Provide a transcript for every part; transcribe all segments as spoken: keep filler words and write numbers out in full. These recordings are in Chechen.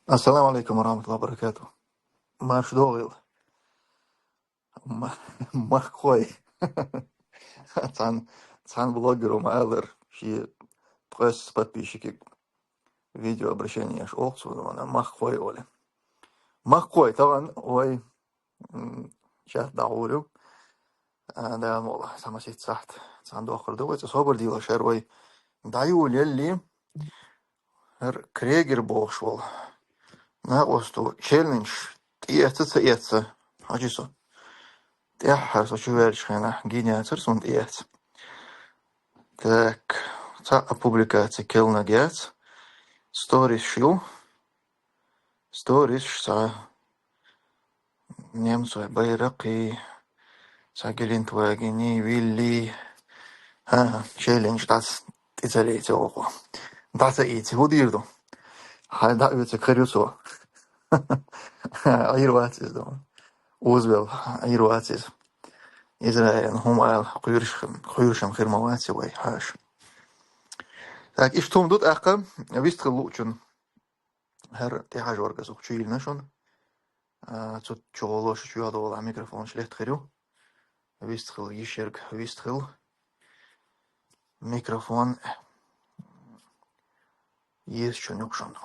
Ассаламу алейкум ва рахматуллахи ва баракатух. Марш догӀил. Ма-, махкой. Цан, цан блогеру ма алар, ши ткъес подписчики видео обращение аш олцу, вана махкой оли. Махкой, таган, ой, м, чат дагӀурю. А, да, мола, самасит сахт. Цан дохар да, вай, ца собар дила шар, вай. Даю лелли, Р-, Крегер бохуш волу. Накъосту челлендж тӀеэцца ца эцца. Хьажи со. ТӀаьххьара со чу ваьллачу хенахь гина яцара суна тӀеэцца. Так, цхьа а публикаци келлаг яц. Сторис шил. Сторис ша. Немцой байракхи, ца Гелендвагени, вилли. ХӀа, челлендж дац, тӀе ца лейца оха. ДӀа ца ийца, хӀу дийр ду? Хьай дӀа оьца кхер ю цо. Ӏийр вац иза ду. Узвел, Ӏийр вац иза. Израиль, хӀума ала, кхуьйраш-, кхуьйрашам хир ма вац вай, хьаша. Так, иштта хӀума ду тӀаккха, вистхила луучун. ХӀара тӀехьажорга сох чу йиллина шуна. А, цу чу гӀолоша чу йодавала микрофонаш летта хир ю. Вистхила йиш ерг, вистхила. Микрофон езачун юкъ шуна.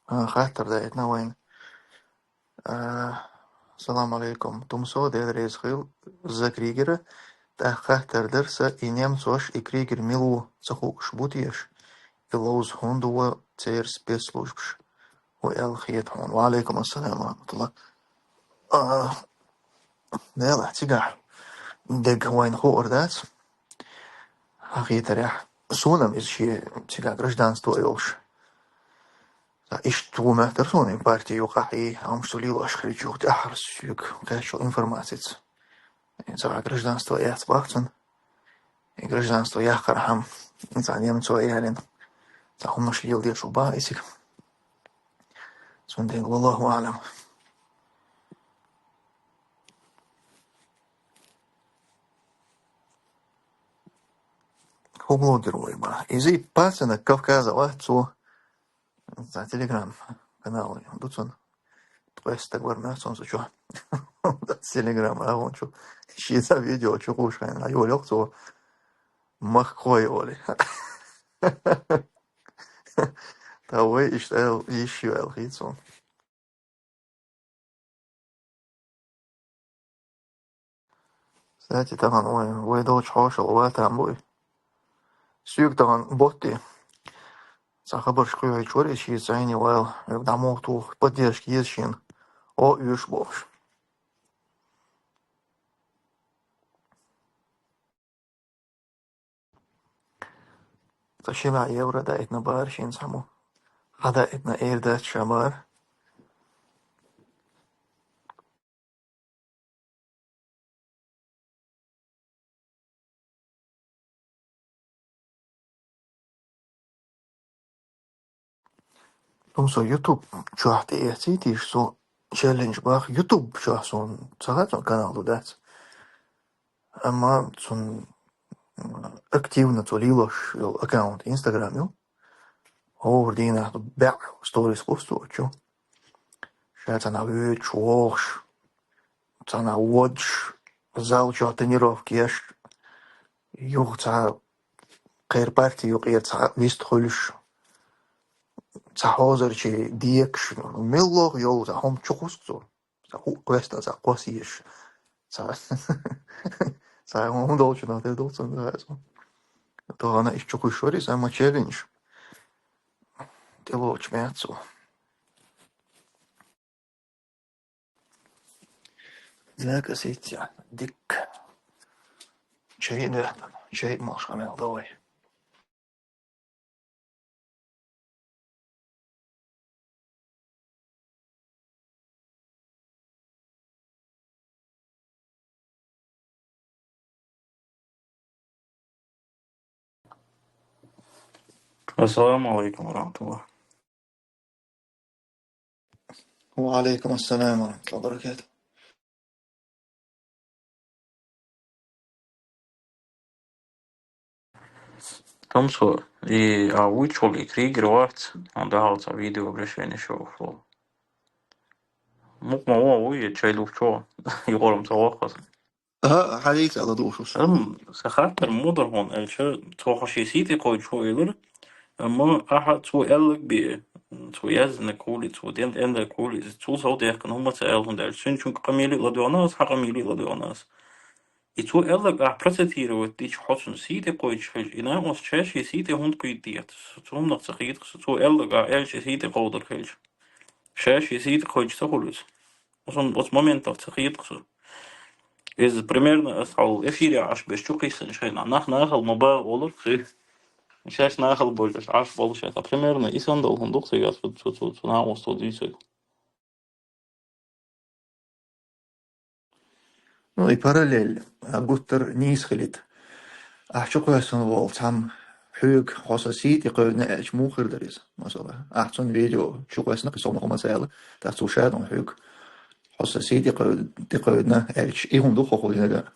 А, хаттар даийтина вайна. А, салам алейкум. Тумсо, Дела реза хил, за Кригера. ТӀаккха хаттар дар са, и немцош, и Кригер мила ву ца хууш бу теша? И ловза хӀунда ву церан спецслужбаш? Хьо аьлла хета хьуна. Ва алейкум ассалам ва рахматуллах. А, Дела, цигахь дег вайна хуур дац. Хьан хетарехь, суна-м иза шен цигахь гражданство йолуш. Ткъа иштта ву моьттара суна и парти юкъахь, и амма цу лелош хилча юха тӀаьххьара соьга кхеччул информацица. Цигахь гражданство яц боху цунна. И гражданство яккхархьама, цхьа немцо ялина, цхьа хӀуманаш леладеш ву боху и цига. Цундела, валлаху аълам. ХӀун блогер вай боху? Иза и пасынок Кавказа вац цо. Цхьа телеграм-канал ду цунна. Ткъеста стаг вара моьтту суна цу чохь. Телеграм агӀон чу. Шен цхьа видео чу кхуьуш хенахь, йолаелла цо: «Махкой», олий. Та вай иштта аьлла, йиш ю аьлла хета суна. Кстати, тахана вай, вай долчу хьошалгӀа ван там бу и. Соьга тахана ботти цхьа хабарш кхоьхьуьйтуш вара, и шен цӀайне вала, дӀа муха туху, поддержка еза шена, о, уьш бохуш. Ткъа ши бӀе евро даийтина бара шена цхьаммо. Хьан даийтина эр дац ша бара. Тумсо, YouTube чохь тӀеэцийта шу челлендж боху, YouTube чохь суна ца хаьа, цуьнан канал ду дац. Амма цуьнан активно цо лелош йолу аккаунт Instagram ю. ХӀора дийнахь бӀе сторис кхуссу оцу чу. Ша цхьанхьа воьдуш, вогӀуш, цхьанхьа водуш, зал чохь тренировка еш, юха цхьа кхеран парти юкъера цхьа вист хуьлуш, цхьа хьозарчий декаш, меллох йолу цхьа хӀума чу кхуссу цо. Цхьа хӀуъа кхоьссина, цхьа кхосса езаш. Цхьа, цхьа хӀума долчунах тера долу цунна, ца хаьа цунна. Тахана иштта чу кхуьссуш вара иза, амма челлендж тӀелоцуш меца цо. Зекъа сицца дикка. Чай а доьхна, чай а молуш къамел дан вай. السلام عليكم ورحمة الله. وعليكم السلام ورحمة الله وبركاته. Тумсо, и а вуй чул и Кригер вац, он дахьал ца видео обращение шо ухло. Мук ма во вуй, чай лух чо, и гором ца вахас. Ага, хьалийца ала душус. Ам, са хаттар мудар хун, элча, цо хоши сити кой чо илур, ам, аха цо эллаг би, цо язна кули, цо ден энда кули, цо сау дехкан, хума ца эл хун, элча, сюн чун камили ладуанас, ха камили ладуанас. И цо эллаг ах процитировать дич хоцун сити койч хил, и наус чаши сити хунд куйдият. Цумнах ца хит, цо эллаг ах элча сити кодр хилч. Чаши сити койч ца хулус. Оцун, оц моментах ца хит. Из примерно ас хал эфире аш без чукисан шайна. Нах нахал маба олур хи. Чаш нахал боль аш болуш. А примерно и сандал хундук сигас цо, цо, цо наус цо дисой. Ну, и параллель, а, гуттар нийса хилит. Ахь чу кхоьссина волу цхьамма хьоьга хьо сан сий тӀе кхевдина аьлча, муха хир дара иза, масала? Ахь цунна видео чу кхоьссина, кхин сов хӀума ца аьлла, тӀаккха цо ша дона хьоьга хьо сан сий тӀе кхев-, тӀе кхевдина аьлча, и хӀума ду хьо хулинарг?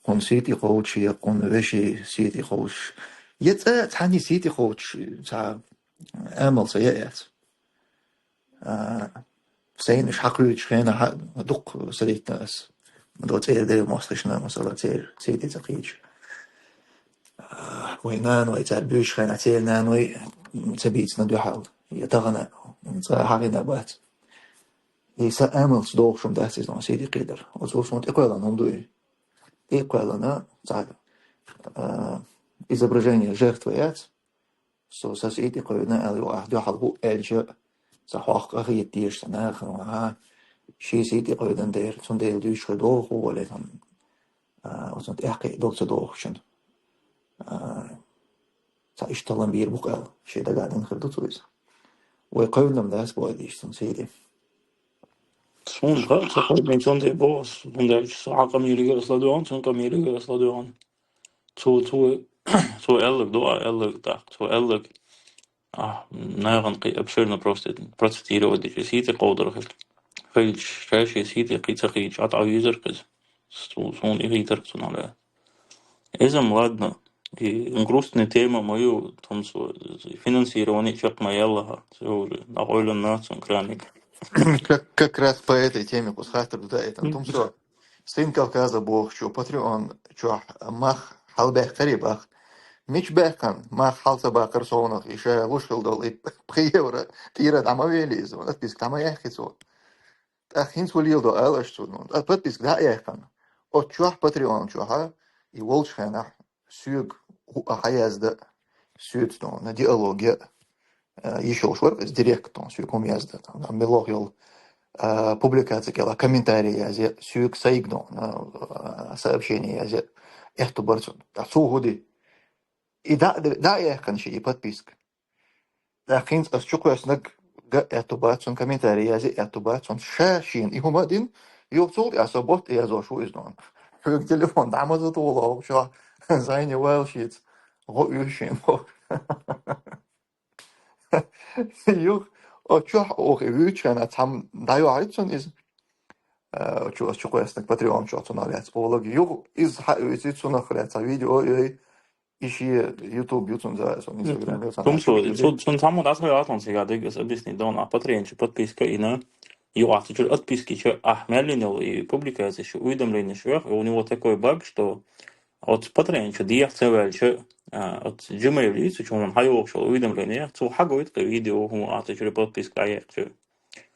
Кхунна сий тӀе кховдаш я, кхунна вешин сий тӀе кховдаш. Я цӀа цхьанний сий тӀе кховдаш, цхьа амал ца я эц. А, сайна уьш хьакхуьйтуш хенахь дукха садийтина ас. До цӀера дерриг мостагӀашна, масала, церан сий тӀе ца кхийча. А, вай нана, вай цара буьйсу хенахь, церан нана вай ца бийцина дуьхьал. Я тахана цкъа хьахийна бац. И сан амалца дохуш хӀума дац иза, сий тӀе кхийдар. Оцу суна тӀекхоьллина хӀума ду и. ТӀекхоьллина цхьа, а, изображение жертвы яц. Со сан сий тӀе кхевдина аьлла, юха ахь дуьхьал хӀу аьлча, ца хьох къахета дезаш ца нахана, ага, шен сий тӀе кхевдина дера, цундела дуьйцуш хир доху, вале, там, а, оцунна тӀаьхьакхиа дог ца дохучун. А, цхьа иштта талам бийр бу-кх аьлла, шен дагадина хир ду цо иза. Вай кхевдина дац боху дийш цунна сий тӀе. Суна хаьа, ца кхевдина цундела боху, цундела со хьан къамелига ас ладоьгӀна, цун къамелига ас ладоьгӀна. Цо, цо, цо аьлларг ду, а, аьлларг тӀаккха, цо аьлларг, а, нахана кхин обширно просто процитировать дича, сий тӀе кховдар хилча. Хилча, ша шен сий тӀе кхий ца кхийча, а тӀа везар кхиза. Цо, суна и хийтар цунах лаьа. Иза-м ладно. И грустная тема моя, там, финансирование чекх ма яллаха. Цо уже накъойлан нацун краник. Как, как раз по этой теме кус хаттар ду, да, это, там, Сын Кавказа бохучо Patreon чохь мах хьалабаьккхарий бах. Мича баьккхина? Мах хьал ца баккхара совнах, и ша луш хила долу и пхи евро тӀера дӀа ма вели иза, подписка дӀа ма яьккхи цо. ТӀаккха хӀинца хӀун леладо ала аша цунна? ТӀаккха подписка дӀа а яьккхина, оцу чохь, Patreon чохь, и волчу хенахь соьга хӀу-, а, хьаязда, соьца дона диалоге, а, йиш йолуш вара иза директ дона, соьга хӀума язда, там, мелох йолу, а, публикаци кӀела комментарий язъе, соьга сайга дона, а, сообщение язъе, аьтту бара цунна. Ткъа цо хӀу ди? И дӀа, дӀа а яьккхина ши и подписка. ТӀаккха хӀинца ас чу кхоьссинарг га аьтту бац, цунна комментарий язъе аьтту бац, цунна ша шена и хӀума а дина, юха цул тӀаьхьа со ботт а язош ву иза нуна. Хьоьга телефон дӀа ма за тухула хӀокху чохь, зайне вайл шеца, гӀо оьшу шена боху. Юха, о, чохь оха и вуьйцучу хенахь цхьамма дӀайохьуьйту цунна иза. Э, чу ас чу кхоьссинарг Patreon чохь цунах лаьцна олаг. Юха иза хьаоьций, цунах лаьцна видео а йой, и шен YouTube ю цунна, за, сон Instagram ю цунна. Тумсо, цу-, цунна цхьаммо дӀасахьа вац хьуна цига дерг ас объяснить дона, а Patreon чу подписка йина, юха цу чуьра отписки чу ахь мел йина йолу и публикацеш, уведомленеш йоьху, и у него такой баг, что оцу Patreon чу дехьа ца ваьлча, а, оцу Gmail ю цу чу хьуна хьайогӀуш йолу уведомление, цо хьагойту кхин видео хӀума а цу чуьра подписка а яьккхича.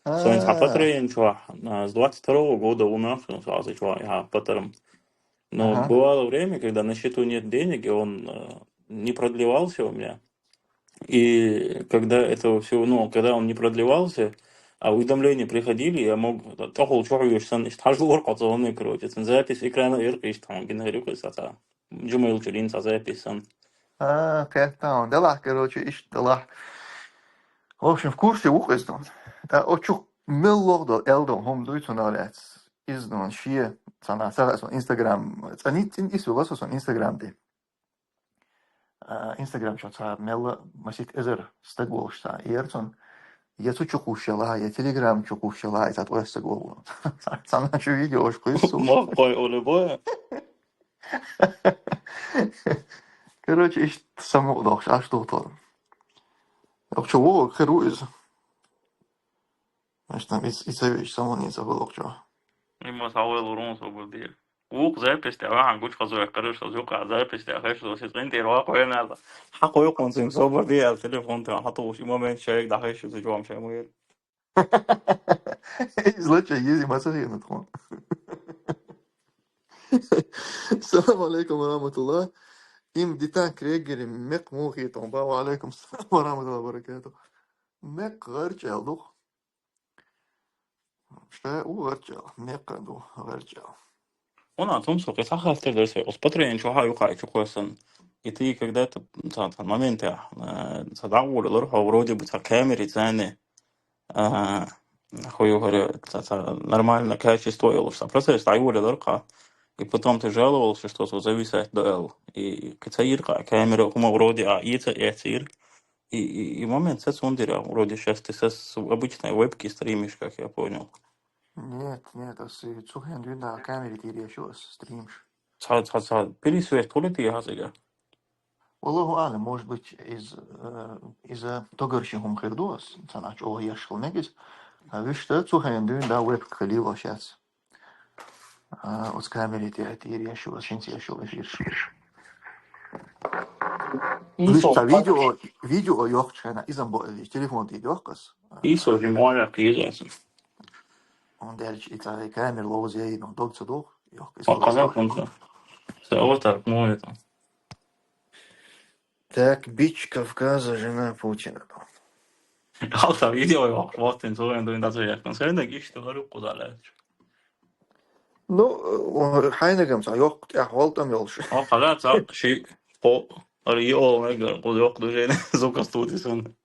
Со хӀинца хьан Patreon чохь, а, с двадцать второго года у нас, со аса чохь, я паттерн. Но бывало время, когда на счету нет денег, и он, э, не продлевался у меня. И когда это всё, ну, когда он не продлевался, а уведомления приходили, я мог, тӀехула чохь вуьйш санна, иштта хьажа лора кхо цунна, короче, цун запись экрана эркъа иштта хьуна гина хир ю кхин саца. Gmail чуьра йина цхьа запись санна. А, кхетта хьуна. Делахь, короче, иштта делахь. В общем, в курсе ву-кх иза нуна. Ткъа оцу чу мел лоха долу аьлла долу хӀума дуй цунах лаьцна. Иза нуна шен, цхьа нах ца хаьа суна Instagram, цкъа ницкъ исс вила со суна Instagram тӀе. А, Instagram чохь цхьа мелла масийтта эзар стаг волуш цхьа яра цунна. Я цу чу кхуссуш ялахь, я Telegram чу кхуссуш ялахь, и цхьа ткъоьсса стаг волу. Цхьана чу видеош кхуьссу. Мохкой у любое. Короче, иштта самукъадохуш, аш ду тхо. Йоккхачу вогӀург хир ву иза. Значит, там и, и ца веш, самукъане ца хуьлу йоккхачу. Имма ца вайл вурун собар дийр. Вукху запись тӀе ваьхьан гучу хазой, короче, юкъа запись тӀе хеш, со ши цӀин тӀера вакъа венала. Хьан кхойкхун цуьнга собар дийр, телефон тӀе хьан тухуш, и момент шайга дӀахеш, иза чом шай ма яра. Иза лача ези ма ца хиъна тхуна. Салам алейкум ва рахматуллах. Им дитан крегери мекх муха хетон ба. Ва алейкум салам ва рахматуллах ва баракатух. Мекх гӀарчӀел ду. Ша у гӀарчӀел. Мекх ду гӀарчӀел. Вон а тум со кхетахар тер дерсай. Оцу патроен чохь а юкъа чу кхоьссина. И ты когда-то ца, ца моментехь, э, ца дӀагӀур лара хьо вроде бы ца камери царна, а, хӀу юхара ца, ца нормально качество йолуш ца процесс дӀайолаелар кха. И потом ты жаловался, что со зависать до L. И кхин ца йира кха камера, хӀума вроде а, и ца эцира. И, и, и момент ца цундира, вроде щас ты со с обычной вебки стримишь, как я понял. Нет, нет, ас и цу хенан дуьйна камери тӀера еш ю ас стримш. Ца, ца, ца, пересвет хуьлу те хьан цигахь? Валлаху аълам, может быть, из, э, иза тогарши хӀума хир ду ас, ца нах чӀогӀа еш хила мегиз. А вуьшта цу хенан дуьйна да вебка хилийла шац. А, оцу камери тӀера тӀера еш ю ас, хӀинца еш ю эфирш. Вуьшта ца видео, видео йоккхучу хенахь, иза ма бо, телефон тӀе йоккху ас. Ийсо жимоя кхийза аса. Он дерча и цӀа камера ловза яйна дог ца доху, йоккху иза. Ма казах хӀунца. Ца аватар мо это. Так, бич Кавказа, жена Путина. Алта видео йоккху, вот ин зоен дуин даза яхкан. Сенна гиш ту гӀарук кузалач. Ну, э, хьайнагам ца йоккху тӀехь гӀолтам йолуш. О, хала ца ши по ар йо мегар куз йоккху движение, звука студия сан.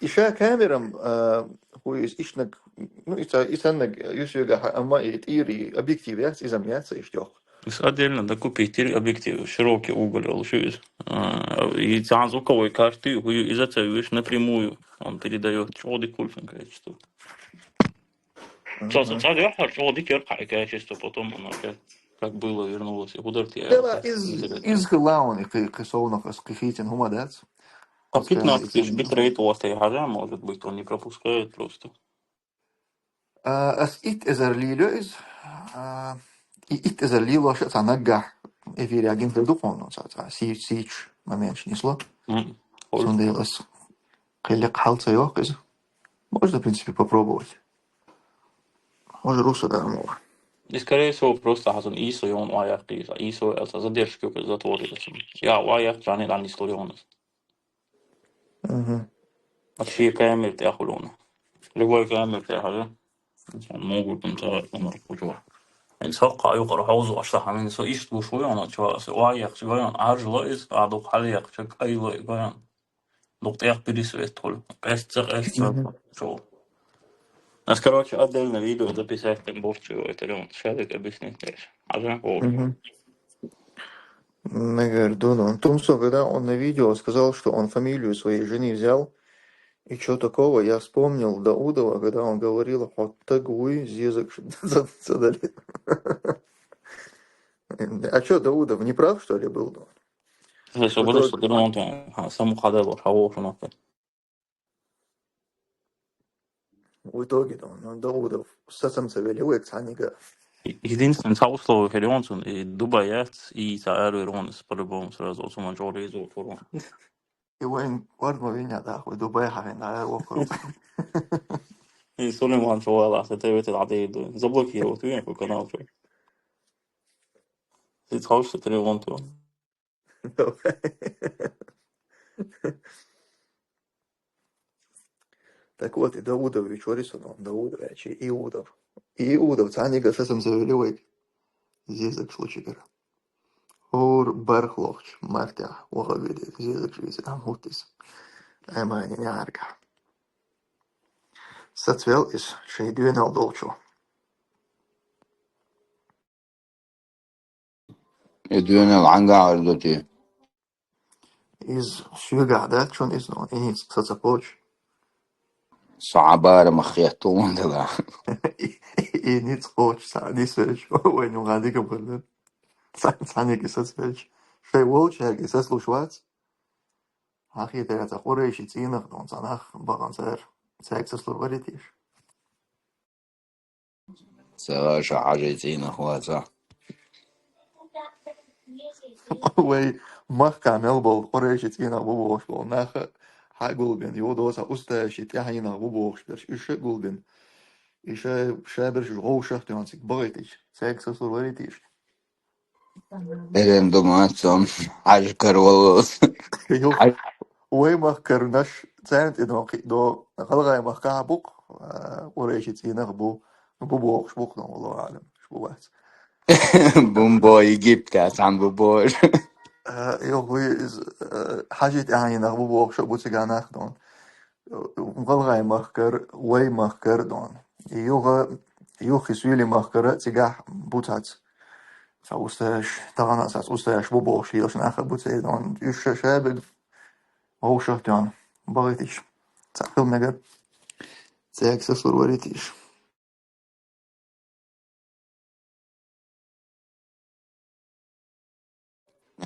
И ша камерам, а, хӀу иза ишнаг, ну, и ца, и саннаг юсуьгахь, амма и тӀийра и объектив яц, изам яц, иштта йоккху. Иза отдельно докупить дира объектив, широкий уголь йолуш ю иза. А, и цхьана звуковой карты, хӀу ю иза ца веш напрямую, он передаёт чӀогӀа дика хуьлу сан качество. Ца, ца, ца, дехьар чӀогӀа дика яра кхаьа качество, потом оно опять как было вернулось. И хӀу дара те Дела аьлла, из, интересно. Из хилаун, и кхи-, кхи совнах ас кхихийтина хӀума дац. А пятнадцать тысяч битрейт у вас, я хьажа, может быть, он не пропускает просто. А, ас итт эзар лело иза. А, и итт эзар лелош а ца наггахь эфир ягина хир ду хьуна, ца, ца, сий-, сийчу моменташ нисло. Мгм. Цундела ас кхин лекха хьал ца йоккху иза. Можно, в принципе, попробовать. Уже руса да, мол. И, скорее всего, просто хьазун ийсо йон ва яхкийса. Ийсо аьлла, задержка ю, затвор ю. Я ва яхка, жани дан история у нас. Мгм. А ши камера тӀехь хуьлуна. Любой камера тӀехь хьажа. Могут там ца умар кучур. Эн сокка юкъара хьовзу ашта хьамин со ишт гуш ву, ана чуа, со ва яхча гойон, аржло из, а дук хьал яхча, кайло гойон. Дукъ тӀех пересвет хуьлу. Къестца, къестца. Мгм. Чо. Нас, короче, отдельно видео записать там борчу, это он, шарик объяснить дальше. А жаль, вот. Мгм. Мегар ду, но Тумсо, когда он на видео сказал, что он фамилию своей жены взял, и чё такого, я вспомнил Даудова, когда он говорил, хьо таг вуй, зезаг ш-, за-, задали. А чё, Даудов не прав, что ли, был? Слушай, в итоге, что ты ремонт, а, саму хадалу, а вот он опять. В итоге, да, ну, Даудов сацам ца вели, век цхьанига. Е-, единственное, ца условие херион цун, и Дубай яц, и ца ару ирон, по-любому сразу, цуман чоры изо турон. И вайн вард ма виня, да, хуй Дубай хавин, да, ару окуру. И Сулейман чуала, это ведь надо и ду. Заблокировать, видишь, по канал, чё. Ты ца условие херион цун. Давай. Так вот, и Даудов, и чё рисунок? Даудов, а чё Иудов? И Иудов, цхьанига сацам ца вели вай. Зезаг случай гара. ХӀора бархлохчу мартехь ваха вели, зезаг веза, ам хӀуттис. Аймани неарга. Сацвел иза, шайн дуьнал долчу. И дуьнал Ӏангахьар ду те? Иза соьгахь дац шуна иза, но и ницкъ са ца кхочу. Со Ӏа барамах хетта вон дела. И, и ницкъ кхочу, ца нисвелча, вайн юкъа дика бара. Ца, цхьаьниг и сацвелча, Шоай волчаьрга сацалуш вац. Хьахьийтар цхьа къурайши цӀийнах дон, цхьа нах бакъан цар, цаьрга сацалур варий те уж? Цхьа Хьажий цӀийнах вац. Вай махкахь мел болу къурайши цӀийнах бу бохуш болу нах хьа а гулбина, юха доцу устазаши тӀаьхьенах бу бохуш берш, уьш а гулбина. И ша, ша берш уьш вовшах а тоьхна цига бахийтича, цаьрга сацалур варий те уж? Эрен ду ма цунна, Хьажа караваллалц. Юха вай махкара нах, царна тӀе дон кхин а до, гӀалгӀай махкахь а бу-кх, а, къурайши цӀийнах а бу, бу бохуш бу-кх, дон, валлаху аӀлам, уьш бу, бац. Бу-м бо, Египтехь цхьаьна бу бохуш. А, юха вуй иза, а, Хьажий тӀаьхьенах бу бохуш а бу цигахь нах, дон. ГӀалгӀай махкара, вай махкара, дон. Юха, юха Суьйлийн махкара цигахь бу цхьацца. Цхьа устазаш, тахана а цхьацца устазаш бу бохуш лелаш нах а бу церан, дон. Уьш ша, ша берш вовшах а тоьхна бахийтича, цхьа хила мегар, цаьрга сацалур варий те уж?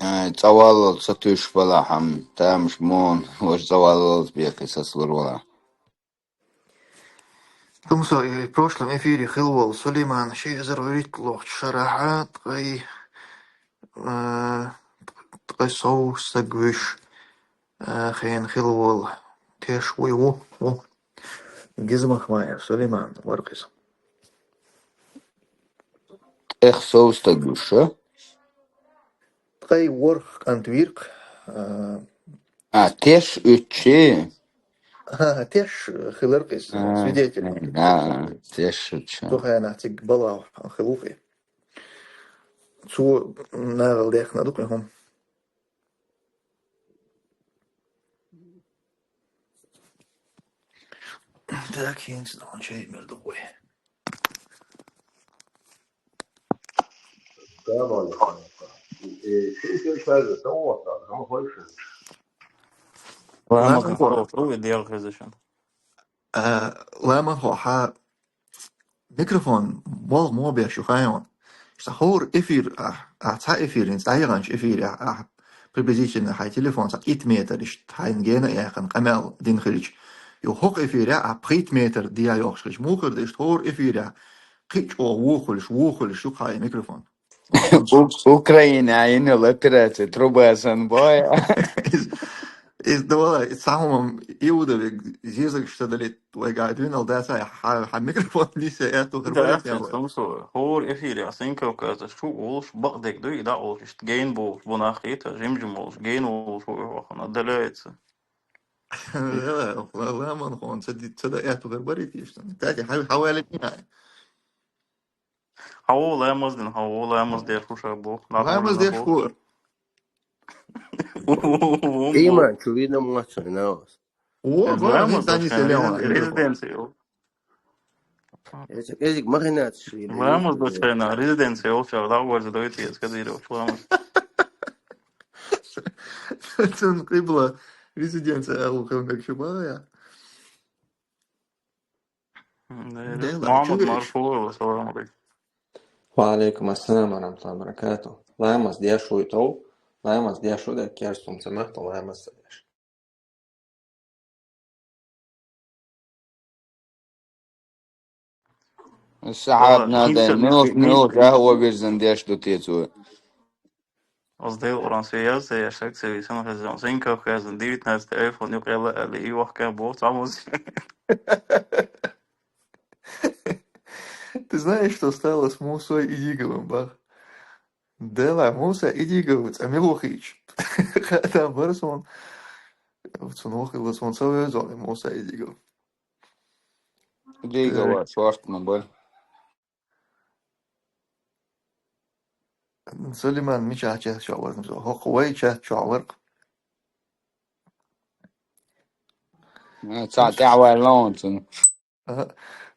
Ай, цӀа валлалц ца туьйсуш балахь-м, тамаш муна, важа цӀа валлалц бехке сацалур валахь. Тумсо, и прошлом эфире хилла волу Сулейман ши эзар вуьрхӀитталгӀачу шарахь ткъе, а, ткъе сов стаг вуьйш, а, хенахь хилла волу теш вуй ву, ву. Гизмахмаев Сулейман вара-кх иза. Ткъе сов стаг вуьйш, а? Ткъе ворхӀ кӀант вийра-кх, а, А, теш уьттуш? А, теш хилар-кх иза, а, свидетель. А, теш уьттуш. Цу хенахь цига балахь хилла-кх и. Цо нахала даьхна ду-кх и хӀума. Так, хӀинца дӀа чай мел ду вай. Ламан хо, ой, Дела хезачун. А, Ламан хо, хьан микрофон болх мо беш ю хьайна. Ша хӀора эфир, а, а, цхьа эфир, цхьа яханчу эфире, а, приблизительно хьайн телефон цхьа итт метр иштта хьайна гена а яьккхина, къамел дина хилча. Ю хӀокху эфире, а, пхийтта метр диа йохуш хилча, муха хир ду иштта хӀора эфире, кхин а чӀогӀа вухуьлуш, вухуьлуш ю хьайн микрофон. У-, Украина йина операция труба сан бой. Из, из, да валла, из цхьа хӀума Иуда вег зезагаш ца далийта. Вайга дуьйна ал дацахь, хьан, хьан микрофон нийса аьтту хир бара, да, тем более. Хьуна со, хӀора эфире Синкавказа шу волуш, бакъдерг дуй, и дӀа а волуш, иштта гена бохуш бу нах хета, жим-жим волуш, гена волуш ву вахана, отдаляется. Да, ла-, ла-, ламан хьуна ца ди-, ца да аьтту хир барий те иштта. Кстати, хьан, хьан ваьлла кхин а? Хьо ву ламаз дина, хьо ву ламаз деш ву ша боху. Ламаз деш ву. Иман чу вина ма ца вина ас. О, ламаз деш ву, резиденция йолу. Эзик, эзик махинаций шли. Ламаз деш ву, резиденция йолчара дӀагӀорза дойту, я сказал, ламаз. Цун къибла резиденция агӀу хилмек шу бара, я? Дела, Мухаммад чу Марфуев, ассаламу алейкум. Ва алейкум ассалам ва рахматуллахи ва баракатух. Ламаз деш вуй тов, ламаз деш ву дерг керстум ца махта ламаз ца деш. Сахьат Ва, надо, ким ца милх, милх, милх, а, оберзан деш ду те цо. Аз Дела Къуръан се яз, се яшак, се висан хезам. Синкавказан девятнадцатый айфон юкъелла али, и вахка бо, цамус. Ты знаешь, что стало с Мусой Идиговым, бах? Дела, Муса Идигов, цӀа мила вахийча. Хата барсон. Цун вахила сон ца везон, Муса Идигов. Идигова шортна бар. Сулейман, мичахь чат чохь вара, хӀокху вай чат чохь вара. Ца тӀаьхьаваьлла вон цунна. Аха.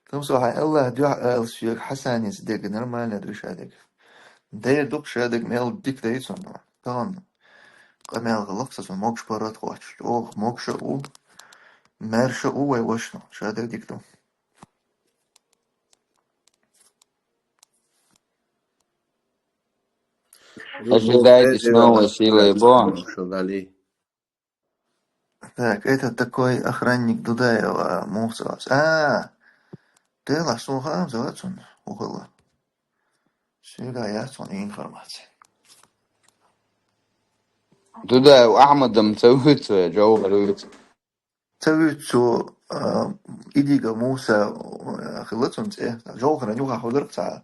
Тумсо, хьайн Аллах дуьхьа ала соьга Хьасаница дерг нормально ду ша дерг. Дера ду-кх ша дерг, мел дика дай цунна. Тахана къамел хилла-кх сан, цунна могуш паргӀат кхоччуш. ЧӀогӀа могуш а ву, маьрша а ву вай ваша, ша дерг дика ду. Ожидайте с новой силой Бога. Так, это такой охранник Дудаева, Муса. А, ты ла суха, зацун, ухала. Всегда я сон информация. Дудаев Ахмадом ца вуьйцу, Джовхар вуьйцу. Ца вуьйцу, а, Идига Муса, а, хилла цун цӀе. Джовхаран юха хьударх ца,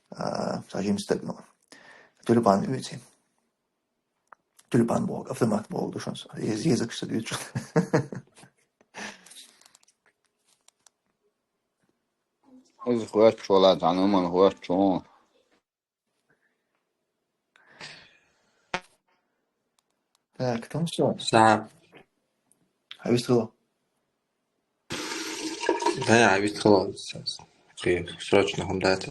а, ца жимстаг, ну. Тюльпан вуьйци. Тюльпан бог, автомат бог, душан. Ез-, езак что вуьйцу. Из хуьрч вала, цхьана хӀуман хуьрч ву. Так, там всё. Са. Хьавистхила. Да, я хьавистхила. Сейчас. Окей, срочно хӀума дац.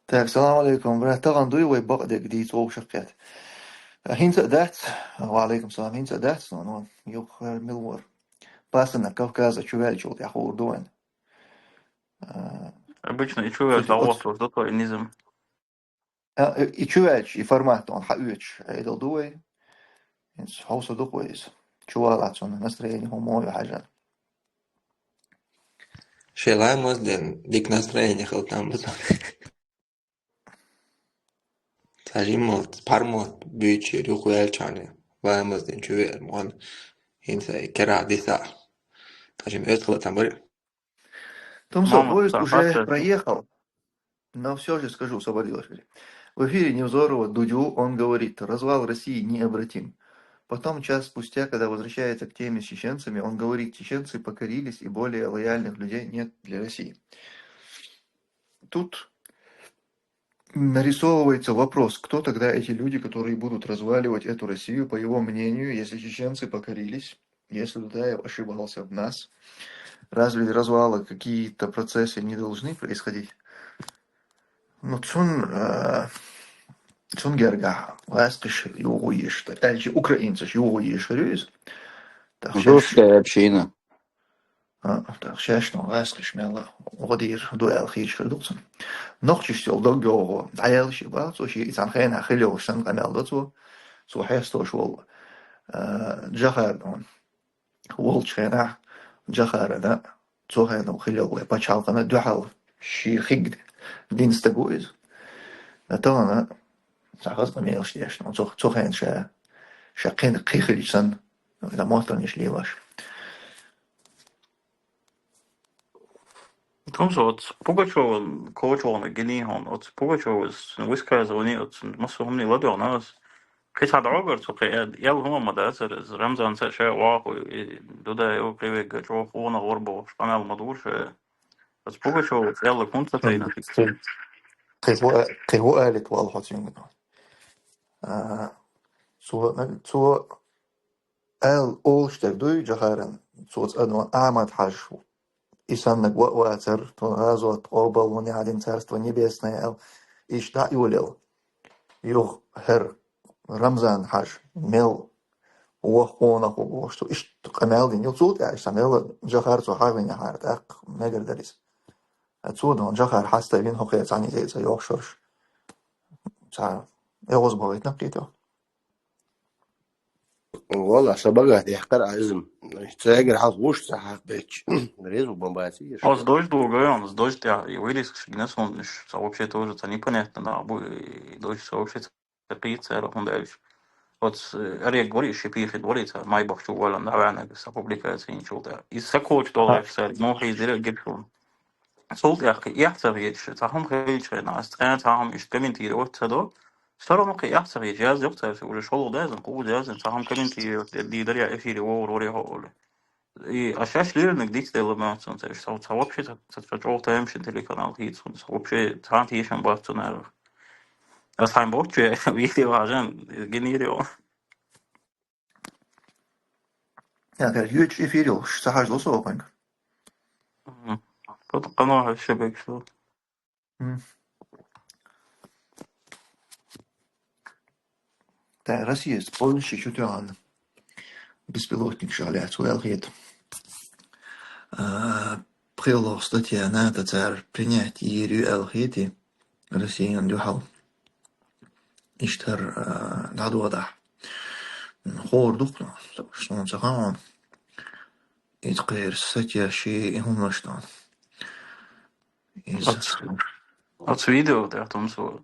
Так, салам алейкум, брат. Таган дуй вай бакъдерг дийца вовшахкхет. ХӀинца а дац. Ва алейкум салам. ХӀинца а дац, но, но, юха милвар. Пасана Кавказа чу ваьлчул тӀехь хуур ду вайн. А, обычно и чу ваьлча, цу-, дӀавохтур ду тхо и низам. А, и чу ваьлча, и формат он хьаоьцуш, Ӏедал ду вай. ХӀинца хьовса ду-кх вай иза. Чу валахь цунна настроение хӀума ю хьажа. Шен ламаз ден, дика настроение хила там бу цунна. Цхьа жимма, пхьарма буьйцуш, юха ваьлча хьуна, ламаз ден чу веара, ма хьуна, хӀинца и керахь диса. Цхьа жимма оьцу хила там бара. Тумсо, поезд уже проехал. Но всё же скажу, освободилась. В эфире Невзорова, Дудю, он говорит: «Развал России необратим». Потом, час спустя, когда возвращается к теме с чеченцами, он говорит: «Чеченцы покорились, и более лояльных людей нет для России». Тут нарисовывается вопрос, кто тогда эти люди, которые будут разваливать эту Россию, по его мнению, если чеченцы покорились, если Дудаев ошибался в нас, разве развала какие-то процессы не должны происходить? Ну, цун, э, цун гергахь, гӀаскхаш югӀу еш, аьлча украинцаш югӀу еш хир ю иза. Так, шаьш- Русская община. А, так, шаьш но гӀаскхаш мел гӀо дийр ду аьлла хеташ хир ду-кх цунна. Нохчашца йолу дог йогӀу дӀаяьлла ши бала цо, шен и цхьана хенахь хила йолуш санна къамел до цо. Цо хьестош волу, а, Джохар, волчу хенахь Джохарана, цу хенахь хила йолу вай пачхьалкхана дуьхьал шен хиг дина стаг ву иза. Тахана цхьа хаза къамелаш деш, цу, цу хенахь ша, ша кхин кхин хилча санна, дан моттарнаш лелош. Тумсо, оцу Пугачёван кочалгӀаниг гиний хьуна, оцу Пугачёвас высказывание, оцу массо а хӀумане ладоьгӀна аса. Кхин цхьа дӀогара цо кхин эл хӀума ма дацара, иза Рамзанца ша ваху, и Дудаев кхин вегга чӀогӀа къонах вара бохуш, къамел ма ду ша. Оцу Пугачёвас аьлларг хӀунда ца тайна? Кхин хӀу, кхин хӀу алийта воллу хьо цуьнга? А, цо, цо аьлла олуш дерг дуй, Джохаран, цо цӀа дон Ахьмад-Хьаьжа, и саннаг ван а вацара, тхуна гӀазот къобал ву, неӀалин царство небесное аьлла, иштта дӀа а йолаелла. Юха хӀара Рамзан-Хьаьжа мел ваха къонах ву бохуш, цо иштта къамел дина ю, цул тӀаьхьа иштта мел Джохар цо хьахийнехьара, тӀаккха мегар дара иза. Ткъа цо дон Джохар хьаста вина хӀокхе цхьаьна иза цӀа йохуш хӀорш. Цхьа эгӀаз бахийтина кхетахь. Валла, сан багахь тӀехь кхара Ӏа иза. Цаьргара хьалха вуш ца хьакхабетташ, реза ву бан баций еш. Оцу дождь лугайон, оцу дождь тӀехь и вырезкаш гина суна, уьш ца вообще тоже ца непонятно нах бу, и дождь ца вообще ца кхийца цара, хӀунда аьлча. Оцу, э, Олег вари, ши пихи вари, ца Майбах чу валан дӀаваьннарг, сан публикаци йинчул тӀаьхьа. Иза сан коча долу цаьрга, мохь иза дира гира суна. Цул тӀаьхьа кхин эхь ца хеташ, цхьа хӀума хилча хенахь, аса цкъа цхьа хӀума иштта комментировать ца до. Всё равно кхин эхь ца хеташ, яздо-кх цаьрга, уже шолгӀа даьзна, кхузза яздина, цхьа хӀума комментировать дийр дарий, эфире вогӀур варий хьо олий. И, а шаьш леринарг дицделла моьтту суна цаьрга, цхьа, цхьа вообще ца, ца, ца чӀогӀа тамашийна телеканал хийца хӀунда, цхьа вообще цхьана тешам бац цунна. Аса хьайн бохучу видео хьажан, гинийр ю. Я, кхара юьйцуш эфир йолуш, ца хьажало со окхуьнга. Мгм. Потом канал вообще бегшло. М. Та Россия с Польши чу тоьхна беспилотник ша лаьцна ву аьлла хета. А, пхоьалгӀа статья НАТО цара принять йийр ю аьлла хетий Россиян дуьхьал. Иштта хӀара, а, дӀадодахь. Хор дукха, суна ца хаьа. Иза кхераш сатеш и хӀуманаш дан. Иза Оц, оц видео, да, там со,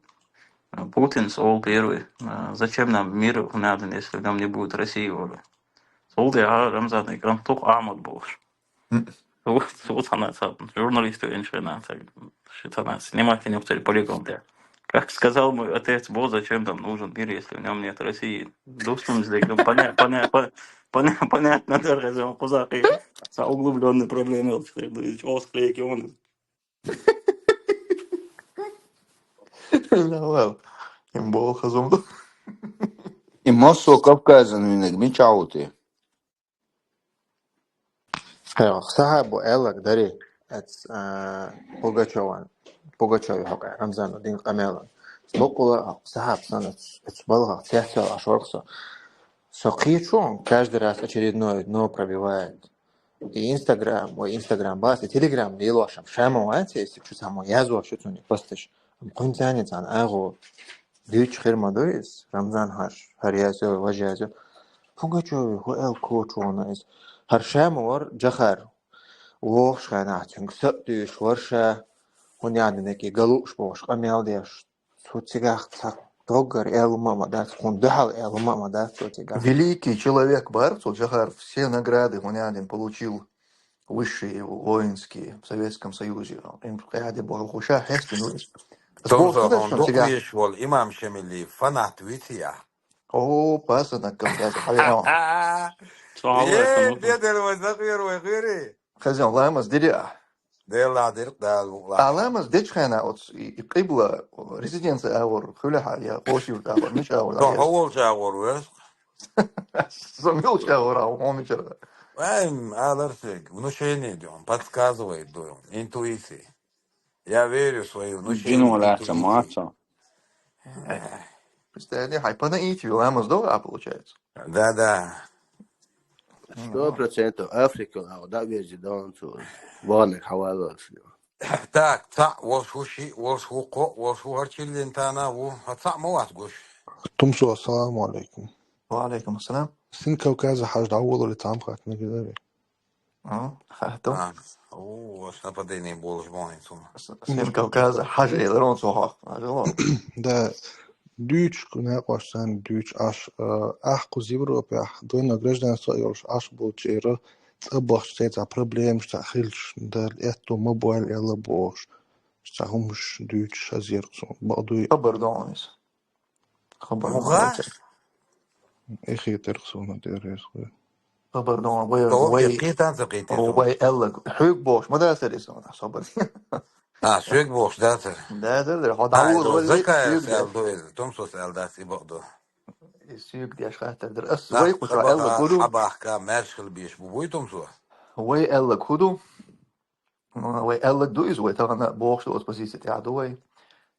а, Путин сол первый. А, зачем нам мир, надо, если в нём не будет России, говорю. Сол де, а, Рамзан экран тух Ахмад болуш. М. Вот, вот она, ца-, журналист, я ничего, она так, что она снимать не в полигон, да. Как сказал мой отец, вот зачем нам нужен мир, если в нём нет России. Дустум здесь, ну, поня-, поня-, по-, поня-, понятно, да, разве он кузакы? Ца углублённый проблемы, вот, следует, осклейки, он. Ла, ла. Им бохазум ду. И массо Кавказан винаг мича вути. Хьо, сахьабу эллаг дари, эц, а, Пугачёван, Пугачёви хьокъа, Рамзан дин къамелан. Боккъула, хьо, сахьаб сан, эц, эц балгах, цецвел, аш ворхсо. Со кхечу, каждый раз очередной дно пробивает. И Инстаграм, ой, Инстаграм бас, и Телеграм, и лошам. Шама ванце, если чу само язва, что цуни постыш. Ам кунцани цан, агу. Дич хир ма дуис, Рамзан хаш, хар язё, важ язё. Пугачёви, ху эл кочуна ис. Хар шама вар, джахар. Вохш хана, цунг сат дуиш варша. Хун яды неки галуш бош, къамел деш. Цу цигах цак доггар элма ма дац, хун духьал элма ма дац цу цигах. Великий человек бар, цу джахар все награды хун ядин получил. Высшие воинские в Советском Союзе. Им къяде боху хуша хестин вис. Том Боху со худаш хон шун дук цигах. Веш вол имам Шамили фанат вития. О, пасана кам дац, хавина. Цу Аллах Э, самоту. Дедер вай закъыр вай гыри. Хазин ламаз дири а. Дела дирк дал А вула. ламаз дечхена оц и, и къибла резиденция авор хуляха я къоши авор, миш авор, То авор. Хавол жагор вес. Зомбил жагор, а, он мичара. Эм, аларсыг, внушение дён, подсказывает дён, интуиции. Я верю в свои внушения, Джину ла интуиции. Самаца. Представляете, хай по наитию ламаз долго, а получается? Да, да. Сто процентов Африка, а, да, вези дон цу. Вон хавалас. Так, ца, волш хуши, волш хукко, волш хухар чиллин тана, ву, а ца моват гуш. Тумсо, ассаламу алейкум. Ва алейкум ассалам. Син Кавказа хаж даула ли там хат на гидави. А, хато. А, о, ваш нападение болш бон цу. Син Кавказа хаж элрон цу хак. Хаж ло. Да, дүүч, куна къошсан дүүч аш, э, ах куз Европе, ах, двойное гражданство ёлш аш болчера, цӀа бахч цӀа проблемаш цӀа хилч, дал этто ма буал эла бохш. ЦӀа хумш дүүч шазер ксун. Бакъдуй. Хабар донис. Хабар Муга? донис. Эхи тер ксун дерес хуй. Хабар дон, вай, То вай, кхитан за кхитан. Вай эллаг. Хуг бохш, ма да сари сон, собар. А, сюг бохш, да, сэр. Да, да, да, хо А, да, это вот, закая хуг сел да. Дуй, том со сел да, си бакъду. Сюг деш хатар дер. Ас Да, вай куча хабаха, эллаг гуру. Хабахка, мерш хил биш, бу буй том со. Вай эллаг худу. Вай эллаг ду из, вай тагана бохш оз позиция тя ду вай.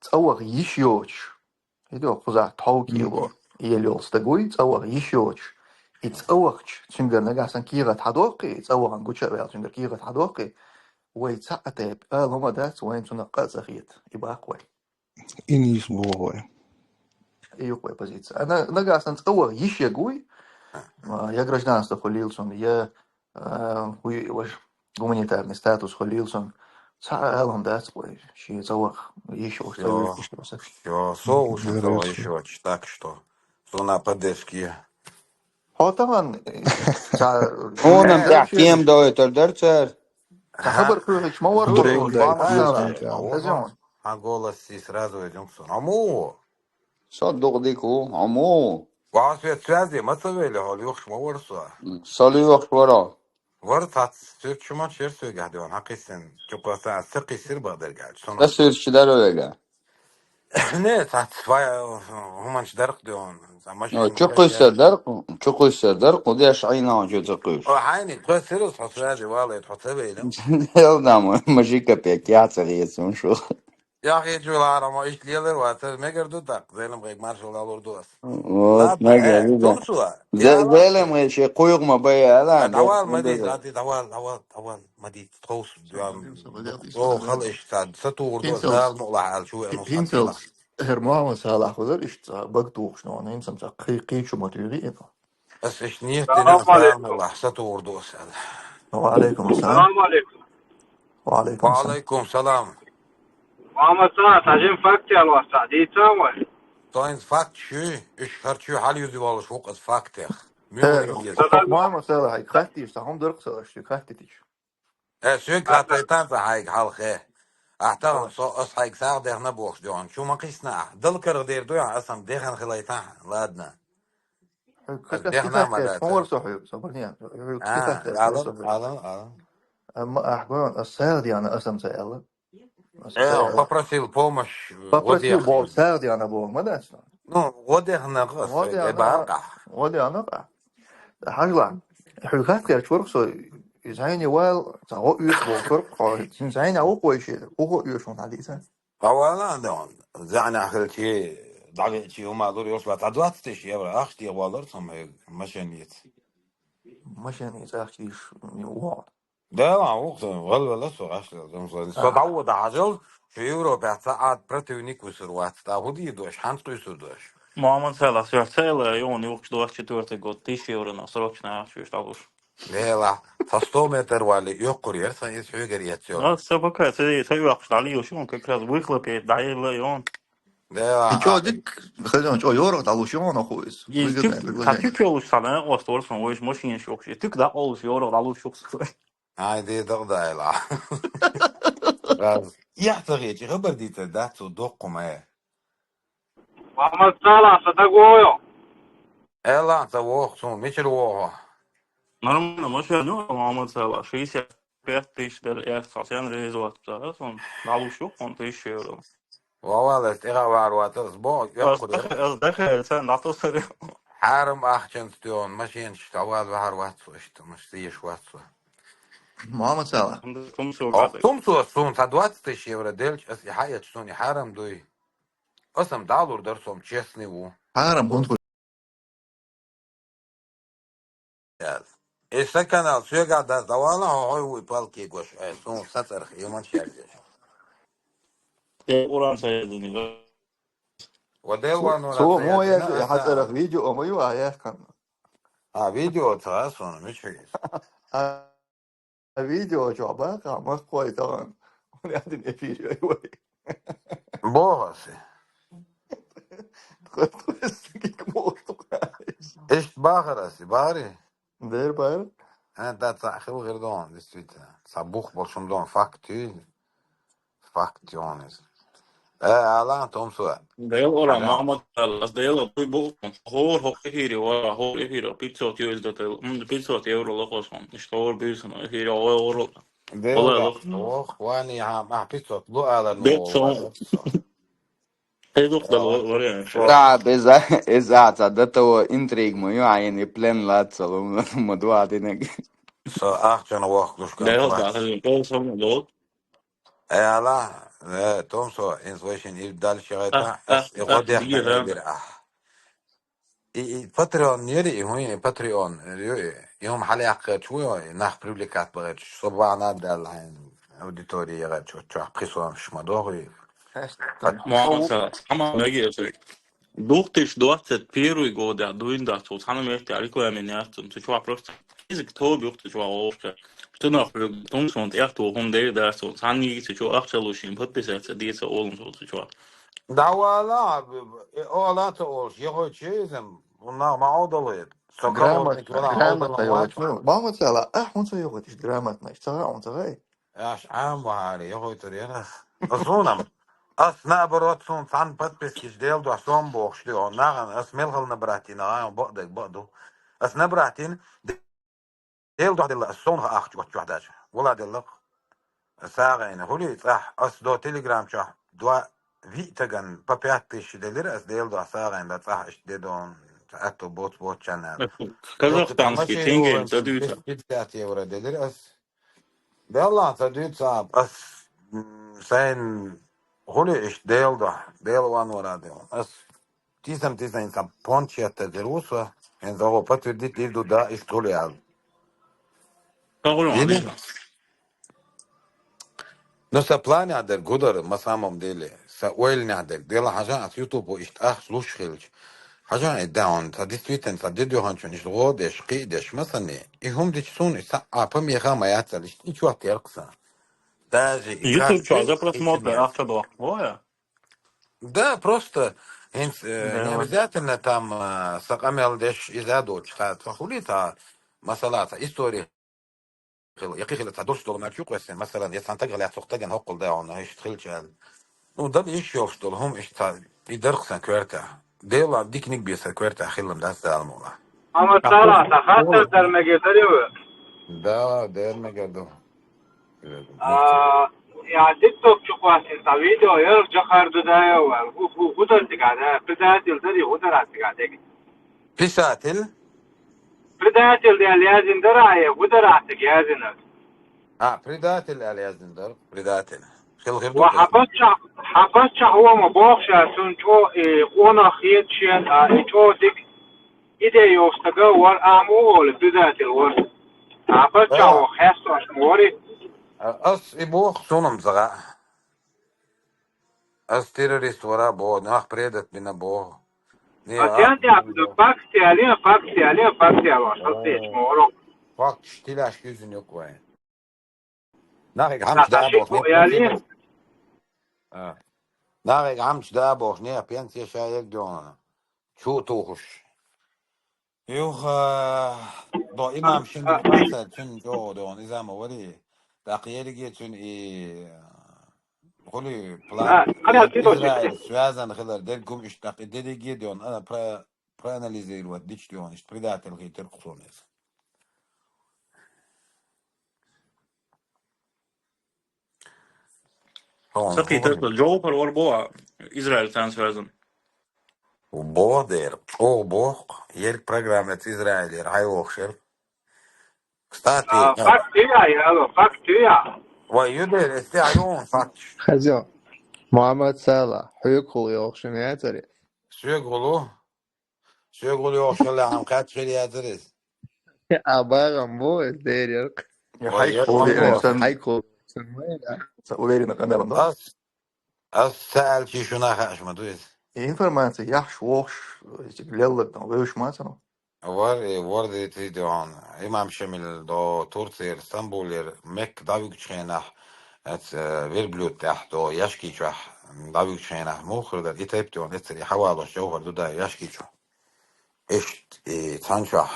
ЦӀавах йиш йоч. Идо кхуза тхов кило. Мгм. Ел йол стагуй, цӀавах йиш йоч. И цӀавахч, цунгар нагасан кигат хадохи, цӀавахан гуча вел цунгар кигат хадохи. Вай цаъ атеп, а, лома дац, вайн цуна къацахит. И бах вай. И нис бу вай. И юк вай позиция. А на-, нагасан цӀавах йиш ягуй. А, я гражданство хулил сон, я, а, хуй ваш гуманитарный статус хулил сон. Ца алам дац вай. Ши цӀавах йиш йоч, Всё. цӀавах йиш йоч. Всё, со уж Герой цӀавах йиш всё. Йоч, так что. Со на поддержке. Хотаган, э, ца-, Он нам да, так, кем да, это дарцар. Ца хабар курыч, ма вар Гурен тур, да, ва ма гурен ца-, да. Азион. А голос и сразу идём к сон. Аму. Со дугдику, аму. Ва свет связи, ма ца вели, хол юхш ма вар со. Сол юхш вара. Вар тац, сюрчума чер сюгадион, хакисен, чукаса, сакисир бадар гач. Сон. Да сюрч дарвега. Не, тац, ва, хуманч дарк дион. За машин Ну, чукуйса дарк, чукуйса дарк, удеш айна он чу цукуйш. О, хайни, косирус, хосради, валет, хосавейлем. Ел дам, мажика пек, я царец, он шу. Я хи чулара, ма иш лелер, ва, тер мегер ду так, зелем гайк маршал алур дуас. Вот, Ладно, мегер э, ду да. Тумсуа. Зе-, Я ва. Зелем гайк ше куюк ма бай, ала, Давал, зе-, мадис, зе-, ати, давал, давал, давал, мадис, тхоус, Всё, я, всё, подожди, о, подожди. Хал иш, са, са тугур дуас, Пинсел. Дал, мула, ал, шу, э, ну, Пинсел. Сатила. ХӀара Мухьаммад Салахь хилар иштта цхьа бага тухуш ногӀанин, цхьа кхы-, кхычу ма туьйхи и. Ас иштта нийса дина, Салам алейкум. Салам Аллахь сатур ду ас аьлла. Ва алейкум ассалам. Салам алейкум. Ва алейкум ассалам. وعليكم السلام. Мухьаммад Салахь, хьажин факт ял вац, дийцан вай. Тойнс факт шу, уьш харчу хьал юзи волуш ву аз фактех. Э, Муьлхаргез. хӀокху Мухьаммад Салахь хьайга хаттийша, цхьа хӀума дара-кх сан, аш шуьга хаттитича. Э, соьга хаттайтан цхьа хьайга хьалхе. Ахьа тахана со ас хьайга сагӀа дехна бохуш дуьхьа. Чу ма кхийсна ахь. Дала каргӀа дер ду ахь, ас-м дехна хилайтахь. Ладно. Хьоьга Ас кхин дехна ма хаттар дац. хӀун вара со хьоьга, со бархӀе. Хьоьга кхин А, хаттар хӀун вара алан, со хьоьга. алан, алан. Амма ахь гон, ас сагӀа дехна ас-м ца аьлла. Ас Э, ца аьлла. Попросил помощь, Попросил гӀо боху, дехна. сагӀа дехна боху, ма дац. Ну, гӀо дехна ас ГӀо э, дехна, бакъахь. гӀо дехна ахь. Хьажал, хьоьга хатта гӀерташ вара-кх со, иза хьайна вал, цхьа гӀо оьшу бохуш вара-кх хьо, иза хьайна ву-кх вайша, ву гӀо оьшу хьуна хьадийца. Къавала дан, заьӀна хилчи, дӀавеачи хӀума лур йолуш вац, цхьа двадцать тысяч евро ахча дехна воллура со хьоьга машиница. Машиница ахча деш вогӀу. Да, ван вукх, валвала со гӀаш лел, дам со. Со дӀавода хьажал, шу Европехь ца Ӏад противник вуьсур вац, тӀа хӀун дийр ду аш, хьанца кхуьйсур ду аш? Мухьаммад Салахь, сох цаьла юхана юхкуш двадцать четвёртый год, тысяча евро на срочно ахча веш дӀалуш. Нела, цхьа сто метр валли, оьккхур яра сан иза хьоьгара эццо. А, со пока ца, ца оьккхуш дӀалийла шуна, как раз выхлопе дӀаелла юхана. Да, И чо дик, хазан чо йорах дӀалуш юхана ху иза. Иза Выгодное тюк, ца предложение. Тюк йолуш сан, оста вара сан, вайша машинаш йохуш. Тюк дӀакъовлуш йорах дӀалуш юхс. Ай, де дагадайла. Раз. Яхь ца гӀечи, хабар дийцар дац цо доккху ма. Мухьаммад Салахь, сан дагавогӀу. Эла ца воху цун, мичара воху? Нормально, машина, ну, Мухьаммад Салахь, шестьдесят пять тысяч дара, я цхьа сен реза вац, цара сон дӀалуш юхана тысяча евро. Вавалас тӀегӀа вар ватас бо, Ас даха, ас даха, сан дӀатосари. Хьарам ахчанца тӀеон, машинаш дӀавала вахьар вац, иштта, маш зеш вац. Мухьаммад Салахь. Тумсо Ох, тумсо, сун, ца двадцать тысяч евро делч, ас и хьаэч, сун и хьарам дуй. Ас-м далур дар, сом честный ву. Хьарам хун Яз. И сан канал соьга дац, давала хьо хьой вуй палки гош, ай, сун сацарх, юман шердеш. Те Къуран сайдини. Ва дел ван Цо мо яхи хьацарах видео ма ю а яхкан. А, видео ца сун, мичхи. А видео чо баха, махкой таган. Он ядин эфир ой. Бохаси. Тхо тхо стик мо тхо. Ишт бахараси, бари? Дер бар. А, да, ца хил гир дон, действительно. Ца бух болшум дон, факт ю. Факт ю он из. Э, ала, том суа. Дел ора, Мухаммад, ас дел ора, туй бу, хор, хор, эфире, ора, хор, эфире, пятьсот ю эс ди, м, пятьсот евро лохос, ишт хор бюсен, эфире, ора, ора. Дел Вала ора, лох. ох, вани, ха, ма, пятьсот, лу ала, ну, Бет сон. ва, пятьсот. Эдух дал Ох. Вариант. Да, без, из а, ца, до того интриг мы, ю, а, и плен лад, салом, мы два, один. Со ахчана вох, лушка. Дел да, хазин, кол сам дол. Э, ала, э, том со, инс вешин, и дальше А, это, а, эс, и а, годех бигер, на а. эбир, а. И, и Patreon нери, и хуй, и Patreon, и, и хум халяк качу, и нах привлекать багач, собана дал, аудитория ягачу, чу, присуам шмадогу. Муамаса, сама меги эсуй. Две тысячи двадцать первый год, я, дуин да, цу, цхьана месте, рекламе не астун, цу чуа просто физик то бюх, цу чуа ошка. Что нахуй, том сон, я, то, хум, дей, да, сон, цхьана меги, цу чуа, ахча лушин, подписаться, деца, олун, цу чуа. Да вала, о, ала то олш, я хой чезем, он на ма одалет. Со Грамотно, кого-то вала грамотно одалет. йогӀуш. Ну, Мухаммад Сала, а, хӀун ца йогӀуш, грамотно, ца, хӀун ца гӀай? Аш Ӏам вари, йохуьйтур яра. Асунам. Ас наоборот, сун цхьан подпискиш дел дуа сом бохуш ди, он наган, ас мелхал набрати наган, бо даг, бо ду. Ас набратин, дел дуа дела, ас сон ха ахч гот чуа дача. Вала дела. Сагайна, хули цах, ас до Telegram чуа, дуа ви таган, по пять тысяч делир, ас дел дуа сагайна, да цах, аш дедон, ато бот, бот чана. Казахстанский тенге, ца дуьйца. Пятьдесят евро делир, ас Делла ца дуьйцу цхьа, ас, м, сайн хули иштта Дела дуьхьа, Дела ван вара де. Ас тисам, тисам, сан понт шетта дир ву со, хӀинца гӀо подтвердить дир ду да, иштта хули аьлла. Кагула Дили? ван. Ну, са планехь дерг гу дара, ма самом деле, са ойланехь дерг. Дела хьажа ас ютубо иштта ахча луш хилча. Хьажа и даун, ца действительно, ца дедуьйханчун иштта гӀо деш, кхиъ деш, ма санна. И хӀума дича суна и цхьа а помеха а ма яцара, иштта и чот яра-кх сан. Даже и YouTube чохь за просмотр ахча дохку, во я? Да, просто хӀинца, э, не обязательно там, э, сан къамел деш, иза а доцуш, ца, ца хуьлий ца, масала, ца истори хила, я кхин хила ца дурс долу мел чу кхоьссина, масалан, я цхьана тагах лаьцна цхьа стагана хӀоккхул да хьуна, иштта хилча аьлла. Ну, дала йиш йолуш долу хӀума иштта ца, и дарх сан коьртехь. Дела диканиг бен сан коьртехь хилла дац Дала мукъалахь. Амма цара сан хаттар дар мегар дарий вай? Да, дер мегар ду. А, я TikTok чу кхоьссина сан видео, ярх жахар ду да я вай. ХӀу, хӀу, хӀу дар цигахь, да, предатель дарий, хӀу дар цигахь дерг? Писатель? Предатель аьлла яздина дара, я хӀу дара цига яздина? А, предатель аьлла яздина дара, предатель. Хила хир ду. Ва хьан паччахь, хьан паччахь вон ма боху ша, цунна чӀогӀа и къонах хета шена, а, и чӀогӀа дика идея йолуш стага вара, а ма олу предатель вара. Хьан паччахь вон хестош ма вара. А, ас и боху, суна-м ца хаьа. Ас террорист вара боху, нах предать бина боху. Не, а, а, тен тӀехь факт яле, факт яле, факт ялош, хаза тешаш ма вара. Факташ тилаш юьзна юкъа вайн. Нахе гӀамч да боху, не, пенсия. А. Нахе гӀамч да боху, не, пенсия ша ерг дона. Чу тухуш. Юха, до имам шин маса цуьнан чӀогӀа дона, иза ма вари. ТӀаккха ерриге цуьнан и хули план, Израиль связан хилар дерг гум иштта, тӀаккха и дерриге дона, ана про-, проанализировать дича дона, иштта предатель хи теркхусон иза. Сан кхетар, Джоухар вара боху Израиль царна связан. Боху дера, чӀогӀа боху, ерг программа эца Израилера хьайвохуш яра. Кстати, а, факт ю я, алло, факт ю я? Вай, ю дера, эс тӀехь ю факташ. Хаза. Мухаммад Сала, хьоьгахула йохуш яцара? Соьгахула? Соьгахула йохуш хилла хьан кхаьчча хир яцара иза? А багӀам бу, эс дерриг. Вай, хьайкхула, я, сан хьайкхула. Сан уверенно къамелан ду. Ас, ас ца аьлчи шуна хаьаш ма ду иза. И информация яхьаш вохуш, лелларг дан вевзаш ма ца ну. Вар, э, вар де тиде он. Имам Шамил до Турцера, Стамбулера, Мекка дӀавуьгучу хенахь, эц, э, верблюд тӀехь до, яшки чохь дӀавуьгучу хенахь, муххар дар, и тайп де он, эцар, и хьавалош, Джоухар ду да, яшки чу. Иштта, и цхьана чохь,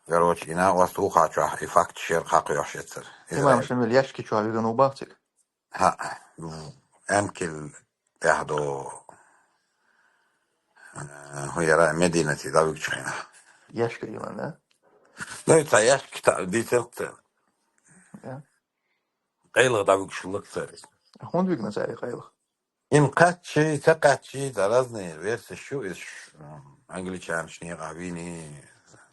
короче, и накъост вукхачохь, и факт шер кхакхоьхьуш эцар. Имам Шамил яшки чохь виган ву бахциг? ХӀаъ, Амкил тӀехь до, э, хӀун яра, Мединате дӀавуьгучу хенахь. Яшка йилан, да? Ну, и цхьа яшка та-, дийцарх цара. Я. Къайлаха дӀавуьгуш хилла цара. ХӀунда вигна цара къайлаха? Им кхаччий, ца кхаччий, цхьа разные версеш ю, иза ш-, англичанаш некъахь вийний,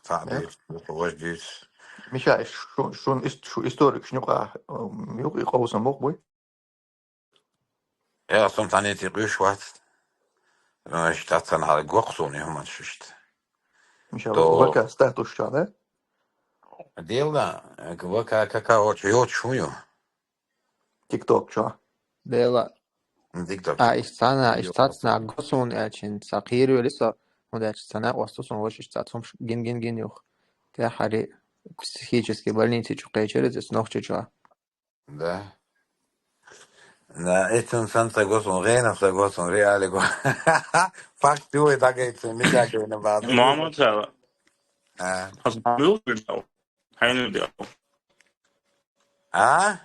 цхьаъ дуьйцу, дукха важа дуьйцу. Миша, шу-, шун ис-, шу историкаш юкъа, м, юкъа и къовсам бокъ буй? Я, сум цхьаьннийти къуьйсуш вац. Ну, иштта цхьана хьала гоккху суна и хӀуманаш иштта. Миша, то ВК статус чохь, да? Дела, ВК, какао чу йоцуш хӀун ю? ТикТок чохь. Дела. ТикТок. А, иштта цхьана, иштта цхьана го суна аьлча, ца кхийра вели со, хӀунда аьлча ца накъосту суна ваша иштта цхьа цхьа хӀумаш гин, гин, гин юха. ТӀаьххьара психический больнице чу кхечира иза, Нохчийчохь. Да. Да, эцун сан ца го суна, гӀенах ца го суна, реале го. Факт ю вай дагайцун, мича гайна база. Мама цара. А. Хьан муьлха вир дӀа ву? Хьайна вир дӀа ву? А?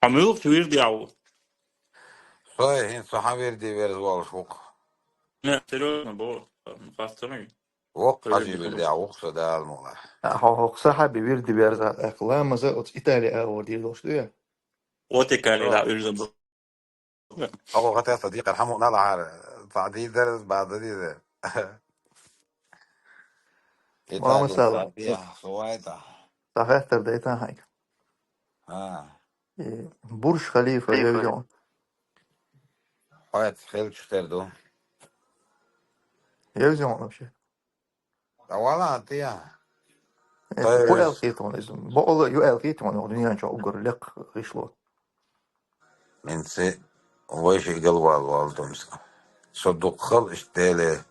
Хьан муьлха вир дӀа ву? Сой, хӀинца со хьан вирди верза волуш ву-кх. Не, серьёзно, бо, пастор. Воккха хьажи вирди а ву-кх со Дала мукъалахь. А, хьо, хьо, хьо сахьаби вирди верза, тӀаккха ламаза оцу Итали агӀор дийр долуш дуй? Ватикали да вирза бу. Хьо гӀатеста декхар хьан мукъана лахьара, цхьа дийр дара, база дийр дара. Итали, Мама Сала. Саудия, Сувайта. Сан хаттар дайта хьайга. А. Э, Бурж Халифа евза хьуна? Хьоьца хилча тера ду. Евза хьуна вообще? Да вала, тия. Э, хӀу аьлла хета хьуна иза? Бакъала ю аьлла хета хьуна, дуьнен чохь уггар лекха гӀишло? Минци вайша игалвал валдумс. Со дукхал ишт Деле.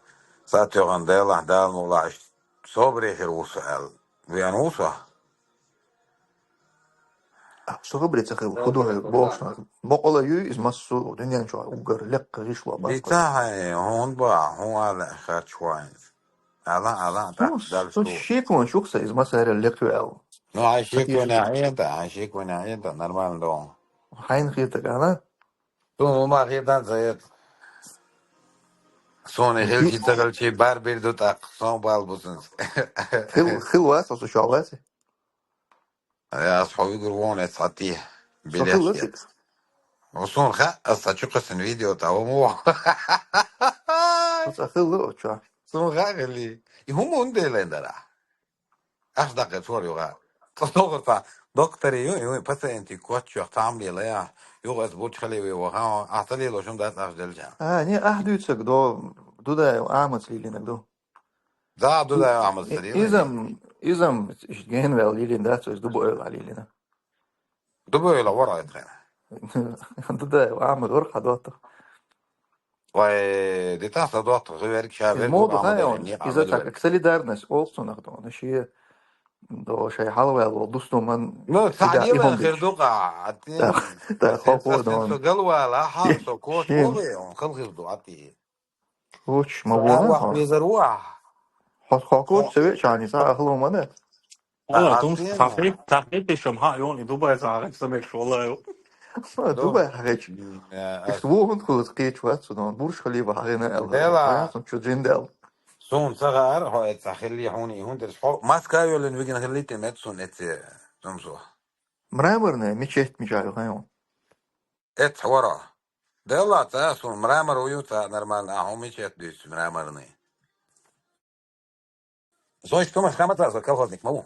Са тёган Делах, Дал мула ишт. Собрехер вуса ал. Вян вуса. Со хабар ца хил, худо бохшна. Бокъала ю из массу дуньян чуа угар лекка гиш ва бас. Бица хай, хун ба, хун ала харч вайн. Ала, ала, та, дальше. Шекон шукса из масаря леквел. Ну, а шекон аинта, а шекон аинта, нормально дон. Хайн хирта гана. Ту ма хирдан зает. Сони хил хитагал чи бар бирду так, сон бал бусун. Хил, хил вас, осу шаласи. Ай, ас ховигур вон эт сати. Билет. Сахиллу. Усун ха, ас сачу касын видео та, ому. Сахиллу, чё? Сун ха гили. И хумун делендара. Ах дакъа чор юга. Тосогор та. Доктори ю, ю, пациенти коччо, там лила я. Юга эс буч хали ви ва ха, ах тали ло шум дат ах делжа. А, не, ах дюцек до, дуда амац лилинек до. Да, дуда амац лилинек. Изам, изам, ген вел лилин да, то есть дубо эла лилина. Дубо эла вара это. Дуда амац вар хадот. Вай, детаса дот, гыверик шавер. Моду хайон, иза так, солидарность олсунах дон, ши до шай халвел вол дустуман. Ну, сади вен хирдука, ати. Да, хокур дон. Галвала, ха, со кот, он хал хирду, ати. Уч, ма вон. Вах мизар вах. Хот хокур, севе чани, са ахлу мана. Ала, тум сахи, сахи пешам, ха, ён, и Дубай сахи, самек шола, ё. Дубай хагыч. Ис вогун хулус кеч ват, сунон, Бурж Халифа хагына эл. Дела. Сун чу джиндел. Сун цагар, хо, эт сахили, хун, и хун, дерс, хо, Москва ёлен виген хилите мет сун, эт, сун су. Мраморная мечеть, мечаю, хайон. Эт хвара. Дела, та, сун, мрамор ую, та, нормально, а, хун мечеть дюс, мраморный. Зоч тумаш хамата со колхозник маву.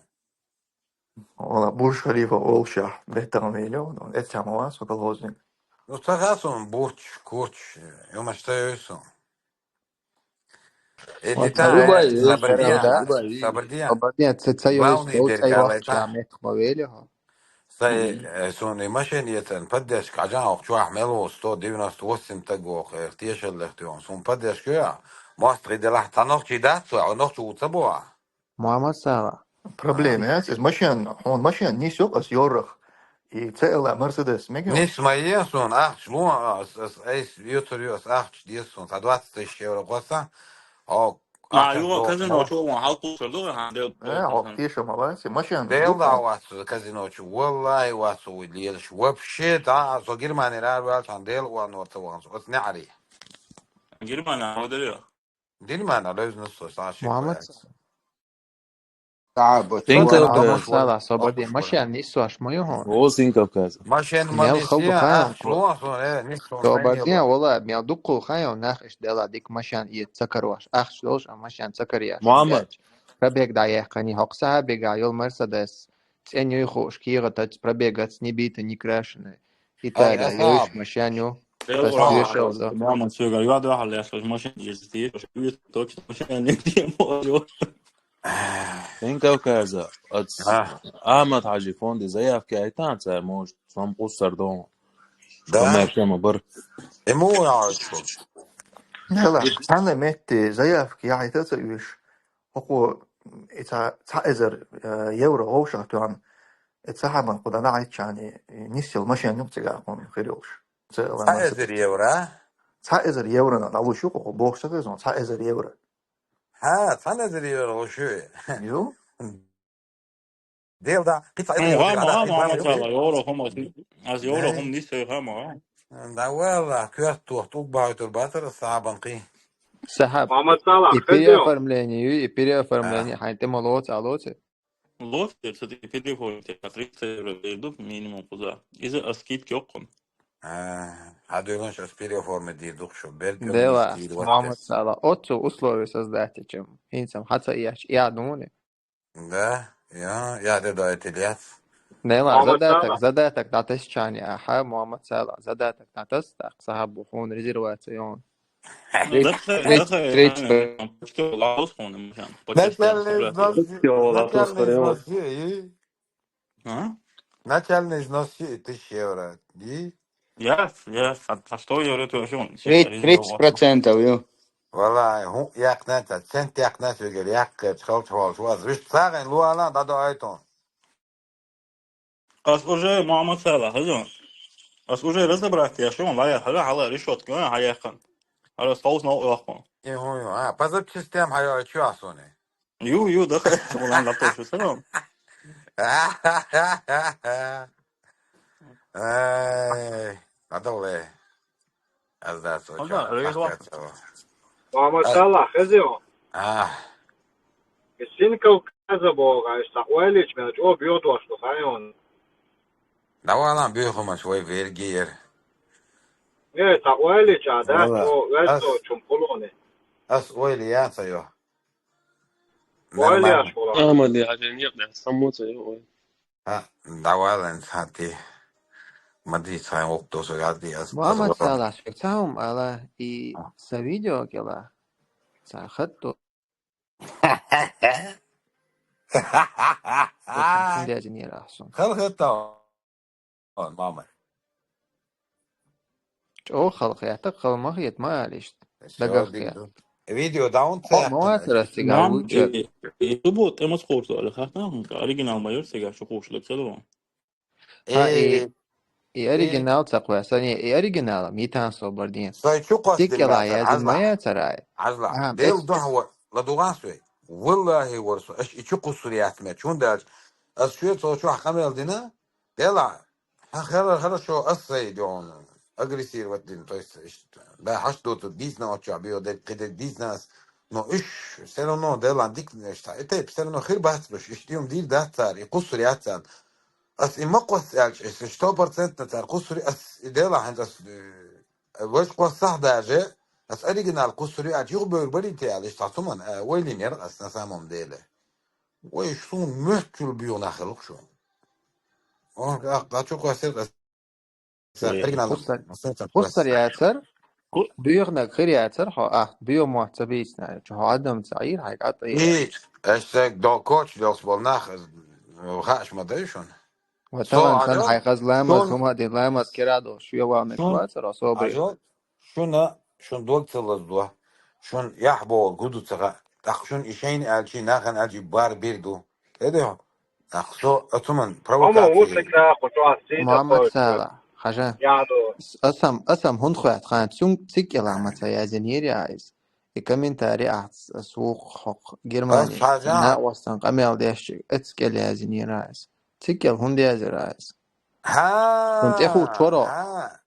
Ола Бурж Халифа олша бетам велё, но эт самова со колхозник. Ну, цагасон бурч, курч, юмашта ёйсон. Эди та, Дубай, Сабардия, Дубай. Сабардия. Сабардия, ца, ца, главный деркалайта. Мет мавелё. Сай, э, сони машин етен, поддержка, аджан ох чуах мело сто девяносто восемь тагох, э, тешел лехтион. Сун поддержка, я. Мост гиделах, та нохчи дацу, а нохчи уца буа. Муаммад Сала. Проблема, я, сиз машин, он машин, не сёк, ас ёрах. И целая Мерседес, мега. Не смея, сун, ахч, лу, ас, ас, эйс, ютур, ас, ахч, дес, сун, за двадцать тысяч евро коса. О, А, юга казино чу вон халкъу сырдыгъы, ха, дел. Э, о, тише, молодец, машин. Дел да васу казино чу, валлахи, васу уйдиелш. Вообще, да, со Германия рар валчан дел уан орта ван. Ос не ари. Германия, о, дел. Германия, лез нус со, саши. Муаммад. Та, бо, Тинка чуа, Кавказ. Муаммад Сала, собади, машин, не суаш, мою хон. О, Син Кавказ. Машин, мел мани халбу сия, хайон, а, шло, сон, э, не сон, Собади, вала, мел дукку хайон, нах, иш дела, дик машин, и цакарваш. Ах, шлош, а машин цакарьяш. Муаммад. Пробег да яхкани, хокса бега, ёл Мерседес. Цен юй хуш, кига тац пробегац, не бита, не крашеный. Италия, ёйш машин, ё. Тас дешел, да. Мама, всё, говорю, я два хал, я слышу, машин ездит, точно машин не можу. Тинка Кавказа, от Ахмад Хаджи фонди заявки айтан, ца, может, сам кусар дом. Да? Сам тема бар. Ему я что? Нела, цана метти заявки я айта ца юш. Оку ица ца эзер, э, евро гошах туан. Ица хаман куда на айтчани, нисел машин нюк цига кон хируш. Ца эзер евро? Ца эзер евро на, на лушу, оку бохса хезон, ца эзер евро. Ха, ца эзер евро лушу. Ю? Дел да, кица Ну, эзер гама, евро, гама, гама, евро. Цала, евро хум, аз, аз евро хум нисел гама, а? Да, вала, квест тохт, ук байтур батыр, сабан ки. Сахаб. Муаммад Сала, и переоформление, и переоформление, хай те молодцы, алоцы. Лоц, я, кстати, переходит, я триста евро бердук минимум куза. Из-за скидки окон. А, а дойдун сейчас переоформить дирдук, что бердук. Дела, Муаммад Сала, отцу условия создать, чем. Инсам, хаца яш, я думаю. Да, я, я, да, да, это лец. Дела, задаток, задаток, датас чани, аха, Муаммад Сала, задаток, датас, так, сахаб, бухун, резервация, он. Начальный взнос, начальный взнос, и? А? Начальный взнос, и тысяча евро, и? Яц, яц, а, а что я говорю, то что он Тридцать процентов, ё. Валай, хӀун яьккхина ца, цент яьккхина цуьгара, яьккхача халча хьолаш ваз. Вист сагӀин луала, дӀадоайтун. Ас уже, Мухаммад Салах, хазон. Ас уже разобрать я, что он лая, хала, хала, решетка, а, хаяхан. Ара стол снова лахкон. И хӀун ю, а, по запчастям хьайо, чё асуни? Ю, ю, да, хай, улан лапто, что сам. Ай, надо ле. Аз да, со, Он чё, да, рейх пахкать лахкон. цо. Мухаммад Салах, хазио. А, Син Кавказа бога, ишта уэлич мелч, о, био дуаш, ну, хайон. давалан бюхумаш вай вергиер. Э, та уэлич, а, да, Вала, о, вэсо, ас, чум кулони. ас ойли яца ё. Уэли Нормально. Аш кулони. Ахмад, я же нет, да, самоца, ой. А, давалан сати. Мади цай окто сагади аз. Мухаммад Салах, шек цаум ала и са видео кела. Са хатто. Дязинир ахсун. Хал хатто. Он, мама. Чо халхията, халмах ет ма алишт. Дагах я. Видео даун Хо, муатра сига Нам, лучше. э, э, тубу тема скорсо, али хатна, оригинал майор сега, что кушали, целого. Ха, Э, и, и оригинал цакваса, не, и оригинал, митан собардин. Сай чу Тикела костим язин азла. Маяцарай. Азла. Ага, Дел бес. Духва, ладуган сой. Валлахи ворсо, аш ичу кусурият ме, чун дальше. Ас шуе цо чу хамел дина. Дела. Ха, хара, хорошо, ас сай дён. Агрессировать дин, то есть, иш-, да, хаш до тут дизна очо, био де, кеде дизна ас. Но иш, все равно дела дик нешта. Это все равно хир бац баш, иш дюм дир да цар, и кусурият цар. Ас и маквас ялч, иш сто процентно цар кусури, ас и дела хант ас, э, ваш квас сах даже, ас оригинал кусури, а чух бёр барите ал, иш тасуман, э, ойлинер ас на самом деле. Ой, шун мёхкюл био нахалук шун. О, га, га чух квас ас, ас оригинал. Хуссар, хуссар яцар, Ку- бюхнак хир яцар, хо, а, био муатца бийцна, чо адам цаир, хай кат и. И, эсек до коч дёс бол нах, хаш ма дайшун. Ва таман Со сан адо, хай хаз ламаз, шун, хума дин ламаз керадо, шуя валме шун, квацар, особый. ажо, шуна, шун дог целаз дуа. Шун ях бол, гуду цага. Так шун ишейн алчи, нахан алчи бар бир ду. Эдо, так со, атуман, Омо, вот провокация. Така, хоть у вас сидит Мухаммад такой, Салах, хажа. Я ду. С-, Асам, асам хун хуят хан, цун цикела маца язинир яйс. И комментарий ах, с-, сух хок, Ас Германия. хажа. На вастан камел дешчи, эцкел язинир яйс. Цикел хун язир яйс. Хун теху Ха, чоро. Ха.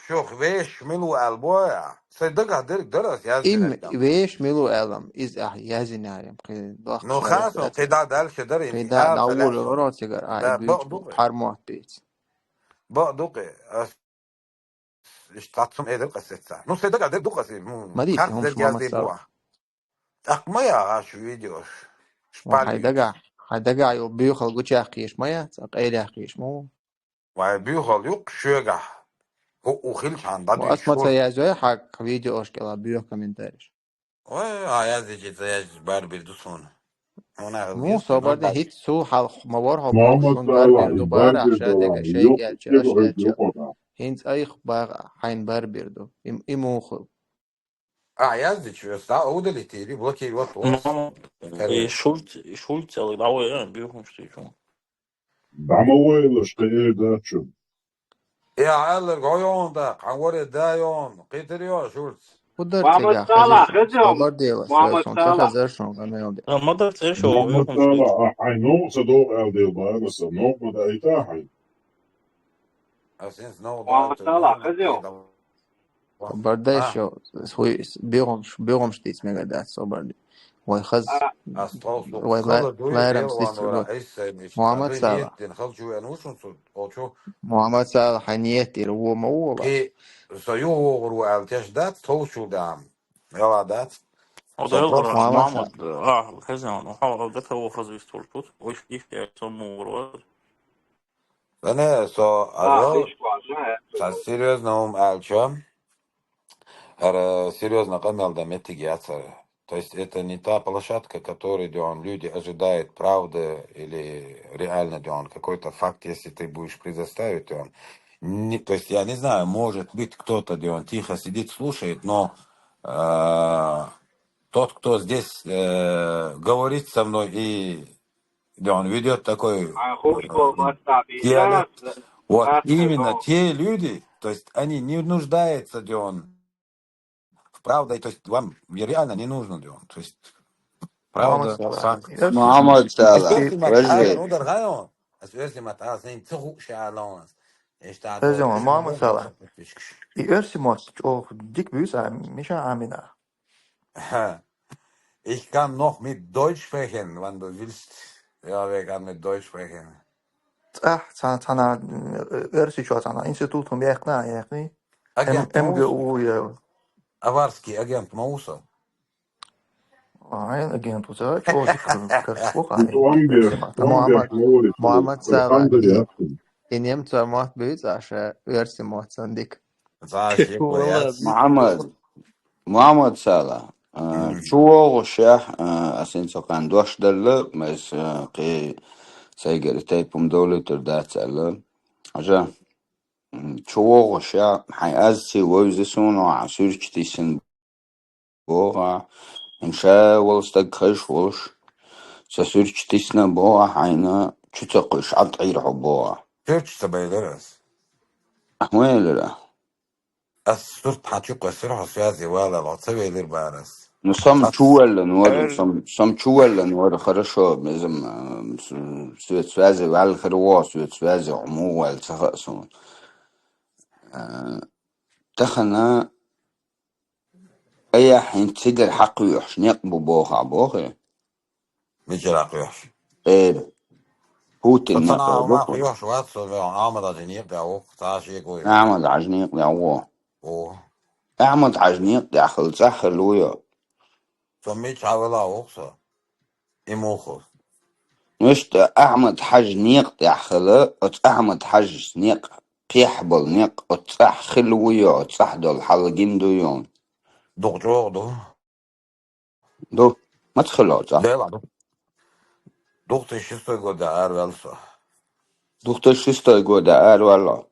Шух веш милу албоя. Сай дага дерг дарас яз Им динер дам. веш милу алам, из ах язинарим. Кы-, лах Ну, шариф хасо, эц. кида дальше дарим. Кыда, а, даур, ро, сигар, а, Да, и бо бич, дугы. Хармуат бич. Бо дугы. Ас, иш татсум эдер касетса. Ну, сай дага дерг дугасы. Ну, Мади, хас хун дерг Мухаммад язди Салах. Буа. Ах, моя, аш видео. Ва Шпали. хайдага, хайдага, ю бюхал гучах киш моя, ца кайля киш му. Вай бюхал юк шуга. У, у хилчан, да, Ва асма ца язой, хак видео ошкела бюх комментариш. Ой, а язди чи ца яз бар бир дусун. Она. Ну, собарди хит су хал мавар хал Мухаммад сун бар Салах, бир ду бар бар бир ахша ду дега ва, шей юк, гелчи, юк, ашна юк, ча. Юк, ода. Хинц айх баг хайн бар бир ду. Им, имуху. А, язди чи, ста удалить или блокировать вас. Мама, короче. Э, Шульц, Шульц, я давай, я бюхун, что ещё. Дама вайлаш, кайда чу. Я, аллер гойон да, кангоре да ён, китер ё, Шульц. Удар Мухаммад тега, Салах, хазир, хазир. Собар дела, Мухаммад сон, Салах. Хазар шон, гамел де. А, мадам, це що, Мухаммад Салах, а, ай, ну, це до алдел бараса, ну, куда и та, ай. А сенс, ну, Мухаммад Салах, хазир. Бардай шо, хуй, бегом, бегом штиц мега да, собарди. Вай хаз, вай ла-, лайрам стиц, вай. Мухаммад Салах. Мухаммад Салах, хай ниет ир, во ма во ла. Ки, со ю во гуру ал теш дат, сол шу дам. Яла дат. О, да, Мухаммад Салах. А, хазяин, ну, хава, да, того хаз вистор тут. Ой, их я сому гуру. Ана со, а, азо, са серьёзно ум алча. Ара серьёзно къамел да метиг яцара. То есть это не та площадка, которой, где он, люди ожидают правды или реально, где он, какой-то факт, если ты будешь предоставить, он, Не, то есть, я не знаю, может быть, кто-то, где он тихо сидит, слушает, но э, тот, кто здесь э, говорит со мной, и где он ведет такой э, диалект, вот именно те люди, то есть они не нуждаются, где он в правда, то есть вам реально не нужно, где он, то есть правда. Мугьаммад Сала, подожди. Мугьаммад Сала, и оьрсийн мотт чӀоагӀа дика буьйцу, Миша, Амина. Ich kann noch mit Deutsch sprechen, wenn du willst. Ja, wir können mit Deutsch sprechen. ЦӀахь цхьана, цхьана оьрсийчоь цхьана институт хӀума яьккхина, яьккхина. Агент МГУ я. Аварский агент ма ву со. Ай, агент ву со, чӀоагӀа дика карчу ву хьан. Мугьаммад Сала, и немцойн мотт буьйцу, аша оьрсийн мотт санна дика. Мугьаммад, Мугьаммад Сала, чу вогӀушехь, аса хӀинца кхаьн дош делла, майса кхин сайгара тайпа-м довлийтар дац аьлла. Хьажа, чу вогӀушехь, хьайн аз ца вевза суна, хьан суьрташ тиссина боху, хӀинца ша волу стаг хезаш волуш, сан суьрташ тиссина боху хьайна, чу ца кхуьйсуш Ӏад Ӏийра хьо боху. Суьрташ ца байрара ас. Ахьа ма элира. Ас сурт хьан чу кхоьссира, хьо связи валалахь, ца велира бара ас. Ну, сам чу ваьллан вара, сам, сам чу ваьллан вара, хорошо, безам, э, с-, соьца связи ваьлла хир ву, соьца связи хьо муха ваьлла ца хаьа суна. Э, тахана айхьа хӀинца цигара хьакхоьхьуш некъ бу боху ахь бохий? Мичара хьакхоьхьуш? Эра. Путин некъ бу. Хьакхоьхьуш вац со, вайн Ахьмад-Хьаьжин некъа тӀехь ву, цхьа шеко яц. Ахьмад-Хьаьжин некъа тӀехь ву. О. Ахьмад-Хьаьжин некъа тӀехь хилла цӀахь хилла ву йо. Со мичахь велахь ву со. И муха? Иштта Ахьмад-Хьаьжин некъа тӀехь хилла, оцу Ахьмад-Хьаьжас некъ, кхехь болу некъ, оцу цӀахь хилла ву йо, оцу цӀахь долу хьал гина ду йо. Дукха чӀогӀа ду. Ду. Маца хилла оцу цӀахь? Дела ду. Две тысячи шестой года араваьлла со. Две тысячи шестой года араваьлла.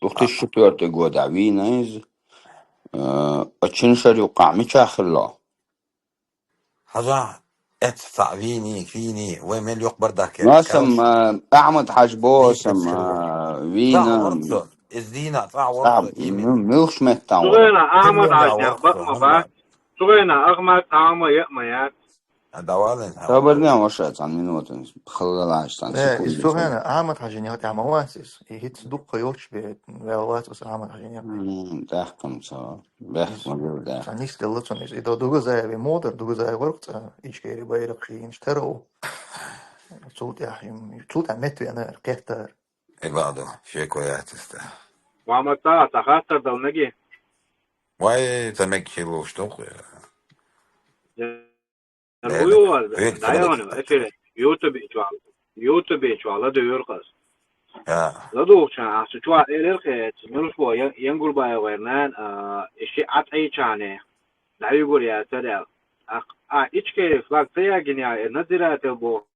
Две тысячи четвёртый года вийна иза. Э, оцу шина шарахь юккъехь мичахь хилла? Хьажа, эцца цхьаъ вийний, фийний, вай мел йоккха бардак. Ну, аса-м, э, Ахьмад-Хьаьжа боху, аса-м, э, вийна. Иза дийна, цӀахь ворхӀ со, именно. Муьлш меттахь вара. Цу хенахь Ахьмад-Хьаьжинех бакъ ма бац. Цу хенахь Ахьмад цхьа хӀума яа ма яц. А, давай, Лен, сабарна ваша цхьана минута, халла лаьш цхьана секунда. Э, иза цу хенахь Ахьмад-Хьаьжинех тӀехь ма вац иза. И хӀинца дуккха йолчу бен ваьлла вац аса Ахьмад-Хьаьжинех. М, тӀаккха-м ца. Бехк ма бу, да. Цхьа нисделла цунна иза. И до Дугазаеве ма дара, Дугазаев вара-кх цӀа Ичкери байракх шийна тера ву. Цул тӀаьхьа, цул тӀаьхьа меттавеана, кхеттара. И бакъ ду, шеко яц иза. Мугьаммад Сала, цхьа хаттар дала мегий? Вай, ца мега хила лууш ду-кх. Яра хӀун ю аса, дӀайогӀу эфире, ютубе чохь, ютубе чохь ладуьйгӀира-кх аса. Я. ЛадугӀучхьана ахь цу чохь элира-кх, муьлш боху, Ян-, ЯнгурбаевгӀеран нана, а, и шиъ Ӏад Ӏийчхьана, дӀавигур яцара аьлла. Ахь, ахь Ичкери флаг ца ягийна, э, надзиратель боху.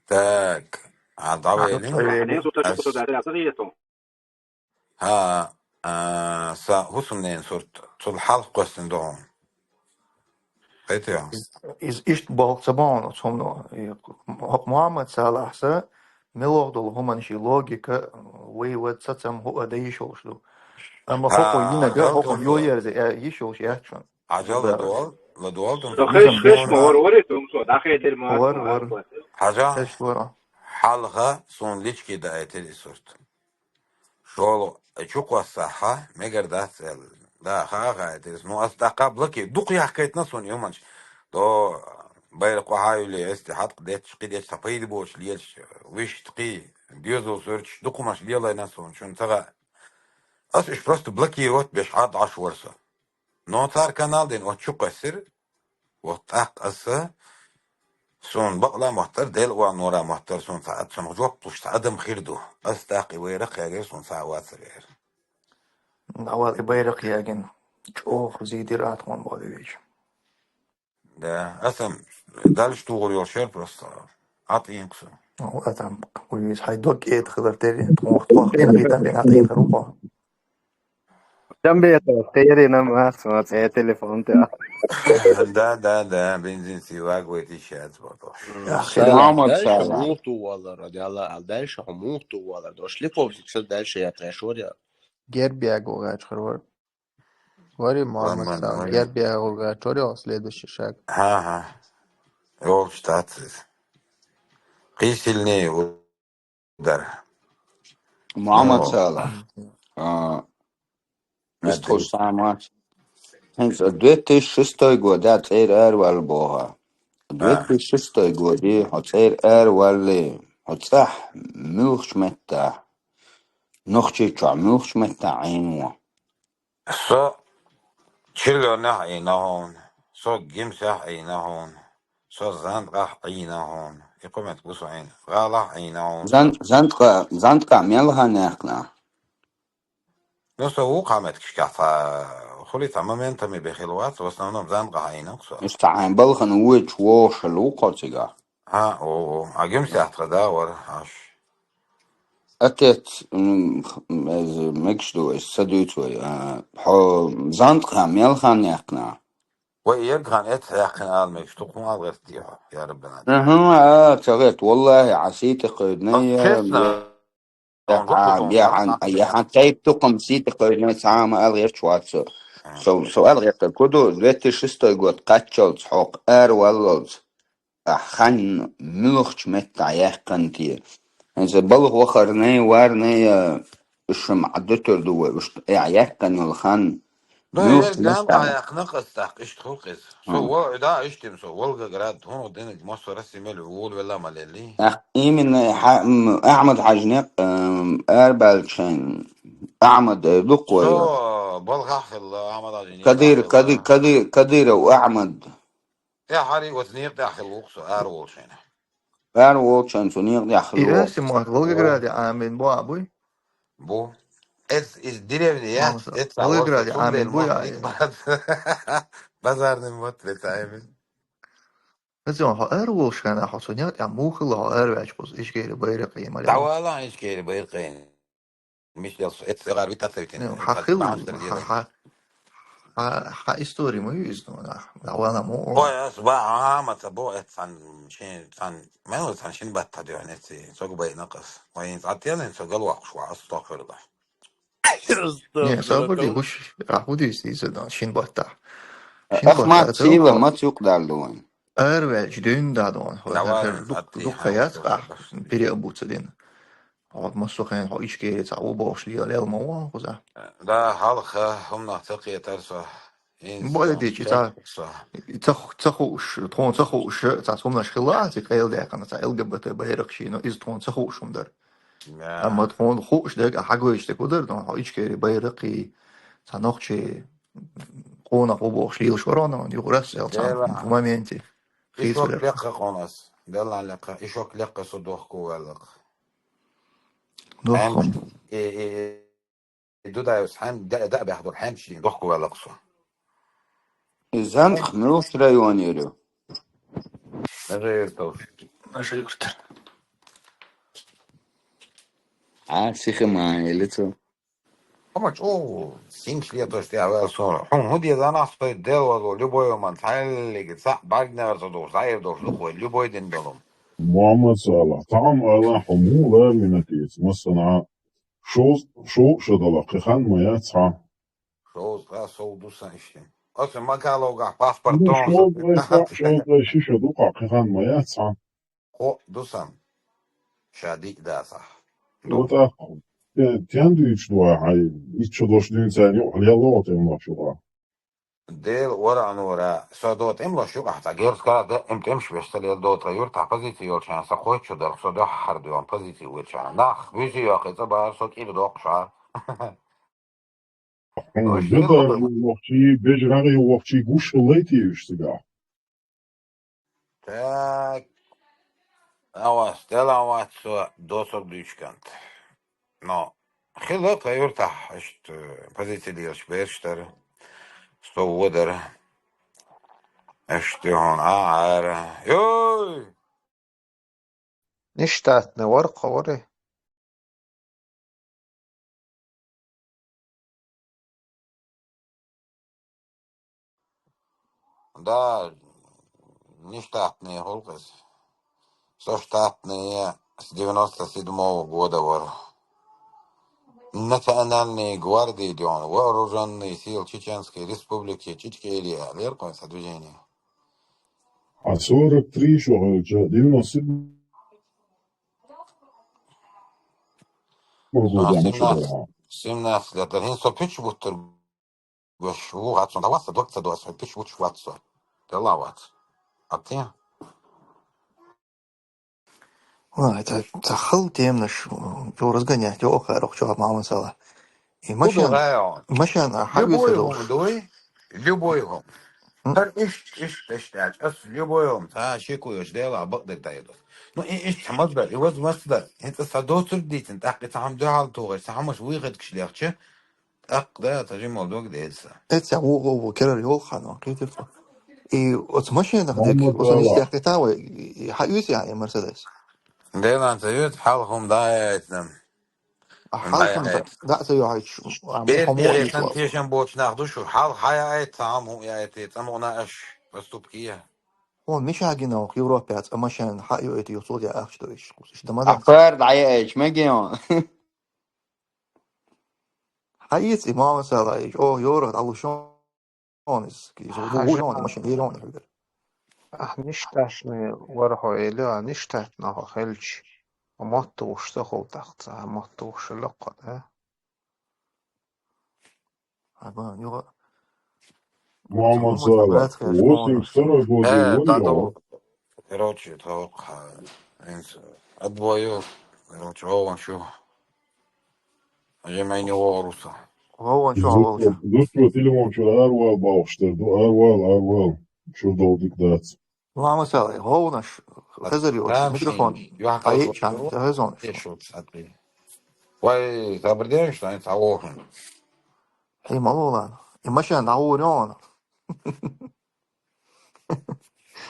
Так, а, дӀавелла. Ахь, ахь, ахь, ахь, ахь, ахь, ахь, ахь, ахь, ахь, ахь, ахь, ахь, ХӀа, а, сан хӀусамненан сурт, цул хьалха кхоьссина ду хьуна. Кхетий хьо? Иза, иза иштта бохург ца боху хьуна оцу хӀумано. И хӀокху Мухьаммад Салахьса мел вогӀу долу хӀуманаш и логика, вывод, сацам хӀуъа дан йиш йолуш ду. Амма хӀокхо йинарг, хӀокхо йоьерза йиш йолуш яц шуна. Хьажал, ладогӀал, ладогӀал ду. Со хезаш, хезаш ма вара, вара иза хӀума со, дӀахедира ма вара, вара. Хьажа, хьалха суна личке даийтира и сурт. ШолгӀа чу кхоссахь, мегар дац аьлла. Да, хаа хаийтира. Ну, ас даккха блоки, дукха яхкайтина суна и хӀуманаш. До байракх охьа а юьллий, эсти хьаткъа детташ, кхин детташ, цхьа пайда боцуш лелаш, вуьшта кхин, доьзал суьрташ, дукха хӀуманаш лелайна суна, шуна ца хаьа. Ас уьш просто блокировать беш Ӏад Ӏаш вара со. Но цара канал дина оцу чу кхоьссира. Вот тӀаккха аса, суна бакъ а моттара, Делан нора моттара, суна цхьа а цунах жоп луш цхьа адам хир ду. Ас тӀаккха и вайра кхаьрира, суна цхьа а вацара яра. ДӀавала и байракх ягина, чӀогӀа зийдира ат хьуна боху вежа. Да, аса дальше тухур йолуш яра просто. Ӏатӏинкъ со. Ну, а там, уйс, хьай дог кӀета хилар тери, тхох, тхох, хин хитам бен ӀатӀин хир ухо. Там бета, тери нам махс, ма цӀе телефон те. Да, да, да, бензин сивак войти сейчас, бото. Ах, Салам, хила. Дальше Салам. Мухту валар, ради Аллах, а дальше мухту валар. Дошли повсик, что дальше я трешоря. Гербия гугач хирвар. Вари Мухаммад Салам, вари. Гербия гугач, вари, следующий шаг. Ага. Йол штатсыз. Кисильнее. Дар. Мухаммад Салам. А, истхуш самач. ХӀинца две тысячи шестой года цӀер арвал бога. А. Две тысячи шестой годи, хо цӀер арвалли, хо цӀах милхч метта. Нохчи чо милхч метта айнуа. Со чиллёрнехь Ӏийна хьуна, со гимсехь Ӏийна хьуна, со зандкъахь Ӏийна хьуна. И кху меттиг бу со Ӏийна. ГӀалахь Ӏийна хьуна. Зан-, зандкъа-, зандкъа мел хан яьккхина? Ну, со вукху меттигашкахь цхьа хули цхьа моментами бехила вац, в основном зандкъахь Ӏийна со. Иштта хьайн балхана вуйчу вогӀуш хила ву кхо цигахь? А, о, о, а гимсехь тхан да вара, аш. Отец, м, х-, м, эз мегаш ду, эс ца дуьйцу вай, а, хьо зандкъа мел хан яьккхина? Вай ергхан эц яьккхина ала мегаш ду, хӀун ала гӀерта дий хьо, я Раббана? Аха, а, ца гӀерта, валлахӀи, Ӏа сийта кхуьйдина, А, я, честно, я, он хьа, гуттар я, дан хьан, дан я, хьан тайп тукхам сийта кхуьйдина, цхьа а ма ала гӀерташ вац со. А. Со, со ала гӀерта ку ду, две тысячи шестой год кхаччалц хьокху, ара валлалц. Ахь хан муьлхачу меттахь яьккхина те? ХӀинца балха вахарний, варний, а, уьш ма Ӏа дуьтур ду вай, уьш тӀехь яьккхина йолу хан. Ну, муьлхачу меттахь яьккхина ас тӀаккха, иштта хуьлу иза. Со вал-, да, иштта со, Волгоград, хӀунда динарг, массо Россия мел вуьйла велла ма лелли. Ах, именно, хьа-, м, Ахьмад-Хьаьжин некъ, м, арабаьллачу хенахь, Ахьмад, э, дукха вай. Со балхахь хилла, Ахьмад-Хьаьжин некъ Кадыр, хилла. Кадыр, Кадыр, Кадыров Ахьмад. Э, хьари оцу некъа тӀехь хилла ву-кх со, ара волчу хенахь. Ара волчу хенахь цу некъа тӀехь хилла ву-кх. И Асим вахт Волгограде Ӏамийна бу а буй? Бу. Эц, из деревня яц, Волгограде Ӏамийна буй а? Базарный мотт веца Ӏамийна. Хазон, хьо ара волчу хенахь, хьо цу некъа тӀехь муха хилла, хьо ара ваьлча кхуза Ичкери байракх а ма лелла? ДӀавала Ичкери байракх а. Мича делла со эццигара витацавитина. Ну, хьан хилла, хьан, хьан, хьан истори ма ю иза, ну, нах. ДӀавала мо. Ой, ас ва, а, ма ца бо, эц цхьана, шен, цхьана, мел цхьана шина баттахь дуьхьа эцци, цуьнга байина ас. Вайн цхьа тенин цо галваккхуш вац, астагфируллахь. Не, сабар де, гуш, а, хӀун дийца иза, да, шина баттахь. Шина баттахь, Ахмат, цо сила, ма цуькъ далла вайн. Ара ваьлча дуьйна да, да, хьо, ДӀавала, хьо, дук-, дукха яц, а, пире а буца дина. Хьо массо а хенахь хьо Ичкери цхьаъ ву бохуш лела, лела ма ву хьо кхуза. Да, хьалха хӀуманах ца кхетара со. Бо дичи ца, ца ху-, ца хууш, тхуна ца хууш, цхьа хӀуманаш хилла, ци къайладаьккхина, цхьа Л Г Б Т байракх шийна, иза тхуна ца хууш хӀума дара. Амма тхуна хууш дерг, а хьагойтуш дерг хӀун дара, тхуна хьо Ичкери байракх и, цхьа нохчи къонах ву бохуш лелаш вара, ну, юха расцӀел цхьа моменте. Ишок лекха къонас, деллан лекха, ишок лекха со дохко ваьллакх. Дохко. Хьем-, и, и, и, Дудаевс хьем-, да, да, бяхбур хьемчийн дохко ваьллакх со. Занх муьлхачу районера ю? Нажи юртал. Нажи юртал. А, сиха ма, или цо? Амма чӀогӀа синчле тосуш тӀехь ваьлла суна. Хьуна хӀун деза нах, со Дела вазо, любой момент, хьаллига, цхьаъ бӀаьргнера ца духуш, зӀаир долуш ду хой, любой дин долу. Мухаммад Салах, тахьам ала, хьо муха лара вина теца, массанхьа шовзткъа, шовзткъа шо дала, кхин хан ма яц хьан? Шовзткъа, сов ду сан иштта. Оцу Макаловгахь паспорт тохуна. Шовзткъа, шовзткъа ши шо ду кхин хан ма яц хьан? Кхо ду сан. Ша диъ дацахь. Ду. Вот так. Те-, тен дуьйцуш ду ахьа, иччо долуш дуьйна царна юкъахь лелла ву тӀемалош юкъахь. Дела вара а нора, со до тӀемалош юкъахь цхьа герз кара де, им тӀемаш веш ца лела до тхан юьртахь позици йолчарна сан кхойтта шо дара, со дуьххьара доьгӀна позици вуьрчарна. Нах, вуьзий йоккхий цӀа бара, со кӀира доккхуш вара. Хьуна Аш Бедар хила ву вахчий, Бежрагъи ву вахчий гуш хилла лайти уьш цигахь? Так. Авас, Дела вац со доцург дуьйцу кӀант. Но хила кхайур тахь, иштта, позици лелаш берш дара. Со ву дара. Иштта хьуна а, ара. Йой! Нештатный вар кхо вари. Да, нештатный хул кхес. Со штатные с девяносто седьмого года вар. Национальные гвардии дион, вооруженные силы Чеченской Республики Ичкерия. Лер кхо са движение. А сорок три шо хилча, девяносто седьмого А, года семнадцать, семнадцать лет. Хин со пич буттар гош ву гацун. Даваса докца доас, пич буч ватсо. Делават. А ты? Ой, это, это хыл темнаш, то разгонять, о, хорошо, мама сала. И машина, машина, а любой хависа гом, дуй, любой гом. М? Тар ишт, ишт, ишт, ишт, ас любой гом. Та шекуешь, дела, бакдыр тайдос. Ну, и ишт хамазда, и возможно, это садоцур дитин, так, это хам дуал тугай, самаш выход кишлехче. Так, да, это же молдог деца. Это ву, ву, ву, керер ёл хано, китифа. И вот с машинах, так, вот они сидят, это, и, и, ха, юсь, я, и Мерседес. Делан, это юсь, халхум, да, это. А халкам да, да, це йоагӀача, а, мо хӀама Эрдни йоагӀ. Тешен болча нах ду шу, хьал хьаяйта, цхьа хӀама яйта, цӀа мукъна аш поступки я. О, Мишагина ох, Европе, а машин хьайоайта, юхцул я ахча дойш. Кусиш да мадан. Ахпар дӀаяйч, мегион. Хьаийц, и мама сала, и, о, Европе, алушон. Он из, из, а, ву-, ву-, он, машин, или он, например. А, ништашный вархо, или, а, ништатный хо хелч. Мотт уж са хол тахца, а, мотт уж лёкка, да? А, ба, юга. Мама сала, восемьдесят второй год. Э, его да, не да, было. Короче, это, а, инс-, отбою, короче, он ещё. Аже майни оруса. Вован чо, вован чо. Дус про телефон чо арвал бавхштар, ду арвал, арвал. Чо долдик дац. Мама сала, вовнаш, хазар ёч, микрофон. Ай, чан, хазон. Вай, сабрден, что они того. Эй, малолан. И машина на урён.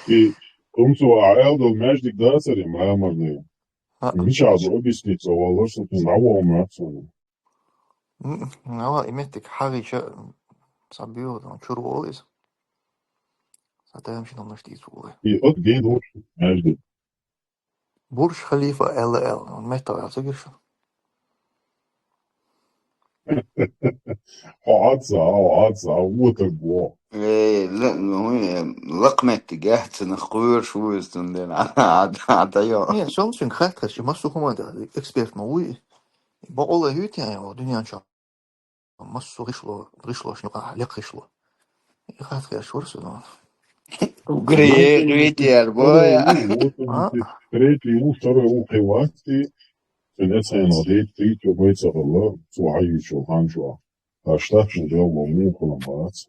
И кумцу аэл дол мяждик дацари, мамарный. А. Мича объясниться, валлар, что ты на вовнацу. М, нава, иметик хагича, сабио, там, чур волис. Сатаем ши номнаш тиц волы. И от гей дол, между. Бурж Халифа Л Л, он метал, я сагиршу. Хо аца, хо аца, вот так во. Э, ла-, ну, э, лакметти гахцана хуйр шуйстун ден, а, а, а, а, ё. Не, сон син хат хаш, массу хумада, эксперт ма уй. Бо ола хюти, а, о, дуньян ча. Массу гишло, гишло, шнука, лек гишло. И хат хаш, шур сунон. Угре, гритер, боя. А? Третий, у, второй, у, хивасти. Сен эцхайна дейт, дейт, ё, бойца гала, цу айи чо, хан чо. Аштахшин дел во мун хулам бац.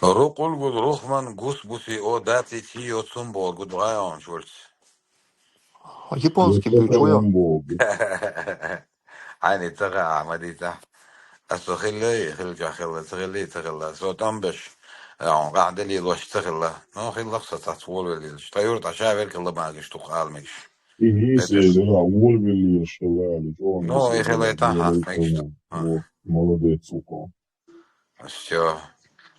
Рукъул гуд рухман гус буси о даци чи ё цун бол гуд гайон шурц. Японский ключ, ё. Айни цага Ахмади та. Асо хилли, хилли жа хилли, цагилли, цагилла. Со там беш. Он гахдели лош цагилла. Но хиллах са тац волвели. Та юрт аша вер килла магиш тук алмиш. Инисе, да, волвели шкалали. Ну, и хилли та хас мегиш. Молодец, уко. Всё.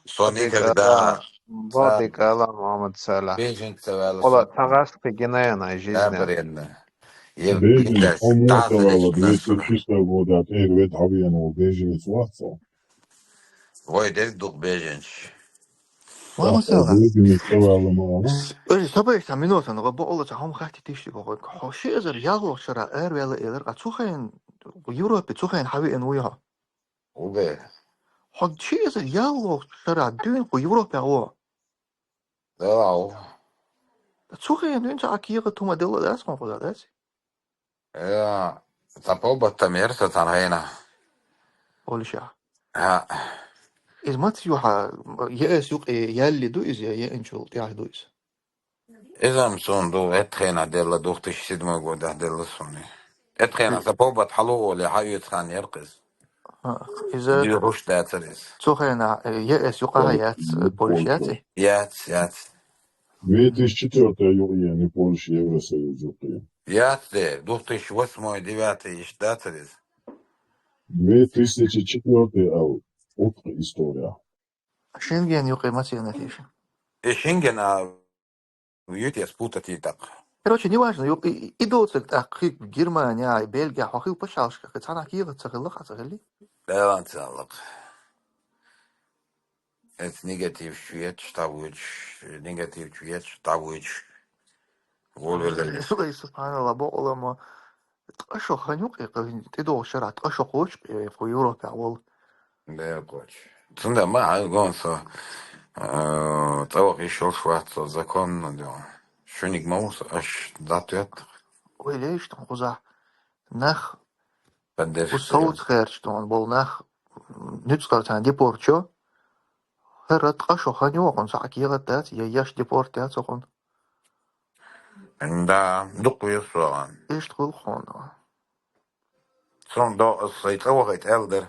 Со никогда. Бодик ала, Мамад Сала. Беженцев ала. Ола со. Тагаски гинена жизнь. Да, бренна. Беженец, он мог ала, двести шестого года, первый Тавьян, беженец ватса. Вой, дерг дук беженч. Мама Сала. Беженец ала, мама. Ой, собой, там минута, но бо ола цахом хати тишли бо. Хо ши эзер ялло шара, эр вела элер, а цухен, Европе, цухен хави эн уйо. Уге. Хог чиза ялло шара дюн ку Европе аво. Да, аво. Цухе дюн ца акига тума дела дас ма куда дас. Э, тапо баттамер са танхайна. Олиша. А. Из мат юха, е эс юк, э, ялли ду из, е, е энчул, тях ду из. Изам сон ду, этхена делла, две тысячи седьмой года делла сони. Этхена, са побат халу оли, ха юцхан яркыз. А, иза. Ди руш да царис. Цухена, э, е эс юка яц, э, Польша яц. Яц, яц. Две тысячи четвёртый ю, я не Польша, Евросоюз юки. Яц де, две тысячи восьмой, девятый иштта дацар иза. Две тысячи четвёртый ал, утка история. Шенген юкъе ма цӀенатеша. И Шенген а юте спутать и так. Короче, неважно, ю- и, и доцаг тӀаккха хи Германия, Бельгия, хьо хил пачхьалкхашка, цхьана кехат ца хилла, хьа ца хилли. Далан цалак. Эц негатив чует, штавуч, негатив чует, штавуч. Волвеллер. Сулай, субханалла, бо улама. Ткъа шо ханюк, и къалин, ти дол шара, ткъа шо хоч, и ху Европа вол. Бекъоч. Цунда ма гонсо. ЦӀавах ишол шват со законно дё. Шуник маус аш датвет. Ой, леш там хуза. Нах, Поддержка. Усоуц херч тон бол нах, нуцкъар цан депорт чо. Херра ткъа шо ханюк, он саӀ кехат дац, я яш депорт дац, охун. Да, дукъ вирсогӀан. Ишт хул хун. Сон до сай цӀавахайт элдер.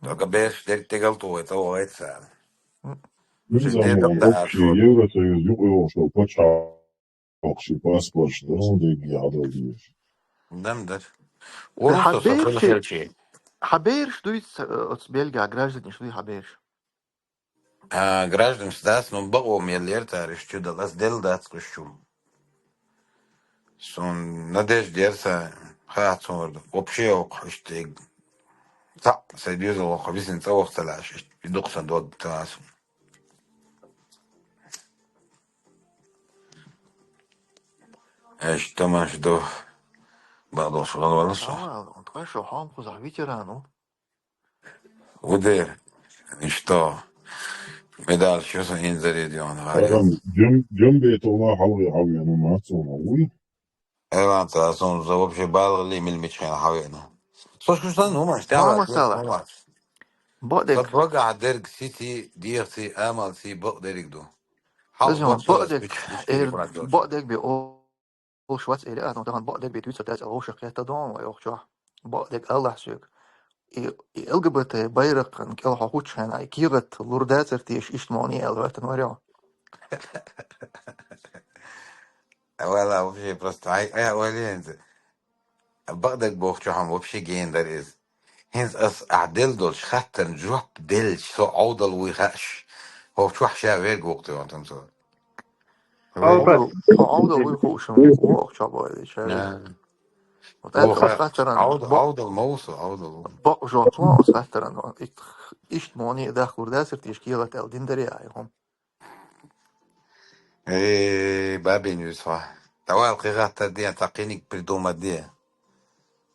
Только беш дерг тегал ту вай цӀавахайт са. Низам Шендетам да вообще ашо. Евросоюз юкъе вошел пачхьалкхаш, паспорташ, дерун деги гӀадал деш. Дам дар. Хьаберши- Урусо со хелчи. Хьаберш дуй ц-, оц Бельгия гражданиш дуй хьаберш. А, гражданство дац, но бакъо мел лер тариш чу далас дел дац куш чу. Сон надежда дерса хацун варда. Вообще ок иштег. Та, сай дюза ок висин цӀавах цалаш, ишт, идук сан дог тас. Эш тамаш до. Бадош галвалсо. Ала, он ткъа шо хам хуза ветерану. Удер. Ишто. Медаль шо сон инзаре дион. Адам, дем, дем бетола хьалгӀе хьавена мацуна, уй? Эван ца сон за вообще балгли мил мичхен хьавена. Со шу сан ну маш, Мама тява, сала. ну маш. Бодек. Бага дерг сити, дирси, амал си бак дериг ду. Хал Азион, бак сала бодек, спич эр, брат. бодек бе о, о швац эре, а, но тахан бодек бе твитер дас, а, о шахета дом, а, ох чо. Бодек Аллах сюк. И, и Л Г Б Т байракъан кел хо хуч хана, и кигат лурдацер тиш ишт мони эл ватан варё. Вала, вообще просто ай, ай, валинзе. Багдак бохчу хам вообще гендар из. Хинз ас ахдел долч хаттарн жоп делч со аудал вуй хаш. Ховчу хша вер гук ты он там со. Албат. Аудал вуй хушам, ох чо бой, ча. Вот это хаттаран. Аудал, аудал маусу, аудал. Бо жо хо хаттаран. Ишт мони дах лурдасер тиш килат эл диндари ай хом. Э, бабин юсва. Давай алкыгаттар диен такиник придумать диен.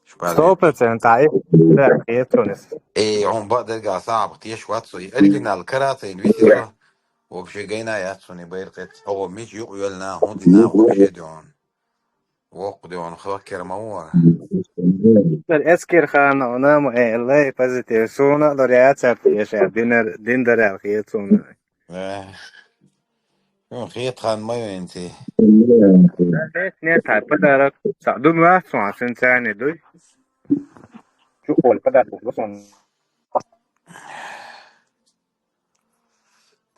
Сто процентов ай. Да, это у нас. Э, он ба дерга сааб теш ватсу. Оригинал карата инвисисо. Вообще гайна яцуни байркет. Ого мич юк юлна, хунди на вообще дион. Вок дион хакер мауа. Эскер хан, онам, э, лей позитив. Суна лориация пьеша, динер, диндарал хиецуна. Э. Ну, хет хан маю инти. Нет, нет, а подарок. Садун вас, он сенсани дуй. Чухол подарок, вот он.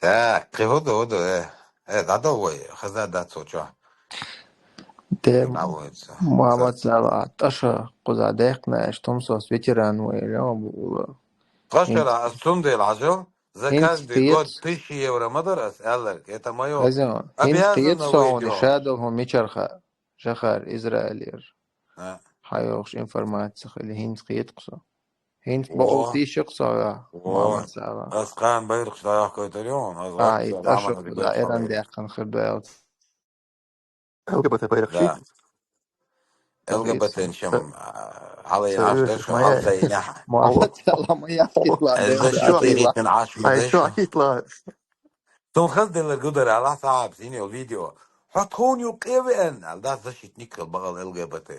Так, кыгода, ода, э. Э, дада вой, хаза да цочо. Те Наводится. Муаммад Сала, таша куза дехна, что сос ветеран вой, лё, было. Кашара, а сунде лажо, за Хинц каждый киец. Год тысяча евро мадарас, эллер. Это моё. Азион, хинц Обязан киец на соон выйдёт. Шадал хо мичарха, Шахар, Израилер. А. Хайохш информация, или хинц киец ксо. Хинц О. бо тишек сога, О. Муаммад Сала. Аскан байрык шдаях койтарион. А, и таша куза, эран дяхан хырдуэлц. Л Г Б Т байрак Да. ши? Л Г Б Т чем, а, хала Союз яшта, что моя. хала яха. Муаммад Сала, моя хитла, Это да, что хитла. ты аш Ай, чё, мудеш? хитла? Тун хаз делер гудар ала сааб синел видео. Хатон ю кевен, алда защитник кал багал Л Г Б Т.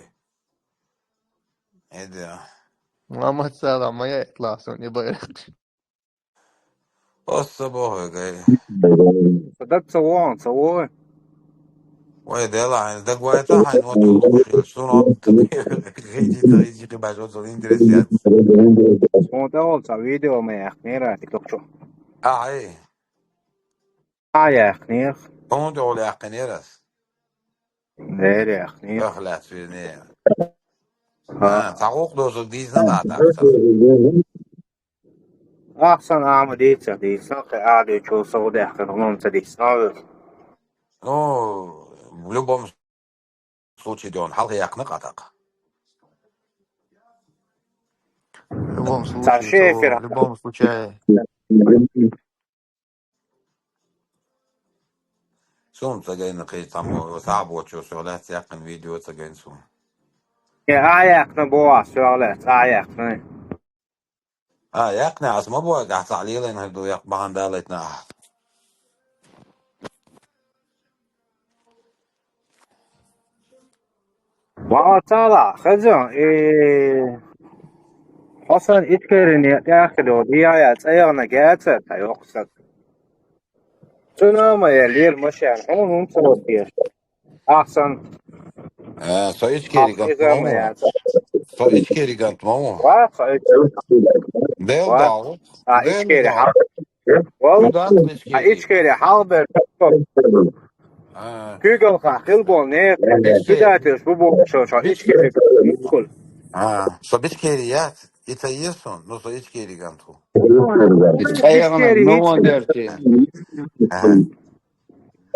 Эда. Муаммад Сала, моя хитла, сон не байрак. Осса бохе гай. Садат савон, савон. Вай дела, ай, да гуайта, ай, но ту, шуно, гиди, гиди, гиди, бажо, зо, интересят. Смотрел, са видео мы яхнера, тиктокчу. А, ай. А, яхнер. Он де ол яхнерас. Нерехни. Ах, лац вирни. Ха. А, цхьа гӀуллакх дозал дийзна а тӀаккха. Ахсан Ахьмад дийца, дийца, кхе а дийцачул сов даьхкина, хӀунда ца дийцина а вуьйцу. Ну, в любом случае, дон, хьалха яьккхина къа тӀаккха. В любом Цхьа случае, шефер. То в любом случае. Суна ца гайна кхий цхьаммо, сахьабочо сох лаьцна яьккхина видео ца гайна суна. Э, а яьккхина боху ахь, сох лаьцна, а яьккхина. А, яьккхина, ас ма боху, ахь цхьаъ лелайна хир ду, яккха бахьана далайтина ахь. Ва цала, хеза, э, хьо сан Ичкерин тӀехь хило, дияя цӀа яхана геца, та йоккха саг. Цуьнан ма я лера машен, хьуна хӀунда ца вара теша? Ахсан. Э, со Ичкери Ахсан гант иза ма ма ву. яца. Со Ичкери гант ма ву. Ва, со Ичкери. Дел Ва. дал. А, Дел Ичкери дал. хьал. Вал. Ду дац Ичкери. А, Ичкери хьал бер. А. Куьйгалха хилбол не. Ичкери. Куьдатеш бу бу шо, шо Ичкери. Мукул. А, со Ичкери яц. И ца еза сон, ну, со Ичкери гант ву. Ичкери Ичкери но яц. вон дерти. А.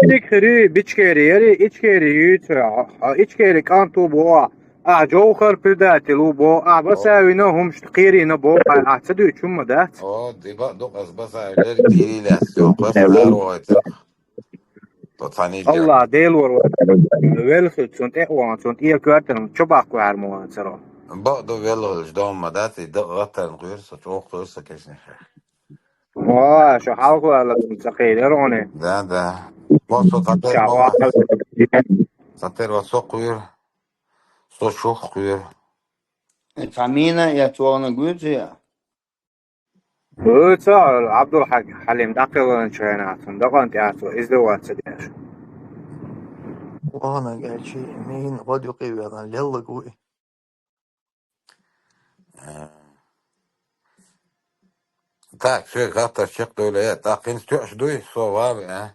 Дик хири, Бичкери, яри, Ичкери юьйцу, а, а, Ичкери кӀант ву боху, а, Джовхар предатель ву боху, а, Басавина хӀумаш кхерина боху, а, а, ца дуьйцу хӀума дац? О, диба ду, ас Басави лерг кхери лаьцна, Басави вахийтар. То цхьаьна ил Аллах, Дела вара вара. Велхи, цун тӀе а ван, цун тӀе а коьртан, чу баккха ваьхьар ма ван царо. Бакъ ду велхилча, дом ма дац, и дакъа гӀаттарна кхоьру со, чӀогӀа кхоьру со кешнашах. Ва, шу хьалха ваьлла ца кхийрара хьуна. Да, да. Мо со цхьатера Ша мо. вахал. Цхьатера ва со кхоьру. Со шух кхоьру. Цхьа мина я цогӀна гуьйцу я? Вуьйцу, Абдулхьак Хьалим дӀакхелланчу хенахь, цунна дакъан тӀехь цо иза вац ца деш. Вахана гӀерчий, мина гӀод юкъе веана, леллаг ву и. Э. Так, шоьга хаттар чекхдойла, э, тӀаккха хӀинца тоьаш дуй, со вави, а?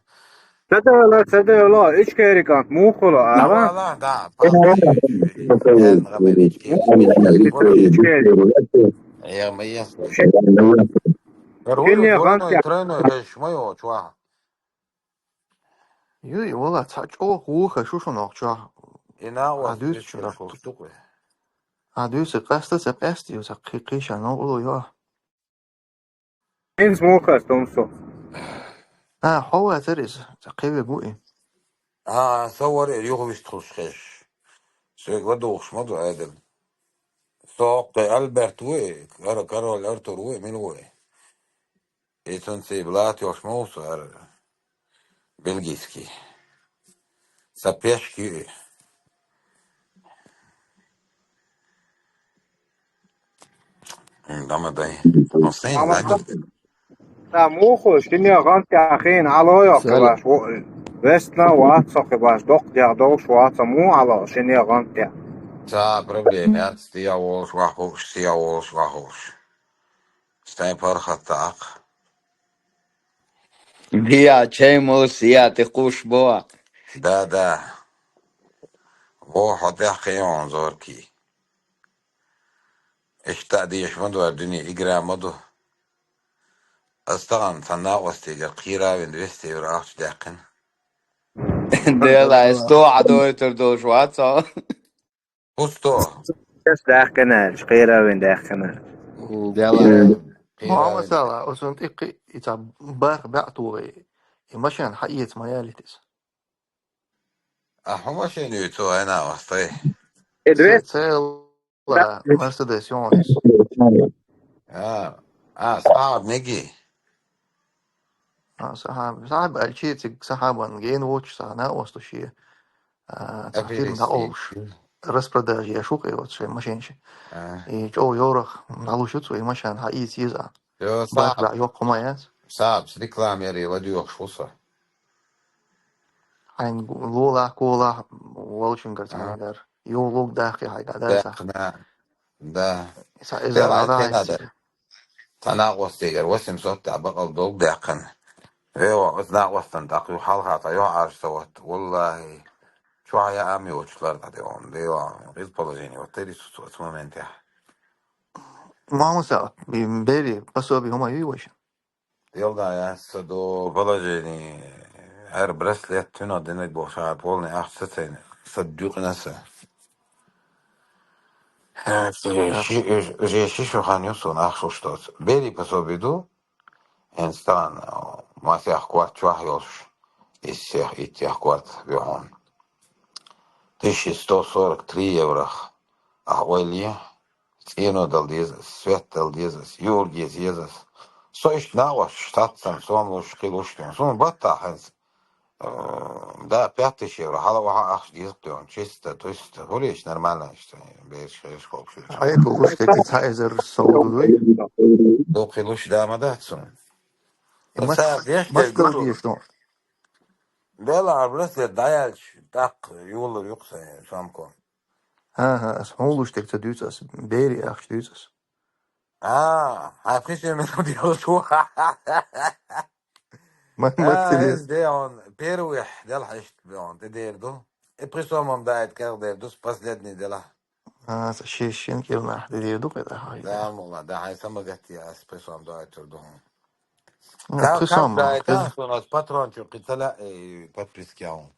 Ца девлла, ца девлла, Ичкери кӀант муха хуьлу, а? Вала, да, папа, Ичкери. Ичкери. Э, ма ес. Ши-, Руй, шинне двойной, гӀант я. тройной хезаш ма йо, чохь. Юй, вала, цхьа чӀогӀа вуха шу шуна охчохь. И накъост А дуьйцу вуьшта чуьра. Шу вуьшта. А дуьйцу къаста ца къаьста ю, ца кхи-, кхиша новкъарло ю. ХӀинца муха ас тумсу? А, хьо вацара иза, ца кхеве бу и. А, са вара юха вистхуш хезаш. Соьга ладугӀуш ма ду Ӏедал. Со хӀокху Альберт ву и, кар-, король Артур ву и, мила ву и? И цунца и блат йолуш ма ву со ара бельгийский. Сан пешка ю и. М, дама дай. Ну, сайн, Амма знаете. Сан муха, шинне гӀант тӀехь хиъна Ӏало йо кхибаш, вестна вац со кхибаш, доккха дегӀ долуш вац, муха Ӏало, шинне гӀант тӀехь. Ца проблема яц, стига волуш вахуш, стига волуш вахуш. Стайн паргӀатта аккха. Биа чай мол сиа тӀе кхуш бо. Да, да. Во хьо тӀехь кхин хьуна зоркий. Иштта а дезаш ма ду, дуьне игра ма ду. Ас тахана цхьана накъостигара кхийравина двести евро ахча даьккхина. Дела, ас тоха дойтур долуш вац хьо. ХӀусто? Ас даьккхина аьлча, кхийравина даьккхина. Дела. Мохьмад Сала, оцунна тӀе кхин и цхьа барх баьӀ тухий, и машен хьаэца ма ялийта иза. А хьо машен юй цо хьайна вастай? Э, двести. Цела Мерседес йонас. А, а, сахьаб меги. А, сахьаб, сахьаб аьлчи, цига сахьабан гена воцуш сахьа накъосту шен. А, цхьа фирма дӀаолуш. Распродажа еш ву кхин оцу шайн машенаш. А. И чӀогӀа йорах дӀалуш ю цо, и машен хьаийца еза. Йо, барх сахьаб. БаӀ йоккха ма яц. Сахьаб, реклама яри ладоьгӀуш ву со. Хьайн лолахь, колахь, волчуьнгара цхьаьнгара. Юха луг дахкий хьайга, да, ца? Дахкина, да. Ца иза Дела, гӀара хьайна айса. Ца накъостигара восемьсот тӀехь бакъал долг даьккхина. Вева, оцу накъостан тӀаккха юха хьалха цхьа юха Ӏарш ца ватта. Валлахи, чохь яа а йоцуш лар дӀа де вон, де вон. Из положение, вот тери цу, цу, цу моментехь. Мамаса, бери, пособи хӀума юй ваша? Делда яц, са до положение. Ар браслет туьна динарг бохуш, ша полный ахча сацайна, са дуькъина са. Э, ши, уже ши шо хан ю суна ахча уш доцу. Бери пособи ду, хӀинца тахана, масех корта чохь йолуш, иссех, иттех корта ю хьуна. Тысяча сто сорок три еврох. Ахьа ойла е, цӀено дала деза ас, свет дала деза ас, юург еза еза ас. Со иштта накъост штатцам, сом луш, кхин луш тен. Суна баттахь хьаьнца, э, да, пять тысяч евро, хьала охьа ахча деза тен, чисто, туьста, хӀулийча нормально иштта, бераш, хьеш, кхокхуш. Хьайга луш тетий цхьа эзар сов ду дуй? Дукхи луш да ма дац суна. И мас-, ца деш мас дерг ду. Дела арбрас дер дӀаяьлча, тӀаккха юллур ю-кх сайн самко. ХӀан-хӀа, ас хьуна луш дерг ца дуьйцу ас, бери ахча дуьйцу ас. А, хьан пхи шен минут йолуш ву. Ма-, ма А, ца деза. Де он, первый делахь иштта бе он, тӀе дер ду. И пхи сомам даийта кӀел дер ду, с последний делахь. А, ца ши шин кӀел нах тӀе дер ду, кхетахь. Да, мула, да, хьайн самагатте ас пхи сом даийтур ду хьуна. Ну, ка-, пхи сом, как даийтахь, хӀун ас патрон чу кхин ца лаьа, э, подписки яун.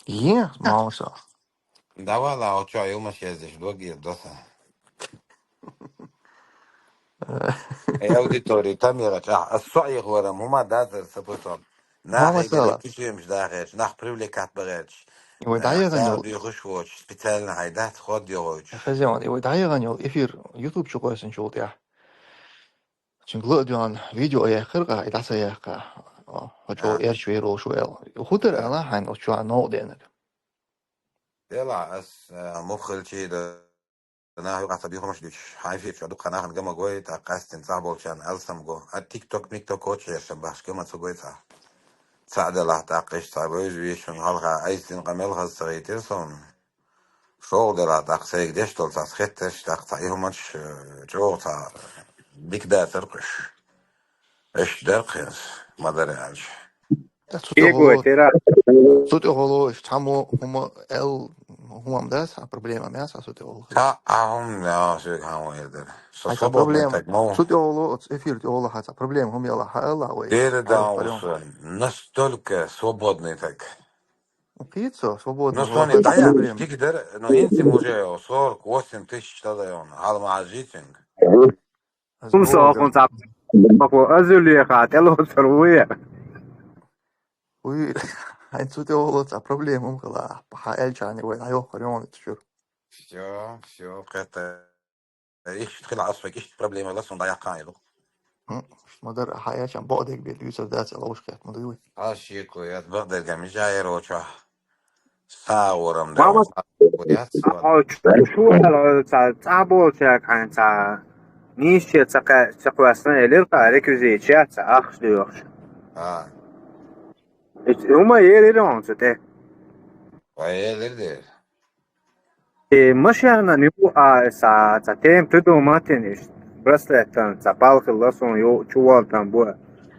Е, мамаса. Давай, ла, вот чё, юмаш ездишь, блогер, доса. Э, аудитория, там я рача. А со их варам, ума дазар, сапусом. Нах, мамаса, игали, кишемш дахеш, нах привлекать багеш. И вай, э, дӀаяхана йолу. Дуьхуш воч, специально хай дац, ход йогоч. Хазион, и вай дӀаяхана йолу эфир YouTube чу кхоьссинчул тӀаьхьа. Цуьнга ла а доьгӀна видео яьккхира, и дӀа ца яьккха. О, хьо чӀогӀа эрча вер волуш ву аьлла. ХӀун дара аьлла хьайна оцу чохь новкъа денарг? Делахь ас, э, муха хилчий дан, нах юкъахь ца бихамаш дуьтуш, хьайн эфир чохь дукха нахана гама гой, тӀаккха къаьстина цӀахь болчарна алсам го. А TikTok, микток кочу хьешам бахаш гама ца гой цӀахь. Цхьаъ делахь тӀаккха иштта цхьа вевза вешан хьалха айсина къамел хаза ца гӀийтира суна. ШолгӀа делахь тӀаккха сайга деш долу цхьа хеттарш, тӀаккха цхьа и хӀуманаш, э, чӀогӀа цхьа дика дацара кхуьш. Иштта дара кхинца, ма дара аьлча. Ткъа цу тӀехула, цу тӀехула иштта хьан мо хӀума аьлла, хӀума-м дац, хьан проблема-м яц хьан цу тӀехула? Цхьа а хӀума яц соьга хьан эр дара. Со хьан цхьа свободный проблема? Таг ма ву. Цу тӀехула, оцу эфир тӀехула хьан цхьа проблема хӀума яла хьан аьлла вай? Дера дан ву со, настолько свободный таг. Кхийца со, свободный. Ну, сони дӀаяхьа проблема. Дика дара, ну, хӀинца уже сорок восемь тысяч тӀадайона, хьала ма хьажжийцинга. Ас хӀун со боху хӀун ца боху, азулеха тӀелоцур вуя? Уй, хьайн цу тӀе волу цхьа проблема хӀума хила, хьан аьлча хьайна вай дӀайохкур йону чуьра. Всё, всё, кхетта. Иштта хила Ӏаш вай, иштта проблема ла суна дӀаяккха а йолу. М, ма-дарра, хьан аьлча бакъдерг бен дуьйцур дац, ловш кхетта ма дуй вай. Хьан шеко яц, бакъдерг а мича яр оцу чохь? Са а ворам даьлла, мама, са а ворам яц, а, ва. Шу, шу хьала ца, цӀа болчаьрга хьайн ца нийсче ца кхе-, ца кхоьссина элира кха, реквизиташ яц, ца ахча доьхуш. А. Ит хӀума елира хьуна цу тӀе. Ва елира дера. И машенан ю а, ца, ца тема туьду маттин иштта, браслетан, ца палхилла суна ю, чуволтан бу.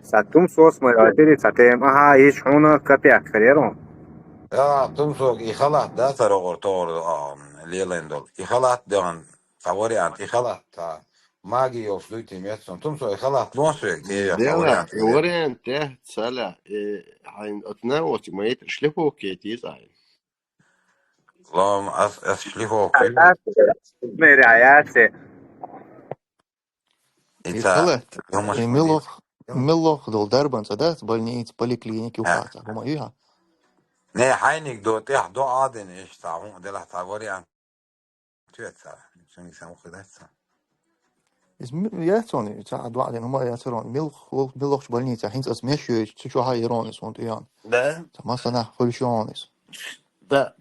Ца тумсос ма йойтири, ца тема, аха, иш хьуна капек карьерон. А, тумсог и халат да, ца рогӀур тохур, а, лелайн долу. И халат дегӀан, ца вариант, и халат, ца маги йолуш дуй тим яц сон. Тумсо и халат лон соьга, те, ца вариант. Вариант, те, ца ла, э, хьайн отна вот, ма это шлифовка, те, ца. Лом, ас, ас шлифовка. Мери аясе. И ца, халат, и милох, милох дол дарбан ца дац, больница, поликлиника, юха ца, хӀума юха. Не, хьайниг до, тӀех до аден, иш ца, хӀун, делахь ца вариант. Цуьца, шуьниг сан ухи дац ца. Иза м-, яц он, ца а дуьхьа дина хӀума яцар он. Милх-, милхачу больница, хӀинца ас меш йойту, цу чохь а ярон иза хӀунда тӀе ян. Да? Ца массанахь хуьлуш йон иза. Да.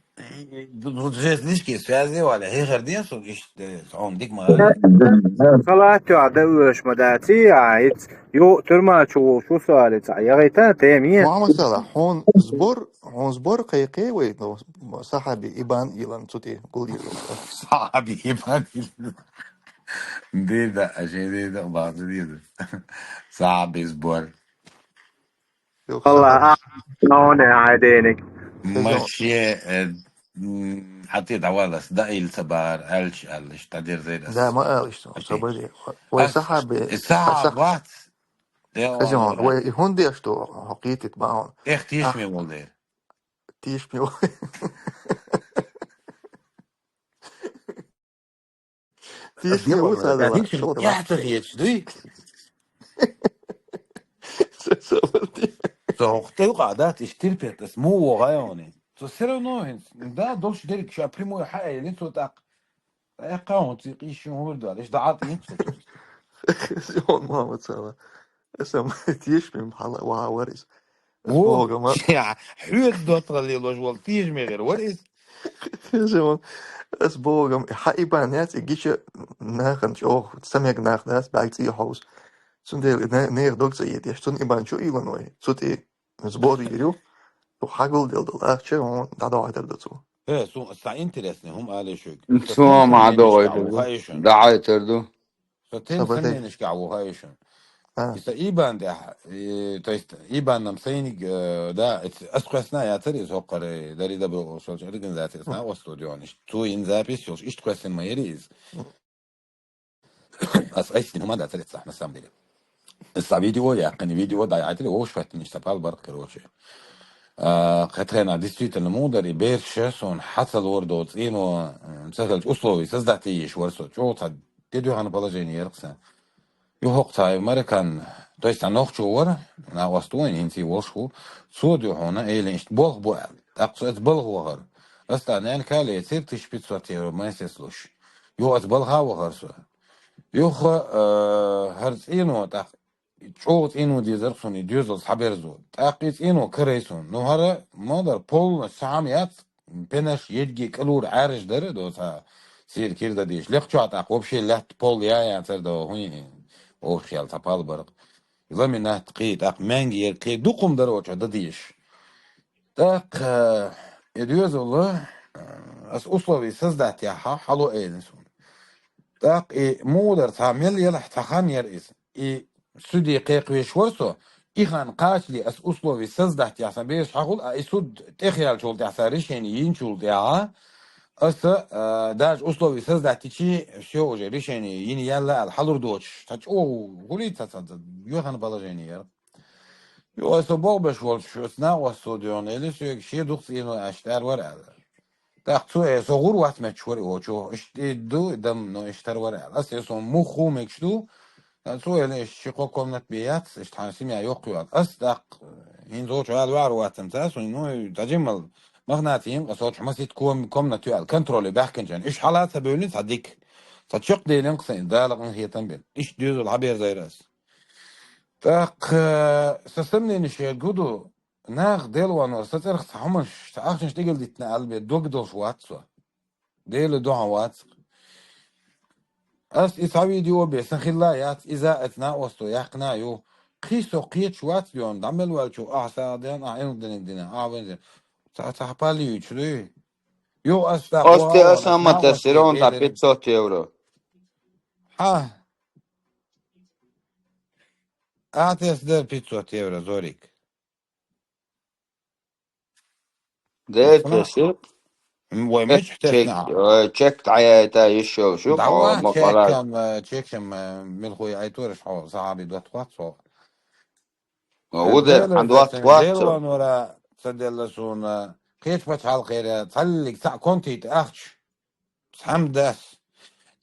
Ну, жезнички связи вали, хихар дин су, иш, э, он дик ма. Халат тё, да уьш ма да, ци, а, иц, ю, тюрьма чу ву, шу сали, ца, я гайта, те, ми. Мама сала, хьон сбор, хьон сбор кхайкхе вай, ну, сахаби, ибан, илан, цути, гулдир. Сахаби, ибан, илан. Дида, а же дида, базы дида. Сахаби сбор. Алла, а, а, он, а, денег. Машье, э, м, хьатӀе дӀаваллалц, даийла ца бахар, аьлча аьлла, иштта дӀадерзайра ас. Да, ма ала иштта, Окей. Собар де. Вай Ас, сахьабе, э, сахьаб сах-, вац. Дел Хазион, вай и хӀунда деш ду, хьо кхетит бахьан. Эх, тешаме Ах, волу дера. Тешаме волу. Тешаме ву ца дала, шура вац. Яхьта хеташ дуй? Со, со валди. Со хӀокху тӀе юкъа дац, иштта терпеть, ас муха вогӀу хьуна? Со всё равно хӀинца, да, долуш дерг ша прямой хьаэли, цо тӀаккха. Эккха хӀун ци къийшин хӀур дар, иштта дӀа а тӀе йинчу. Хазион, Мухаммад Сала. Аса ма тешаме хьала ваха вара иза. Ас Во, боху гама. Ша, хьоьца доттагӀалла лелош волу тешаме гӀира вара иза. Хеза вон. Ас боху гама, хьан и бан яц, и гича нахана чӀогӀа ца мега нах дац, бӀаьрг цӀий хьовса. Цундела и не-, нехан дог ца едеш, цунна и бан чу ийла вай. Цу тӀе сбор йийр ю. Цу хьагул дел долу ахча, хьуна дӀадохьуьйтур ду цо. Э, су-, сан интересный, хӀума алий шуьга. Цо ма дохьуьйтур ду. ДӀахьуьйтур ду. Со тем Сабатей. Сомненишкахь ву хьайшун. А. И са ИБАН тӀехь, и, то есть, ИБАН-м сайниг, э, да, эц-, ас кхоьссина яцара иза хӀокхара, дари дабо олуш йолчу организацияс накъосталла дуьйхьанаш. Цо йина запись йолуш, иштта кхоьссина ма яра иза. Ас айсина хӀума дацара эцахь, на самом деле. Аса видео яьккхина, видео дӀаяхьийтира, вовшахӀоьттина иштта пал баркъ, короче. А, кхин тхайна действительно муха дара, и бераш суна хьан ца лорадо цӀено, м, ца хилча условий создать йийш вара со. ЧӀогӀа цхьа тӀедуьйхина положение яра-кх сан. Юха хӀокху цхьа маракан, то есть цхьа нохчо вара, накъост ву, хӀинца и волуш ву, цо дуьйхьуна, элина иштта болх бу аьлла. ТӀаккха со эца балха вахара. Аса тӀаккха ненан кале цира тысяча пятьсот евро майсес луш. Юха эца балха вахара со. Юха, э, хӀара цӀено тӀаккха ЧӀогӀа цӀено дезара суна и доьзалца хьаберзо. ТӀаккха и цӀено карай суна. Ну, хӀара, ма дара, полностью цхьа хӀума яц, пенаш, едиге кӀалура Ӏаьржа дара, до цхьа сийра кира дан дийш. Лекхачохь тӀаккха вообще лаьтта пол я яцара до, хӀун, вовшахъял цхьа пал баркъ. Ламинат кхий, тӀаккха маьнги яра кхий, дукха хӀума дара оцу дан дийш. ТӀаккха, э, и доьзал, э, ас условий создать яхьа, хьало элира суна. ТӀаккха и муха дара, цхьа мел елахь цхьа хан яра иза. И суде кхайкхавеш вара со, и хан кхачале ас условий создать яхьа, сан бераш хьахула, а и суд тӀехъяьллачул тӀаьхьа сан решение йинчул тӀаьхьа, аса, э, даже условий создать йичи, всё, уже решение йина яьлла аьлла, хьалур доцуш, цхьа чӀогӀа гулий ца, ца, ца, йоьхана положение яра. Юха со бохбеш волчу, аса накъост со доьхна, элира соьга, шен дукха цӀено аьшта ара вара аьлла. ТӀаккха цо, э, со гӀур вац метташ вара и очо. Иштта и ду, и дам, но иштта ара вара аьлла. Аса, э, со муха хӀу мегаш ду? Цо, элира, иштта ши-кхо комнат бен яц, иштта хьан семья йоккха ю аьлла. Аса тӀаккха, хӀинца очу ала ваьхьар вац-м ца, суна, ну, тӀаджимал, махнаца йинкъа, аса очу масит ком-, комнат ю аьлла, контроле баьхкинчарна. Уьш хьала ца бевлина, цхьа дика. Цхьа чекхдейлина-кх сайн, Дала къинхетам бина. Иштта доьзал хьаберзайра аса. ТӀаккха, э, сан сомнениш ерг хӀу ду, наха Делан ванор сан цӀарах цхьа хӀуманаш, цхьа ахчанаш тӀегал диттина аьлла бен дог долуш вац со. Делан дуьхьа вац. Ас и цхьа видео бен, сан хилла яц, иза а эца накъосто яьккхина а ю. Кхин со кхеташ вац доьхна, дӀа мел ваьлча, ахьа сагӀа деана, ахьа Ӏилма диниг дина, ахьа вайн дина. Цхьа, цхьа палли юьйцуш дуй? Юха ас тӀаккха Ас те ваха а аса ваха, ма накъосто тасира, он та дерриг. Пятьсот евро. Хьа? Ахьа тесна дара пятьсот евро, Зорик. Де Ас тесира? М, вай Э, мичахь чек, тесна ахьа? Э, чек дӀаяйта йиш йолуш ю, хьо ДӀаваха ма чек, къарар. Ам, э, чек-м, э, милхой айтораш хьо, сахьаби доттагӀ вац хьо. Э, ву де, Дела хьан доттагӀ везачун, вац Дела цо? Ванора ца делла суна, кхечу пачхьалкхера цхьаллиг цхьаъ контийта ахча. Цхьамма дас.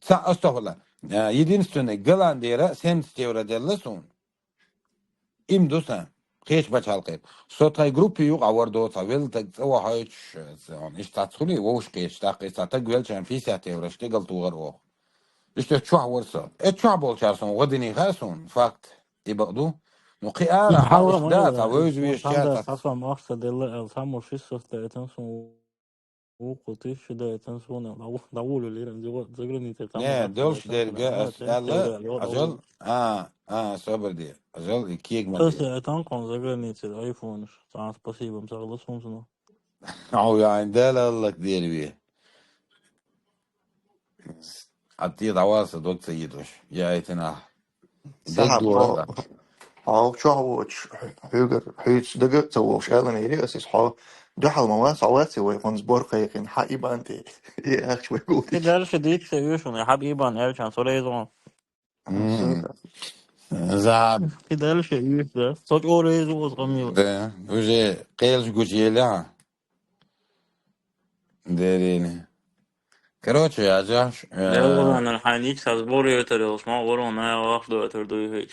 Цхьаъ, астагӀфирулла. Э, единственный Голландера семьдесят евро делла суна. Им ду сан. Кхечу пачхьалкхе. Со тхайн группе юкъа вар доцахь, велла таг цӀа вахьойтуш, э, ца-, иштта цхьацца хуьлий, вовшахкхеташ, тӀаккха иза цхьа таг велча, пятьдесят еврош тӀегал тухар оха. Иштта чохь вар со. Э, чохь болчара сон гӀо динийн хаьа суна, факт. И бакъ ду. Ну, кхин ара хьала хьала иштта ма да, ца вевза везачара ца. Цхьа сом ахча делла аьлла, цхьаммо ши сохта эцан суна. Вукху тиша даьтан суна, дӀа-, дӀавуллуьйлира, за-, заграницей там Не, ахча долуш дерг ас аьлла, ажал, а, а, собар де, ажал и кегма Аса де. Этан кхун заграницей айфонаш, цхьа спасибо, ца хила сунсуна. Ау, яйн, Дала аллак дерви. Атти дӀаваса дог ца йидуш, я этина. Сахьа Дог дора. Хьо чохь воцуш, хьоьгара, хьоьца дага а ца вогӀуш, аьлла ма ери ас иза хьо. Дуьхьал ма вац, хьо ваций вай хӀун сбор кхайкхина, хьан ИБАН тӀе? И ахча вай гулдича. Дальше дийца ца оьшу, хьан ИБАН аьлча, со реза ву. Мгм. Сука. За. И дальше оьшу, да? Со чӀогӀа реза ву, къамел. Да, уже кхелаш гучу елахь. Деррина. Короче, я жаш, э, Делла валанар хьайнич са сбор йойтар йолуш, ма варо най вахт дойтар дуй хич.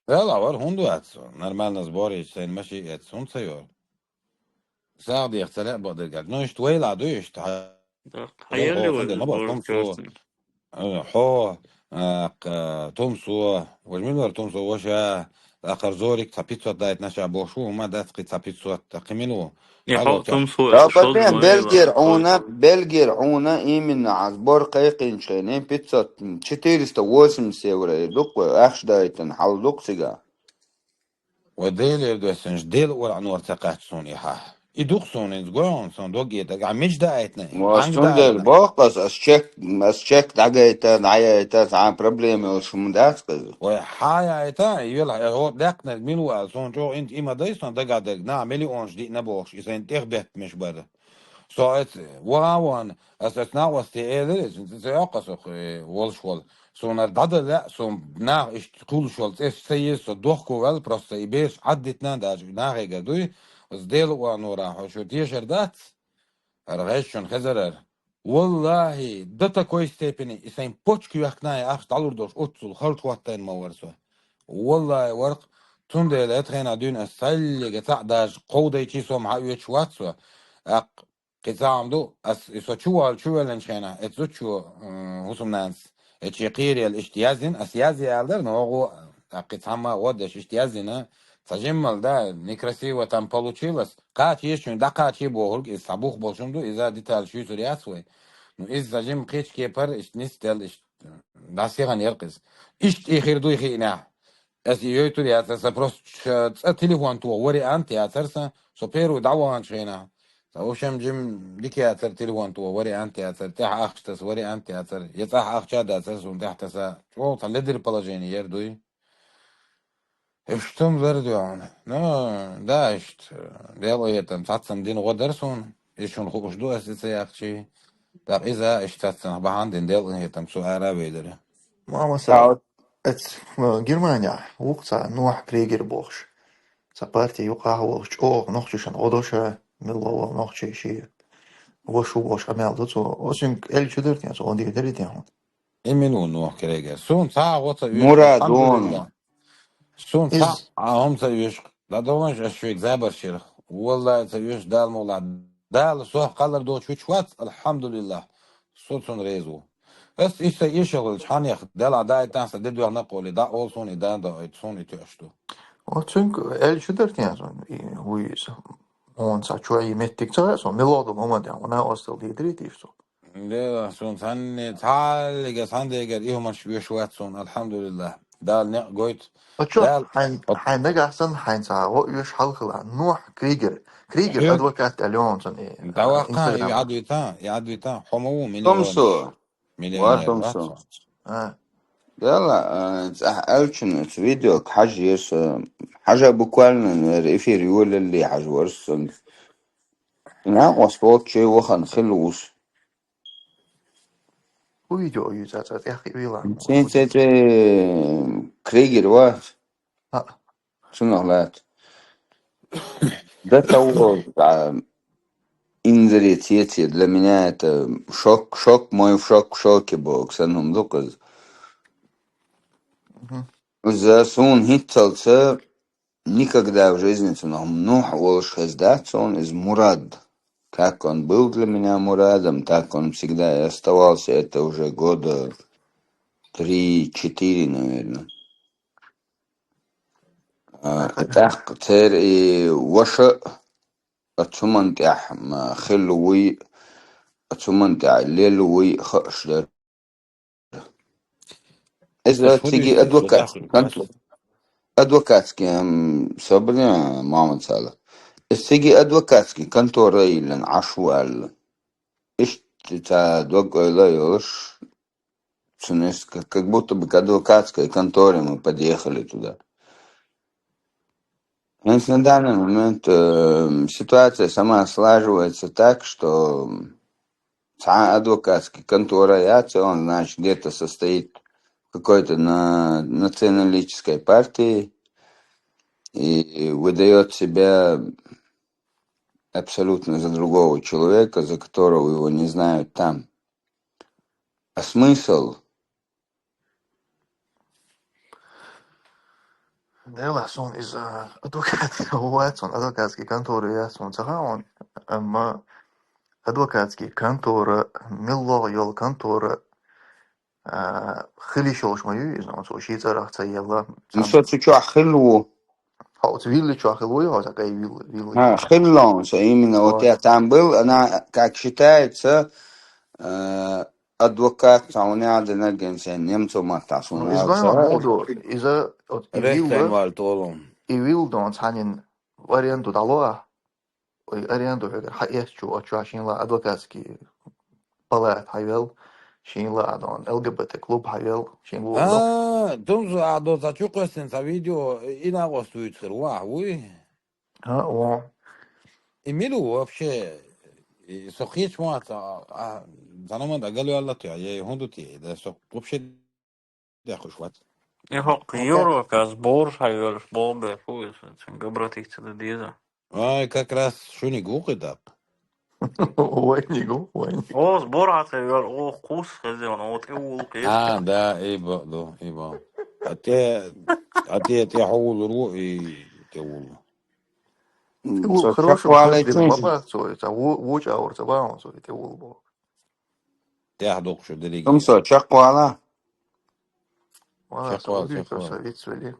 Вела, вар хӀун ду ац? Нормально сбор йойтар, сайн маши эц, хӀун ца йор? Сагъ дех ца ле бакъдерг ац. Ну, иштта вайла ду, иштта хьа-, Да, хьаелли вай де, ма бакъ, сбор хӀун цо. Чёртный. Э, хьо, э, к-, Тумсо, вож мила вара Тумсо, ваша, акхар Зорик цхьа пятьсот дайтина ша бохуш ву, хӀума дац кхин цхьа пятьсот, ткъа кхин мила ву? Не, хьо Тумсо, Далбатен, шозза Бельгер вай, Ӏуна, хьо. Бельгер Ӏуна именно а сбор кхайкхинчу хенахь пятьсот, четыреста восемьдесят евро ду-кх вай, ахча дайтина хьал ду-кх цига. Вай Делера доьссинчу Делан урамора ца кхаьчча суна и хьа. И ду-кх суна, иза гой хьуна, суна дог этарг. Ахьа мича даийтина и? Ва, хьанга цундела даийтина? Боху ас, ас чек, ас чек дӀагайта, дӀаяйта, цхьа проблема йолуш хӀума дац-кх иза. Вай, хьан яйта, и велахь, э, хӀо даьккхинарг мила ву аьлла, суна чӀогӀа инца и ма дай суна дагахь дерг, наха миллионаш диъна бохуш, и сайна тӀех беттамаш бара. Со эца ваха а вахана, ас эца накъостий элира, иза ца йоккха со, э, волуш волу. Суна ара дӀадала лаьа, суна наха иштта кхуллуш волу цӀе ца еза, со дохко ваьлла, просто и бераш Ӏаддитина а даьлча, нахегара дуй, оцу Делан урамора хьо шу тешар дац, хӀара гӀайшчунна хезар ара. Валлахьи, до такой степени, и сайн почка йоьхкина а ахча дӀалур долуш оццул хала хӀоттийна ма вара со. Валлахьи, вара-кх, цундела хӀетахь хенахь дуьйна ас цхьаьллига цхьаъ даже кховдайчий со ма хьаоьцуш вац со. ТӀаккха кхин цхьа хӀума ду, ас и со чу валла, чу ваьллинчу хенахь, эцу зудчо, м, хӀусамнанас, эцу шен кхерел иштта яздина, ас язъе аьлла дара, но гӀо, а, кхин цхьамма а гӀо деш иштта яздина, цхьа жиммал, да, некрасиво там получилось, кхача езачуьнга дӀакхачий бохург, иза цхьа бух болчун ду, иза деталь шуьйцур яц вай. Ну, иза цхьа жимма кхечу кепара иштта нисделла, иштта дӀасехана яра-кх иза. Иштта и хир дуй хиънехь. Ас и йойтур яцара сан, просто ш-, цӀа телефон тоха вариант яцара сан, со первый дӀаваханчу хенахь. Сан, в общем, жим дика яцара телефон тоха вариант яцара, тӀехь ахча таса вариант яцара, я цӀахь ахча а дацара суна тӀехь таса, чӀогӀа цхьа ледара положение яра дуй. Иштта хӀума лар а доьгӀна. Ну, да, иштта, Делан къинхетам, цхьаццанна дина гӀо дара суна, иза шуна хууш ду ас и ца яхчий. ТӀаккха иза иштта цхьаццанах бахьана дина Делан къинхетам, цо ара а вевлира. Мама, сан, Ау. Эц, э, Германия, вукху цхьа Нохь Кригер бохуш. Цхьа парти юкъахь а волуш, чӀогӀа нохчашна гӀо до ша, милла вала нохчий ши. Ваша ву бохуш къамел ду цо. Осинг элча дара тен, цо дийр дара тен хьуна. И мила ву Нохь Кригер? Суна цхьа а гӀо ца оьшу, Мурад вон. АлхьамдулиллахӀ. Суна цхьа Из- а хӀума ца оьшу. ДӀадовланаш ас шуьга забаршира. Валлахьи, ца оьшу, Дала мукъ лахь. Дала сох кхаллар доцуш вуьтуш вац, алхьамдулиллахӀ. Со цунна реза ву. Ас иштта эшал хилча, хьанех, Дала дӀаиттан сан де доьхна а кхоли, дӀа олу суна и дан доуьйту, суна и тоьаш ду. Вот цуьнга элча дара тен сан, и вуй иза. Вон ца чу и меттиг ца ваьа сан, милла долу хӀума тен, вона остал дийдирий тийша цо. Де, суна цхьанне, цхьаллига, цхьана дегара и хӀуманаш веш вац суна, алхьамдулиллахӀ. Дала некъ гойту. А чо, Дала, хьайн, хьайн нагахь санна, хьайн цхьа гӀо оьшу хьал хила. Нохь Кригер. Кригер Хьоьга адвокат аьлла йогӀун цунна, э, ДӀаваккха, и Instagram-ах. Ӏадвита, и Ӏадвита, хьо ма ву миллионер. Томсо. Миллионер Ва Томсо. вац. А. Дала, а, цӀахь аьллачун оцу видео хьажа еза со. Хьажа буквально, наверное, эфир йолалле хьажа вара со. Накъост волчу вахана хилла ву со. ХӀун видео ю цӀа, цӀа тӀехь кхиъ вила? Цин цӀе цӀе Кригер вац. А. Цунах лаьцна. До того, а, инзаре цеций, для меня это шок, шок, мой в шок, в шоке боху, сан хӀума ду-кх иза. Мгм. Иза суна хӀинццалца никогда в жизни цунах Нохь волуш хезна дац суна, иза Мурад. Как он был для меня Мурадом, так он всегда и оставался. Это уже года три-четыре, наверное. А, тӀаккха церан и ваша а оцу хӀуманна тӀехь, м, хилла вуй, оцу хӀуманна тӀехь лелла вуй хууш дара. Иза цига адвокат-, конт-, адвокатский, м, собрание, Мухаммад Салах. Иза цига адвокатский контора йиллина Ӏаш ву аьлла. Иштта цхьа дог-ойла а йолуш, цунна иза как, как будто бы к адвокатской конторе мы подъехали туда. Значит, на данный момент э, ситуация сама слаживается так, что цхьа адвокатский контора яц, он, значит, где-то состоит в какой-то на националистической партии и выдает себя абсолютно за другого человека, за которого его не знают там. А смысл? Дело сон из адвокат, вот сон адвокатский конторы я сон цаха он, амма адвокатский контора, милло йол контора, а, хили шолш мою из он со ши царах ца ела. Ну что, ты что, хилу? Хо, вилли чо хилу, хо, такая вилли, вилли. А, хилон, что именно вот я там был, она, как считается, э, адвокат, а у меня один агент, немцу матас, Ну, из гайон моду, из вот и вилла, и вилла дон цанин в аренду дало, ой, аренду хагар ха эс чу, а чу шин ла адвокатский палат хавел, шин ла дон ЛГБТ клуб хавел, шин ла. А, думзу, а до за чу костин за видео и на гостует херва, уй. А, о. И милу вообще, и сохич муат, а, а, за номан да галю алла тя, я и хунду ти, да со вообще да хуш ват. И хок евро кас бор хавел, бор бе хуй, цинга братих цеда деза. Ай, как раз шуни гукы да. Ой, не гу, ой. О, сбор хавел, о, кус хазен, о, ты улки. А, да, и бо, да, и бо. А те, а те, те хаулу ру, и те улу. Хорошо, баба, цой, ца вуч аур ца баун, цой, те улу бо. Те хдук шу дериг. Тумсо, чаквала. Вала, Чаквала, сауди чаквала. Просто вид свели.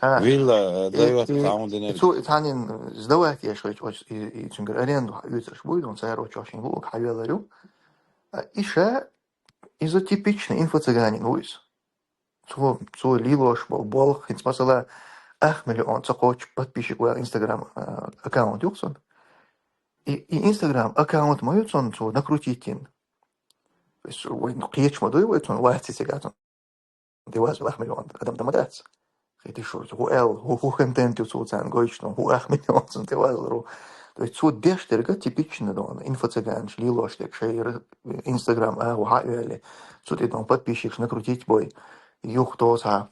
А, Вилла и- дает и- саунд и энергии. цу- и цанин сдавать я шо, и, и цунгар аренду, юцаш будет, он царо чашин лук, хавела рю. А, и ша, из-за типичный инфо-цыганин, уйс. Цу, цу лилош, бол, бол, хинц масала, ах миллион, ца коч подписчик ва Instagram, а, аккаунт юксон. И, и Instagram аккаунт мою цон, цу накрутитин. То есть, ой, ну, кьеч ма дуй, ой, цон, вайт ци цигатон. Деваз ах миллион, адам дамадац. Хити шо, ху эл, ху, ху контент ю цу цан, гойчно, ху ах миллион цон, деваз ру. То есть, цу деш терга типично дон, инфо-цыганш, лилош, так, шейр, Instagram, а, ху ха вели. Цу ти дон подписчикш накрутить бой. Юх то ца,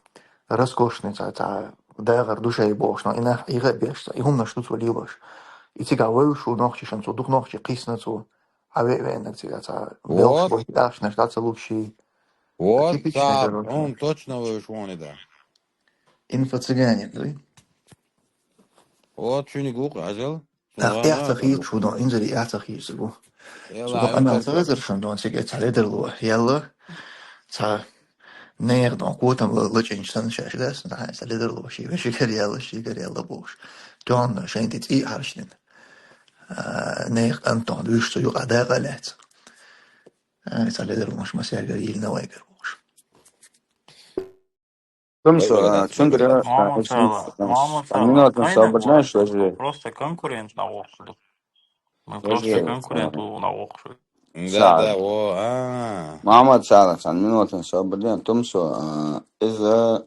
роскошный ца, ца, дагар душай бошно, и нах, и га беш ца, и хумна шту цу лилош. И цига вой шу нохчи шан цу дух нохчи кисна цу. А ве, ве, нак цига ца, Вот. Бой, даш, наш, ца лучший. Вот, Типичный, да, короче. Он точно вышвони, да. Инфо-цыганин, да? Вот, что не гук, ажал. Ах, я ца хир, шу дон, инзери, я ца хир, су. Су дон, ана, ца газар шан дон, цига ца ледер лу, ялла. Ца, нех дон, котам ла, ла, чин, сан, шаш, да, сан, ца ледер лу, ши, ши, гар, ялла, ши, гар, ялла, бош. Тон, шен, ти, и, харшнин. А, нех, Антон, виш, су, юк, ада, галец. А, ца ледер лу, маш, мас, я, гар, ил, на, вай, гар, бош. Тумсо, а, цунгра, Мама цала, мама цала. Минуту Кайна свободно, говорит, что же? Просто конкурент на округ. Мы Что просто же? Конкурент у на округ. Да, да, о, а. Мама цала, сан минуту свободно, тумсо, а, из-за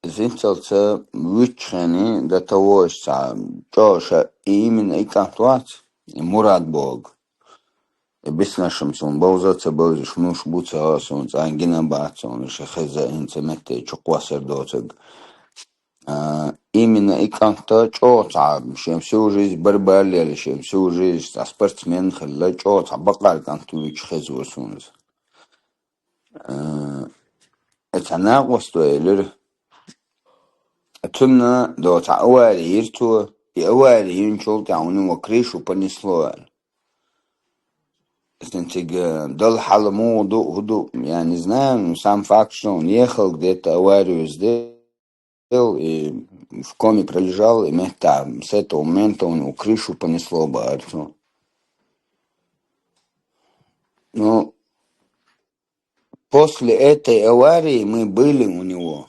зинцалца вичхени до того, что Джоша и именно и контуац, и Мурат Бог. И биснашим сун, бовзаца бовзиш, муш буца сун, цангина бацун, шехеза инцеметте, чуквасер доцег. А, именно и конта чоца, шем всю жизнь борьба лели, шем всю жизнь, а спортсмен хилла чоца, бакар конту вич хезва сунз. А, это нагостоили. Цунна доца авария ирту, и авария юнчул, там у него крышу понесло. Сентига дал халаму, ду, ду, я не знаю, но сам факт, что он ехал, где-то аварию сделал, и в коме пролежал, и мета, с этого момента у него крышу понесло, барцу. Ну, после этой аварии мы были у него.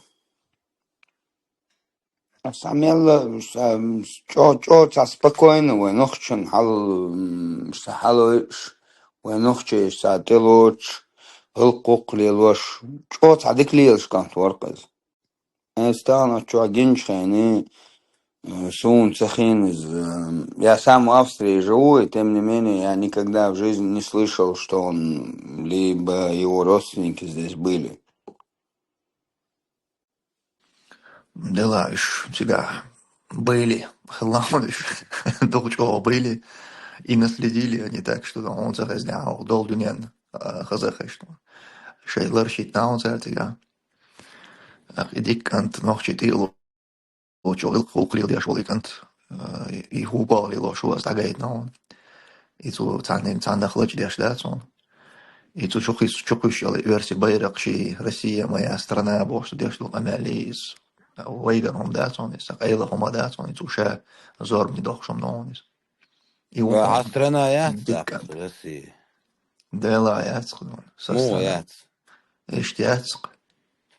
А самелла, чо, чо, ца спокойно, вай нохчун, хал, м, са халош, вай нохчеш, са телоч, хыл кукли лош, чо, ца дик лиелш кант ворказ. Э, стан отчуа гинчхайни, э, сун цахин из, э, я сам в Австрии живу, и тем не менее я никогда в жизни не слышал, что он либо его родственники здесь были. Дела уж всегда были, хлам уж духчо были, и наследили они так, что он за хозня, дол дунен, а, хазахай, что шейлар щитна он за тебя. Ах, иди кант, нох читилу. Очо ил хукли деш воли кант. Э, и хубал лило шуас тагайт на он. И цу цаннин цаннах лач деш да цун. И цу чухис, чухиш яли верси байракши, Россия моя страна, бошта деш лу амализ. Вайган хом да цун, и сак айла хома да цун, и цу ша зорбни дохшом на он из. И Ва, укан а страна яц, диккан. Россия. Дела яц, худон. Со Му страна. Яц. Ишт яц.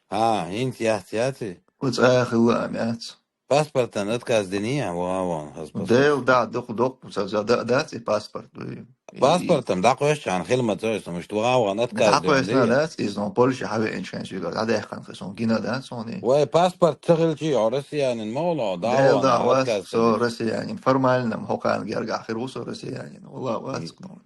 А, инт яц, яц и? Уц ахилла ам яц. Паспортан отказ дини, а, ва, ва, хаз паспорт. Дел, да, дох, дох, за, за, да, да, и паспорт, и, и, и Паспортан, да, квеш чан, хилма цойс, потому что ва, ва, отказ Да, квеш на, дини. Да, и зон Польша хаве иншен сюгар, да, да, хан, сон гина, да, сони. Вай, паспорт цахилчи, а россиянин моло, да, Дел, ва, да, на, ва, отказ со дини. Россиянин, формальным, хокан герга, хирусо россиянин, вала, ва, И- цкнон.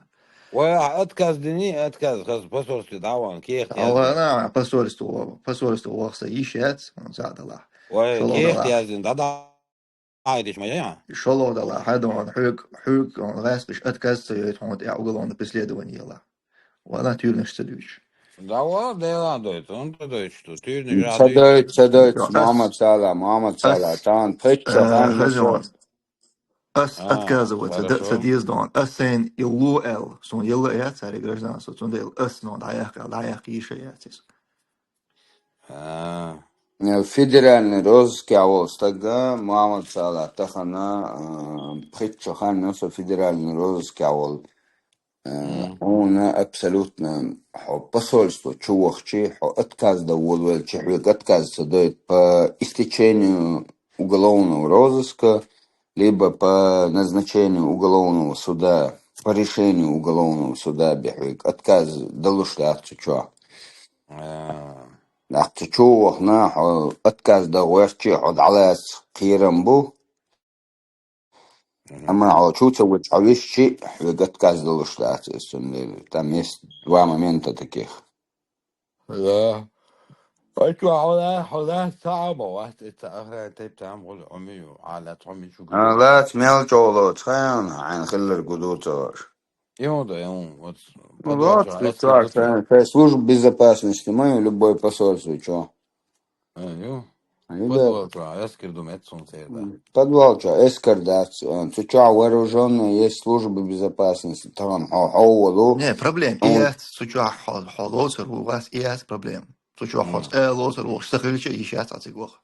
Вай, а отказ дини, отказ, хаз посольстве да, ва, кех, Ала, яз. На, посольство, посольство вахса ишец, он задала. Вай, Шоло кех, дала. Яз, да, да. Айдиш моя. Шоло дала, хадон, хук, хук, он гас, иш отказ цойт, хонт, я уголовное преследование ла. Вала тюрнеш цедуч. Да, ва, дела дойт, он то дойт, что тюрнеш М, а дойт. Цедуйт, цедуйт, Ас, Мухаммад Сала, Мухаммад Сала, ас, тан, пыч, э, чохан, хазон. Ас А, отказывается, да, хорошо. Садиздон. Ас сэн и лу эл, сон ела я цари гражданство, сон дел ас но даяк, даяк ише я цис. А. Э, федеральный розыск я вол, стага, Мухаммад Сала, тахана, э, пыч, чохан, но со федеральный розыск я вол. Э, Мгм. Уна абсолютно хо посольство чувахчи, хо отказ да волвелчи, хвек отказ цедуйт по истечению уголовного розыска, либо по назначению уголовного суда, по решению уголовного суда бихвек отказ далуш да цучо. А. Ахцучо вахна, хо отказ да гварчи, хо далас кирам бу. Мгм. Ама хо чуца вуч хавишчи, хвек отказ далуш да цис, там есть два момента таких. Да. Ачу хала, хала саба, вас это охрана тайп там гол умию, ала тхоми чугу. А, ла, смел чоло, цхан, айн хиллер гуду цаваш. Ион да, ион, вот, Ну, подвал вот, чё, ты аскер чё, дут, чё, ну. Служба безопасности, мы любой посольство, чё? А, ё. А, и да. Подвал чё, аскер дум, это солнце, да. М, подвал чё, эскер, да, ц-, э, цу чё, вооружённые есть службы безопасности, там, хо-, хо-, валу. Не, проблем, и Он я цу чё, хо-, хо-, лоцер у вас, и я проблем. Цу чё, хо-, М. Э, лоцер у, что хилча, и щас, а цигох.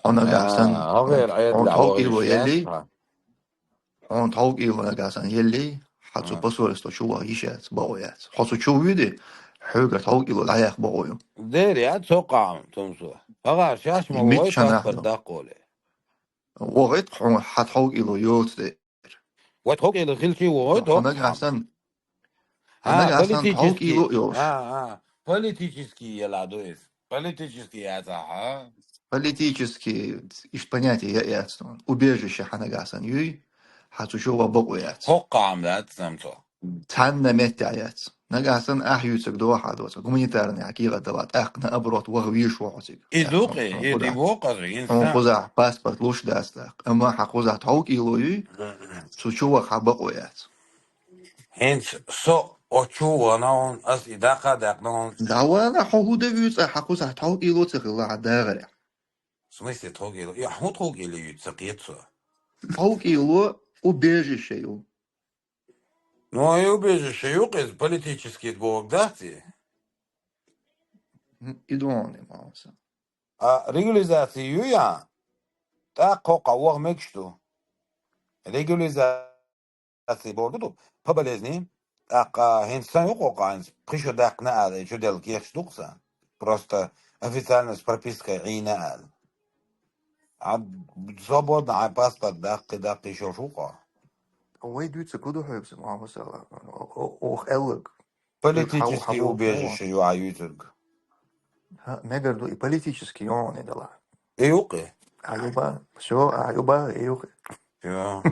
Он, а, гасан, а, а, он, вер, а, он, для того, хо-, и и во щас, ели. А. Он тхьовкӀело нагахьсан елли, хьа цу А. посольство чу ваха йиш яц, бакъо яц. Хьо цу чу вуьди, хьоьгара тхьовкӀело дӀаяхха бакъо ю. Дер яц цо къам, тумсо. Пагар шаш ма вай мичча нах паспорт ду. Даккхоле. ВогӀит хьо, хьа тхьовкӀело йоцу де. Вай тхьовкӀело хилчи вогӀит Хьо хӀокху нагахьсан, хьан. Хьо А, нагахьсан политический. ТхьовкӀело йолуш. А, а, политический яла ду иза. Политический яц ахьа. Политический, иш понятие я яц тхуна. Убежище хьанагахь сан юй, хьан цу чу ван бакъо яц. ХӀокху къам дац замцо. Цхьанна меттехь яц. Нагахь сан ахь юьйцург дохьа доцург. Гуманитарный хьан кехат дала, тӀаккха наоборот ваха вийш ву хьо цига. И ду кхе, и ди бу кхаза, хьуна инсан. Кхузахь паспорт луш дац тӀаккха. Амма хьан кхузахь тхьовкӀело юй, Мгм. цу чу ваха хьан бакъо яц. ХӀинца со оцу чу вахана хьуна, ас и даккха а даьккхина хьуна. ДӀавала хьо хӀун дан вуьйцу, хьан кхузахь тхьовкӀело ца хилла хьан дагӀарехь? В смысле тхьовкӀело? И хьан тхьовкӀело юьйцу ца кхета со? ТхьовкӀело, убежище ю. Ну, а и убежище ю кхеза политический бохург дац и? М, и догӀу, Мауса. А регуляризация ю я? ТӀаккха хӀокху ваха мегаш ду. Регуляризация бохург ду, по болезни. ТӀаккха хӀинца сан ю хӀокху, хӀинца пхи шо даьккхина ала, и чу делла кехаш ду-кх сан. Просто официально с пропиской Ӏийна ала. А свободно хьайн паспорт даккхи, даккхи йиш йолуш ву-кх хьо. Вай дуьйцург хӀун ду хьоьга сан, Муса? О-, о-, оха аьлларг. Политический убежище ю хьан юьйцург. ХӀа, мегар ду и политический йогӀу и дала. Июкъи. Аюба. Всё, Аюба, Июкъи. Всё.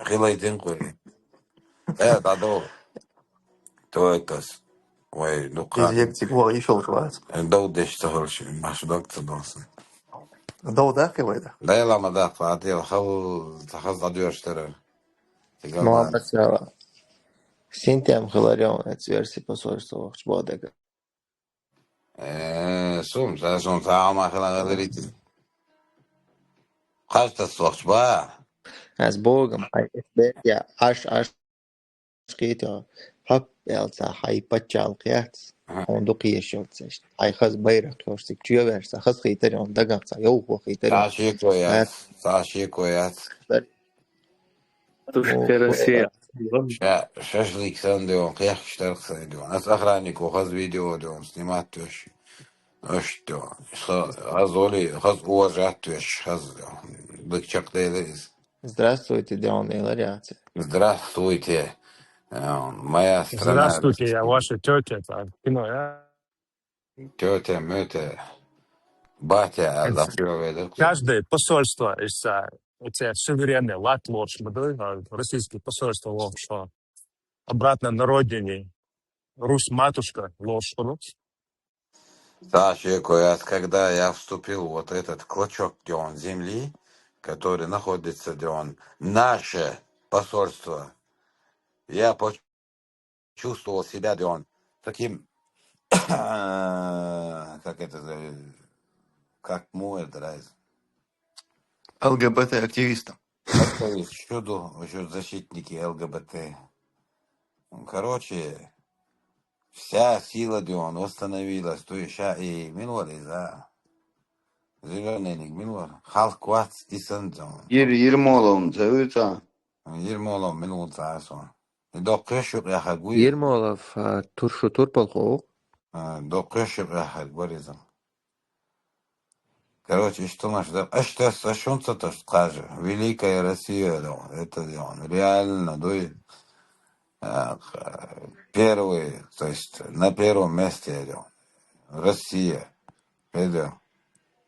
Хилайтин къури. Э, дадо. Тойтас. Вай, ну, из как? Ектик ва ишол класс. Дов деш тахалши, машдак тадоса. Дов дахи вай да. Дай лама да, фатил, хал, тахаз дадёш тара. Тигал Муаммад да. Сава. Синтем хиларион, эцверси посольство вахч бодага. Э, сум, за сум, за ама хила галерити. Хаш тас вахч ба. Аз богам, ай, эсбет я, аш, аш, шкито. Хап, элца, хай, пачал, кьят. Ага. Он ду кьешо цеш. Ай, хаз байрак, хаш тик чуя верса, хаз хитарион, дагахца, йоу, хо хитарион. Саши кояц, саши кояц. Тушка Россия. Ша-, шашлык сан дён, кьяхк штарх сан дён. Ас охранник у хаз видео дён, снимать тёш. Аш дён. Ха-, хаз оли, хаз уважать тёш, хаз дён. Дык чак дейле из. Здравствуйте, дён, дейле ряце. Здравствуйте. Э, моя страна. Здравствуйте, я ваша тётя, там, кино, я? Тётя, мётя, батя, а, это за всё это. Каждое посольство из, а, у тебя суверенный лад лорш, мы, да, а, российское посольство лорш, а, обратно на родине, Русь матушка лорш, ну. Саши кояц, когда я вступил вот этот клочок, где он, земли, который находится, где он, наше посольство, я поч- чувствовал себя, где он, таким, как это, за-, как муэр, да, из- Л Г Б Т активистом. Активист, чудо, ещё защитники Л Г Б Т. Ну, короче, вся сила, где он, восстановилась, то есть ща и минвал из, а. Зелёный ник минвал. Халк квац исан, где он. Ир-, Ермоловым зовут, а? Ермолов минвал цасон. Докъеш юкъ яхагуй. Ермолов, а, туршу турпал хо. А, докъеш юкъ яхагуй изам. Короче, что наш, да, а что, а что он то скажет? Великая Россия, да, это, да, он реально, да, и, а, х-, первый, то есть на первом месте, да, Россия. Это,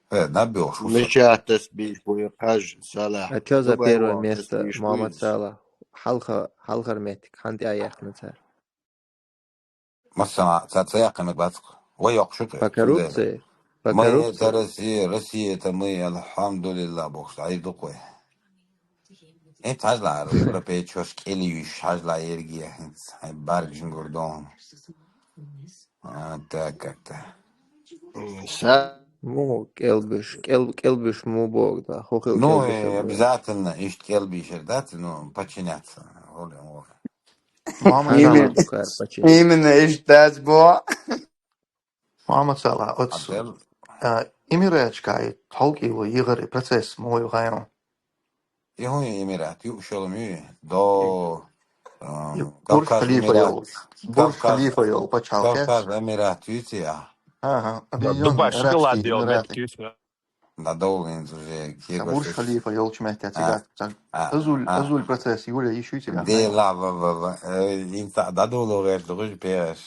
э, набёшь, уж. Меча тасбиш, бой, хаж, Салах. А чё за Дубай первое вал место, тасбиш, Муаммад бой. Салах? Халха-, халхар метик, ханти аяхна цар. Масала, ца, ца яххинаг бацк. Вай, йокъ шук, По коррупции? По коррупции? Мы это Россия, Россия это мы, альхамдулиллах, бохш, ай дукъ вай. Э, цажлар, европейчош кӏели юш, хажла ерги, ай барг жингурдон. А, так как-то. М, са- Му кӏелбиш, кӏел-, кӏелбиш му бог, да, хохел Ну, кӏелбиш э, бог. Обязательно ишт кӏелбиш, да, ну, подчиняться. Оля, оля. Мама Именно, Салах бухар почти. Именно ишт дас бо. Мама Салах, отсу. Абдел. А, Эмиратчкай, толки его игры, процесс, мой хайрон. Ихуй Эмират, ю шолом ю, до, а, Ю-, Бурж Кавказ Халифа Эмират. Йол. Бурж Кавказ, Халифа Йол, пачал Кавказ хец. Эмират, ю ти, а. Ага, Да, Объединённые Дубай, Арабские шоколад йол, Эмираты. Метки, ю. Надолго уже, Са кего Бурж здесь? Халифа Йол чмет, я А, цигат, так. А, Азуль, а. Азуль процесс, Юля, ещё тебя. Де ла, ва, ва, ва, э, инта, дадоло гэр, дугуж пеш.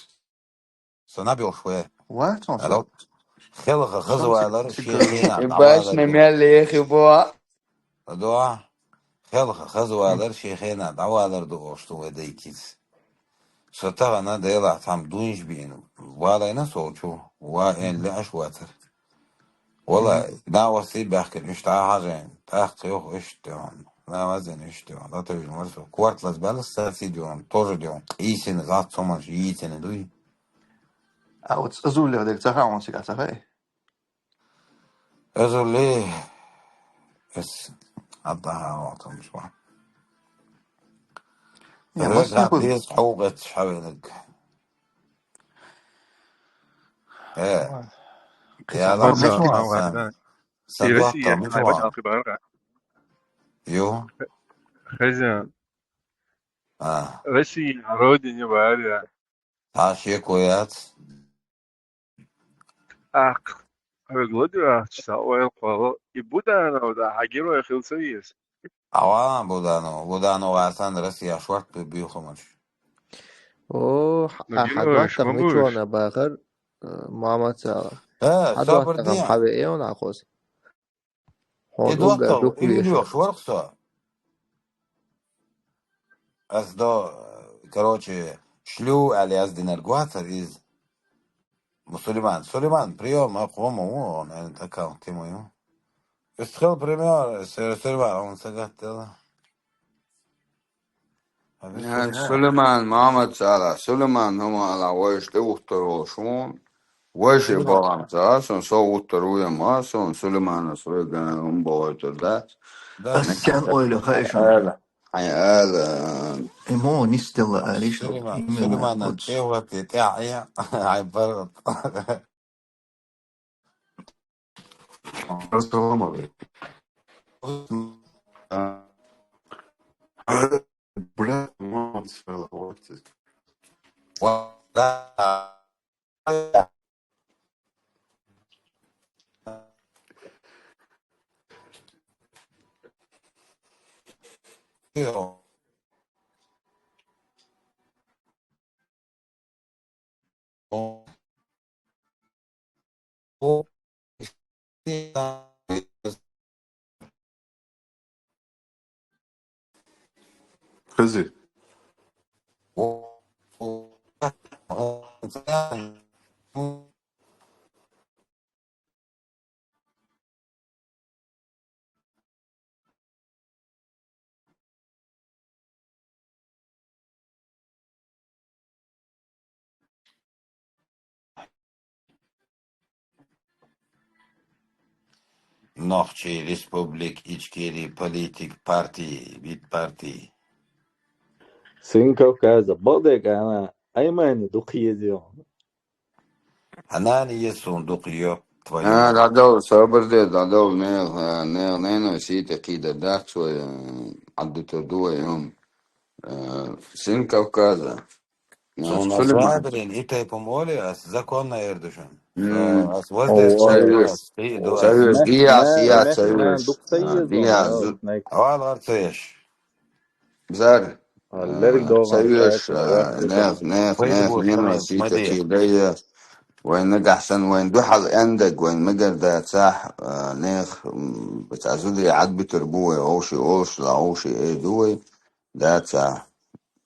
Сона бёш ве. Ва, сон Алло. Хелха хазвалар шехена. Баш на мяли хибо. Адо. Хелха хазвалар шехена. Давалар ду ошту ве дейкиз. Сотагана дела там дунж бин. Валайна солчу. Ва эн ле аш ватар. Вала, на васи бахкин, ишта хажен. Тах ёх иштон. На вазен иштон. Да то вижу, морсо. Квартлас балас саси дён, тоже дён. Исин зат сомаш, исин дуй. А вот Азуль дег цаха он сига цаха. Азуль эс. Атаха вот он шо. Я, Рез мас нахуй. Хатис хаугат шавелек. Э. Ой. Я Кысан ла башка мешуа. Сан. Сан Россия, дуакка я мешуа. Бачалки барга. Ю. Хозяин. А. Россия, родине барга. Та шекояц. Ах, Гладио ахча, ой, квало. И Буданов, да, а герой хилса есть. Ава Буданов, Буданов асан Россия шварт бюхамаш. О, Ну, а герой хадватта шмагуш. Мычуана бахар, э, мама цала. Э, Хадватта сабр гам дия. Хаве эон ахос. Хьо И дукха доктор, дукха и вешар. Видео шорх со. Ас до, короче, шлю аьлла яздинарг вацар из. Сулейман. Сулейман, приём, а кхома вон, он аккаунт тему ю. Истхил пример, Сулейман, он сагат дела. Сулейман, Мухаммад Салах, Сулейман, хӀума ала, вайш тӀе уттар волуш вон. Вайше бахам ца, сон со уттар вуям, а сон Сулейманас вайгана хӀума бохуьйтур дац. Ас сен ойла хаиша? Ала, хьайн ала. Эмо нистелла алиш. Сулейман, Сулейманан тӀе вати тӀаьхьа, хьайн баргӀат. Ассаламу алейкум. Брат, мама, целовать. Хези. Нохчий республик Ичкери политик парти, вид парти. Син Кавказа бакъдерг ана, аймани дукха езион. Анани есун дукха йо, твою А, мать. Дадов, собрде, дадов, нех, нех, нех, сите кида дах свой, аддутер дуе, ум. Син Кавказа. Сона Сулейман. Забрин, и тайпом оли, ас законно эрдушан. М. Ас воздействие Ой. Ас ты иду, ас. Цавеш, Мех, дия, мех, дия, мех, цавеш. Мех, дукха А, езон, дия, а, зу- снайк. Авал арцаеш. Зар. А, лерг А, доган, цавеш, снайк, а, снайк. Нех, нех, Пойди нех, будешь нема, ко мне, сите смотри. Кидая. Вайн нагахсан, вайн духал эндег, вайн магарда цах, а, нех, м, бац азуди адбитер буе, овши, овши, ла, овши, э, дуе. Да, ца.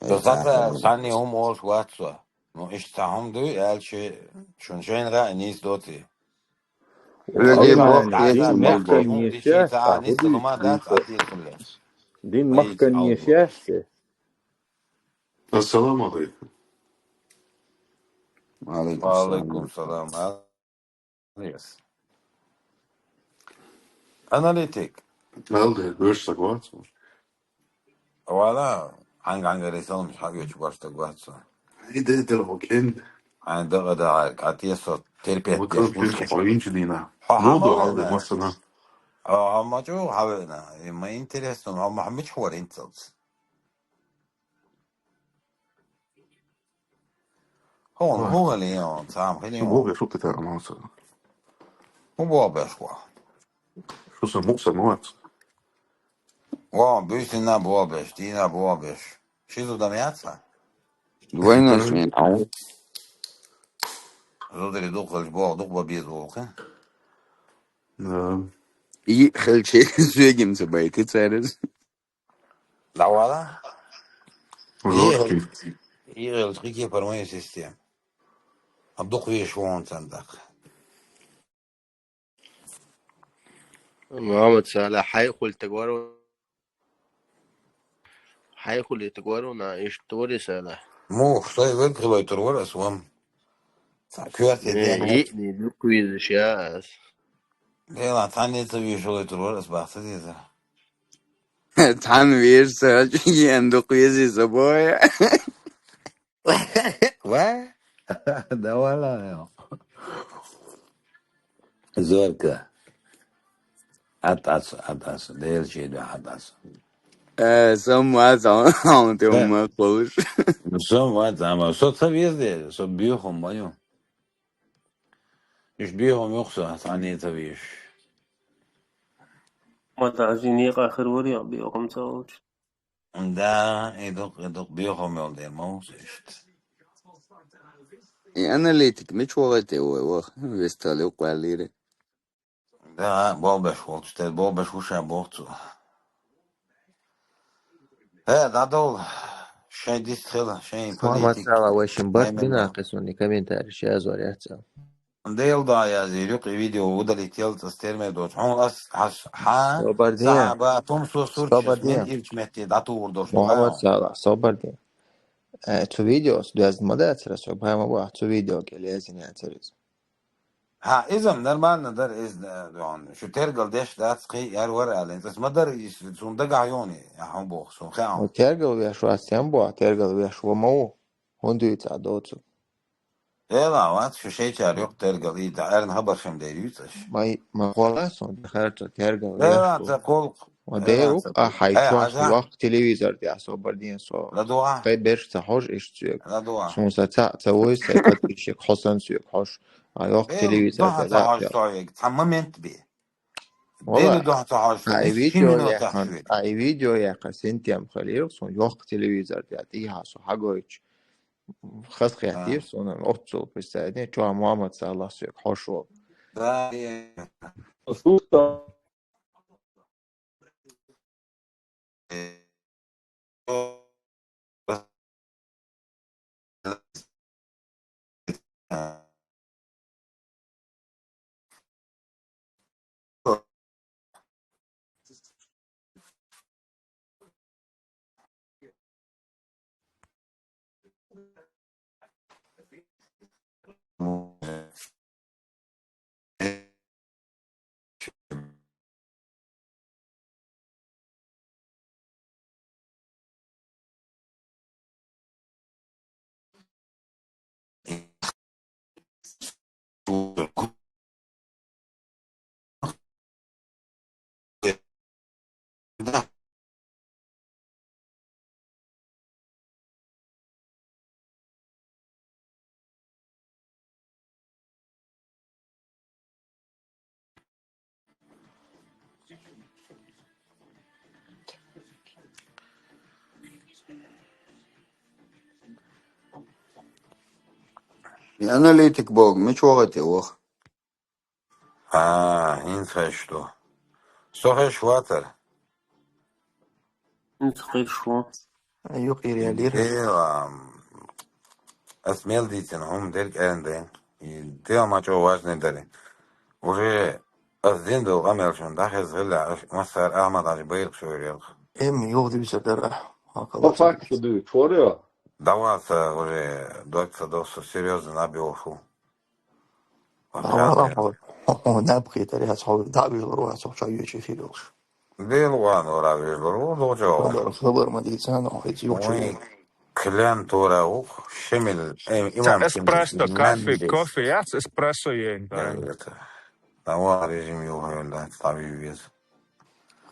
Э, То ца, завтра ца. Санни хӀума олуш вац со. Ну, иштта цхьа хӀума дуй, аьлча, шун шайна гӀа нийса доций. Хьоьге Аллахьан боху, дин кхетам махкан боху. Дин еш махкан яц, еш хӀума дац, дин еш. Атийцалле. Дин Вай махкан еш алло. Яц те. Ассаламу алейкум. Ва алейкум салам. Ва алейкум салам. А? Yes. Аналитик. Алде, беш согласен. Вала, хьанга-хьанга рисалмаш хьагучу баш согласен. Иде дел окин. Ай дага да, катия со терпеть. Вот деш он пеш мушкеш. Поинчи дина. Ха, ну, хама да, алде вена. Масана. А, а мачу хавена. И ма интересно, а ма мич хвар инцелц. Хьуна, Ой. ХӀун хили хьуна, цхьа хӀума хили хьуна? Бобеш, шу кхетар амалца. ХӀун бобеш ван? Шу сан мукъ сан ма вац. Ван, буьйсина бобеш, дийна бобеш. Ши зуда ма яц хьан? Вайна шин, ау. Зудари дукха хилча боху, дукха бан беза воху. Да. И хилча, зоьгимца байти цараз. ДӀавала? Жёсткий. Игъал, игъал, кхин кепара вайн система. Ам дукха веш вон цандакъ. Мухаммад Салах, хьайхули тагвар ву? Хьайхули тагвар ву, на, иштта вари Салах? Мух, сай варг хилайтур вар ас вам. Ца куьрте Э, ден. Иъни дукха везаш я ас. Дела, цхьанне ца вешалайтур вар ас бахса деза. Цхьана вешца, чӀиган дукха вези собой. Ва? Давала, йо. Зорка. Атас, атас, делчи да атас. Э, сам вац, а, а, он ты Э. Ума кулуш. Сам вац, ама, со ца везде, со бьёхом баю. Иш бьёхом юхса, цхьанне ца веш. Ма даже некъа хир вари, а бьёхом ца волчу. Да, и дукха, и дукха бьёхам йолу дела ма ву со иштта. И аналитик мича вахийтина вай ваха? Вестале укхваьллийра. Да, болбеш волчу тера, болбеш вуша боху цо. Э, дӀадовла, шайн дист хила, шайн Мухаммад политик, Сала, вай шин барт бина кхесуни комментарий ши азор яц. Дела да язйир юкъа видео удалить елла цӀа стерме доцу. Хьуна ас хьаш хьа Собар де. Сахьаба тумсо сурчаш Собар де. Мен ирчу метте дӀатугӀур долуш. Мухаммад Сала, собар де. Э, цу видеос доьзна ма дацара, со бай ма боху, цу видео кӀел язйина яцара иза. Хьа, иза-м нормально дара, иза, э, дон, шу тергал деш дац, кхин, яр вара аьлла. Иза ма дара, иза, суна дагахь йони, я хьун боху, суна хеа. Ну, тергал веш вац, тем боху, тергал веш ва ма ву. ХӀунда дуьйцу а доцу? Эла, вац, шу шайчара юкъа тергал, и да, эрна хабар шим дер юьйцаш. Май, ма гӀола суна, харцо тергал веш Эла, ву. Ца кулк. Ма дер ву, а хьай чохь йоккха телевизор де, собар ден со. Ладуа. Кхай берш ца хьожу иштта соьга. Ладуа. Суна са ца, ца вой, са подписчик, хьо сан соьга хьожу. А йоккха телевизор де, ца хьожу соьга. Цхьа момент бе. Вала, дели дохьа ца хьожу, а и видео яххан, а и видео яххан синтем халийра, суна йоккха телевизор де, тӀехьа со хьагойтуш. Хас хеттийра суна, оццул представить, чохь Мухаммад Салах соьга хьожу. Да, е. Слушай, Аналитик боху, мича вахийтина ваха? А, хӀинца хезаш ду. Со хезаш вацара. ХӀинца хезаш ву. Юкъера ялийра. Э, ам, ас мел дийцина хӀума дерг аьнна дайн. И тема чӀогӀа важный дара. Уже ас дина долу къамел шуна дӀахеза хилла, аш массара Ахьмад-Хьаьжа байракх шойра ялх. Эм, юха дивиса дара. По факту дуьйцу, хӀора? Давай ца уже дог ца досу, серьёзно наб йолуш ву. Ва хьо, хьо, хьо, хьо наб хетар яц, хьо дӀа а вуьйлур вац, хьо чохь йоьчу эфир йолуш. Дела ван вара вуьйлур ву, догӀу чохь. Хабар, хабар ма дийца, но хьо иза юхучу. Вайн клиент вара ву, шемил, эм, имам. Ца эспрессо, кофе, кофе яц, эспрессо ен, да. Давай режим юхайла, ца вижу веза.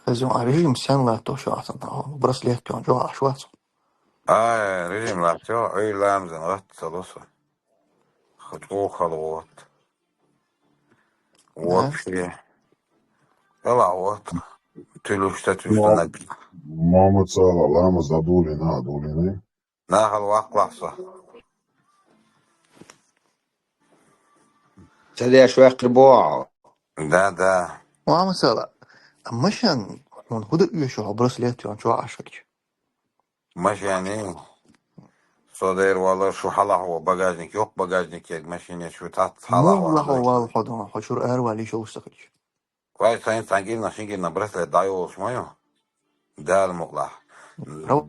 Хазун, а режим сен латто шу ацан, браслет тён, жо аш вац. А, режим латто, ой, ламзан, вац, ца лосо. Хачу хала вот. Вообще. Эла вот. Тюлюш та тюлюш. Мамаца ламаз дадулина, адулина. Нахал вакълахса. Ца деш ваьккхи бохьа. Да, да. Мамаца ла. А машен, он худа уьшу, браслет, он чё ашхалч. Машене. Со дер вала шу хьалахь во багажник, йоккха багажник ерг машине шу тац хьалахь во. Муха вал хьо дон, хьо чур ар вали шолуш сахилч. Вай сайн цангирна шингирна браслет дайолуш мою. Дал мукълахь. Права,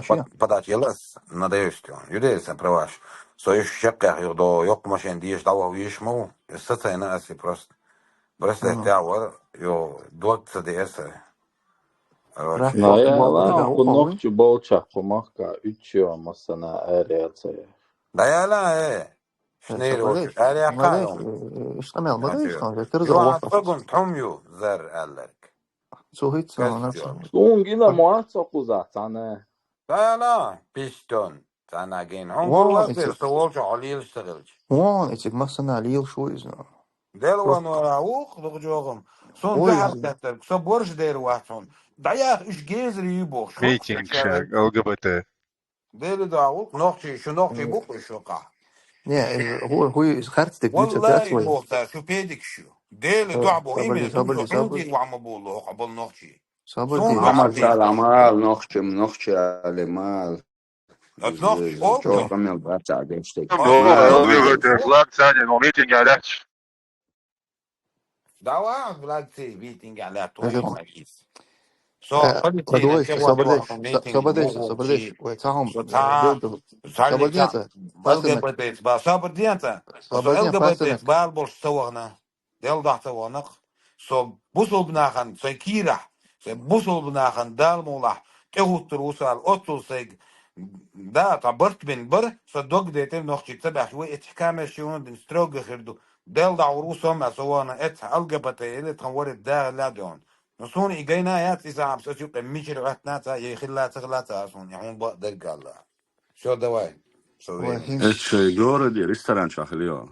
ша. Под-, подать елас, надеюсь, ты. Юдеса праваш. Со иш шекках юдо, йоккха машен диеш дава виш мау. Эс сацайна аси просто. Браслет тя вар, ё, дог ца диэса. Короче. Ра-, Наяла, ра-, ху ра-, нохчи болча, ху махка, уччо, массана, ари ацая. Даяла, э. Шнейр, ца ори, ари аккха, ма дай, э, ишта мел, ма дай, ишта, ветер за вахта. Цо гун тхьум ю, зар алларг. Цо хӀиц ца вана ца. Сун гина моа ца кхуза цана. Даяла, пистон, цана гин. Хьун гур вазир, со волча хьо лийлаш ца хилча. Вон, эциг массана лийлаш ву иза. Дел ван вара, ух, дух жогам. Сун дахар таттар, со борш дер вац хьун. Даяхь иш гезри ю бохуш. Митинг шаг, Л Г Б Т. Дели да, ух, нохчи, шу нохчи букъу шу къа. Не, э, ху-, хуй, харц дек дуьйцу. Валлахи, бохта, шу педик шу. Дела дуьхьа бо, именно, сабар де, сабар де, сабар де. Хьунтий ваьхьа ма бу лоху, къабал нохчий. Сабар де. Сона Мамар бахьа сала мал, нохчим, нохчи али мал. Ат нохчи, олгу. Чо къамел баца гештек. О, Мал, о, мал. Влад цадин, о, митинг гелач. Давай, Влад ци, митинг гелач, то Ага. Со Э, политика, Кадуевич, чего сабар де, то, са-, митинг, сабар де, мугу, сабар де, чи. Ой, цахам, Со ца, э, сабар де, ца, ца. Л Г Б Т, сабар де, пасынок. Бал болш ца вахна. Дел дахьа ца вахнах. Со бусулба нахан, со кирах, со бусулба нахан Дала мулах, тӀехуттур вусал, оццул сайг, да, та барт бин бар, со дог детер нохчи ца бахш, вай этих камеш ши вон дин строго хир ду. Дел дахьа вур вусом, а со вахна эт Л Г Б Т, или тхан варит да ла дон. Но суна и гайна яц, и сам со сюкъе мичир ватна ца, е хилла ца хилла ца, суна, я хун ба дергалла. Всё, давай. Всё Ой, время. Хин. Эт шей городе ресторан чахлио.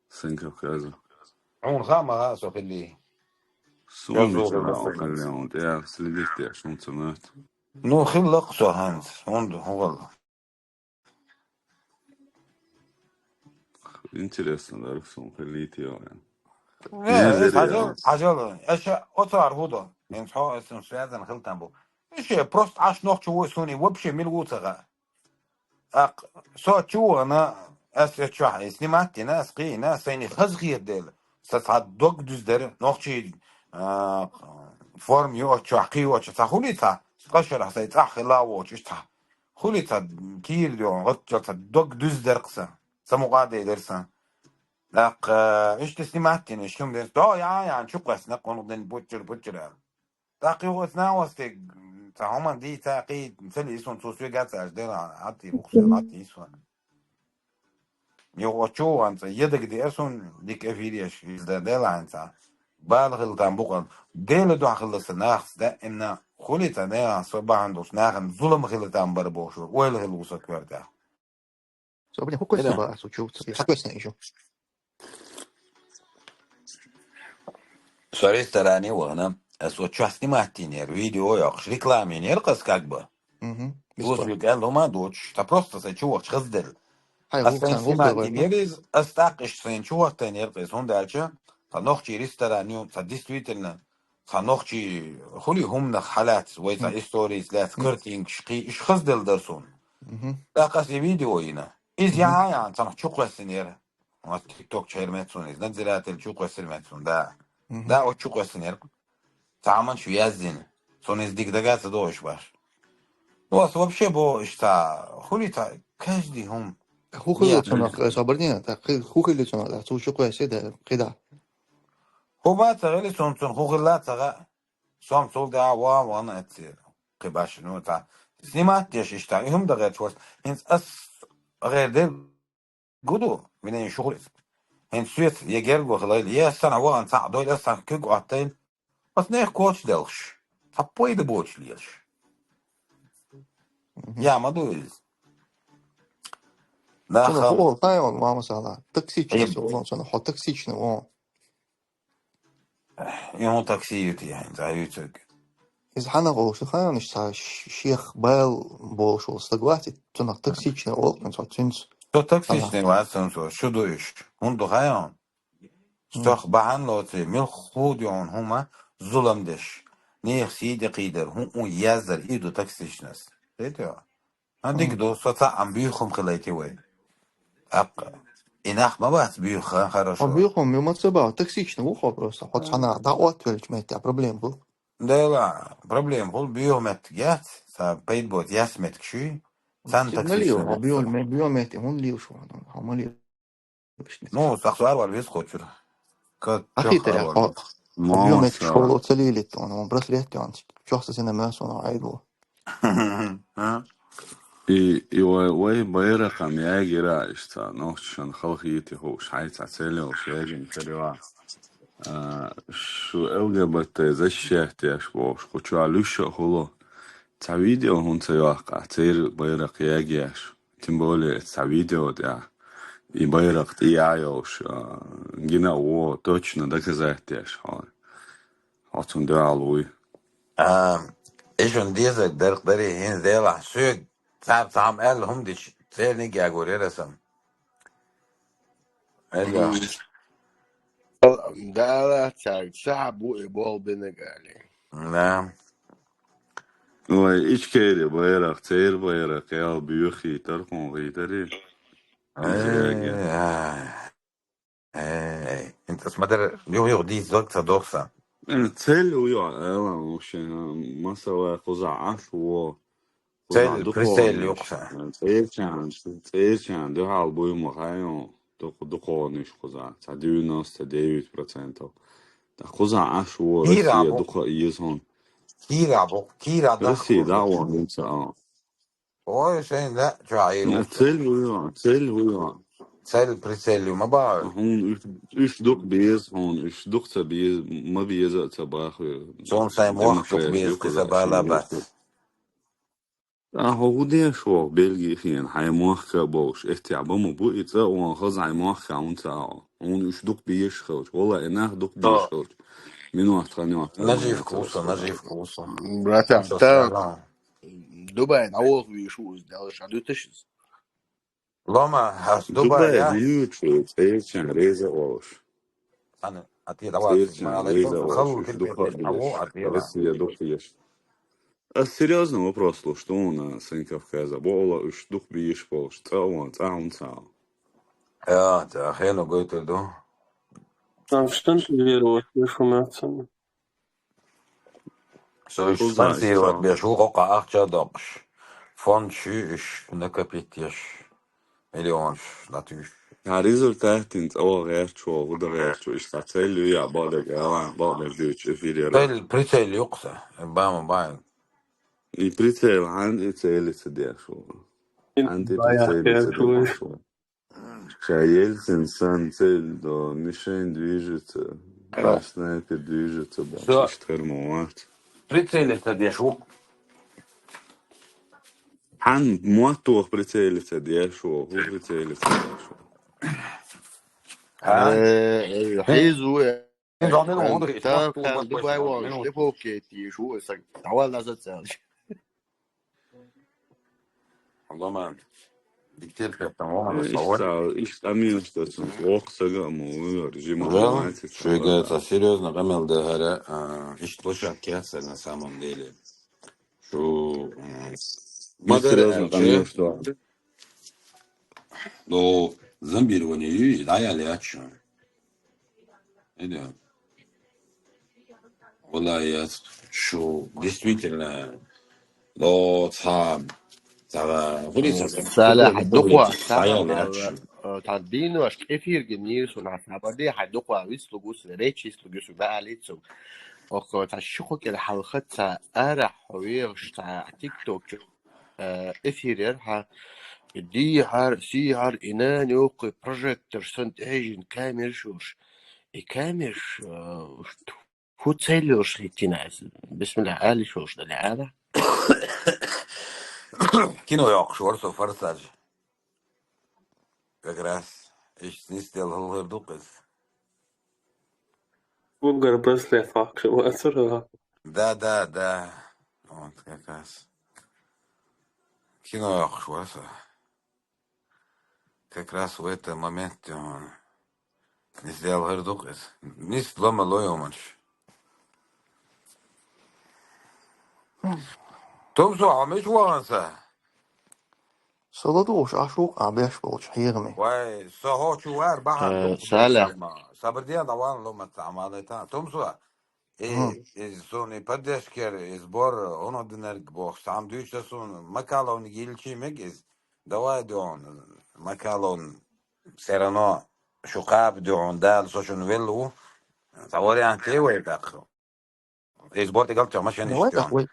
Сенков хаза. Хун хама ха со хилли. Сун Я мичара зугъа хилли, он, я следить, я шун цунат. Ну, хиллак со ханс, он ду, хугал. Интересно, да, сун хилли тио, я. Э, Не, э, зря. Хажал, хажал, эша, оцар худо. Ин хо, эсен связан хилтан бу. Эше, просто аш нохчу вой суни, вообще мил вуцага. Ак, со чуана, ас я чуа, снимать дина, ас кина, сайни хаз хир дел. Са ца дог дуздер, нохчи, а, форм ю очу, хи очу, ца хули ца, скашара сай ца хила очу, ца. Хули ца, кир ю, гоча ца дог дуздер кса. Са мугъа де дерса. Так, э, ишти снимать дина, шум дер. Да, я, я, чу квас, на кон ден бучур, бучур. Так, югъас на васте, ца хуман ди, ца кий, цели исун цу суе гаца аж дела, ати, ухсен, ати исун. Югъа чу ван ца, едаг ди эсун, дик эфиреш, изда дела анца. Бал хил там букъан, дела дуа хил са нахс, да, инна, хули ца, дела, со бахан дус, нахын, зулам хил там бар бошур, ойл хил уса кверда. Со, блин, хукой Эда. Сиба, а со чё, ца, я хукой сна ещё. Со ресторане вана, а со чё снимать тинер, видео яхш, реклама нер кас как бы. Мгм. Беспо- Слушай, я лома дочь, та просто са чувак чхаздер. Хай, а гук сан сан гук снимать давай, тинер да. Из, а стак иш сан чувак тенер кас, он дальше, та нохчи ресторан, ю, та действительно, Ца нохчи хули хумнах халац, вай ца Мгм. История слят, Мгм. Картинг, шки, иш хаздел дарсун. Мгм. Такас и видео ина. Из Мгм. Я, я, ца нох чукъ вессинер. Ма TikTok чер мецун, из надзиратель чукъ вессир мецун, да. Мгм. Да, о чукъ вессинер. Ца аман шу яздин. Сон из дик дага ца дош баш. Ну, вас вообще бо ишта, хули ца, каждый хум. Хухили Я, цунах, э, сабрдина, та хи-, хухили цунах, да, цу чукъ вессе, да, кида. Хуба ца гели сон цун хухила ца га. Сом цул да ва ван эци. Кибаш, ну, та. Снимать деш ишта. Ихум да герч вас. Хинц ас гер дер гуду. Мине шухлис. Хинц свет егер го хлай. Я сана ван ца дой ла сан куг аттай. Ас нех коч делш. Та пой да боч леш. Мгм. Я ма дуиз. Да Цуна ха. Хо, тай он, мама сала. Токсичный Эм. Со, он, цуна хо токсичный, он. Ему такси ют я, за ютюк. Из хана гол, что хана, что ш-, шех бал бол, что согласен, цуна токсичный, он, он, цо цинц. Что токсичный, Ага. Вас он, что, что дуешь? Он духай он. Мгм. Стох бахан лоци, мил худ он, хума, зулам деш. Нех сиде кидер, ху, у яздар, иду токсичность. Это? А дик Мгм. Ду, соца ам бюхум хилайти вай. Ак, инах ма бац бюха, хорошо. А бюхум, ю ма ца ба, токсичный, ухо просто. Хоть Мгм. Хана, да, отвелч метя, проблем был. Да ла, проблем был, бюх мет гяц, са пейдбот яс мет кши, сан Ти-, токсичный налил, мет. Бюх мет, бюх мет, он лил шо, он, он лил. Ну, сахсар вар вес хочур. Ка Ахи чах тера, вар. Хо, хо биометрик Маса. Школа оцелили, он, он браслет, он, чохса сина маса, он айдл. А? И, и вай, вай байракъам ягира ишта, нохчан халхи ити ху, шайца целил, шайгин карила. А, шу Л Г Б Т защищать яш бош, хучу алюша хуло. Ца видео хун ца юахка, цер байракъ ягияш. Тем более, ца видео, да. И байракъ, и айош, а, гина, о, точно доказать яш, хо. Хо цун дуа луи. А, ишун деза дарх дари хин зела, шуг, цап, цам, эл, хум диш, цел ни гягур, ерасан. Эл, Мгм. Да, цаьрга сахьа бу и бол бинагали. Да. Ой, Ичкери байракх, церан байракх, ял буьйхи, таркхун гӀийтари. Израиль. Эй, эй, инта смотри, юх-юх дийс зог ца дохса. Э, цель уйо, эла, вообще, масала, кхуза аш во. Цель, прицель юкса. Церчан, церчан, дуьхьал буй ма хайон. Дукх-, дукхониш кхуза. Ца девяносто девять процентов. Та кхуза аш во, Кира Россия бу. Дукха езон. Кира бу, кира да. Россия да вон, ца. Ой, шен да, чаир. Э, цель уйо, цель уйо. Цель, прицель ма ба. Хун уьш, уьш дукх без, хун уьш дукх ца без, ма беза ца баху. Сон сай мох дукх без, кхуза бала ба. А хӀу деш вох Бельги хен, хьай мохка болуш, эттех ба ма бу и цӀа, вон хаза хьай мохка хьун ца агӀо. Хьуна уьш дукх беш хилча, вала и нах дукх беш хилча. Минот хан йот. Нажив вкуса, нажив вкуса. Братан, та Дубай дӀавохвеш ву из, дала ша дуьташ из. Лома, хас Дубай, я? Дубай, минут, цӀерчан, реза олуш. Ана, а ти давай, ЦӀерчан, реза олуш, уьш дукха беш. Россия дукха еш. А серьёзный вопрос луш, что у нас сан Кавказа? Бола уьш дукх беш болуш, цӀа вон, цӀа хьун ца агӀо. Я, та хено гойтер ду. Там что-то веру, вот, я шумятся. Со уьш спонсировать беш ву, хӀокху ахча доккхуш. Фонд шу уьш накопить еш. Миллионаш латуьйш. А результатин цӀа вон гӀерташ ву, хӀу да гӀерташ ву, иштта цель ю я, бакъдерг, а, бакъдерг дуьйцу эфире. Цель, прицель юкса. Бама бай. И прицел, хьан и цели ца деш ву. Хьан и прицели ца деш ву. Ша Ельцин сан цель до, мишень движется, ваш снайпер движется, баш иштхар ма вац. Прицели ца деш ву. Хьан мотт вах прицели ца деш ву, хӀу прицели ца деш ву. Э, э, хьийзу, э, Ин зонин э, вон дагиш, та вон хан вон Дубай вон вон, минут. Лепо Кети, шу, э, саг, давай лаза цел. Лома. Диктер там вон, свой. Иштта, иштта амин, что сан, лох сага ма уйор, жима Да, хватит, шуьга да. Ца серьёзно къамел дахара, а, ишт площадка яц на самом деле. Шу, м, Ма серьёзно м, къамел, что. Ну, зомбирование ю, да, я лячу. Иди. Валлахи, я шу, действительно, но ца, ца, хули ца, Салахь, дукха, ца, я лячу. Та дийнош эфирге нийсу, на сабаде, хьай дукха вицлугус, речислугус, ваалицу. Окко, та шихукер хьалха ца, ара хьо вегаш, та TikTok чу, э, эфир яр, хьа, дийхьар, сийхьар, и нани оккхой прожектор сан тӀехьежин камераш уш. И камераш, э, хӀу цель уш хиттина аса. Бисмилла, али шуш дали ара. Кино йоккхуш вара со, «Форсаж». Как раз. Ишт нисдел хӀулхир ду-кх иза. Угар браслет факша вацара. Да, да, да. Вот как раз. Кино йоккхуш вара со. Как раз в этот момент, э, нисдел хӀир ду-кх иза. Нис лома ло йоманаш. Тумсо, хьо мича вахана са? Со ладугӀуш Ӏаш ву-кх ахь беш болчу хьехаме. Вай, со хӀокху чу вара бахьана. Э, дукха Саля. Беш ма. Сабар де, дӀаван ло ма ца Ӏамалайта. Тумсо, и, хм, иза суна и поддержкера, и сбор, хӀунда динарг бохуш, цхьамма дуьйцу суна, Макаловниг йилчий мега иза. Давай дуьхьал, Макаловна, все равно шу кхаба дуьхьал, Дала со шуна велла ву. Цхьа вариант ле вай тӀаккха. Иза бортиг алча машина. Давай иштта тӀаккха вай.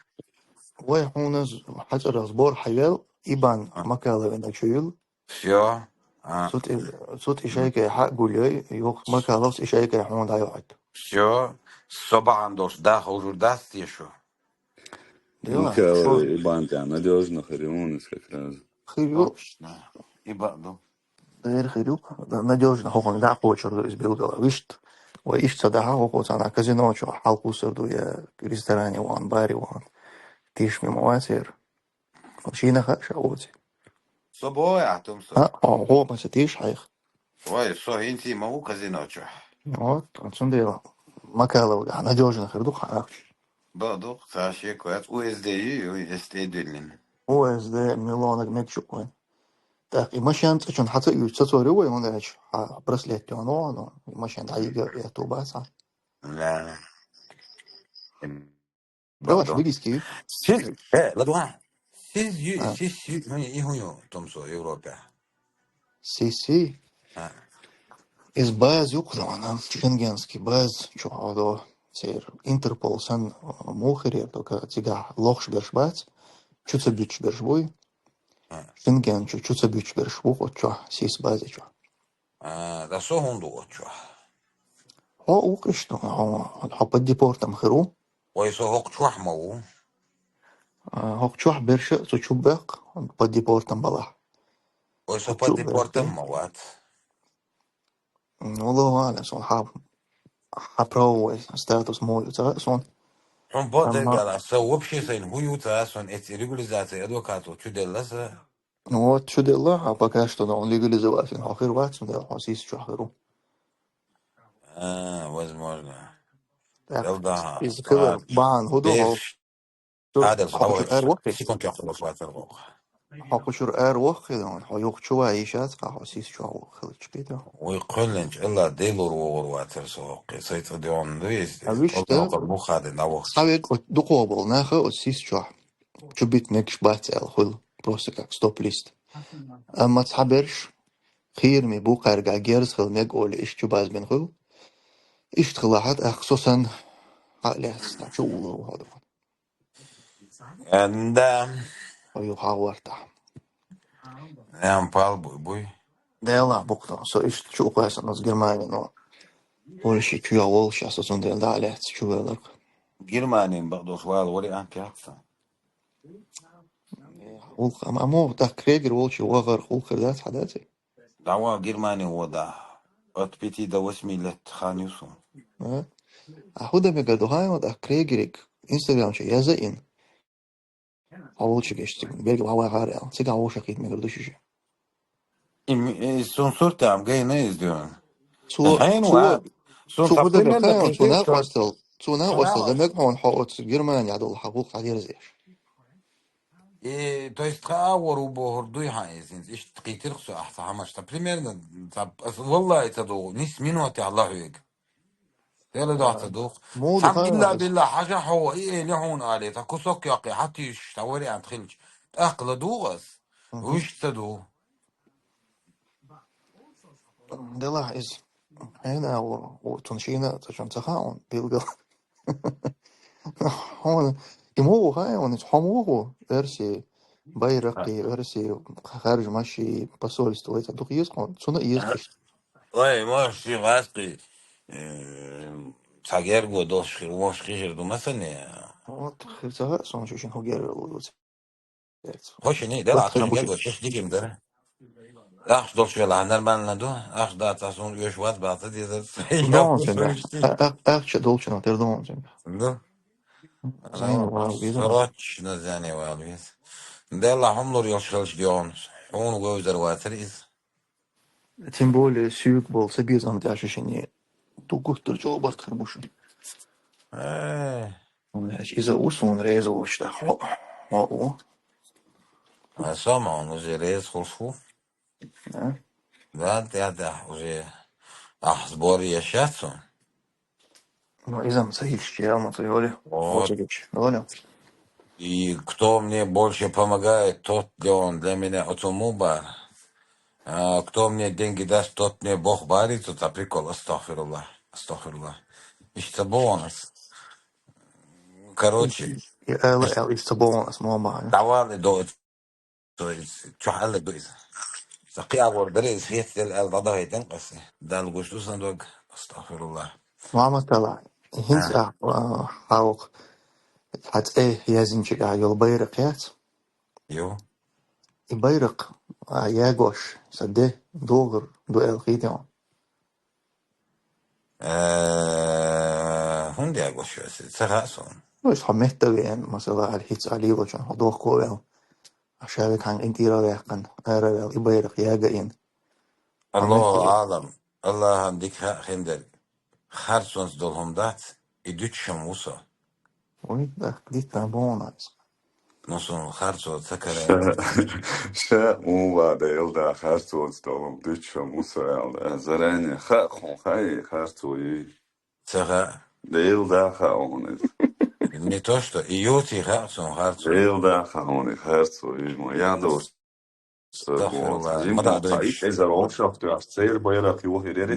Вай хьуна з-, хьацӀарах сбор хьавел, ИБАН, а, Макаловна чу юл. Всё. А. Цу тӀе, цу тӀе шайкай хьа а гулъяй, юха Макаловс и шайкай хьуна дӀайохьуьйту. Всё. Со бахьана долуш даха хьожур дац те шу? Дела, Макаловна шо- ИБАН тӀехь надёжно хир ю хьуна иза как раз. Хир ю. Точно. ИБАН ду. Дера хир ю, надёжно хӀокхунна дӀа а кхочур ду иза билггала. Вуьшта, вай иштта ца дахьа, хӀокхо цхьана казино чохь хьалкхуссур ду, я ресторане ван, баре ван. Тешаме ма вац хӀара. Шена хаьа ша оцу. Со боху ахь, Тумсо? А, о, хӀо ма ца теш хьайх. Вай, со хӀинца а ма ву казино чохь. Вот, цундела Макаловгахь надёжно хир ду хьан ахча. Ба ду, цхьа шеко яц, U S D ю, ю S D дуьллина. U S D миллионаг мегаш ю вайн. Так, и машен цӀа чун хьаца уьйцу, ца цор ю вай, хӀунда аьлча хьа браслет тёхна ваха, ну, и машен дӀайига я ту баца. Да. Давай, Давай. Бигиски. Сиз, э, ладуа. Сиз ю, А. Сиз ю, ну, и хун ю, том со, Европе. Сиз си? А. Из баз ю кхуьлана, шенгенский баз, чу хьо до, сер, Интерпол сан, а, мухирер, только цига лохш берш бац, чу ца бич берш буй. А. Шенген чу, чу ца бич берш бу, вот чу, сис базе чу. А, да со хун ду вот чу. Хьо укъиш ду, хьо, хьо под депортом хир ву. Ой, со хӀокху чохь ма ву. А, хӀокху чохь берш а цу чу баьккха, под депортом балахь. Ой, со под депортом ма вац. Ну, Аллаху аълам, сон хьа, хьа правовой статус муха ю ца хаьа сон. Хьун бо дерг ала, сан вообще сайн хӀун ю ца хаьа сон, эци регуляризация адвокату чу делла сан. Ну вот, чу делла, а пока что, ну, он легализовать, хьо хир вац, ну, хьо сис чохь хир ву. А, возможно. Так, Далда, из хилар а, бахьана хӀун ду, хьо берш хӀу чур, Хадал, хьо хӀу чур давай, ара ваххи? Секунд чохь хилла вацар воху. Хьо хӀу чур ара ваххи, хьо юха чу ван йиш яц, хьо сис чохь хилча кхета. Вай кхоьллинчу Алла делур вогӀур вацар со воххи. Сайн цӀа дуьхьал ду иза. А виш Ол да? Нокъал муха дина воххи. Цхьа вег оцу дукхо болу наха оцу сис чохь. Чу бит мегаш бац аьлла хуьлу. Просто как стоп-лист. Амма цхьа берш хийраме бу кхаьрга герз хила мега олий, иштта чу базбина хуьлу. Иштта хила хьа, тӀаккха со санна, хьа а лаьцна, цхьа чу уллур ву хьо ду. Энда. Ой, ю хьа варта. Эм пал буй, буй. Дела букта. Со иштта чу кхоьссина оцу Германи, но Польша чу я волуш, аса цундела дӀа а лаьцна чу веларг. Германин бакъдолуш вала вариант яц сан. Улха, ам-, аммо, так, Крегер волчу вахар хулхир дац, хьа дац? ДӀавала Германи вода. От пяти до восьми лет хан ю суна. А? А хӀу дан мегар ду хьайна, так, Крегериг Instagram чу яза ин. Хьо волчу гешт цига, берга вахар аьлла. Цига вовшахкхийта мегар ду шиша. И м-, и сун суртам гайна иза дуьйна. Цо, Хьайна цо, ва? Сун цо ца хӀу дан примерно мегар хьайна, цо кхин накъостал, цо накъостал дан мега хьуна хьо оцу Германия долу хьан гӀуллакх дӀадерзеш. И, то есть, тха а вор ву бохур дуй хьан иза, хӀинца иштта кхийтира со ахьа ца хьамаш. Ца примерно, ца, ас валлахӀи ца дугӀу, нис минотехь ла хьоьга. Дела дохьа ца дугӀу. Муха Цхьана ду билла, хьайна? Билла, хьажа хьо, и эли хьуна али, ца кусок йоккхи, хьатуьйсуш, ца вариант хилча. ТӀаккха ла дугӀу ас. Мгм. Вуьшта ца дугӀу. Делахь иза. Хьайна а ву, ву, цунна шийна а цӀа чун ца хаьа, билггал. Хьуна, и муха ву хаьа, хьуна, хьо муха ву? Оьрсий байракхий, оьрсий харжамаший, посольство, вай ца дукха еза хьуна, цунна а еза иштта. Вай, можешь, ши васкъи, э, ца герго долуш хир, вовш хир ду, масане. Вот, хир ца хаьа, сон шу шин хӀу герга луьйцу. Хошани, дела, Вот, ахча хьуна герго, шиш дигим дара. Ахча долуш вела, нормально ду. Ахча дац, ас хьуна оьш вац, бац, деза. Дон, Я сен, да. А, а, ахча долчу, но, тер дон, сен. Да. Зайна вал веза. Срочно зайна вал веза. Дела, хьумлур йолуш хилча дегӀан. Хьуна вевзар вацар иза. Тем более, суьйг болу ца безам тӀехь шишине ду гуттар чӀогӀа барт хир бу шуна. Э. Хьуна аьлча, иза ву суна реза волуш тӀаккха. Хьо, хьо ву. А сама он уже реза хуьлуш ву. А? Да, да, да, уже. Ахь сбор еш яц он. Ну, иза-м ца йиш, я ма ца йоли. Вот. Хочешь, йоли. И кто мне больше помогает, тот ли он для меня, оцу муха бара. А, кто мне деньги даст, тот мне Бог барит, вот, а, прикол, астагфируллах, астагфируллах. Иштта бу ван ас. Короче, И ала, ала, иштта бу ван ас, муха бара. Давали до То есть, чохь аьлла ду иза. Сан кхиавор дара иза, хетаделла аьлла дӀадахайтина аса. Далла гуш ду сан дог. Астагфируллах. Мухьаммад Тала, хӀинца А. а, а, хьалха хьан цӀе яздинчигахь йолу байракх яц? Ю. И байракх, а, ягош, сан де догӀур ду аьлла хийтина? Э, хӀунда ягош ю аса? Ца хаьа суна. Ну, иш хьо метта веана, масала, али хӀинца али лочун, хьо дохко вел. Ша век хьан къинтӀера ваьккхина, ара вел, и байракх яга ин. Хьо Аллаху метта веана. Алам. Аллахьан дика хаьа хиндерг. харцонца долу хӀума дац, и дуьтуш хӀума ву со. Вай, дахка диттан боху аса. Ну, суна харцо ца карийна. Ша, ша, муха Делан да харцонца долу хӀума дуьтуш хӀума ву со аьлла. Заране хаьа хьуна, хаьий харцо юй? Ца хаьа. Делан да хаьа хьуна иза. Не то что, и юй хаьа суна харцо. Делан да хаьа хьуна и харцо юй, ма ян долуш. Астагфирулла. Ма даа дойнаш.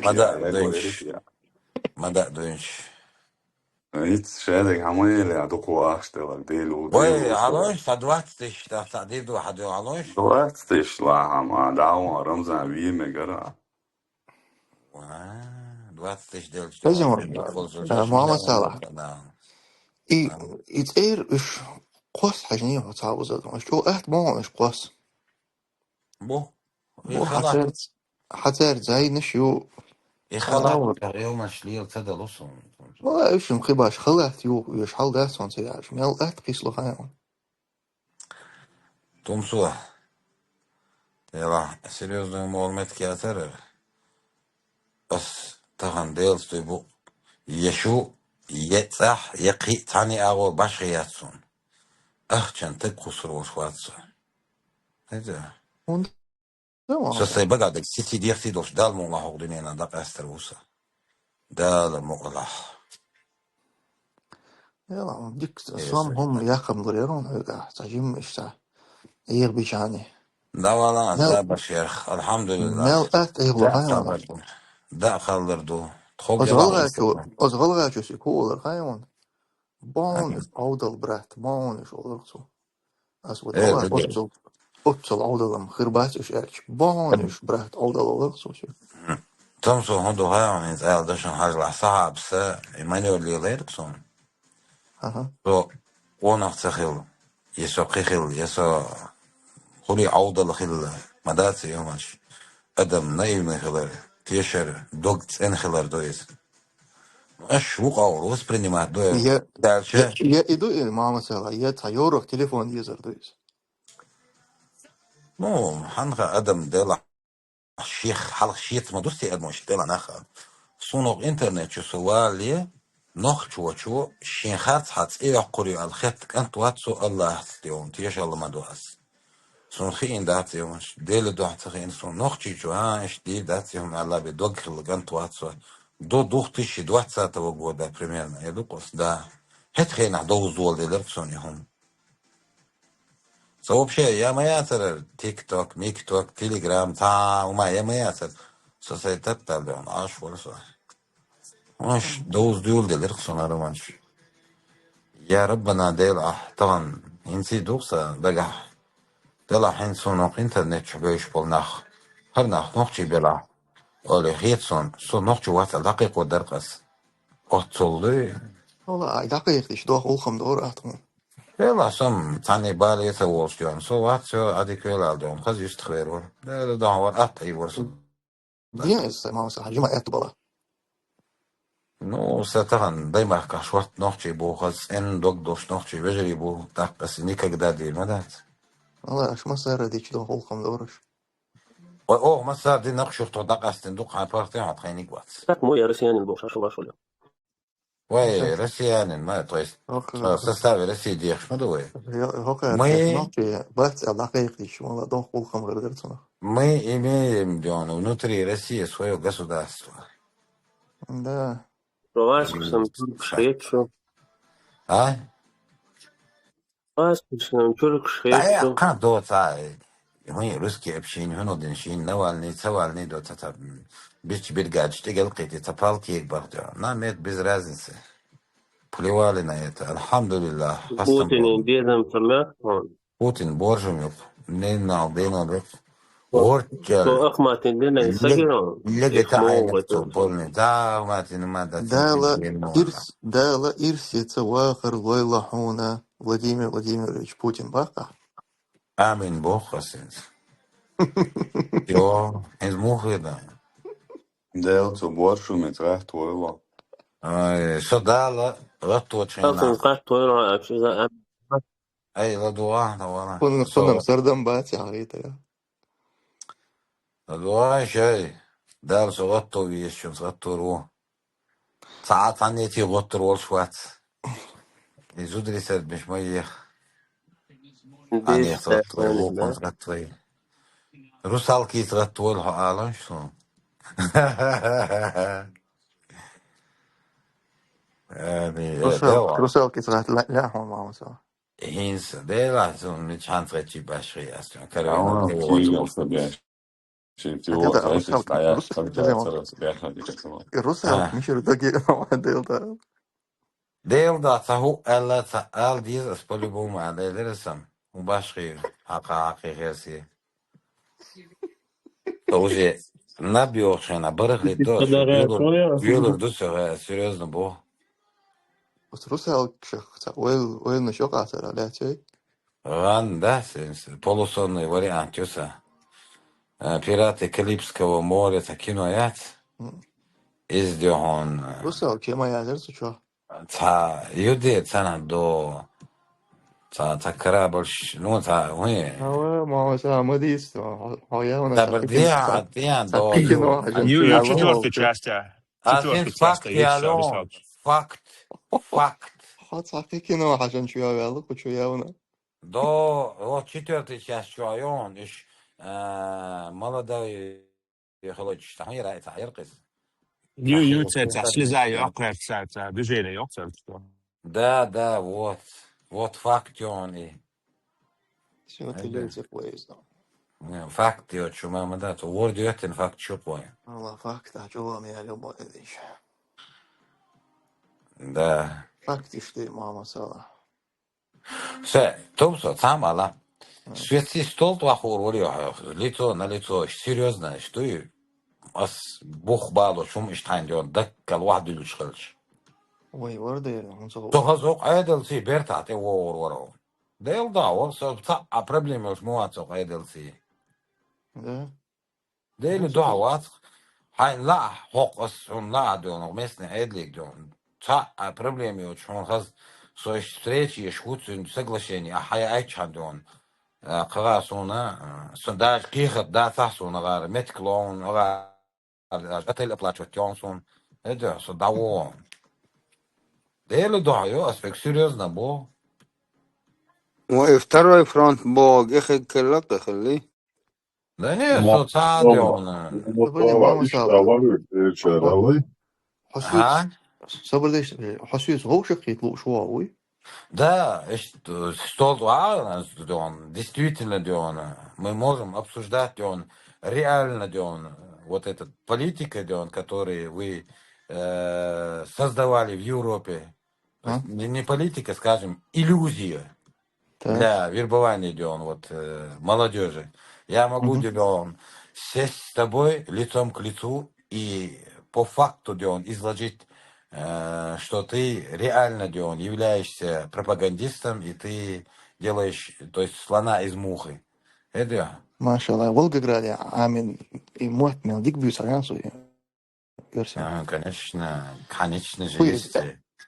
Ма даа дойнаш. Ма даа дойнаш. ХӀинца шадерг хьан ма елла, дукха вахаш делахь, Дела ву, Дела ву. Вай, хьалойш, цхьа двадцать тысяч, цхьа дийр ду, хьан ду, хьалойш? Двадцать тысяч лахьа хьан, дӀа ван, Рамзан вен мегара. Ва, двадцать тысяч делча. Хаза ван, да, Мухаммад Салахь. И, и цӀера уьш кхосса хьажний хьо цхьа уза, уьш чӀогӀа атта ма ван уьш кхосса. Бу. Бу, хьан цаьрца, хьан цаьрца зайнаш ю. И халат, йомаш лела ца далу суна. Вала, уьш ма кхин баш халат ю, уьш хьал дац суна ца яьш. Мел атта кхийсало хьайна. Тумсо. Делахь, серьёзно молу меттиг яцара. Ас тахана Делаца дуй бу, я шу, я цӀахь, я кхин а цхьаьнний агӀор башхе яц суна. Ахчан таг кхуссур волуш вац со. ХӀета? ХӀунда? Со сайн багадерг сиси дехций долуш Дала мукъалахь хӀокху дуьненан дӀакъаьстар ву со. Дала мукъалахь. Яла, дика, сом хӀума яккхам лур яра хьуна хьоьгахь, цхьа жимма иштта. Эгабичани. Давала, забаш ярх, алхьамдулиллах. Мел атта эгабла хьайна. Да, халлар ду. Тхо оз гӀалгӀачо, оз гӀалгӀачо си ку олар хьайна. Бонуш, Ӏовдал, брат, бонуш олар цо. Ас вот оццул, оццул Ӏовдалам хир бац уьш аьлча. Бонуш, брат, Ӏовдал олар цо ши. Томсо хӀун ду хьайна, хӀинца аьлла дашан хьажлахь сахьабса, и манёр лелайраг суна. Со къонах ца хилла, я со кхин хилла, я со хули Ӏовдал хилла, ма дац и хӀумаш. Адам наивный хилар, тешар, дог цӀена хилар ду иза. Аш вукъа воспринимать ду. Я, я, я и ду и, мама цала, я цхьа йорах телефон езар ду иза. Ну, хьанха адам дела, шех хьалха шеца ма дусти адамаш дела наха. Суна интернет чу со вале, нохчочо шен харц хьа цӀе йоккхур ю аьлла хетта кӀант вац со Аллахьца тӀе ван, тешалла ма ду ас. Суна хиъна дац, йомаш, Дела дуьхьа ца хиъна суна, нохчичо, а, иштта дийр дац, и хӀума аьлла бен дог хилла кӀант вац со. До двух тысячи двадцатого года примерно, я ду къос, да. ХӀетахь хенахь довза доладелира суна и хӀума. Со вообще я ма яцара TikTok, MikTok, Telegram, цхьа хӀума я ма яцара. Со сайн таттал дуьхьа, Ӏаш вара со. Уьш довза доладелира суна романаш. Я Раббана Дела, ахь тахана хӀинций ду-кх сан дагахь. Делахь хӀинца суна хӀокху интернет чу бевзаш болу нах. ХӀара нах нохчий белахь, олий хета суна, со нохчо вац аьлла дӀакхайкхо дара-кх ас. Оццул дуй. Вала, ай дӀакхайкхийча доху улхам дора ахь тхуна. Делахь со-м цхьанний бале ца волуш доьгӀна, со вац, со Ӏадика велал доьгӀна, хаза юьстах вер вара. Дела дохьа вара, атта и вара со. Дин иза, мамаса, хьан жима аьтта бала. Ну, сан тахана даймахкахь шорта нохчий бу, хаза цӀена дог долуш нохчий вежарий бу, тӀаккха аса никогда дийр ма дац. Вала, аша массара дича доху улхам дора аша. Ой, оха массара дина нах шух тхо дӀакъаьстина ду, хьайн паргӀатехь хьан тхайниг вац. Так, мо я россиянин бохуш, аша ваша вале. Вай, россиянин, ма, то есть, в составе России дехаш ма ду вай. Мы, бац, а дӀакхайкхийча, вала, доху улхам гӀар дара цунах. Мы имеем, дёна, внутри России своё государство. Да. Словашкашан туркаш хеташ шу. А? Словашкашан туркаш хеташ шу. Кхана доца, хӀун русский община, хӀун дина шин, Навальный, ца Навальный доца, ца, м, бича биргадаш тӀе гелкхийти, ца палкега бахча. Нам это без разницы. Плевали на это. Алхьамдулиллах. Путинан безам ца моьтту хьуна. Путин боржум ю-кх, ненал денал ю-кх. ГӀорччал. Со Ахматин динай сагирон. Лега таӀайна цо полный. Да, Ахматин ма дац. Дала ирс, Дала ирсаца вахар лойла хьуна, Владимир Владимирович Путин баккха. Амин боху ас хӀинца. Йо, хӀинца муха хир дан? Дела цу боржумица гӀатта войла. Ай, со Дала гӀатточу хенахь. ГӀатта войла, а, ши за, а. Ай, ладугӀа, ладугӀа. Кхунна, кхунна сардам бац, яхьа гӀийтарехь. ЛадугӀа шай, Дала со гӀатто везачунца гӀаттор ву. Цхьа а цхьаннети гӀоттар волуш вац. И зударий сардмеш ма еха. Хьанех тӀе гӀоттавай, вукхунца гӀаттавай. Русалкица гӀаттавойла хьо аланаш суна. Ами, э, Русал-, давай. Русалкица гӀатта ла-, ла хьуна, мамаса. ХӀинца, дела, суна мичхьанца гӀечи башхи ас. Карвена. Ау, тӀе кийла вогӀу. Шин А тӀе тиво да, тайсис русалка, тая, русалка, там тӀе да, зема. Цара бяхна дика сама. Русалка, А. Мишер даги, мама, дел да. Дел да, ца хӀу аьлла, ца ал деза, ас по-любому аьлла, элира сам. ХӀун башхи, хьакха, хьакхи херси. Уже наб йоху шайна, барах ле до, Подарок, Юлур, понял? Юлур ду со, э, серьёзно бо. Вот русалка шах, ца, ойл, ойлна шо къатара, ля, цей? Ган, да, с-, с-, полусонный вариант, чё са? Э, «Пираты Карибского моря», ца кино яц? М. Из дёгьон, э, Русалка, чё ма язар цу чё? Ца, юде, цана до, ца, ца корабль ш-, ну, ца, уе. Ава, ма, ца, ма дис, ма, хо-, хо, я вона Ца ца бар кикин, де, ца, а, те, ца до, кикин, ю. Ва, хажан Ю, чё ю, я вона. Четвёртая часть, а. А, Четвёртая син часть, факт я, я, я, всё, ялон, всё. Факт, факт. Хо, ца кикин, ва, хажан чё я вела, ку чё я вона. До, вот четвёртая часть чё, а, ён, иш, э, молодой Хилочуш, ца хьуна яра, ца хьаяркъ иза. Ю, ю, ца, ца, слеза йоккхур, ца, ца, движение йоккхур, что? Да, да, вот. Вот факт ён и. Всё, ты Ага. Лёзик вейза. Не, факт йо, чу мама да, то ворд йоттин факт чу кой. Алла факт, а чу вам я любой диш. Да. Факт ишти, мама сала. Се, тумсо, цхьа а ма ала. Мгм. Швеци стол тӀа вахар вара йо хьо, лицо на лицо, серьёзно, что и ас бух балу, чум иштта хьайн дён, даккал вахь дуьллуш хилча. Вай, вара дера, хӀун ца Со хаза хӀокху Ӏедалций бертахь тӀе вогӀур вара. Дел да, вара со цхьа а проблема йолуш ма вац хӀокху Ӏедалций. Да? Дели Ну, дохьа вац. Хьайн лаахь, хӀокху ас хьуна лаахь доьгӀна, местный Ӏедалиг доьгӀна. Цхьа а проблема йоцуш хьуна хаза, со иштта встреча еш ву цуьнан соглашение, ахьа яйчхьана доьгӀна. А, кхагӀа суна, а, со даже кехат дацахь суна гӀара, меттиг лоуна гӀара, даже отель оплачивать йоьгӀна суна. Эдо, со дӀавогӀу. Дели дохьа йо, аспект серьёзно бу. Ва и второй фронт богӀу, и хиг кхелла кхехилли. Да не, Мо-, со ца а мо-, доьгӀна. Мо-, Сабарде, мо-, мама иштта сала. Валуй, э, чара, Хо-, валуй. Хьо суьйца, А? Сабарде, э, хьо суьйца вовшахкхийта лууш вогӀу вуй? Да, иштта, стол тӀа вагӀана доьгӀна, действительно доьгӀна. Мы можем обсуждать доьгӀна, реально доьгӀна. Вот эта политика доьгӀна, которую вы, э, создавали в Европе. То есть А? не, не политика, скажем, иллюзия Так. для вербования, где он, вот, э, молодёжи. Я могу, Мгм. где он, сесть с тобой лицом к лицу и по факту, где он, изложить, э, что ты реально, где он, являешься пропагандистом, и ты делаешь, то есть, слона из мухи. Это я. Машалла, Волгограде Ӏамин и мотт мел дика буьйцур ян суй. Версия. Ага, конечно, конечно же Хуй, есть.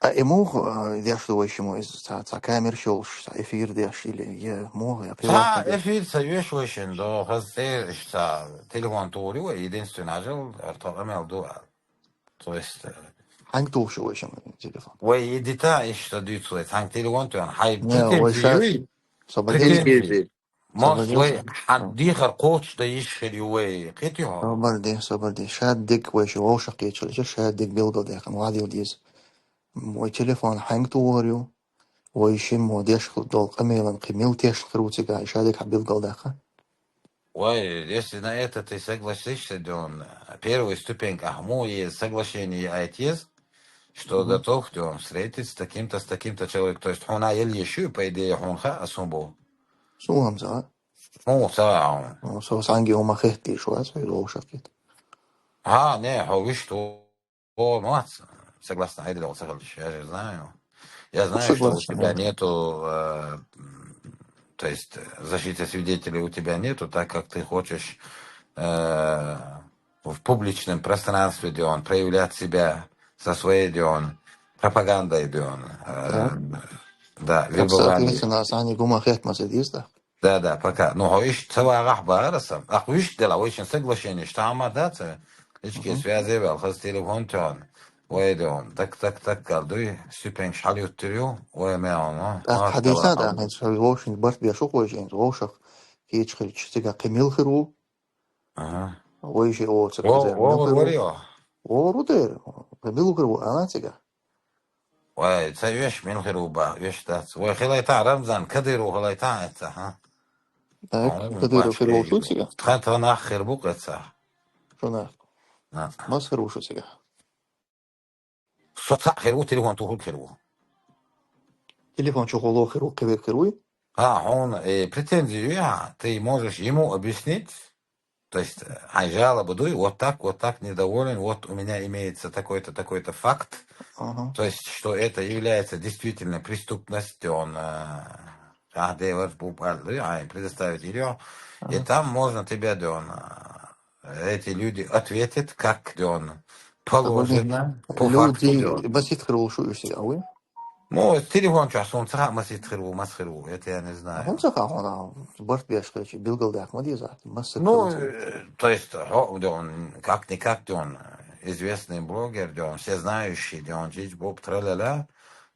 А и муха, а, деш ду вайшимма иза, ца, ца камераш йолуш, ца эфир деш или е муха, я Ца приватный деш? Эфир ца йоьш вайшимма до, хаза цӀе, ца телефон тухур ю вай, единственный хьажал, артхо къамел ду. То есть, э, Хьанга тухуш ю вайшимма телефон? Вай и дита иштта дуьйцу вай, цхьанга телефон тоьхна, хьай Не, вай претензии ша-, юй? Со бакъ Претензии. Претензии. Мос Собар вай деш. Хьан дехар кхочуш дан йиш хир ю вай, кхетий хьо? Собар де, собар де. Ша дерг вай шу вовшах кхечаллича, ша дерг билгалдаьккхина, вадил деза. Вай телефон хьанга тухур ю? Вай шиммо деш долу къамелан кхин мила тешна хир ву цига, ша дерг хьан билгалдаккха? Вай, если на это ты согласишься, Дён, первая ступенька, ахьа мо е соглашение айт еза, что Мгм. готов, Дён, встретиться с таким-то, с таким-то человеком. То есть хьуна ел еш ю, по идее, хьуна хаьа, ас хӀун бу. Суна ца. Ну, ца, а. Ну, со санги ума хеттиш вац, вай лоу шакхит. А, не, хьо виш ту, о, мац, согласно Айдалу ца халиш, я же знаю. Я Ну, знаю, что у согласна, тебя да. Нету, э, м, то есть, э, защиты свидетелей у тебя нету, так как ты хочешь, э, в публичном пространстве, где он, проявлять себя со своей, где он, пропагандой, где он, э, Так. Да, Так, вербование. Соответственно, санги ума хет ма ца дис, да? Да, да, пока. Ну, хьо иштта ца вагӀахь бахара сан. Ах, вуьшта дела, вай шин соглашение, иштта хьама дац, ичке Мгм. связе вел, хаз телефон тён. Вай де он, так, так, так, аьлла дуй, ступенькаш хьалъюттур ю, вай меана, ТӀаккха хьадийца да, хӀинца вовшийн барт беш ву хойш, хӀинца вовшах кхеташ хилча, цигахь кхин мила хир ву? Ага. Вай ши оцу Во-, кхузара мила вогӀур хир вар ву? Йо? ВогӀур ву дера. Кхин мила хир ву, ала цигахь? Вай, ца веш мила хир ву ба, веш дац. Вай хилайта Рамзан, Кадыров хилайта эца, хӀа? Так, Кадыров хир ву шу цигахь? Тхан тха нах хир бу кхеца. Шу нах. На. Мас хир ву шу цигахь? Со цхьаъ хир ву, телефон чу хӀуд хир ву. Телефон чу хӀуд хир ву, кхевер хир вуй? А, хьуна, э, претензии ю, а, ты можешь ему объяснить, то есть, э, хьайн жалоба дуй, вот так, вот так, недоволен, вот у меня имеется такой-то, такой-то факт, Ага. то есть, что это является действительно преступностью, он, э, а, девер бу пар дуй, а, предоставить или, и Ага. там можно тебе, да, он, э, эти люди ответят, как, да, он, положено, по факту, да. Люди масит хир ву шу уьш, а вуй? Ну, телефон чу суна ца хаьа масит хир ву, мас хир ву, это я не знаю. ХӀунда ца хаьа хьуна, барт беш хилча, билгалдаьккха ма деза, масит хир ву Ну, ца. э, то есть, хьо, да он, как-никак, да он, известный блогер, да он, всезнающий, да он, чич, боб, тра-ля-ля.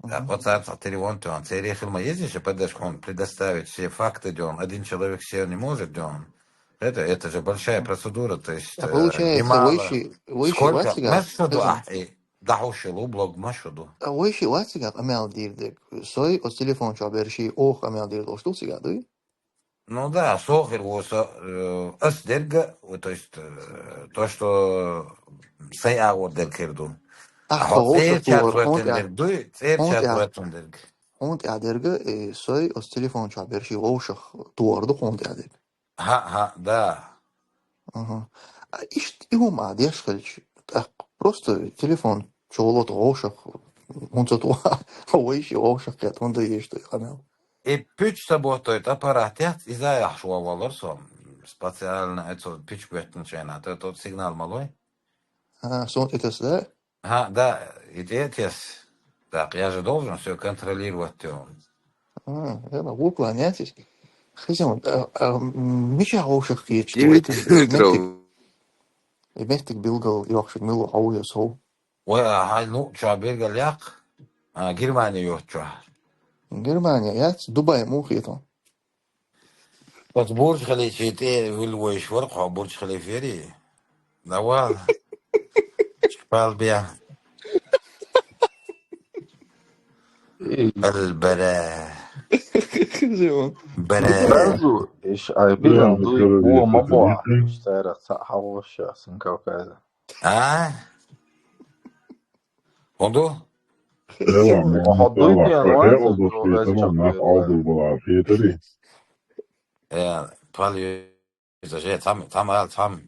Мгм. ТӀаккха цар цхьа телефон, да он, церан хила ма еза, ше поддержку, он предоставить все факты, да он, один человек все не может, да он. Это, это же большая процедура, то есть, А э, получается, немало. Вайши, вайши Сколько? Вацигас, Мас шу ду, хезан. А, э, дахьуш лу, блог ма шу ду. А вайши Вацигас къамел дийр дерг. Сой оцу телефон чу берши ох къамел дийр долуш ду цига, дуй? Ну да, со хир ву со, э, ас дерга, то есть, э, то, что сайн агӀор дерг хир ду. Ахьа хӀо цӀер чат хӀунда гӀоьттина дерг дуй, цӀер чат гӀоьттина дерг. ХӀунда тӀехь дерга, э, сой оцу телефон чу берши вовшах тохар ду хӀунда тӀехь дерг. ХӀаъ, хӀаъ, да. Ага. А иштта и хӀума а деш хилча, тӀаккха просто телефон чу лото вовшах, хӀунца ту вайши вовшах кхета, хӀунда еш ду и къамел? И пуьч ца боттойта аппарат яц, иза яхьаш ван валар со, специально, э, цо пуьч боьттина шайна, то тот сигнал ма лой. А, сон тӀе таса, да? ХӀаъ, да, и тӀе а тесса. Так, я же должен всё контролировать, тё. А, я могу уклоняться. Хезан, а, а, м, мичахь вовшах кхеташ ду? Меттиг, и меттиг билгал йоккхуш мила ву хьо ву я со? Вай, а, хьайн ну, чохь билгал яккха? А, Германия йоцучохь. Германия яц, Дубай муха хетон? Оцу Бурдж-Халифи тӀе вуьлла вайша вара хьо, Бурдж-Халифи яри? Давай. Пал бия. Албара. Бара. Сразу иш айбилан дуй, бо ма бо. Иш цара ца хьавоша, сан Кавказа. А? ХӀун ду? Эла, хьо дуй, хьо хьекъал долуш хетарий, нах Ӏовдал балахь хетарий? Э, пал ю-, иза же, цхьам, цхьам ала, цхьам.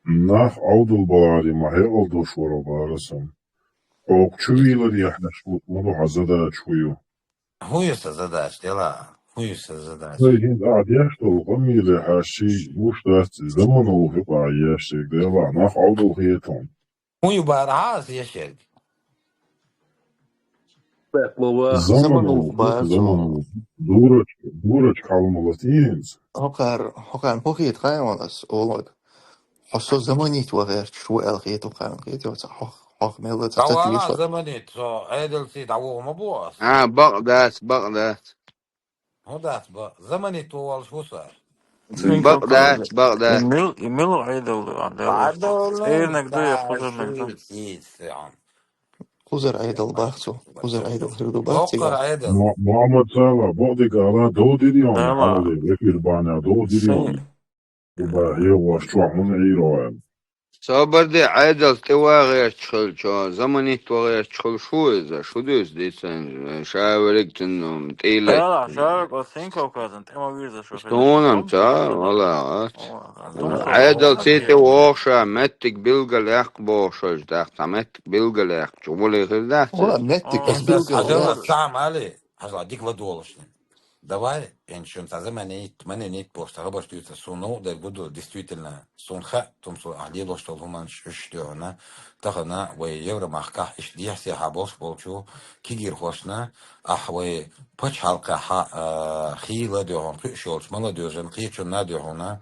Нах Ӏовдал балахь, ма хьекъал долуш вара бара сан. Оха чу вийлар яхьаш ву, ма ду хьан задача хӀун ю? ХӀун ю сан задача, дела? ХӀун ю сан задача? Ай, хӀинца ахьа деш долу къамеле хьаьжчий, гуш дац, заманал хи къа еш дерг, дела, нах Ӏовдал хетон. ХӀун ю бара хьа аса ешерг? Заманал, заманал. Дурачка, дурачка хьалмала тӀе хӀинца. ХӀокхар, хӀокхарна хӀун хета хаьий хьуна ас, олаг? Хьо со заманит ван гӀерташ ву аьлла хета хьуна, хета хьо, хьох мелла ца тешаш. Заманит, со Ӏедалций дӀавогӀу ма бу ас. А, бакъ дац, бакъ дац. ХӀун дац бакъ? Заманит ван волуш ву со. Бакъ дац, бакъ дац. И мил-, и мила Ӏедал ду, а, Ӏедалниг ду, я кхузарниг ду? Кхузара Ӏедал бах цо. Кхузара Ӏедал хир ду бах цига. Мо-, Мухаммад Сала, бакъдерг ала, дов дирий хьуна, хьалале, эфир бахьана, дов дирий хьуна. Уба, хьо ваш чохь хӀунда Ӏийр ву аьлла. Собар де, Ӏедалца тӀе ван гӀерташ хилча, заманит ван гӀерташ хилча, шу иза, шу дуьйцу дийцан, ша верриг цуьнан тӀе лайта. Ала, ша верг оцу синков казан тӀе ма вирза шу хилча. Суна-м ца, вала, ац. Ӏедалций тӀе вогӀу ша, меттиг билгал яккха боху шайчу, тӀаккха цхьа меттиг билгал яккхачу, вале хир дац иза? Вала, меттиг, ас билгал. Хьажал, ас цхьа а ма алий, хьажал, дика ладогӀалаш. Давай, эн шуна цхьа заманит, маненит бохуш цхьа хабарш дуьйцур, суна новкъа дерг гур ду, действительно, суна хаьа, тумсо ахь лелош долу хӀуманаш уьш дуьхьуна, тахана вай Евромахкахь иштта дехьа-сехьа болуш болчу кегийрхошна, ахь вай пачхьалкхехьа, а, хийла дуьхьуна, кхуьуш йолчу молодёжан, кхечунна дуьхьуна,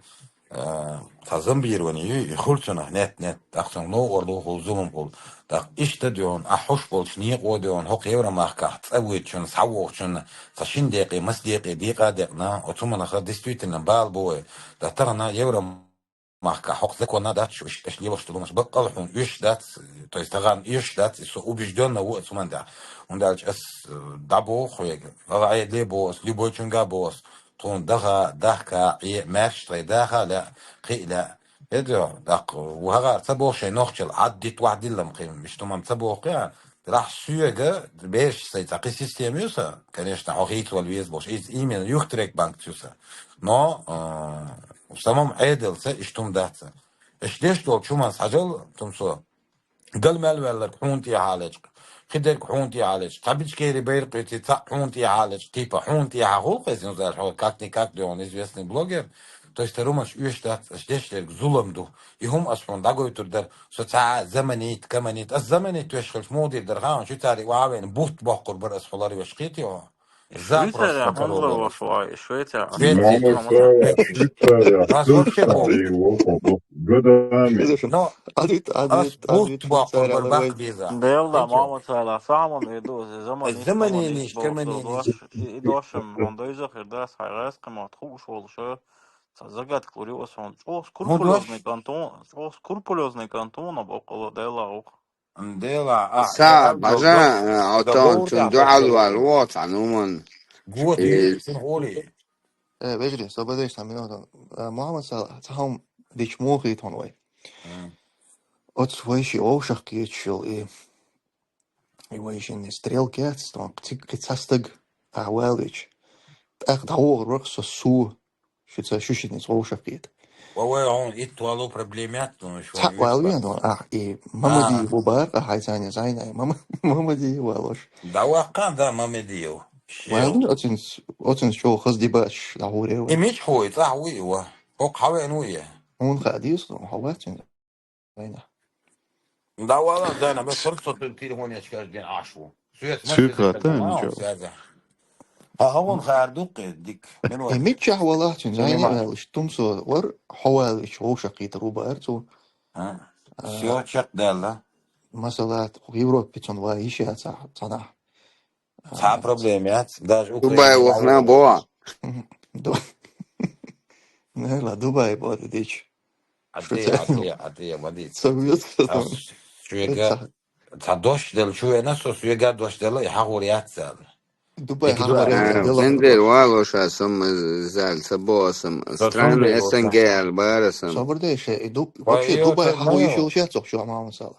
А, цхьа зомбирование ю, и хуьлу цунах, нет, нет, тӀаккха цунах новкъарло хуьлу, зулам хуьлу. ТӀаккха иштта а дуьйхьун, ахь хьуш болчу некъо а дуьйхьун, хӀокху Евромахкахь цӀа воьдучунна, схьавогӀучунна, цхьа шина декъе, маса декъе, декъа а декъна, оцу хӀуманах действительно бала бу вай. Ткъа тахана Евромахкахь хӀокху законна дац шу, иштта аша лелош долу хӀуманаш, баккъал а хьуна оьшуш дац, то есть тахана оьшуш дац, и со убеждённо ву оцу хӀуманна тӀехь. ХӀунда аьлча ас, э, дӀабоху хьоьга, гӀайгӀа а боху ас, любойчуьнга а боху ас, тхуна даха, дахка, Ӏе, маьрша тхайн даха а лаьа, кхин а лаьа. ХӀета, тӀаккха ву хьагӀар ца боху шайн нохчалла, Ӏаддит вахь диллам кхин, иштта хӀумам ца боху кхин, рахь соьга, бераш сайн цхьа кхин система ю сан, конечно, хьо хийцавала веза бохуш, иза именно Юхтрек банкца ю сан. Но, а, самом Ӏедалца иштта хӀума дац сан. Аша деш долчу хӀуманца хьажал, Тумсо. Дала мел ваьлларг хьуна тӀехьа лечкъа, кхидерг хьуна тӀехьа лечкъа, цхьа бичкери байракхуьйти цхьаъ хьуна тӀехьа лечкъа, типа хьуна тӀехьа хуьлу кхеза юзаьлла хьо, как-никак дуьйхьун известный блогер. То есть хӀуманаш оьшуш дац, аш деш дерг зулам ду. И хӀума ас хьуна дӀагойтур дара, со цхьа а заманит, каманит. Ас заманит веш хилча муха дийр дара хаьа, Швейцари охьавеана бутт боккхур бара ас хьо лар веш кхетий хьо? Запрос Швейцария хьуна лар ваш вай, Швейцария. Швеция. Мама, Швеция. Швейцария. Вас вообще Швейцария, похуй. Годами. Но Ӏадит, ас Ӏадит, бутт Ӏадит, боккхур Швейцария бара баккха лавай. Деза. Белла, Хьанчо? Мама цара, саман и ду, заман Заманин иш, каманин иш. И дош, и, и дошам, он дойза хир дас, хай рас, кама, тхуш волуш, ца загадка лури ос, он чӀогӀа скрупулёзный кантон, чӀогӀа скрупулёзный кантон, а боккъала Делла ух. Дела, а, Са, бажа, а, отон, цун дуьхьал вал, вот, а, ну, ман. Гуо, э, цун гӀоле. Э, вежарий, собадай, сан минутан. Э, Мухаммад Салах, цхьа хӀума дича муха хийтон вай. М. Оцу вай ши вовшах кхеташ йолу и, и вай шин стрелка яц, тон, циг кхин цхьа стаг ахь валвича. ТӀаккха дӀавогӀур вара со су. Шу ца, шу шинца вовшах кхета. Ва вай хьуна итт валу проблема яц, ну, шу Цхьаъ валу ян, ахь и Мамадиев А. ву бара, ахь хьайцане зайна, Мама-, Мамадиев валош. Да ваккха, да, Мамадиев. Валу оцинс, оцинс чӀогӀа хаза дибаш, да хӀуре вай. И мич хьуй, цӀа хьуй ва. ХӀокху хьавен ву я. Хьуна хаа дийс, хьо вацин. Вайна. Да вала, Зайна, бес хӀорд со тун телефонечка каждый день Ӏаш ву. Свет, Свет, машина хата, закрыта, ничего. Связь. Хьан хьавон хаар дуккхе, дик. Мин Э, вай. Миччахь валахь цуьнан, Зайна Понимаю. Ваьлла, иштта тумсо вар, хьо валла, иштта вовшах кхетар ву баар цо. А. А. Всё, чекх даьлла. Масала, Европе цунна ван йиш яц ахь, цхьанахь. Цхьа А, проблема яц, даже Дубай Украина вахна вала. Бо. Ду-, Нела, Дубай бо, дича. Ӏадде, Ӏадде, Ӏадде, ма дийца. Советский Союз. Шуьга цхьа дош делла, чу вена со, соьга дош делла, и хьагӀур яц аьлла. Дубай хьагӀур яц аьлла. Цундела валоша сам зал, ца бо сам. Страны С Н Г аьлла бара сам. Собар де, ше, и Ду-, вообще Дубай хьагӀур йиш йолуш яц, охчу, Мухаммад Салах.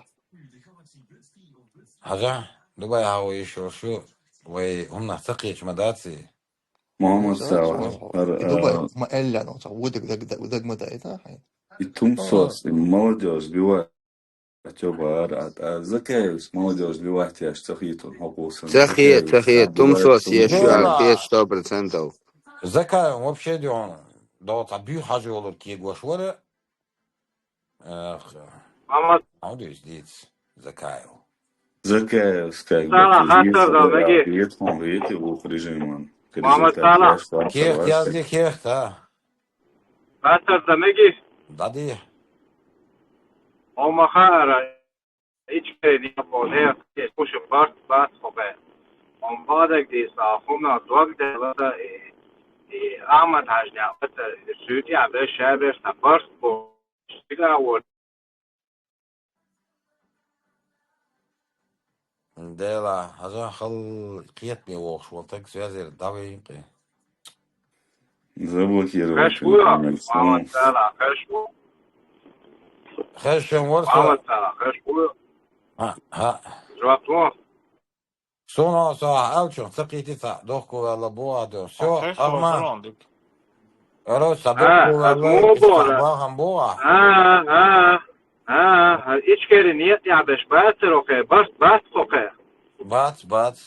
Хьажа, Дубай хьагӀур йиш йолуш ю, вай хӀуманах ца кхечу ма дац и. Мухаммад Салах, хӀара, И Дубай, а, ма эллан оцу, вудаг даг, даг, даг ма даита, хьай. И тумсос, и молодёжь бивай, а чо баар, а, а, Закаевс молодёжь бивай, теш ца хитун, хьо кулсан. Ца хи-, Закаевс, ца хи-, а, тумсос бивай, еш ю, а, Дела. Петь сто процентов. Закаев вообще дён, до та бю хажи олур кегош вара, Эх, Мама. Хьан дуьйцу дийца, Закаев? Закаевская Сала, гвардия хаттар дан забирает меги. Вьетнам, Вьетнам, режиман. Мама, Сала. Кех язди кех, та. Хаттар дан меги. Дади. Ома хаара. Ичкери не поле, куши барт, барт хобе. Он бадак диса, хуна дог де лата, и, и Ахмад Хажня, это сюди, а бе шабеш на барт по. Дела, хьажа хал кхетаме вохуш волу таг связер дӀавайна кхе. Заблокировать. Хеш вуя, Мухаммад Сала, хеш ву. Хеш шен вар со? Мухаммад Сала, хеш вуя. Хьа, хьа. Жоп ву. Суна со алчух ца кхийти ца дохку ваьлла бу а ду. Всё, Хеш ву, Ахмад. Салам алейкум. Ара, са А, дохку ваьлла, аз мобора. Бахам бу а. А, а, а, а, ичкери нет, я беш бацер, окей, барт, барт, окей. Бац, бац.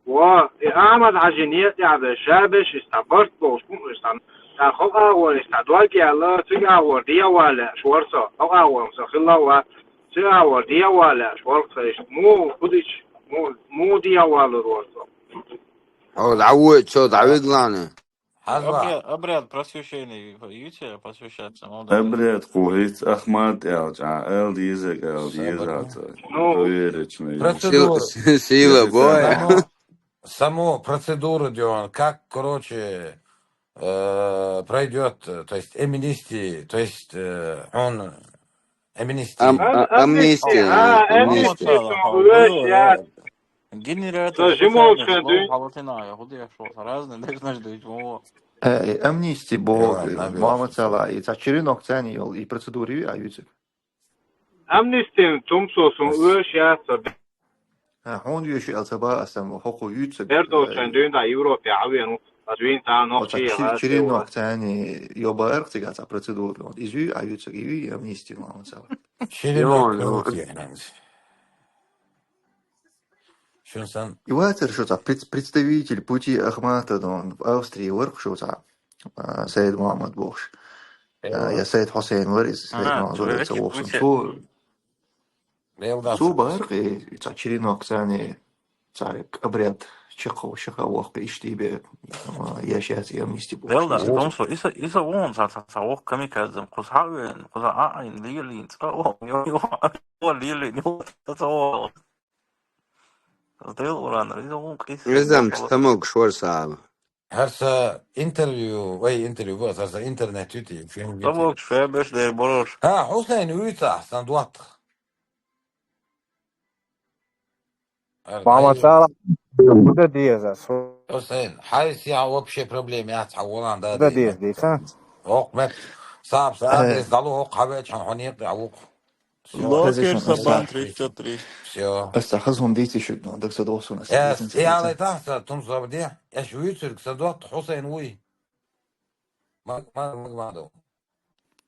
Ва, и Ахмад Хьажи нет, я беш, я беш, и ста барт болуш, ку, и ста, ста хокъа вон, и ста дог яла, цуга вор, дия вале, швор со, хокъа вон, со хилла ва, цуга вор, дия вале, швор со, иш, му, кудич, му, му дия валур вор со. Хьо дӀавоьду, цо дӀавига лана. Хьазва. Обряд, обряд просвещения, видите, просвещаться, молодец. Обряд кху хӀиц Ахмат аьлча, эл дезаг, эл дезаца. Ну, Доверечный. Процедура. Сила боя. Само, само процедура, Дион, как, короче, э, пройдет, то есть эмнисти, то есть э, он эмнисти. Ам- а- Амнистия, А, амнистия. амнистия, сон веш яц. Генератор Со жимолчун дуьнь. Хьалатина, я худи я шо, разные, даже наш дуть, во. Э, амнисти бо, Ё, наберу. Мама цала, и ца черенок цани йол, и процедури а юцик. Амнистин тумсо сон веш яц. А, хьон юши алцаба асам, хохо юцик. Эрдолчун дуьнь да Европе авен, а дуьнь та Оца нохчи чи- яц. черенок цани йоба арх цига ца процедура. Изю а юцик, и амнисти Мама цала. Черенок Дион, крутит. Шун сан. И вацар шо ца пред- представитель пути Ахмата дон в Австрии варх шо ца, а, Саид Мухаммад бохш. А, Я Саид Хусейн вар из Саид А, Мухаммад вар ца чё, вохшун. чё? Цо Белда. цо барх и ца черенок цани ца обряд чекхо шаха вох ишти бе, а, я щас и амнисти бохш. Белда, Изю. Томсо, иса, иса вон, ца, ца, ца, вох камикадзе, кхуза вен, кхуза а, айн, лилин, ца, о, ё, ё, о, лилин, ё, ца, ца, о. Дел уран, иса вон, кис. Изам стамок шварсала. Гьар са интервью, вай интервью, гьар са интернет юти, фильм юти. Стамок швебеш дер борош. А, Хусейн уйца, сан дуат. Мама цала, куда деза? Хусейн, хай сия вообще проблем яц, хьа волан да. Куда деза, диха? Ох, мет. Саб, саб, Э. Из дало ох, хаве, чан хоник, авук. Локер Сабан тридцать три. Все. Ас ца хазум дейти шуд, но, так задолсун. Я, я лай та, ца, тум забди. Я шуй цирк, са дуат, Хусейн уй. Маг, маг, маг, мадо.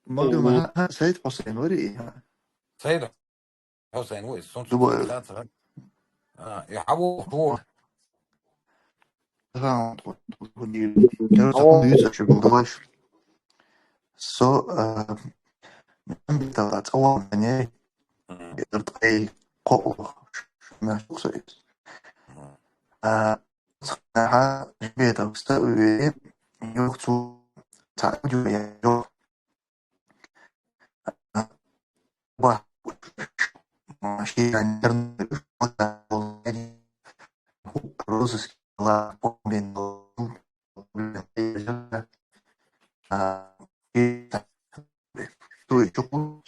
Магдума, ха, Саид Хусейн вари. Саид Хусейн уй, сон Дуба. Цу. А, я хаву, хаву. Раунд. Короче, хун юца чу булдалаш. Со, а, мин битала цаван не. Ирт ай ко. Мин суксо. А, ха, бета уста уй. Юхцу. Та уй. Ба. Машина. Розыск. Ла. Помню. А, и так. Что ещё?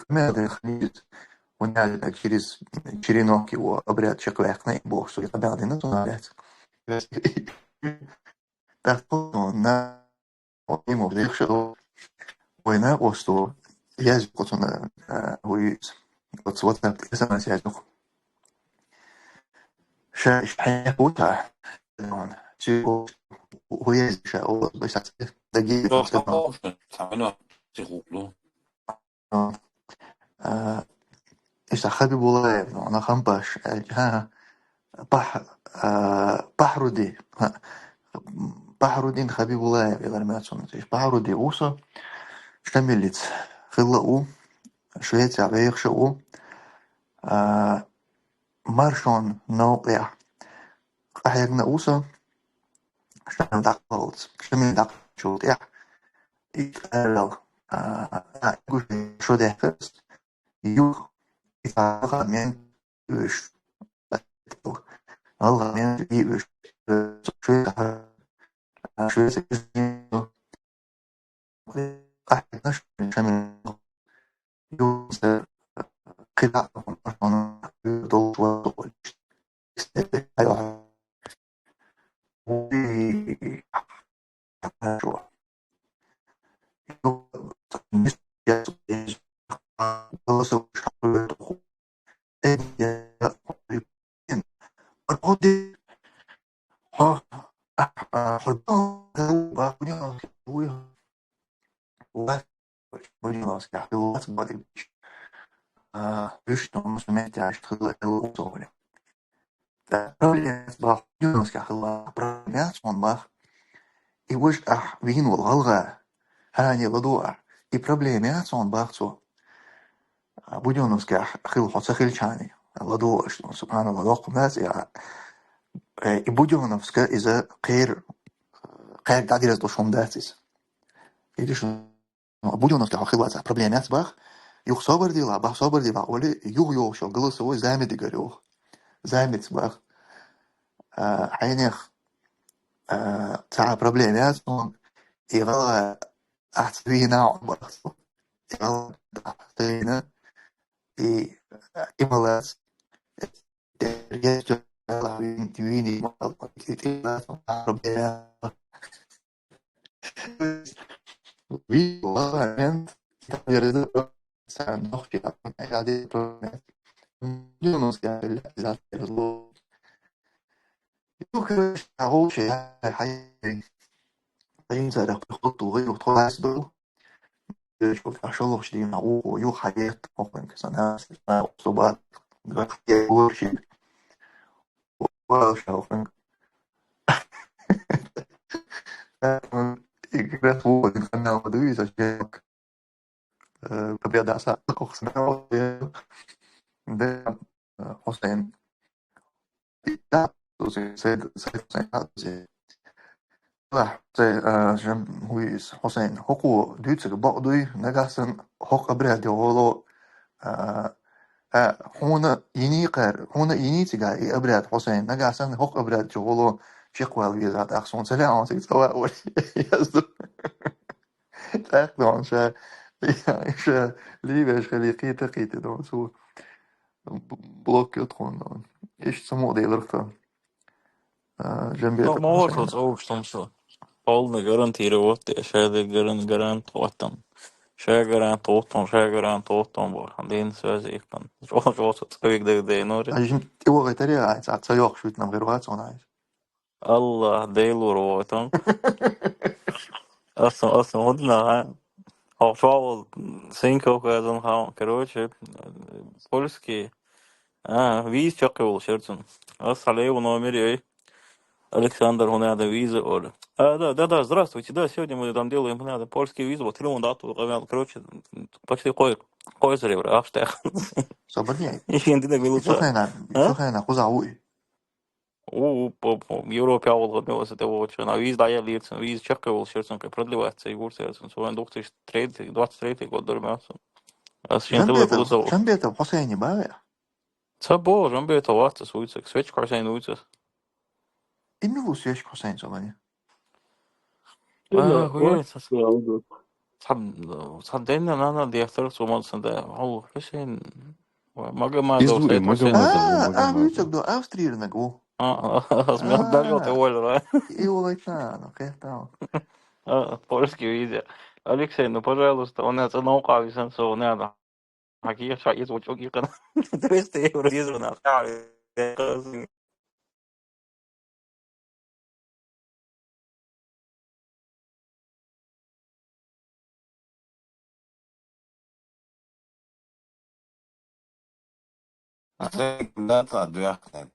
Камера хлиз. Он я через черенок его обряд человек на бог, что я обряд на тот обряд. Так, ну, на ему вдруг что война, о, что я же вот он, э, вот WhatsApp, СМС я же. Ша, ша, я вот, а, он, чего, уезжа, о, быстрее, дагие, Ё, просто, хапа, что, самено, психуклу. А, иштта Хабибулаев, ну, ана хампаш, э, ха, Пах-, а, Пахруди, ха, Пахрудин Хабибулаев, илар мацун, иш Пахруди усо, Шамилиц, хилла у, Швеция вехша у, а, маршон новкъя, къахьегна усо, Шамил дакъалц, Шамил дакъалчу тӀехь, итарал, а, а, гуш шо дехкас, юх, итарал мен уьш. Алла мен и уьш. Швеция, а, Швеция, къахьегна Шамил. Юх, кхидӀа, долуш ван. Уьш томус метте аш хилла элла усале. Проблема яц бах, юнус ка хилла, проблема яц он бах. И вуж ахь вийна вал гӀалгӀа, хьане ладу ахь. И проблема яц он бах цо. А Будённовскехь хила хьо ца хилчани, ладугӀу аша, субханалла, доккха маца, я, э, и Будённовска иза кхер, кхерга дӀадирза долуш хӀума дац иза. Идиш, Будённовскехь хила вац, проблема яц бах. Юха собар дила, бах, собар дила, оли, юха йогӀуш йолу голосовой замедигар йогӀу. Замедца бах. А, хьайнех, а, цхьа проблема яц, хьуна, и гӀала ахьа ца вийна, бах, и гӀала ахьа ца вийна, и, и малац, Ю, короче, хьагӀовши, хьай-, хьайна царах приход ду, гӀайрах тхо лаьцна долу. ШолгӀа дийнахь вукхо юха хьаетта хӀокхуьнга, сан нана, сан нана, со бат, гахке гурши. Вала шалханг. Игра ву, канал дуй, зачем? Э, победа са, охсна, да, э, Хусейн. Да, Хусейн, Сайд, Сайд Хусейн, да, Хусейн. Ла, Хусейн, э, жем, вуйис, Хусейн. ХӀокхо дуьйцург бакъ дуй, нагахь санна хӀокху обряде гӀоло, а, а, хьуна йиний кхаьр, хьуна йиний цигахь и обряд, Хусейн, нагахь санна хӀокху обряд чу гӀоло чекхвала веза тӀаккха суна ца лаьа, цига ца ваьа вара. ТӀаккха дон ша, ша лийвеш хили кхета, кхета дон цо. Б-, блок йо тхуна дон. Иштта самукъаделира тхан. А, Жамбетов. Ну, молодец, Хусейн. Оцу оцу тумсо. Полный гарантировать, ша де гаран-, гарант хӀоттам. Ша гарант хӀоттам, ша гарант хӀоттам боху. Дин связи их кан. Чо-, чо-, цо цавиг даг дей нори. А жин тӀе вогӀий таре, а, ца, ца йоккхуш витнам гӀир вац он айс. Аллах, Делур вогӀий тон. Аса, аса, хӀунда наха? Хьо шо вол Синьков казан хаун, короче, польский. А, виза чекхйолуш яра цунна. Аса хьалева номер яй. Александр, хӀунда ада виза олу. А, да, да, да, здравствуйте, да, сегодня мы там делаем, хӀунда ада польский виза, вот, телефон дату, короче, почти кой, кой заревра, ахштех. Собрание. Ишин динаг милуца. Чухайна, а? Чухайна, куза уй. У, у, по, по, Европе агӀулгӀа мила аса тӀе вогӀучу, виза дӀаеллера цунна, виза чекхйолуш яра цунна, кхин продлевать ца йигура цара цунна, цо вайн две тысячи третий, двадцать третий год дара мел цунна. Ас шен хила Жамбетов, кулуса ву. Жамбетов Хусейни бан вай? Ца бо, Жамбетов вац ас вуйцаг, Свечка Хусейн вуйцас. И мила ву Свечка Хусейн цо вани? А, хуя, ца-, ца-, ца денна нана дехтар цо мал сан да, хьул Хусейн, ва-, Магомадов, Изу и Сайд Хусейн. Магомадов, А, а, Магомадов. Вуйцаг до Австрийрнаг ву. А, а, а, а, смех даже вот и Оля, да? И улайт на, ну, кхетал. А, польский видео. Алексей, ну, пожалуйста, он это наукал, и сан со, не надо. Хьан кехат ша иза ву чӀуг икхина. Двести евро иза ву нах. Ах, ца дуьхкина.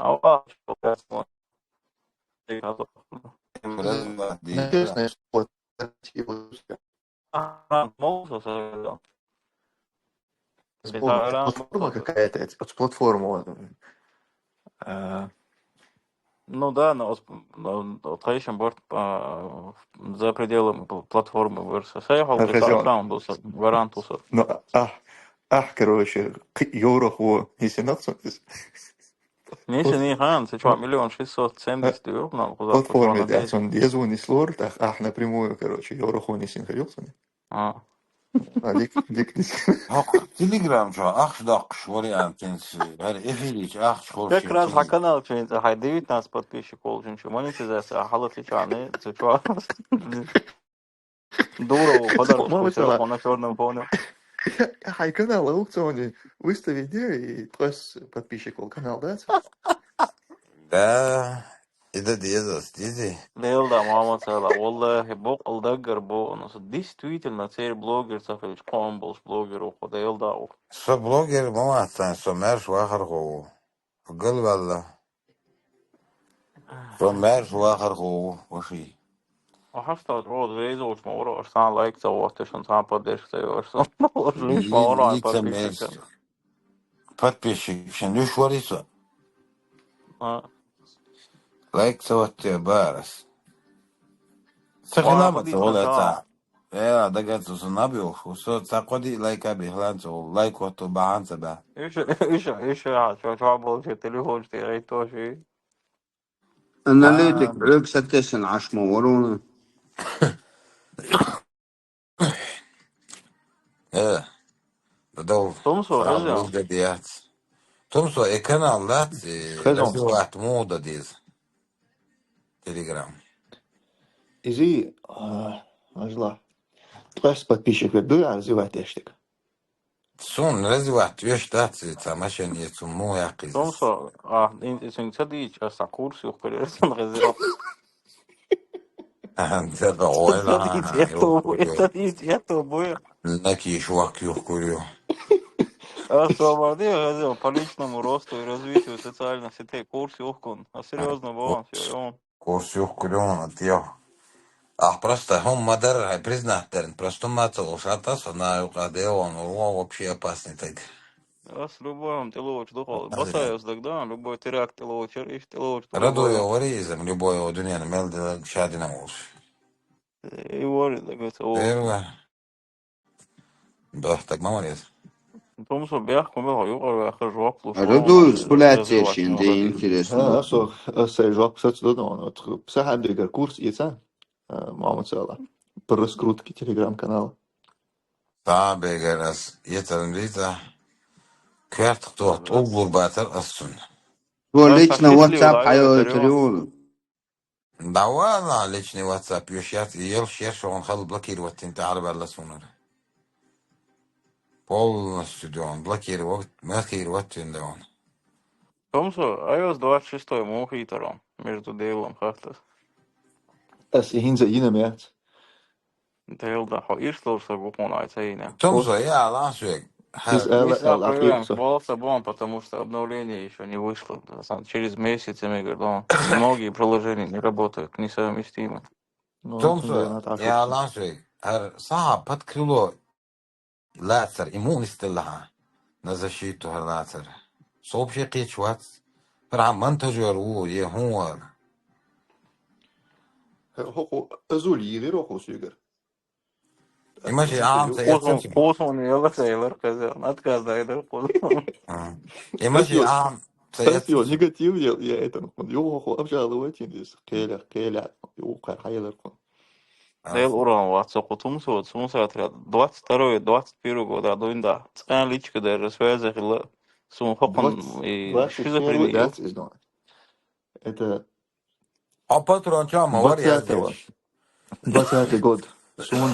Ава, шу касмо. Тик хаза. Эмраз ва дийра. Интересная штука. А, мол, со, со, со. Вспомни, это платформа какая-то, это, это платформа, вот. А. Ну да, но вот, но, вот, конечно, борт, а, за пределами пл-, платформы вырос. Сай хол, Архазион. Аккаунт был, со, гарант был, со. Ну, а, а, короче, к-, евро ху, если нахуй. Нисин и хан, ца чуьра миллион шестьсот семьдесят евро, на, куда платформе, платформа, да, да. Сон, я звоню с лор, так, ах, напрямую, короче, евро ху нисин хьаюксуни. А. А, дик, дик, дик. Хьо Telegram чу ахча доккхуш вариант, хӀинца, хӀара эфире чу ахча ховш. Как раз хьан канал чу хӀинца, хьайн девятнадцать подписчиков волчун чу монетизация хьалаца чу, ца чуьра. Дура, подарок, ма высылай. На чёрном фоне. Хьайн канал аукционе выставить де, и тхойс подписчиков канал, да? Да. И да дезас, дизи. Делда, мама цела, валлахи, бокъал даггар бо, ну, со действительно церан блогер ца хилча, кхоам болуш блогер ву, хо делда ву. Со блогер ма вац, со маьрша вахархо ву. Галвалла. Со маьрша вахархо ву, ваши. Ахьа стал чӀогӀа везалча ма вара, аш цхьа лайк ца вотташ, аш цхьа поддержка ца йош, аш лиш ма вара, подписчик. Подписчик шин лиш вари со. А. Лайк ца ватте барас. Ца хилама ца вола ца. Э, дагад со наб йоху, со ца кходи лайка бихлан ца, лайк ватто баан ца ба. Иша, иша, иша, чо, чо болча телефон тӀе гӀайто ши. Аналитик, а, гӀуьг сатессан Ӏаш ма варуна. Э, дадал Тумсо, сам эзя. Лугда дият. Тумсо, э, канал лац, э, Хезон. Развивать муда диз. Телеграм. Изи, а, ажла. Ткъес подписчик веб дуй, развивать эштик. Сун развивать веш дац, ца машен е цун му якъиз. Тумсо, а, ин, ин ца дийч, а са курс юх курер, сан развивать. Ага, да, да, ой, ла, ага, ца дийч, я то бу, ца дийч, я то бу. Наки швак юх курю. А, что, вроде, развил по личному росту и развитию социальных сетей курс юх кун. А серьезно, вон, всё, он. Курс юх курю, он, отъел. А просто хум мадар, ай, признать дарен. Просто ма ца уж атас, она юха дело, он, он вообще опасный так. Ас любой он тилоч духал. Басаяс тогда, любой теракт тилоч, иш тилоч. Радуй варизм, любой о дунен мел де шадина уж. И вари, так это, о. Первое. Да, так молодец. Тумсо бях кумел юкъа бях жоп луш. Радуй, спуляция шин де интересно. А, со, а, сай жоп сац додон. Сахабигар курс ица. А, мама цала. По раскрутке телеграм-канала. Сахабигар ас ецаран рица. Кверт хто углур батар ас сун. Во лично WhatsApp хайо трион. Давай на личный WhatsApp юшьяц, и ел шер шогун хал блокировать тин тар бала сунар. Полностью дон блокировать, блокировать тин дон. Томсо, айос двадцать шестой мухи тарон, между делом хахтас. Ас и хинза ина мяц. Дел да, хо иш лор са гухун ай цайна. Томсо, я лан швег. Из ала, ала проверяем, хипса. Волоса бон, потому что обновление ещё не вышло. Через месяц, я говорю, многие приложения не работают, несовместимы. Томсо, я лан швег. Ар саха под крыло лацар, иммунность лаха. На защиту хар лацар. Сообщи кечвац. Пра монтажер у, е хун вар. Хоху азул йигир оху сюгер. Имаши аам ца яцци. Кусон яла цайлар каза. Отказ дайдыр кусон. Имаши аам ца яцци. Негатив я, я это, ну, ё хоху обжаловать индис. Келя, келя. Ё хайлар кун. Дел уран ватса кутум су, сумса отряд. Двадцать второй, двадцать первый года дуинда. Цкан личка даже связь хила. Сум хокун и шизофрения. Двадцать, да, это А патрон чама вар двадцатого. Двадцатый год. Сун.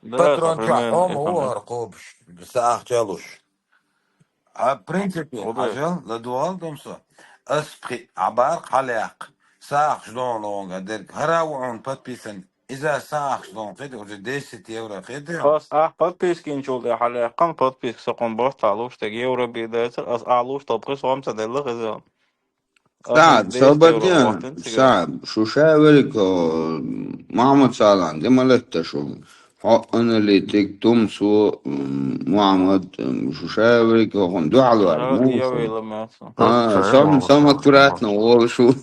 Патрон чама вар кобш. Сах чалуш. А принципе, ажал ладуал домсо. Аспхи абар халяк. Сах ждон лонга дерг. Хара вон подписан. Иза сах ждон кеди уже десять евро кеди. Ас а подпискин чулда халякан подписк сокон бос талуш тег евро бидайсар. Ас алуш топкы сомса делла кызы. Саад, салбатъян, Саад, шу шаверико, Мухьаммад Салан, де ма летта шу. Хьо аналитик, тумсу, Мухьаммад, шу шаверико, хун дуьхьал вар. А, сам, сам аккуратно, вол шу.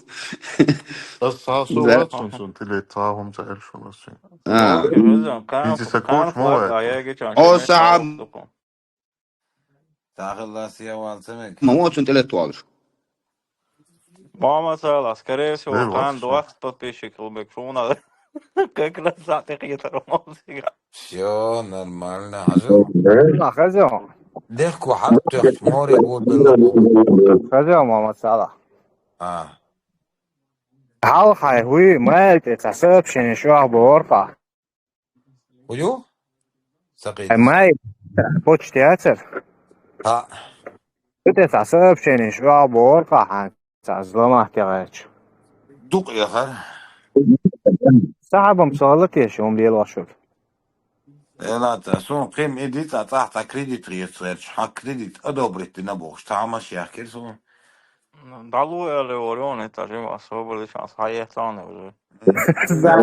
Ас сам су вацун сун, тиле тагум ца эр шу ласу. А. Изи са куч мо вай. О, Саад. Тахилла сиявал цемек. Ма вот цун тӀелетта волуш. Мама Сала, скорее всего, кан двадцать подписчиков бек шуна. Как раз за ты хитар молсига. Всё нормально. Хазо. Да, хазо. Дехку хаттех море гудбилла. Хазо, Мама Сала. А. Хал хай хуй, мэль, это сообщение, что борха. Хую? Сакъи. Май, почти ацар. Ха. Куьте ца сообщение шуа бор кахан, ца зламах тягача. Дукъ яхар. Сахабам сала теш, ум лелошур. Эла ца, сун кхим иди ца, ца, ца кредит гьецверч, ха кредит одобрить дина бохш, ца маши яхкир сун. Дало аьлла вариант, это же особо лишь а схаетане уже. Да,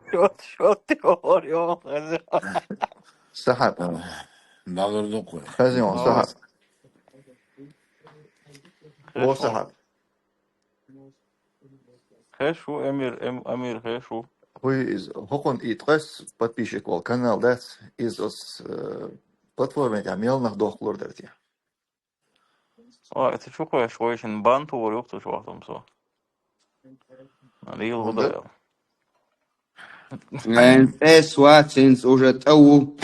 Что, что ты говорил? Сахаб. Далур дукъу. Хазин, Ава. Сахаб. О, Хешо. Сахаб. Хешо, Эмир, Эм-, Амир, хешо. Хуй из хокон и ткъес подписчик вол канал дац, из ос, э, платформе тя мелнах дохлур дерти. Ой, это что, кое швойшин бан тур юк, то что там со. Рил Онда? Удайл. Эн эс ватсинс уже тау.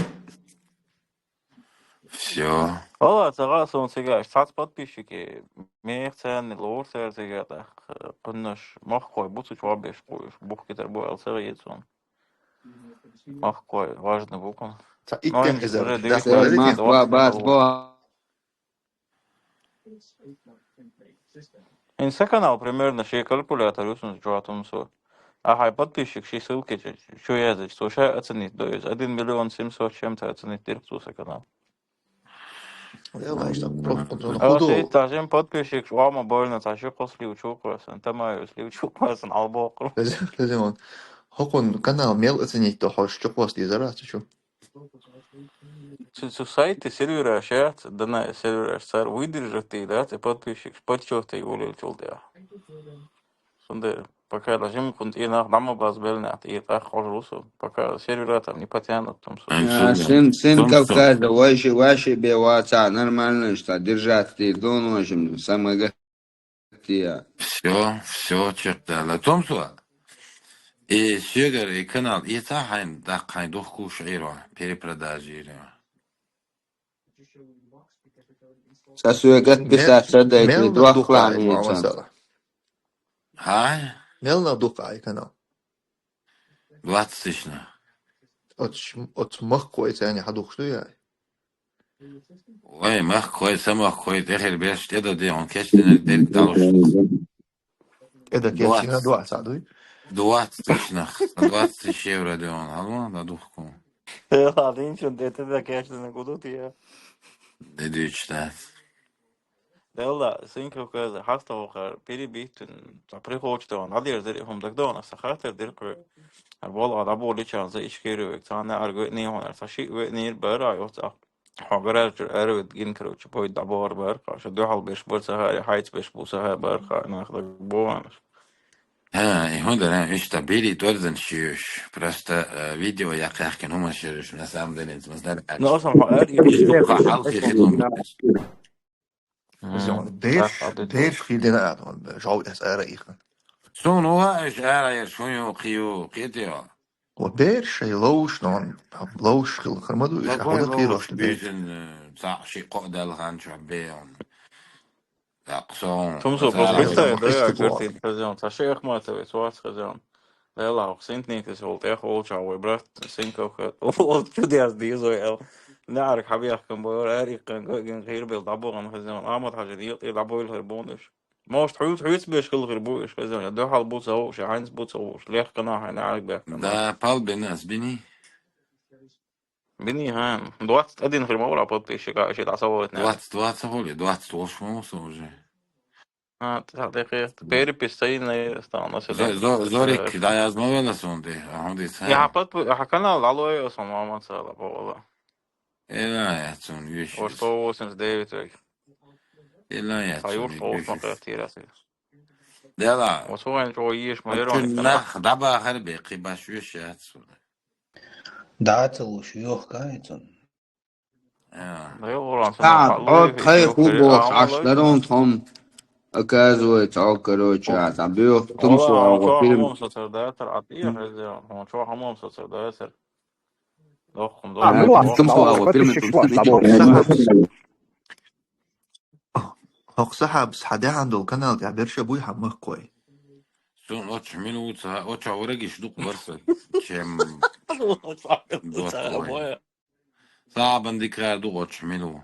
Все. Вала, цагасон сега, сац подписчики, мех ценный, лор цер сега, так, куннаш, махкой, буцу чуабеш куш, бух китер бу эл цер едсон. Махкой, важный букон. Та Но иттен ин эзер уже дас девять ларите. минут, Москва, двадцать бас, минут. бо. Инса канал примерно ши калькулятор юсун жуатум со. А хай подписчик ши ссылки чу, чу языч, со ша оценить, то есть один миллион семьсот чем-то оценить дирк со канал. Я знаю, что просто он А вот худо. и та жем подписчик, шуама больно, та ши кос лив чуквасан, та маю слив чуквасан, албокру. Хазин, хазин он. Хокон канал мел оценить то хош, чё хвост из раз, чё? Цу, цу сайты сервера шат, дана сервера сар выдержать ты, да, ты подписчик, почёт ты улил чул да. Сунде, пока лажим кунт и нах дама баз белнят, и так хожрусу, пока сервера там не потянут там су. Эн А, сунде. Сын, сын Томсо. Кавказа, ваши, ваши бе ваца, нормально, что держать ты, дон, в общем, самое гостия. Все, все, чертала. Томсо. И сегар, и канал, и та хайн, да, хайн духку широ, перепродажи иро. Сасуя гад Мел, писать, что да, мел это на два духай, хлама мама яйца. сала. Хай? Мел на духай канал. Двадцать тысяч на. От, ш- от махкой цене хадух, что я? Ой, махкой, са махкой, техер беш, это де, он кеш, дерг далуш. Это кесина Двадцать. Два саду. Двадцать тысяч на. Двадцать тысяч евро де он, алма, на духку. Ладно, ничего, это да, конечно, на куду ты я. Дедуч, да. Делла, Сын Кавказа, хаста вахар, перебиттун, та прихочта ван, адер дер хум дагдона, сахатер дер кве. Арбол ада боли чан за ишкеревек, цана аргве не хонар, са ши ве не бара, йоца. Хагара чур арвет гин, короче, бой дабор бар, каша духал беш бар сахари, хайц беш бу сахар бар, ка нах даг бонаш. Ха, и хонда, ишта бери, торзан шиюш. Просто, э, видео я кахкин, ума шиюш, на самом деле, мы знали, как Ну, сам ха эр и Ха, халхи хитон. Зон, деш, деш хидена, он, жау эс ара их. Сун уа эш ара я шуню кию, китио. Вот деш, и лоуш, но он, лоуш, хил, хармаду, иш, Какой хода лоуш кирош, деш. бизин, э, ца ши ко дал хан чу бе он. Так, сон. Тумсо, Ца- просто Ага. да, Истекло. Костин, хозяин, та ши Ахматовец, вац хозяин. Делла, ох, синтник, эс волт, эх, волча, вой, брат, Сын Кавказа. Ол чудес дизой, эл. Нарк хабиях кан бой, эр и кан гой, ген хир бел дабоган хозяин. Амат хажи дил, и дабойл хир бонеш. Может, хуйц, хуйц беш хил хир буеш хозяин. Дохал буц ауш, хайнц буц ауш. Лех кана, хай нарк бех кана. Да, пал бен ас бини. Бини хан. Двадцать один хир маура подписчика, ещё да савоет на. Двадцать, двадцать холи, двадцать восемь уже. А, та дехе, перепись сай на стал на Зо- седа. зо- Зорик, да, я знавела сонде, а он дис. Я подпи-, а канал алоэ сон мама цала повала. Эла, я сон вещь. О, сто восемьдесят девять век. Эла, я А юр сон что вещь. Смотри, тирасы. Дела. Вот он что ешь, Очень мы нах, да, бахар бе, кибаш вещь отсюда. Да, целуешь, ёх, кайцун. А. Да я уран А, сама. о, хай хубо, аш дарон том. Оказывается, о, короче, а, там бюх, Тумсо, а, вот фильм. Хамон соцердатор, а ты я хозяин. Он что хамон соцердатор? Дохум, А, ну дохум. ладно, Тумсо, а, ладно, вот фильм, подписчик, Тумсо, ладно, Тумсо. ладно. Хок сахаб, схаде хандул канал, я берша буй хамах кой. Сун оч минуца, оч аврагиш дук барса, чем Сабоя. Сабан дикар дук оч мину.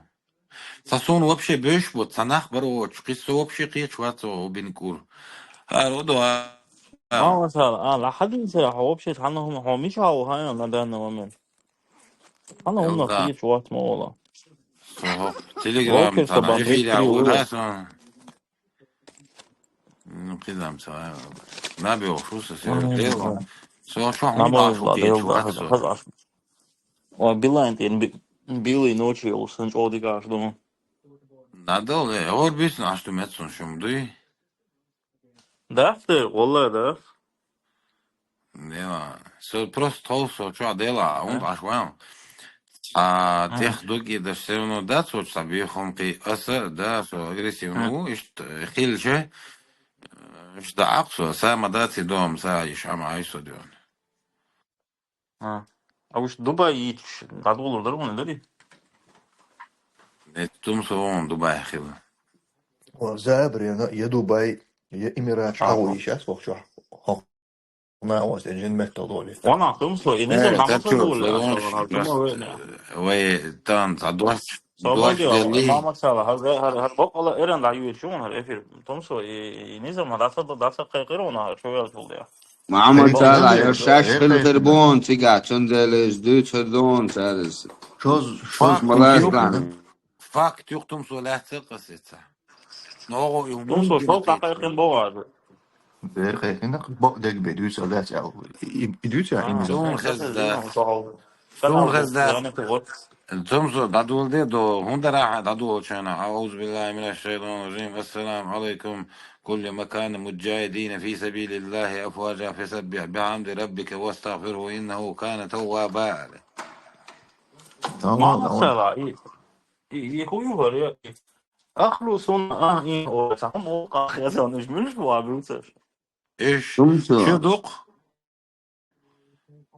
Са сун вообще беш бу, цанах бар оч, кис вообще киеч ват о бин кур. Ар о да. А, масала, а, ла хадин сера, вообще, хана хум, хумиш хау, хана на данный момент. Хана хум на Элда. Киеч ват ма ола. Со хӀокху Telegram Окей, цӀа собам эфире эфире вуй. Гур хьасан. Ну, кхидам ца. Набио фу со сервер. Ой, Дела. Со чохь хӀума Набио баш ла кхечу Дела, вац хаза, со. Хаза аш. Ой, Билайн тӀен би-, Билайн ночи йолуш, сан чӀогӀа дика аш ду. Надо, э, гӀор бисна аш ду мет сон шум дуй? Дахтар, валла, да. Дела. Со просто тхов со чохь дела, а он Ага. Аш ван. А Ага. Тех дуги даш все равно да, со ца бихом кхи аса, да, со агрессивно Ага. Ву, ишт, э, хилча, э, ишт да аксо, са ма да ци дом, са иш ама ай со дён. А. А уж Дубай йича, дӀадолур дара вон, дарий? Э, тум со вон Дубай хила. О, забрена, я Дубай, я Эмират, А, а, вот. Сейчас, вот, чё. Хо-, на, вот, я жен меттал доли. Вон, а, тум со, и не Э, знаю, там так что, что, долу, а, вон, что, а, тум, э, вай, тан, за дождь, Собади, дождь вали. Мама цала, хар, хар, хар, бокъала эран да юй чун, хар эфир. Тум со, и, и не знаю, да са, да са кайкыра вон, а, что я тут, я. Мама Эй, цала, эй, я шаш эй, хил эй, хир бон, цига, чун делес, ду чун дон, царис. Чоз, чоз, Факт, малаш юх, дан. Факт, юх, тум со лаьцци къасица. Но, и Тум со, мумкин шо кхетта. Такъай хин богӀа. Бер кхайкхина, бо-, дерг бе дуьйцу, лаьцци ал. И, и дуьйцу, и А, низам. Сун хезда. Сун хезда. Тум со, дӀадулде до, хӀунда раха дӀадулчана. أعوذ بالله من الشيطان الرجيم. السلام عليكم. كل مكان مجاهدين في سبيل الله أفواجا فسبح بحمد ربك واستغفره إنه كان توابا. Тамам, Мама тамам. Цала, и, и, и ху юхар, я, и. Ахлу сун, а, и, о, сахам, о, ах, я сан, уж муьлш бу, а, билцаш. Иш, Тум со. Шу дукх?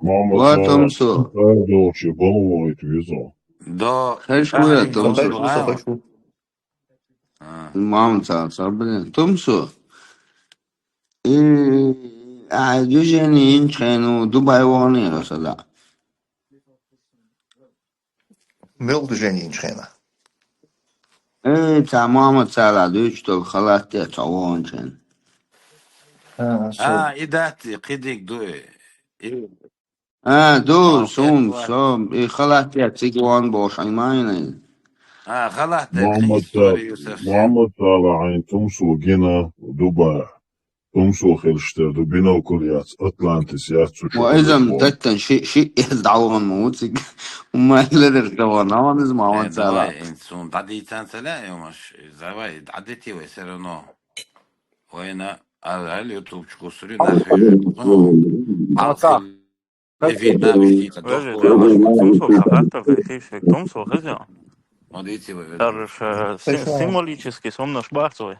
Мама Ва цала, Тум со. Ар дохчи, бала вогӀит виза. Да. Хеш вуя, Ай, Тум со. Хеш ву, а. Хеш ву. А. Мама цала, са, блин. Тум со. И, а, движение инчхену, Дубай вогӀани, расала. Мел движение инчхена. Э, ца мама цала дуьйцу долу халатте ца вогӀанчен. А, А, и датти, кхидиг ду и. И А, ду, а, сун, со, и халатте цига вогӀан бохуш, ай майна. А, халатте Мама кхин ца-, история Юсуф. Мама цала, айн Тум со гина, Дубай. Тум со хилча тера ду, бинокур яц, Атлантис яц, цу чу Ва изам хилча. Даттан ши, ши эз дӀавахана ма ву цига. Умма ледер тӀе вахана, ван иза ма Э, ван цала. Давай, ин сун дӀадийцан ца лаьа, юмаш, давай, дӀадити вай все равно. Вайна, а, а, YouTube чу кусури, нах хьуьйхира. Аса. Эфир наб ишти ца Вежи, дохку. Тум со, ца хаттар, ца хиш, Тум со, хеза. Ма дийци вай, вежа. Тарш, э, си-, Эша. Символический сомнаш бахцой.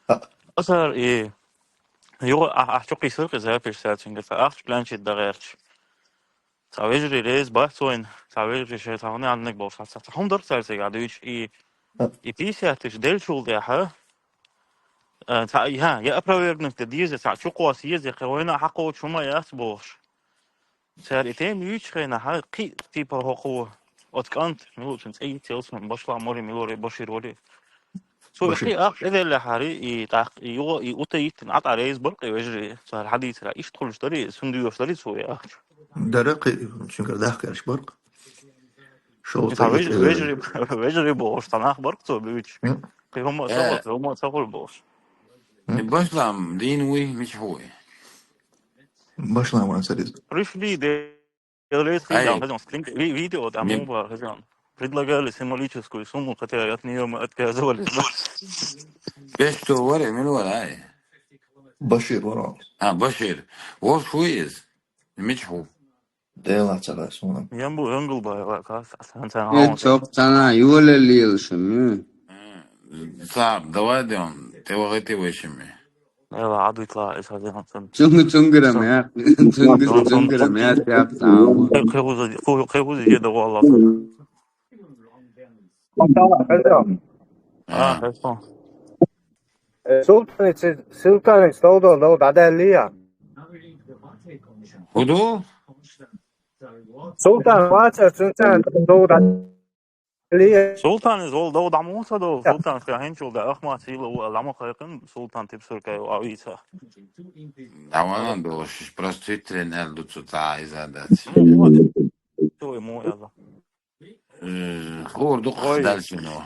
А. Асар и юга а, а, чукхи сыркъи запиш сацинга, ца ахч планчет дагъерч. Ца вежри рез бахцойн, ца вежри ше, ца хунан аннак болш, ца, ца хун дарх царцига дуйч, и, А. И пятьдесят тысяч делчул тӀехьа, э, ца, я, я опровергнуть де деза, ца чукхос еза, кхе вайна хьакхочу ма яц бохуш. Цара и тема юьйцу хенахь, кхин типа хӀокхо, оцу кӀант, милучун цӀе йицъелла суна, башла мори, милори, Башир вари. Цо и Башир. Кхин ахча тӀеделлехьари, и тӀаккха, и юха, и ута йиттина, Ӏа тӀа рейз бар кхин вежарий, цара хьадийцара, иштта хуьлуш дарий, сун доьхуш дарий цо и ахча. Дара кхин, цуьнгара дахкарш бар кхин. Шовзткъа Ца вежарий, вежарий, вежарий бохуш, ца нах бар кхин цо буьйцуш. М. Кхин хӀума Э. Ца хӀума ца хуьлу бохуш. М. И башлам дийна вуй, мича хьу вуй? Башлам ван ца деза. Пришли, де-, Ай. Хезан, стрим, ви-, видео, там, Ми- ну, ба, хезан. Предлагали символическую сумму, хотя от неё мы отказывались. Беш то варе, мин вара, ай. Башир вара. А, Башир. Вовш ху из? Мич ху? Дела цара суна. Ямбу янгул ба, ва, ка, сан, сан, Э, сан. Цоп цана, ювале лил шими. Э, саб, давай дем, те вагати вешими. Эла, адуйтла, эс хазен хан. Цунгу цунгура мя. Цунгу цунгура мя, тяп тау. Хе-, хе хуза, ху-, хе хуза, е да валла. А, А. Хасан. Э, Султанец, Султанец, долдо, долдо, адалия. Худу? Султан, ваца, Султан, долдо. Султан из вол дов дӀа муха ца дов? Султан ша хӀинчул да Ахмат сила ву ламо кхайкхина, Султан типсуркай ву а вийца. Да ванан долуш, просто Твиттере аьлла ду цу цхьа иза дац. Ну, вот. Цо и мо аьлла. Э, хуур дукха Ой. Дальше, но.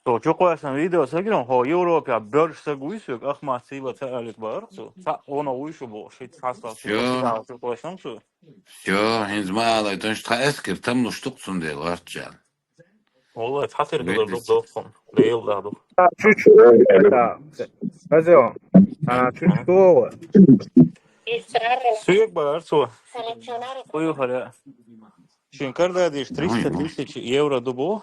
Со чу кхоьссина видео сагиран, хо Европе бёрш саг вуй соьга, ах ма сийла ца алик баар цо. Ца оно вуй шу бо, шит хасла Всё. Сила чу кхоьссина цо. Всё, хинз ма алай, тонш тха эскер там ну штук цун дел варчал. Валлай, цхьа сир хилар ду Видите? Дохкун. Рейл да ду. Чуть-чуть. Да. Хозяин. А, чуть-чуть. Суьйг бар цо. Хуй хара. Шин кардадиш триста тысяч евро ду бу.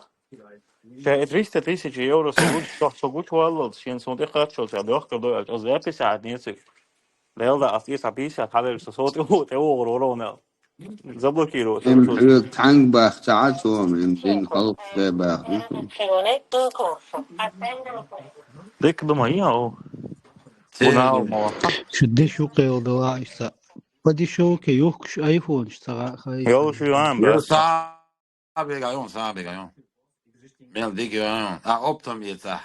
Ша и триста тысяч евро со гуч, со, со гуч валлал, шин сон тӀе кхаччал, ша дохка дой, а запись а нецик. Лелда, ас и саписа, хадер со соти у, те у, ро, ро, не. Заблокировать. Им, э, танк бах, ца, ца, им, им, халк, бе, бах. Дик дума, я, о. Те, Бунал, ну. Мала. Шу деш у къел дала иса. Пади шоу ке юхкуш айфон, ш цагӀа хай. Йол шу ам, Йо, бе. Са бега, йон, са бега, йон. Мел дик, йон. А, оптом яца.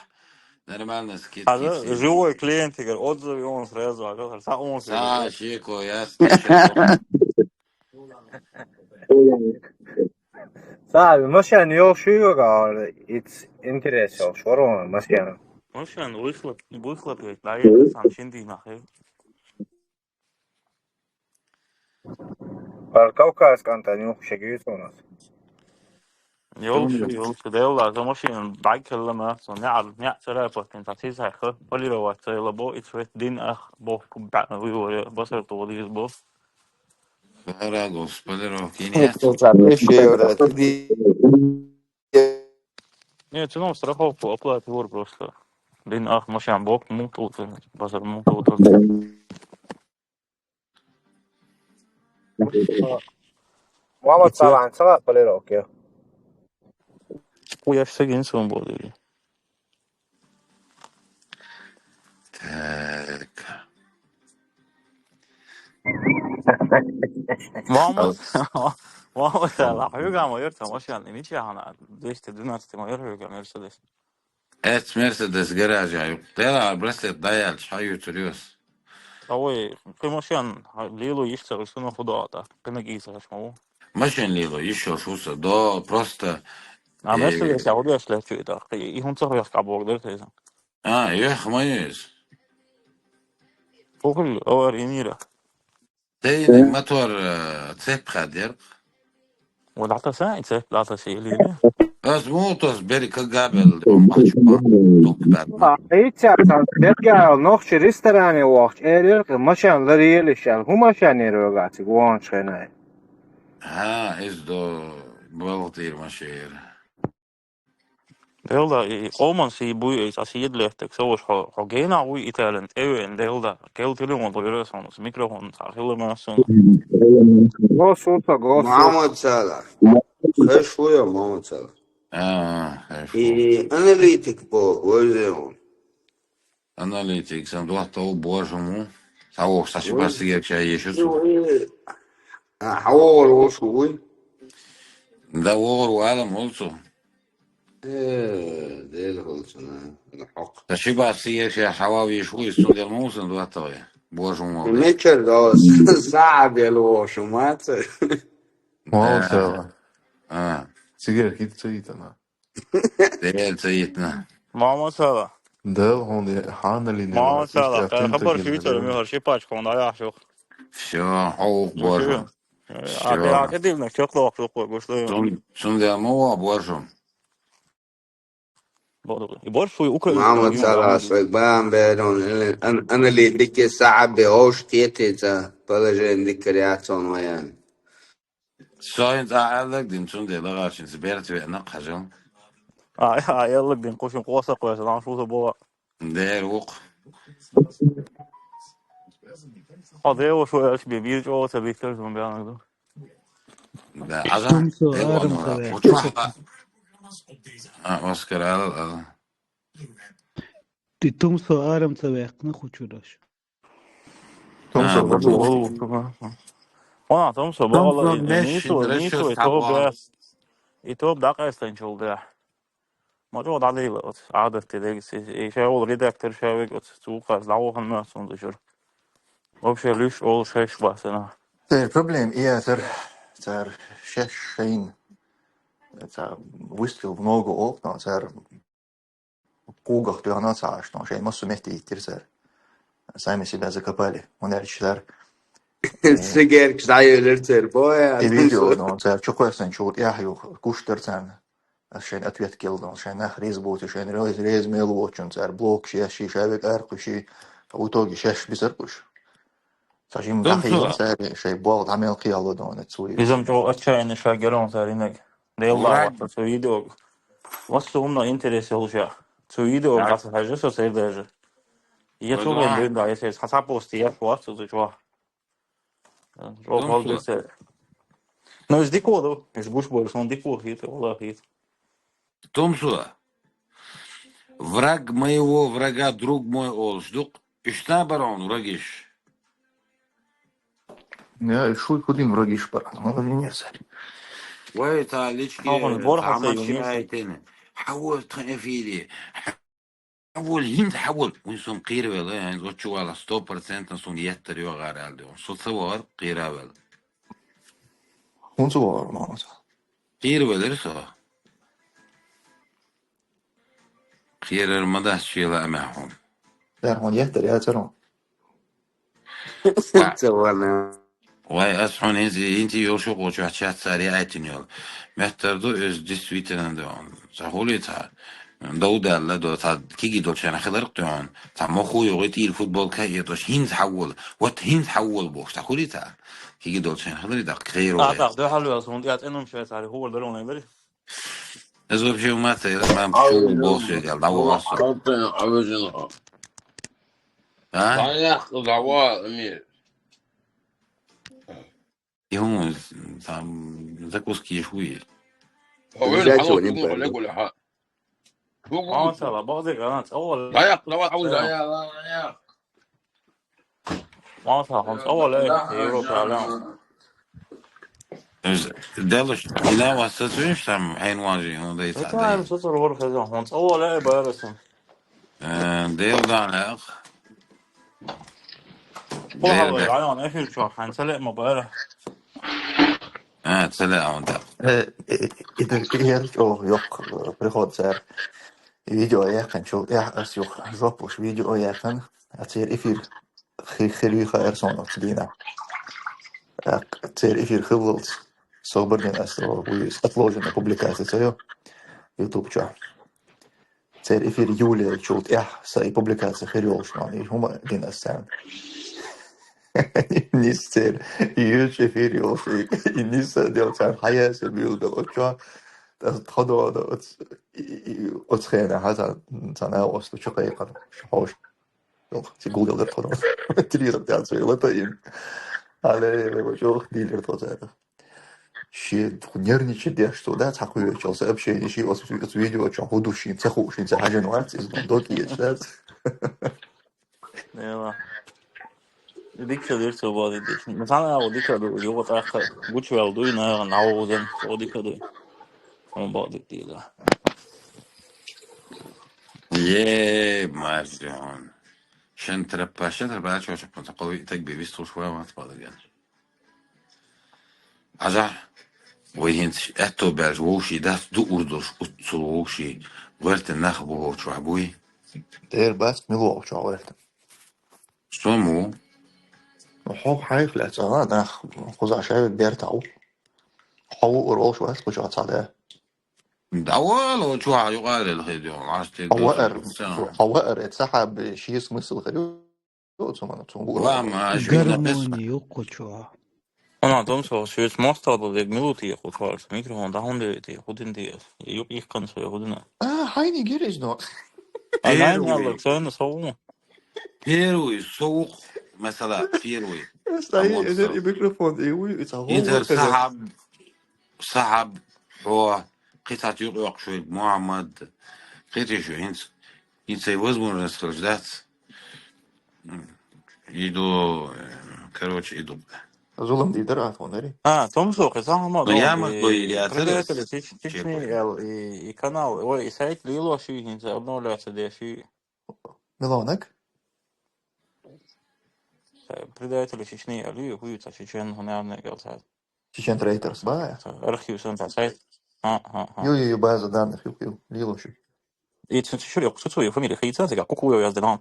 Нормально скидки. А, все. Живой клиент, Игорь, отзывы он сразу, а, са он Са сразу. Шеко, ясно. Са, машина йол шу йога, it's интересно, шо ро машина. Машина выхлоп, выхлоп ведь, да, я сам шинди нахер. Пар Кавказ кӀантӀа нух шегийтӀунас. Йолчу, Тумлу. Йолчу, Делла, за машина дӀаккхелла ма, со неӀар, неӀ царапаттин, ца сиза хьайха, полировать цайла бо, и цвет дин ах, бо, куб баъна вуйворе, басар тӀо вализ бо. Бара, гос, полировки нет. Хто ца пише, вра, ти ди- Не, ценом страховку оплатывал просто. Дин ах, машина бок, мутултын, басар мутултын. Мама, и цвет. Цалан, цала полировки. Уяш сегин сон боди. Так. Мама, Ал- мама, цала, хьуьга ма йор, тамашан, ничи хана, двести двенадцать ма йор, хьуьга, Мерседес. Эц Мерседес гаража юкъ. Тера браслет даял, чхьа ютур юс. Авой, кхы машин, лило йиш ца гӀур, суна худо ата, кхы нагийса хаш ма ву. Машин лило, йиш йолуш ву со, до, просто, А, э, Мерседес, я удаш лечу это, и хун цох вех кабок дер теза. А, эх, моюсь. Кухоль, аварий мира. Тей Мгм. Мотор, э, цепь хадер. Вот это са, и цепь, да, это са или нет? Аз мутас бери кагабел, мачпа, тук бер. А, и цепь, там, бергал, нохчи ресторане вахч, эрер, машан ларели шал, ху машан нерогаци, гуанч хенай. Ха, из до балтир машер. Делда, и къоман си буй, и ца си едлехтек, со ваш хо, хо гена уй Италиян, эвен, делда, кел телефон, то бере сон, с микрофон, ца хилла ма сон. Госуса, госуса. Мама цала. Хешуя, мама цала. А, хешуя. И аналитик по, войзеон. Аналитик, сан дуахтал божему. Савох, са шибас сиерча ешуцу. А, хавор вошу уй. Да, вор валам олцу. Э, дел холцуна, ну, хок. Са шибас сиерча хава виш уй, сун дел мусан дуахтал. Божему. Мечер дос, са дел вошу маца. Мол Да. Сава. А. Сигер кит цуитана. Дел цаитна. Мама сала. Дел хун ханали не Мама ва, сала. Ишта Хабар тинтаги швейцар не ми ва. Хар шипач хун аяхшух. Всё, хаух Ну, божу. Всё. А ты, а ты дивно, что клок, что клок, что Сун, сун дел мова божу. Боду. И борщ свой украинский Мама район, цара да. Свой бам берон, ан-, аналитики саабе ош тетица, положение дикариацон ваян. Соин за аллагдин цун дела гашин, сберт ве на кажан. А, а, я лагдин кушин коса коса, нам шуса бола. Дер ук. А, дер ук, шо я себе бир чего-то битер, зомбианок. Да, а за? Тумсо, дер ук, арам ну, саве. Учуха. А, Оскар, ал, ал. Ты тумсо, арам саве, на хочу дальше. Тумсо, А, бачу. О, о, о. Она, тумсо, Тумсо, бала, и, и мешин, нису, решил нису, и то сабла. Бя. И то б дакъастанчул да. Ма чӀогӀа дӀалийла оцу Ӏадатте дегас, и, и ша волу редактор ша вега оцу цу укхаза дӀавахана моьтту суна дашура. Вообще луьш олуш хезаш бацана. Церан проблема и яцара, цара шаьш шайна. цара выстрел в ногу олу, но цара кугах тоьхна ца Ӏаш, но шайн массо а метте йиттира цара. Сами себя закопали. ХӀунда аьлча цара Ши геркаш дӀайолура цара, боя. И видео, но цара чукхоьссинчул тӀаьхьа юха гуш дара царна. Ас шайн ответ кел, но шайн нах реза бувций, шайн реза, реза мел воцучунна цара блокаш еш, ша век аркхуьший, в итоге шаьш бисар кхуш. Ца жим Дум нах су. Цара шайн болх дӀа мел кхияло дона цуй. Изам чӀогӀа отчаянный шаг яра цара инаг. Дела Враг. Вац цу видео. Вац цу умна интерес йолуш я. Цу видео Враг. Гаса хьажа со сер даже. Я Враг. Цу вен да, если хасапости я швац цу чуа. Жо Дум хол су. Десе. Ну, из дикоду, из гуш больше, он дико хит, вала хит. Тумсо, враг моего врага друг мой олуш дукъ, иштта барон врагиш. Я, и шуй кудин врагиш бар. Молодец. Вай, та лички, Хаван, борха та сай мачи юнис. Айтени. Хаву тхан эфири. Хьавол, хӀинца хьавол. Вуй сум кхийравелла, хӀинца оцу чу вала сто процентов сум еттар йогӀар аьлла дуьйху. Со ца вахар кхийравелла. ХӀунца вахар, Мамаса? Кхийравеллара со. Кхийрар ма дац шела а мехьун. Дер хьун еттар яцар хьун. Ца вана. Вай, ас хьуна хӀинца, хӀинца йолуш ву кхочу чат цари айтина йолу. Меттар ду, иза действительно ду. Ца хули ца? Дов даьлла ду, ца киги долчарна хиларх ду. Ца моху йогӀи тӀийр футболка а дош, хӀинца хьаввала. Вот хӀинца хьаввала бохуш, ца хули ца? Киги долчарна хилари дакъ, кхейро. А, так, ду хьалвел, сон тӀе цӀенум швейцари, хӀур дарон эвери. Иза вообще умаца, мам, чу босс вегал, дав васу. А? Дав, Амир. И хӀун, там закуски еш вуй? Ой, взять его не пойду. Масала, базы ганат, ой. Даяк, давай, ой, даяк, даяк. Масала, хун, ой, Европа, алам. Делуш, ина вас сацуеш там, хьайн важи, хун дай. Это, наверное, сацур вор хезон, хун, ой, барасан. Э, Дел дан лех. Похабар, район эфир чух, хьан ца ле ма бара. А, ца ле а вон так. Э, э, и дар, и яр чух, йох, э, приход цар. Видео яхан чух, я ас йох, жоп уж видео яхан. А цер эфир хи-, хири ха эр сон оцу дина. Так, цер эфир хиллалц. Собар дин ас, о, отложена публикация цаё. YouTube чух. Цер эфир Юлия чул тӀехь са и публикация хир йолуш нон, и хӀума дина ас царна. Нис цер, и юьш эфир йолуш, и нис дел царна хьаяса буьйлу дала, чо, тас тхо дола оц, и, и, оц хена хьа ца, ца на осту чу кхайкхар, шу хьош. Йолу, ци гулдел дер тхо дола. Телевизор тӀехь цо йола таин. Але, чох дилер тхо цара. Ши нервничать деш цо, да, цхьа кхуьйчул сообщение, ши оцу, оцу видео чохь хӀун ду шен ца хууш, шен ца хьажина вац, иза доккхийчу дац. Эва. Дика дир цо базидеш. Ну, цхьана а дика ду, юха тӀаккха гучувел дуй, наверное, нагӀузан, цо дика дуй. Он базидеш, да. Е, маржон. Шен траппа, шен траппа, чо, чо, чо, кхо витаг бе вистуш вай вац бадаган. Ажа, вай хӀинца аьтто баьлча вовший дац, дуур долуш уццул вовший, гӀоьртан нах бу вовчохь буй? Дера бац, мила вовчохь гӀоьртан? Со ма ву. Ну, хьо хьайх лаьцна, нах, кхуза шаьвиг бертахь ву. Хьо ву ур волуш вац, кхуза цхьа да. Давай, ло, чу хьан юкъарел хир ю, лаштий Хьо ваар, хьо ваар, э, ца хьаб, ши смысл хир ю, цу мана, цу гура. Ва, ма, аш вина пес. Гармони юкъу чу. Она, дом со, швец мостал, дек минуты я хутварс, микрофон, да, он де, худин де, юк их концо, худина. А, хайни герез, но. А, Первый. Най, няла, цойна, сову. Первый, совух, масала, первый. Стоит, а вот это и микрофон, и у, и цаху, Интер вот это. Сахаб, сахаб, хо, кхицат юкъ йокъ шуй, Мухаммад, кхечи шу, инц, инц и возможность хилча дац. М, иду, э, короче, иду. Зулам дидер а, тхунари? А, том со, кхе сахама, Ну, я могу и я предатель цену Чеч-, Чечни, чекаю. Эл, и, и канал, ой, и сайт лило ши, инц обновляться де ши. Милонок? Э, предатели Чечни, али, хуйца, чечен, наверное, галцат. Чечен трейтерс, ба? Архив сан сайт. Ю, ю, ю, база данных ю, ю, лило шу. И цу, цу, цу, цу, фамилия хийца, цигахь Кукуев яздина.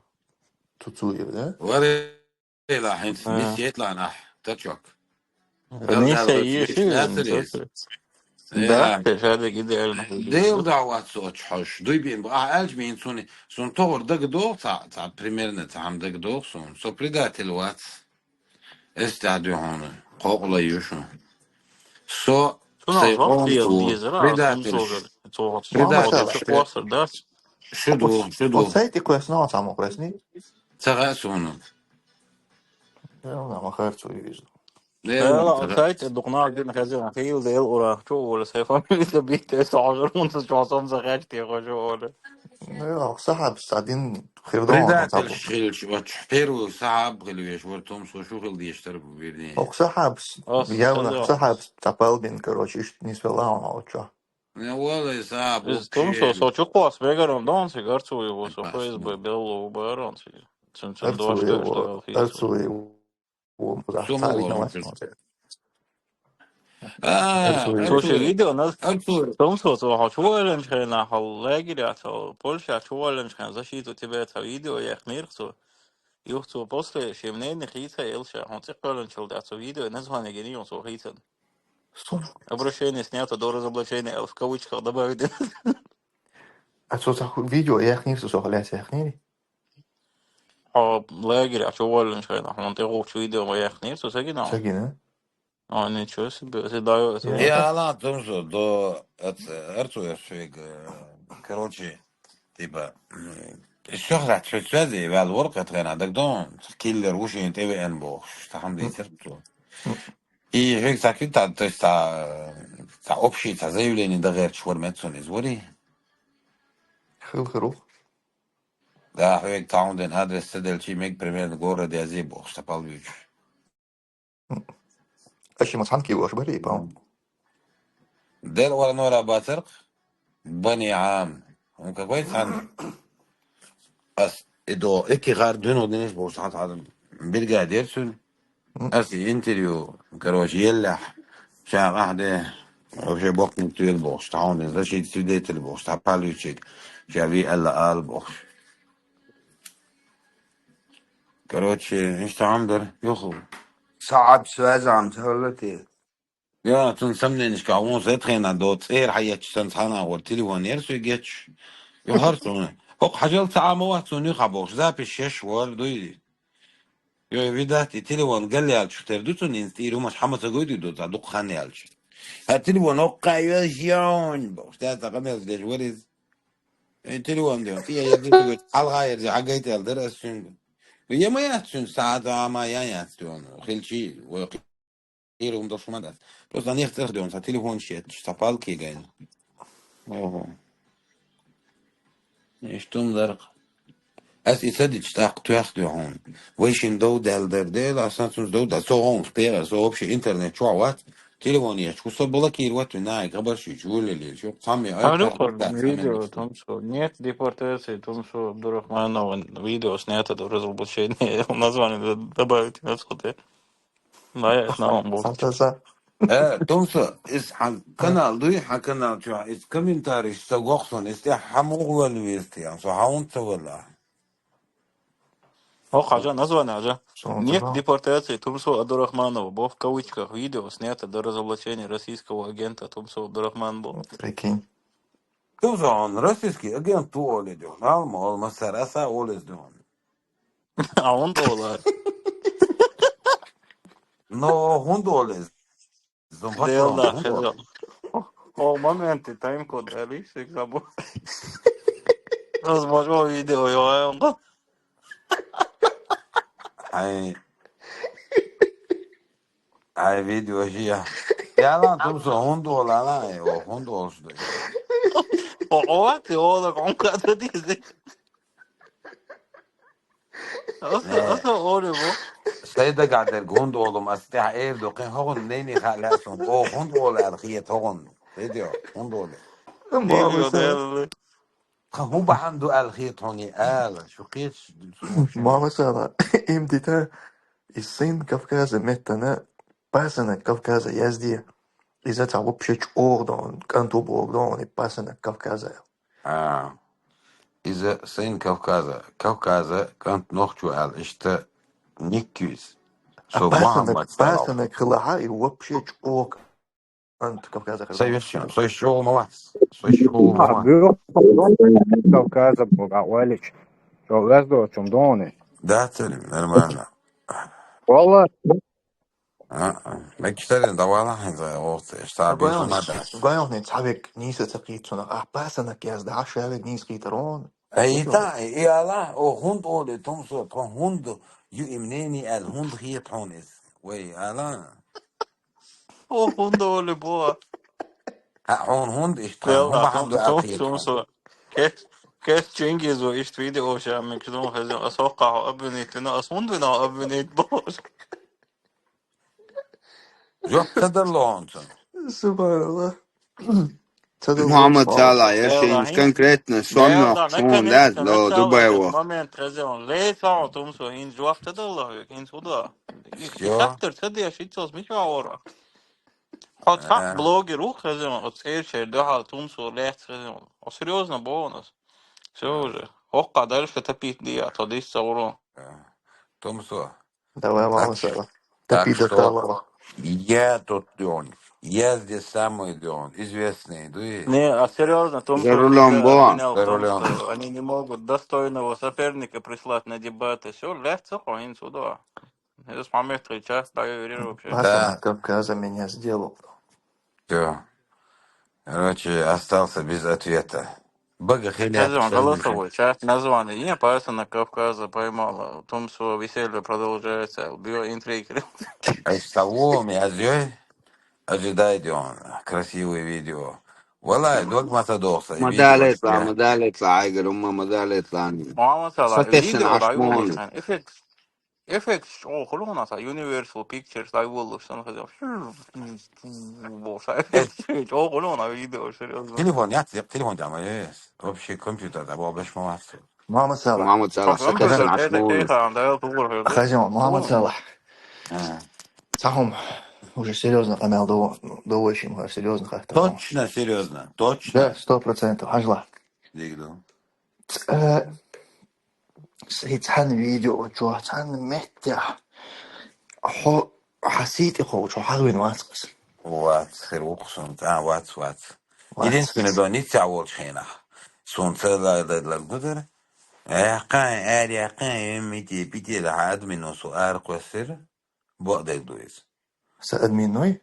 Цуцуев, да? Варила хӀинца Э. Нисетлан ахь, тачок. Нисетлан Галдалла еши, чуьш лаьцарис. Да, Э. те шадыг идеально. Дел даъват со чхьош. Дуй бин, а, аьлча мин цуни, сун тохур дага догӀу, ца, ца, примерно, ца хьам дага догӀу сун. Со предатель вац. Эс тӀаьхьа дуй хьуна. Кхокъула ю шу. Со Цунах сай жокъ къоман деза, ту дезара, предатель. Сумсогар, цо, Предатель. Цо, цо, цо, дац. Шу ду, шу ду. Оцай тӀе кхоьссина, оцамо кхоьссина? Ца хаьа суна. Ма хар цу юзу. Дела, ца хаьа. Оцай тӀе дукха нах дина хезира, хийла дела ура, чу ура, сай фамилия битте, со хьожур мунца чу сом за хаьч те хожу ура. Дела, окса хьабс, ца дин хир дон, Предатель ца бу. Шхилч, оч, первый сахаб хил веш, вор том со шу хил деш тар бу бирни. Окса хьабс, Ос, явна садо. Окса хьабс, ца пал бин, короче, иш нисвела он, очо. Не, валлай, са, Из том, со, боккхий. Со чукхос бегарон дон, си гарцу его, со Опасно. Ф С Б белло барон, си. Цун, цун Арцу дош его, даш, арцу его. Суму Царик волон намаз чур. Смотрит. А, Арцу его. Слушай, Арцу. Видео, нас Арцу. Том, со, со, хо чувален хрена, хо лагеря, со, Польша чувален хрена, защиту тебя, это видео, я их мир, со. Юх, со, после, шемнейный хица, Элша, он цикален чил, да, со видео, название генион, со хица. Сум. Обращение снято до разоблачения, в кавычках добавить. А цо ца ху-, видео яхнир, цо сохлес яхнир? А, лагерь, а чё волен шайна? Он те гуч видео ма яхнир, цо сагина? Сагина? А, ничего себе, это даё, это Я. Я, ладно, том, что до, это, Артур, я всё, э, короче, типа, м, ещё раз чуть связи, вал ворк, это, надо, дон, киллер, уши, Т В Н бо, что там, М. Десерт, то. М. И век закрыто, то есть, а, та общий, та заявление да гэр чур мет сон из вори. Хыл хырух. Да, век таун ден адрес седел чи мег примерно город я зи бох, что полвич. М. Ащи масхан ки вош бери, по-моему. Дел вар нора бацарк, Бани Ам. Он какой сан? Ас идо, эки гар дюно диниш бо сан сан. Биргадир сюн. М. Ас интервью, короче, еллах. Ша гахде, вообще бок не туел бо, что он защит свидетель бо, что полючик. Ша ви Алла ал бо. Короче, иш таам дар, юху. Сааб связь ам цалати. Я, цун сомненишка, вон зетхена до цӀер хьаячсан цхьана гӀор телефон ер суй геч. Ю хьар цун. Хокъ хьажал ца ама вац цун юха бохуш. Запись шеш вар дуй. Ю, видать, и телефон гал ялчу тер ду цун, инстирумаш хьама ца гойду ду, ца дукха хан ялчу. Ха телефон оккха йожьён бохуш. Да, ца гамел деш вариз. Э, телефон дё. Я, я, я, я, алгъа ерзе, хьагайтал дар ас цун. Я ма яц цун, саат ама я яц цун. Хилчи, ва Ирум дошмадас. Просто них цех дён, са телефон шет, са палки гайн. Ого. Иштум дарк. Ас исадич так тюах дён. Вайшин дов дал дар дел, асан цун дов да, со он спера, со вообще интернет чё ват. Телефон я, чё со блокировать, на, хабар ши, чё ли, чё, сами, ай, Андрюха, так, так, видео, сами. Том, что нет депортации, Том, что Абдурахманова, видео снято до разоблачения. Название д-, добавить, на, что ты. Ма я, наоборот. Сан-, сан-, сан. Э, Тумсо, ис хьан канал дуй, хьан канал чу, ис комментарий, ис ца гохсон, ис тӀе хьан мугӀван вести, ян, со хьан ца вала. О, хьажа, название, хьажа. Нет депортации Тумсо Абдурахманова, бо в кавычках, видео снято до разоблачения российского агента Тумсо Абдурахман бо. Прикинь. Тумсо, он российский агент ту оле дё. Нал мол, масар, аса олес дё. А он дола. Но, он доле. Зумба Дело, хозяин. О, моменты, тайм-код, Алиса, забыл. Возможно, видео, я, я, я. Ай. Ай, видео, я. Я, ладно, Тумсо, он дола, ладно, о, он дол, что ли. О, о, ты, о, так он как-то здесь. Аса, аса, оре бо. Сайда гадер гунд олум ас тя эр до, кин хогун нейни халасон. О, гунд оле ал хиет хогун. Видео, гунд оле. Мама сара. Ха, ху баханду ал хиет хони ал, шу хиет. Мама сара. Им дита из сын Кавказа меттана, пасана Кавказа язди. Иза цхьа вообще чӀогӀа дон, кӀант ву боху дон, и пасанак Кавказа. А. Иза сайна Кавказа, Кавказа кӀант нохчо аьлла, иштта никкуьйс. А Со пасанак, Мухаммад Салал. Пасанак хилахьа, и вообще чӀогӀа кӀант Кавказа хир. Со вешан, со чӀогӀа ма вац. Со чӀогӀа ма вац. Кавказа бу, а валич. Со вяздо чум дони. Да, царин, нормально. Валла. А, а. Мекиштарин давала хин за орта, штаб Гойон, информация. Гойон не цавек нийса цакит сунах, а пасанак язда, а шавек нийс китарон. Ай, и та, и ала, о, хунт оле, Тумсо, тхо хунт, ю и мнение ал, хунт хиет хун из. Вай, ала. О, хунт оле, бо. А, хун, хунт, иш тха, Вел, хун а, бахан Тум-, ду Тум-, акиет хун. Тумсо. Кес, кес Чингизу, иш видео, ша, мекдон, хазин, а сокка, обвинить, но, а сунду, но, обвинить, бо. Жоп ца далла хьуна. Субханаллах. Ца далла Мухаммад хьуна. Салах, я Элла, шин хин-, конкретно сонно Элла, шун наконец-то, да, до начало Дубаева. Этот момент, хазион. Лей сан, Тумсо, хин жоп ца далла, хин сюда. И, и Всё. Сактор, ца деш, и цос, мича ора. Хо цхьа А. Блогер ву, хазион, о цӀерчер, дуьхьал, Тумсо, лехц, хазион. О серьёзно бонус. Всё А. Уже. Хокка дальше топить диа, то дис ца урон. А. Тумсо. Давай, так мама что, сала. Так Топи до что, талого. Я тут, Лёнь, я здесь самый, Лёнь, известный, да и Не, а серьёзно, Тумсо, За рулём, бо. Финал За рулём. Тумсо, они не могут достойного соперника прислать на дебаты. Всё, легче, хин сюда. Я смотрю, три час, да, я верю вообще. Пасанак Да. Кавказа меня сделал. Всё. Короче, остался без ответа. Бага хиляк Хозяин, голосовой чат, название. Я пасанак Кавказа поймала. Тумсо, веселье продолжается. Био интриги. Ай, салом, я зёй. Ожидайте он. Красивое видео. Валай, дог маса дохса, и видео Мадалетла, сюда. Мадалетла, айгар умма мадалетла. Мама сала, Сатешин видео, да, ашмон. Эффект. Эффект, о, хулуна са, Universal Pictures, дай волу, что он хотел. Бо, са, эффект, о, хулуна видео, серьёзно. Телефон, я цеп, телефон там, э, вообще компьютер, да, бо, беш мамацу. Мама сала. Мама сала, Компьютер, сатешин это ашмон. Тейхан, да, я тугур, да. Хозяин, мама сала. А. Сахум, уже серьёзно, канал до, до очень, серьёзно как-то. Точно, серьёзно, точно. Да, сто процентов, хажла. Дигду. Ц-, э, Сай цхьана видео чохь, цхьана меттехь хьо хьан сий тӀе кхочу, хьо хьалвина вац-кх аса? Вац, хир ву-кх суна, а, вац, вац. Вац. Единственное, до ниццехь волчу хенахь. Суна ца лададла гу дара. Яьккхай, ара яьккхай, мити, пити, да хьан админо со ара кхоьссира. Бакъдерг ду иза. Сан админной?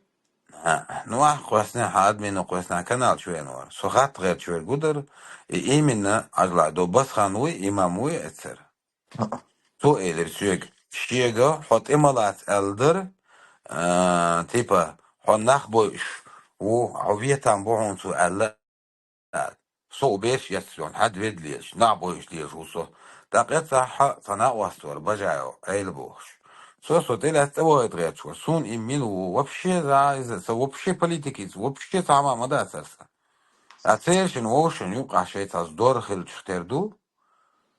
А, ну, ахь кхоьссина, хьан админо кхоьссина канал чу веана вара. Со хатта гӀерташ верг гу дара, и именно, Ӏажла, до Басхан вуй, имам вуй эцара. А. Цо элира соьга, шега хьо тӀе ма лаца аьлла дара, а, типа, хьо нах бойуш ву, хьо ветам бу хьуна цо аьлла. Со у берш яцйон, хьад вед лелаш, нах бойуш лелаш ву со. ТӀаккха цхьа, цхьа накъост вара, Бажаев, Ӏела бохуш. Со, со тӀелаьцна цӀа вахийта гӀерташ вара. Суна и мила ву, вообще, за, иза, со вообще политикица, вообще цхьа ма, ма дацара сан. А цершина вовшашна юкъахь шайца здор хилчух тера ду.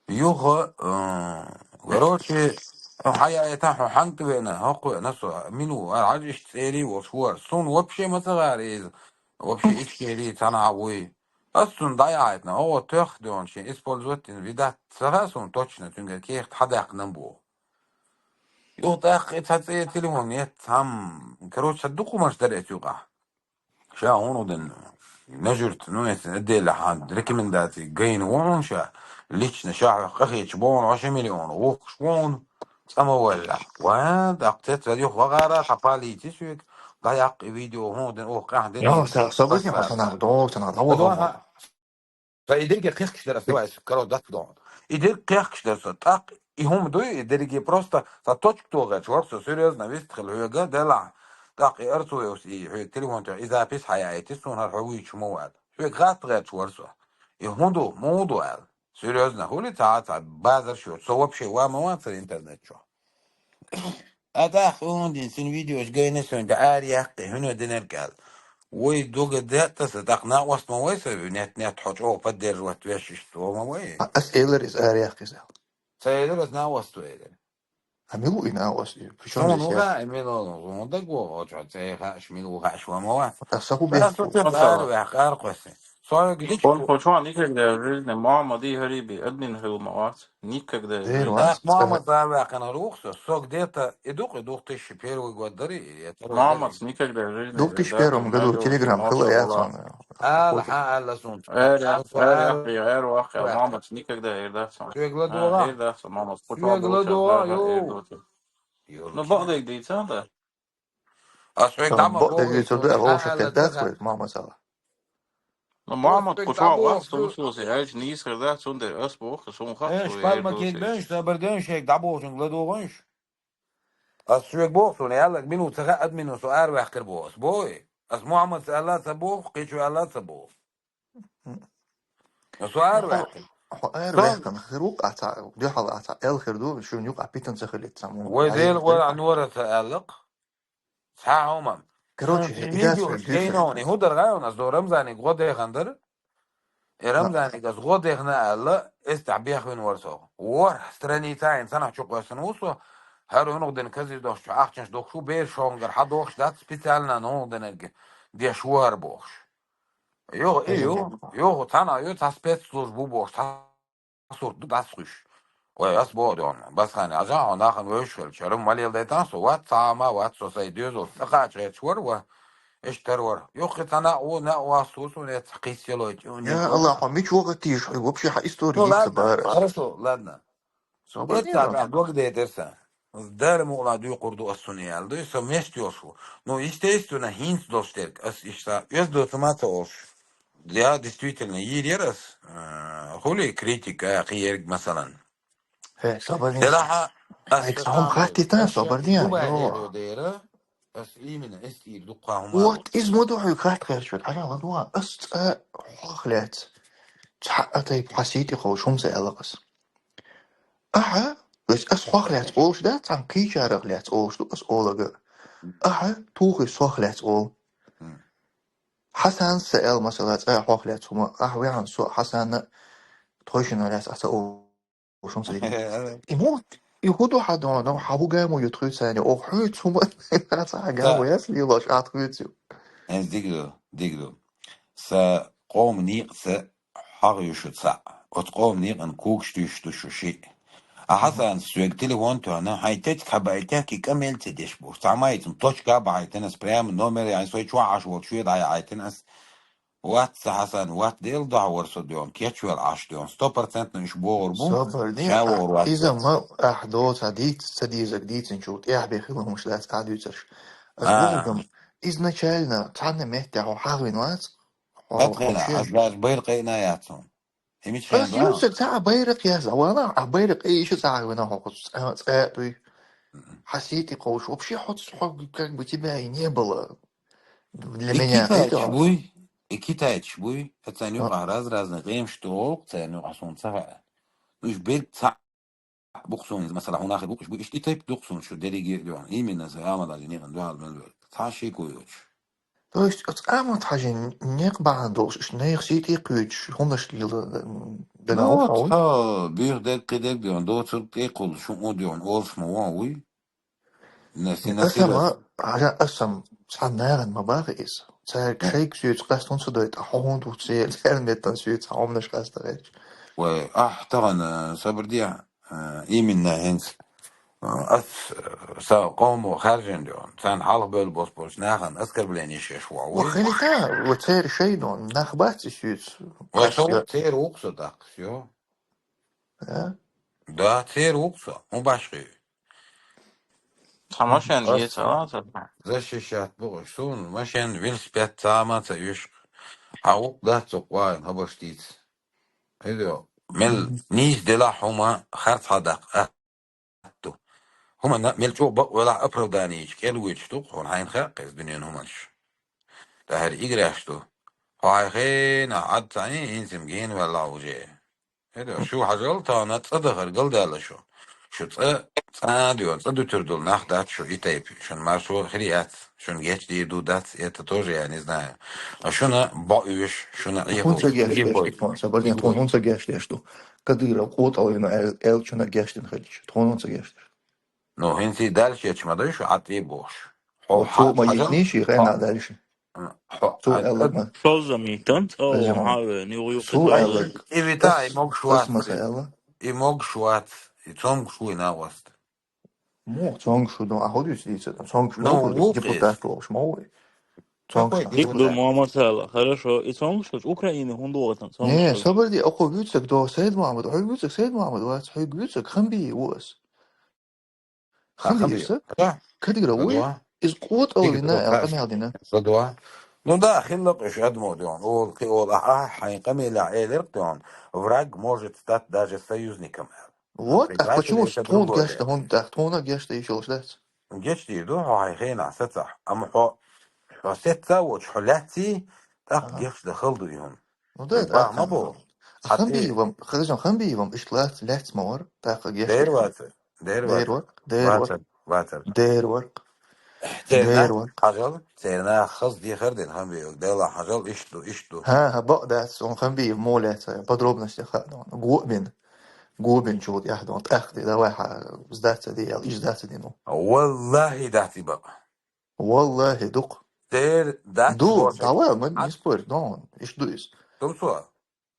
Юха, э, короче, хьан яйта, хьо хьанта веана, хӀокху веана со, мила ву, ара хьажа иштта цӀерий волуш ву ара. Суна вообще ма ца гӀара иза. Вообще Ичкери цхьана а вуй. Ас цунна дӀаяхьийтина, оха тоьхна доьгӀна шен использовать дина видат ца хаьа суна точно, цуьнгара кехат хьадаьккхина боху. Юха тӀаккха и цхьа цӀе телефон етта, цхьамма, короче, цхьа дукха хӀуманаш дара эцу юкъахь. Ша хӀунда дина, нажурт, ну, эцна отдельно хьан рекомендаций гайна ву хьуна ша, лично ша хьох къахеташ бохуна, хьо ши миллион вухкуш ву хьуна. ЦӀа ма валлахь. Ва, тӀаккха цец ваьлла юха вахара, хьан полици соьга дӀаяккха и видео, хӀунда дина оха къаьхьа дина. Йо, са, событие, хьо санна, догӀу, санна, догӀу, догӀу. Сан и дерриге кхехкаш дара аса, давай, аса, каро дац догӀу. И дерриге кхехкаш дара со. ТӀаккха и хӀума дуй, и дерриге просто сан точка тохарш вара со, серьёзно, вист хила хьоьга, делахь. ТӀаккха и Арцуевс, и хьоьга телефон тӀехь, и запись хьаяйти, суна хӀара хьо вуьйцуш ма вац. Хьоьга хатта гӀерташ вара со. И хӀун ду, муха ду аьлла. Серьёзно, хули ца, ца, базар шо, со вообще ва ма вацара интернет чохь. А тӀаккха хӀунда дина, цуьнан видеош гайна суна, тӀе ара яккхий, хӀуьнан динарг аьлла. Вай дуга детта аса, тӀаккха накъост ма вай сан, нет, нет, хьо чӀогӀа поддерживать веш иштта ма вай. А ас элира иза ара яккхий аса. Ца элира аса, накъост ву элира. А мила ву и накъостий? Причём здесь я? Суна ха, и мила ву, зун даг ву, о, чё, цей ха, ш мила ву ха, ш ва ма ва. А са ху бе? Ас цу цар вяхкар кхоси. Союг дичку. Он хочуан никогда в жизни Мухаммад и Хариби админ хил ма вац. Никогда в жизни. Ах, Мухаммад цар вяхкана рухсо. Со где-то и дух, и двух тысячи первый год дари, и это Мухаммад никогда в жизни. Двух тысячи первом году Telegram хила я цана. Алла, ха, Алла сун. Эр, эр, эр, эр, вахъя, Мухаммад никогда эр да цана. Сюегла дуа. Эр да цана, Мухаммад. Сюегла дуа, ё. Ну, бо дег ди цана да. А сюег дама бо дег ди цана да, о, шак да цана, Мухаммад сала. Ну, Мухаммад кучуа вахъя, су су се, аж нис хер да цун дер, ас бо, сун ха. Эш, палма кел бенш, сабар ден шек, да бо шун гла дуа гонш. Ас сюег бо, сун яллаг минут, саха ад минут, су ар вяхкар бо, ас бо. Ас Мухаммад са Алла са бо, кичу Алла са бо. Ас су ар вяхкар. Хо ар вяхкан, хирук аца, дюхал аца, эл хирду, шун юк апитан са хилит саму. Вай дел, вай ануара са аллак. Ца хуман. Короче, идея. Дейнон, и худар гайон, ас до Рамзани год дехандар. И Рамзани газ год дехна алла, эс та бехвин варсо. Вар страница ин сана чук варсан усо. Хар унук ден кази дохш, ахчанш дохшу, бер шонгар, ха дохш, дат специально нук ден эрге. Деш вар бохш. Ё, и ё, ё, тана ё, та спецслужбу бохш, та сурт ду дас хуш. Ой, ас бо дон, бас хани, ажа, он ахын вөш хел, чарым малел дайтан со, ват сама, ват со сай дёзол, саха чрет швар ва, эш тар вар. Ё, хи тана, о, на, о, ас сусу, не, ца кис елой, ё, не. Я Аллах, а мич вога тиш, вообще, ха история. Ну, ладно, бар. Хорошо, ладно. Со бо ден. Благодаря дерса. Дер мула дю курду ас суни алды, со месть ёшу. Ну, естественно, хинц дол штерк, ас ишса, ёз до сумаца ош. Я действительно, йир ерас, э, хули критика, хиерг, масалан. Э, соболин. Делаха, ас Ай, кам хати та, соболин. Дубай леро дера, ас именно, эс ир дукха хума. Вот, из моду ху хат херчвет, ана ладуа, ас ца хохлец. Ца атай пасити хо шумса элакас. Аха, то есть ас хохлец олш да, цан кичарах лец олш ду, ас олага. Аха, тухи сохлец ол. Хасан са эл масала, ца хохлец хума, ах вян со, Хасана тойшин лец аса ол. Ушум среди. Ему и худу хадо, но хабу гаму ютхуцани, о хуцума, ца гаму яс лилош атхуцу. Эз дигду, дигду. Са къом ни са хаг юшуца. От къом ни ан кук штуш ду шуши. А Хасан сюег телефон туана, хай тет кабай тет ки камел цедеш бу. Самай цум точка бай тенас прям номер, ян сой чуа аш вот шуе дай ай тенас. Ват са Хасан, ват дел да вар со дён, кечвел аш дён. Сто процентно иш богор бу. Собар дин. Ша вогор ват. Иза ма ах до са дит, са дизак дитин чу, тях бе хилу муш лац адуцаш. Ах А. Бузугам, изначально, цанна метте хо хагвин вац. Хо Батгана, хо аш даже байр кайна яцун. Имич Ах хен ба. Юса ца байрак яз, а вала, а байрак эй ещё ца хагвин хо хо ца, ца туй. Хасити коуш, вообще хо, хо, как бы тебя и не было. Для меня это. И китайчи буй, и китайчи буй, это нюк А. Раз разный гейм, что, цену, а сон ца. Уж бер ца, буксун, масала, хунахи букуш, буй, ишти тайп дуксун, что дерегион. Именно за Амада не ган дуал мел. Ца ши куйоч. То есть, от Амад хажи не кбан долш, иш не хсити куйоч, хунаш лила. Ну, вот, ха, бир дер кидер дион, до цур кекул, шум удион, олш ма ван, уй. Несина Асама, сила. Ара асам, ца наган ма бага из. Ца шейк сюц кастун су дойт, а хун ду ца, ца меттан сюц, а омнаш каста реч. Ой, ах, таган, э, сабрдия, э, именно хенц. Э, ас, э, са кому харжен дион. Цан халх бөл бос бос, наган оскорбление шеш ва. Ва хилита, ва цер шейдон, нах баци сюц. Ва со цер уксо так, всё. Э? Да, цер уксо, он башки. Тамашен Ас- ес, а, та- Защищать бугу. Сун, машен, велосипед, цама, ца юш. А ук да цук вайн, хабаш тиц. Идо. Мел, Мгм. Нис дела хума, харц хадак, а. Ту. Хума на, мел чо бак вела оправдание, кел вич ту, хон хайн ха, кез дунен хуманш. Тахар играш ту. Хай хена, ад цани, инсим ген вела уже. Это шу хажал, та на цадахар галдала шу. Шу ца, ца дюн, ца дутюрдул нах дат шу и тайп. Шун маршо хрият, шун геч ди ду дат, это тоже я не знаю. А шуна бо уж, шуна и Хунца хо. Геш Гибой. Деш, тон, сабарген, тон Гибой. Хунца геш деш ту. Кадыров, от алина, эл, эл чуна геш ден хадиш. Тон хунца геш деш. Ну, хӀинца и дальше ечу ма дай шу, Ӏа тӀе бохуш. Хьо Вот цо ма хьажал, йитнийши хьо хӀенна дальше. Хьо Цо аьлларг ма. Шозза мийтан, цӀа Хеза вон хьо. хьавен, юха юха Цо цӀа аьлларг. И вита, и могуш Ас вац. ма ца аьлла. И могуш вац. И цомгуш ву и накъост. Мо цомгуш ву ду, а хӀо дуьйцу дийца? Цомгуш Ну, ма ву, вукху депутат волуш ма ву. Цомгуш Какой ма Дика ву. ду, депутат? Мохьмад Сала. Хорошо. И цомгуш долчу Украине хӀунда вахатан цомгуш Не, хилча? собар де, окхо вуьцург до Сайд Мухаммад, хьоьга вуьцург Сайд Мухаммад вац, хьоьга вуьцург Хамбиев ву ас. А, Хамбиев. Хамбиевса? Да. Кадыра вуй? Задуа. Из къотӀал Дика вина ду, аьл да. къамел дина. Задуа. Ну да, хилла къуьш адамо дуьхьал. Ол, кхин ол, ахьа, хьайн къамелехь элира-кх дуьхьал. Враг может стать даже союзником. Вот, ах, почему Предатель — это тхуна другое гешта, дело. хӀунда ах, тхуна гешта йиш йолуш дац? Гечдийр ду, хьо хьайн хенахь сацахь. Амма хьо, хьо сецца а воцуш, хьо лаьцций, тӀаккха Ага. гешта хала ду и хӀума. Ну да, Бах ма бо. Хамбиевам, хазан Хамбиевам иштта лац, лаьцна ма вара, тӀаккха гешта. Дер вац. Дер Дер вац. варкъ, дер варкъ, Вацар. Вацар. дер варкъ. Церна Дер варкъ. хьажал, церна хаза дехар дина Хамбиев. Дела хьажал, иштта ду, иштта ду. ХӀа, хӀа, бакъ дац, он Хамбиев мо лаьца, подробности хаа дон. Гобин. Гобин чу вот яхь дон. ТӀаккха де, давай хьа, сдаться де, ял, иш сдаться де, ну. Валлахи, дац и бакъ. Валлахи, дукх. Дер дац Ду, боху. давай, мы не Ас- спорь, дон, иш ду ис. Тумсо.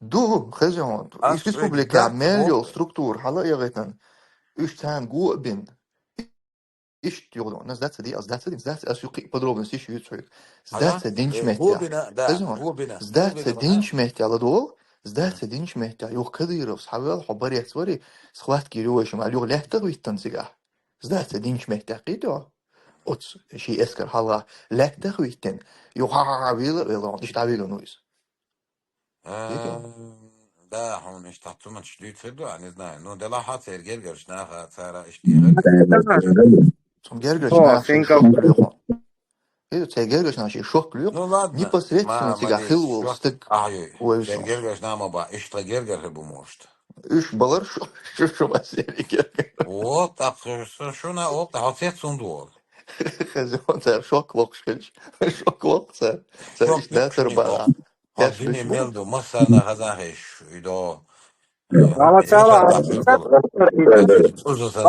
Ду, хезон, Ас иш республика дац мел йол боху. Структура, хьала ягъетан. Уьш царна гобин. Иштта йогӀу, на сдаться де, а сдаться де, сдаться, ас юкъе подробности иш юьйцу хьоьга. Хьажа? Сдаться динчу Э, меттехь. гобина, да, Хезон, гобина. сдаться Гобина, динчу меттехь ладогӀал, сдаться динчу меттехь, юха Кадыровс хьавел, хьо барец вари, схватки рювашим, а юха лаьттах виттан цигахь. Сдаться динчу меттехь кхийто. Оц ши эскар хьалха лаьттах виттан, юха хьа-хьа-хьа вела, вела, иштта вела ну иза. Э, да, хьуна иштта цуманчаш дуьйцур ду, а, не знаю. Ну, делахь а церан гергарчу наха, цара иштта дехар. Цунна гергарчу О, наха шен синкал. шок лоьху. Иза церан гергарчу наха шен шок лоьху. Ну, ладно, Непосредственно мама, цигахь дий, хилла волу шок стаг ахьа юй. вай Церан ву. Гергарчу наха ма бан, иштта гергар хир бу мошта. Уьш балар шу, шу, шу ма сериг. Вот, так, шу, шу на, вот, а вот это сунду. Хезон цара шок локхуш хилча. Шок локху цара. Цара Шок иштта дацар локху бара. Хьо Эс дуьне буьсу бу. мел ду, массарна хазан хеш, и до. Ала цала. Узу сан.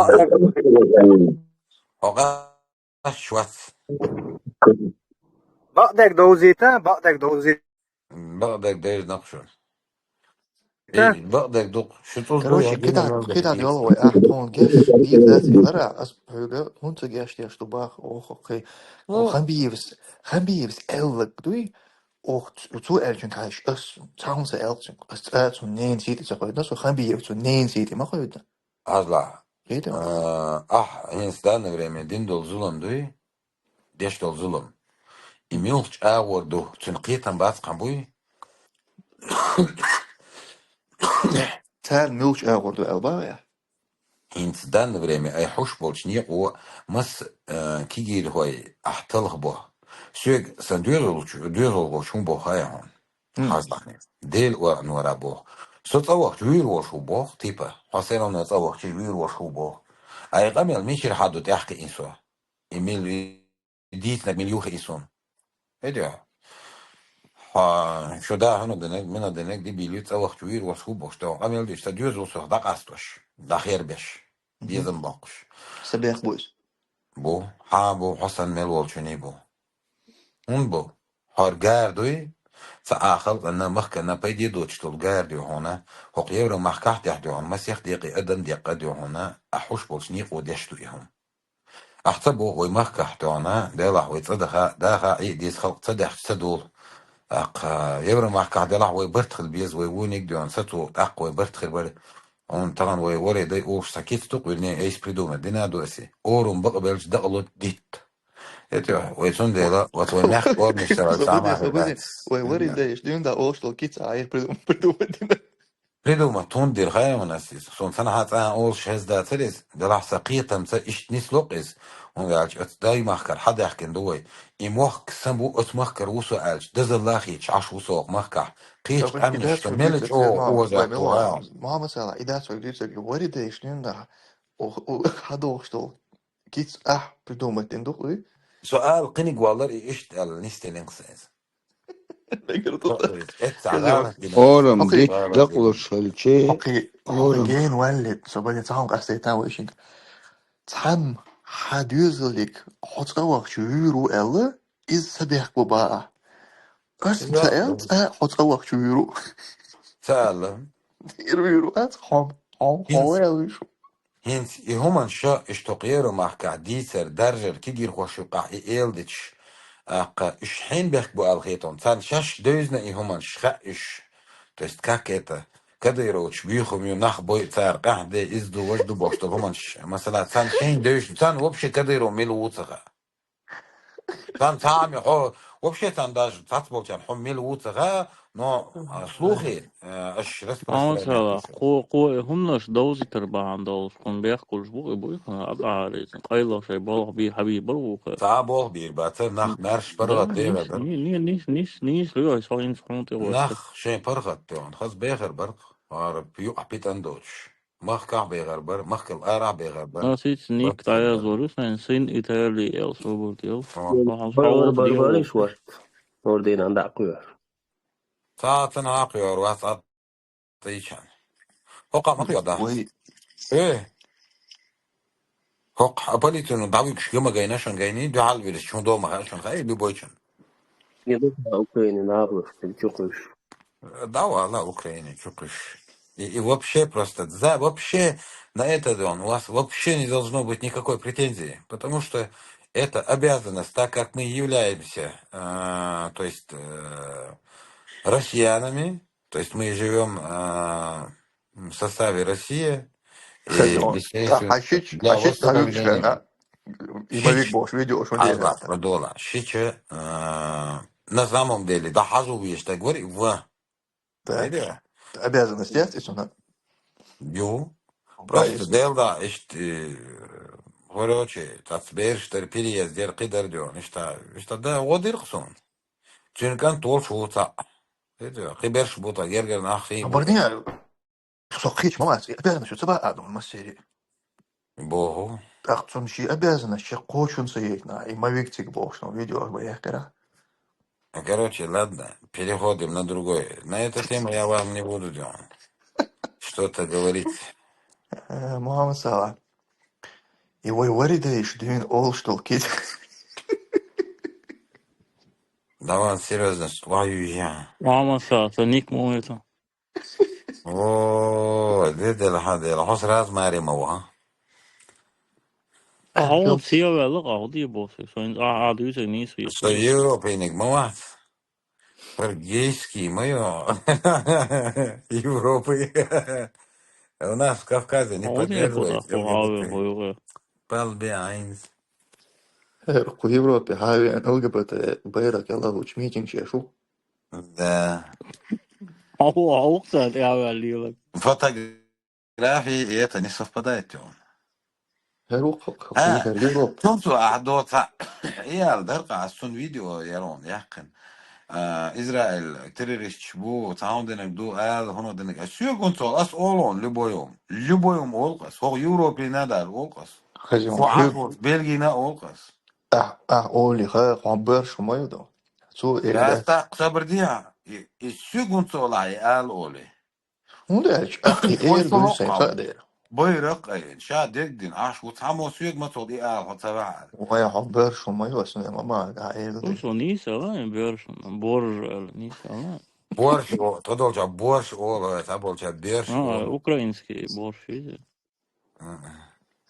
Хьо гаш вац. Бакъдерг довзийта, бакъдерг довзийта. Бакъдерг дерза накъ шу. Та. Э, бакъдерг дукъ. Шу цуз ду, Короче, я кида, дуьне мел кида ду. йолу вай, ах, тхуна геш, дийр дац, хилара, ас хьоьга, хӀунца геш деш ду бах, оху, кхи. Ну, Хамбиевс, Хамбиевс эллаг дуй, ох, цу, цу элчун кайш, ас, цхьа хӀунца элчун, ас цӀа цу нен сийти ца хойдна, со Хамбиев цу нен сийти ма хойдна. Азла. Хита? Э, ахь, хӀинца данное время дин долу зулам дуй, деш долу зулам. И муьлхачу агӀор ду, цуьнан кхетам бац кхаъ буй? Царна муьлхачу агӀор ду аьлла бахьа? ХӀинца данное время ай хьуш болчу некъо масса, э, кигийрхой ахь талхабо. Соьга сан доьзалчу, доьзалхочу хӀун боху хьайа хьуна? Хьажа бахьана. Дела оьгӀнора боху. Со цӀа вахча вуьйр волуш ву боху, типа. Хьо все равно цӀа вахча вуьйр волуш ву боху. Ай къамел мичара хьа ду тӀаьхьа кхиъна со? И мил, и дийцинарг мила юху и суна? Эдеа. Хьо, шу да хьуна динарг, мина динарг, дибийли цӀа вахча вуьйр волуш ву бохуш, тӀе къамел деш, сан доьзал сох дӀакъастош, дӀахербеш. Дезам боккхуш. Сан бех бу иза. Бу, хьа бу, хьо сан мел волчуьний бу. ХӀунда бу? ХӀара гара дуй, ца а халкъанна, махканна пайде доцуш долу гара дуй хьуна, хӀокху Евромахкахь тӀехь дуй хьуна, масех декъе адам декъа дуй хьуна, а хьуш болчу некъо деш ду и хӀума. Ахь ца боху вай махкахь дуй хьуна, делахь вай цӀа даха, даха а Ӏе а деза халкъ ца даьхча ца долу. ТӀаккха Евромахкахь делахь вай барт хила беза, вай вониг дуй хьуна, сацо тӀаккха вай барт хир бара. Хьуна тахана вай варе дай олуш сан кица ду-кх, вернее, айса придумать дина а ду аси. Орум бакъбелча дакъало дитта. Это вай цундела, вот вай мягко помнишь, сама Вай вари даиш, дюнда олуш дол кица, а их придум-, придумать дина. Придумать тун дир хай у нас из. Сон цана хьа цӀа олуш хез дацар из, делахь сан кхетамца иштта нисло-кх из. ХӀунда аьлча оцу дай махкара хьадаьхкина ду вай. И мохк сан бу оцу махкара ву со аьлча, дазалла а хийташ Ӏаш ву со окху махкахь. Кхечу къаьмнаш со мелла чӀогӀа уважать ду гӀайгӀа. Мама сала, и дац вай дуьйцург, вари даиш, дюнда, хьадохуш долу. Кица ахь придумать дина ду-кх уьй? Со ала кхиниг валлар и иштта аьлла, нисделин кху сан иза. Мегар ду. Эцца гӀалат дина. Орам гича дакъалуш хилчи, хӀокхи, хӀокхи орам. Гена валли, со бали цхьаъ къастайтан вайшинг. цхьанна хьан доьзалиг хьо цӀа вахча вуьйр ву аьлла, иза са бехк бу баа. Ас ца аьлла, цӀа хьо цӀа вахча вуьйр ву. Ца аьлла. Ира вуьйр ву, ац хьо, хьо, хьо ва аьлла вуьйш ву. ХӀинца и хӀуманаш шо иштта кхеро махкахь дийцар, даржар, кегийрхоша юкъахь и эладиташ, аккха, уьш хьенан бехк бу аьлла хетон. Царна шаьш девзина и хӀуманаш, хаьа уьш. То есть, как это, кадыровцаш буьйхам ю, нах бой, цара къаьхьа де, иза ду, важа ду бохуш долу хӀуманаш. Масала, царна шайна девзаш, царна вообще Кадыров мила ву ца хаьа. Царна цхьа а ме-, хьо, вообще царна даже цхьацца болчарна хьо мила ву ца хаьа, но, а, слухи, а, аш распространяться. Масала, кхо, кхо и хӀуманаш довзийтар бахьана долуш, кхунна бехкалуш бу, и бу, и хӀума а бахьарийца. Къайлаха шайн болх бий, хьан бий бара ву кху? Цхьа а болх бийр бац, нах маьрша паргӀат бехар бара. Не, не, нис, нис, нис, лоьху, со хӀинца хьуна тӀе вахча. Нах шайн паргӀат бехна, хаза бехар бара, хӀара юкъахь питан доцуш. Махкахь бехар бара, махкал арахь бехар бара. Ас хӀинца ник дӀаяздора, сайн сын Итали эл, собар тӀе эл. Ой, ой, барбариш вац. Нординан дӀа кхоьхьур. Цхьаццанхьа кхоьхьур вац, а тӀе йичхьана. ХӀокхахь ма кхоьхьу, да? Ой. Э. ХӀокхахь а полицину дӀавуьгуш га ма гайна, шун гайний, дуьхьал вирзича, хӀун до ма хаьа, шун хаьий, любойчун. Не только Украина, наоборот, чукхуьйш. Да, вала Украина, чукхуьйш. И, и вообще просто, за, вообще на это, он, у вас вообще не должно быть никакой претензии, потому что это обязанность, так как мы являемся, а, то есть, э, россиянами, то есть мы живём, а, в составе России, и, естественно, для восстановления. Шича, а, и мовик бохуш видео шун деза. Продола. Шича, а, на самом деле, да, хьажу веш, так говори, в. Да. Обязанность есть, если она? Ю. Просто делда, ишт, э, короче, тац берш дар переезд, дер, кхидар дён, ишта, ишта, да, гӀо дир кху суна. Цуьнан кӀант волуш ву цхьаъ. Кхин берш бу тхан гергара нах хин. Барни, со кхеча ма вац, и обязанность ю ца баа а ду массери. Боху. ТӀаккха цунна ши обязанность чекх кхочун ца яйтина, и ма виг цига бохуш, но видео аш бан яхкара. А, короче, ладно, переходим на другой. На эту тему я вам не буду, Дён, что-то говорить. Э, Мухаммад Сала. И вай вари да иш дюйн олуш долу кид. Давай серьёзно, свою я. Мухаммад Сала, ца ник ма ву это. О, де дела, ха дела. Хьо сразу маре ма ву, а? Ахьа сел ваьлла, ахьа де боху, со, а, а, дуьйцург нийса ву. Со европейник ма вац. Харгейский ма ю. Европы. У нас в Кавказе не поддерживается ЛГБТ. Палби айнс. Хьер, кху Европе хьавеана ЛГБТ байракх ялла лучу митинг чешу. Да. Аху, аху, кстати, я валила. Фотографии и это не совпадает, он. Хьер, уху, а, хьер, Европа. Тунцу а доца. Я дар къа, ас цун видео ярон яхкин. А, Израиль террористчу бу, цхьа хӀун динарг ду, ала хӀун динарг. Ас соьгун цо, ас олон, любой ум. Любой ум олкъас. Хо Европе надо олкъас. Хазин хо Бельгийна олкъас. А, а, оли, ха, хо бер шумай ду. Цу эле. Ас так сабр диа. И, и соьгун цо ла, и ала оли. ХӀунда аьлча, ахи эр дуьйсай хаа дера. Байракх айна, ша дегдина, аш ву цхьаммо соьга ма цо диа, хьо ца ваьхьара. Вай хьо бер шумай васун, ма ма, а эр ду. Со нийса ала, бер шум, борж ала, нийса ала. Борщ, о, тхо долча борщ олу, ца болча берш. А, украинский борщ, иза.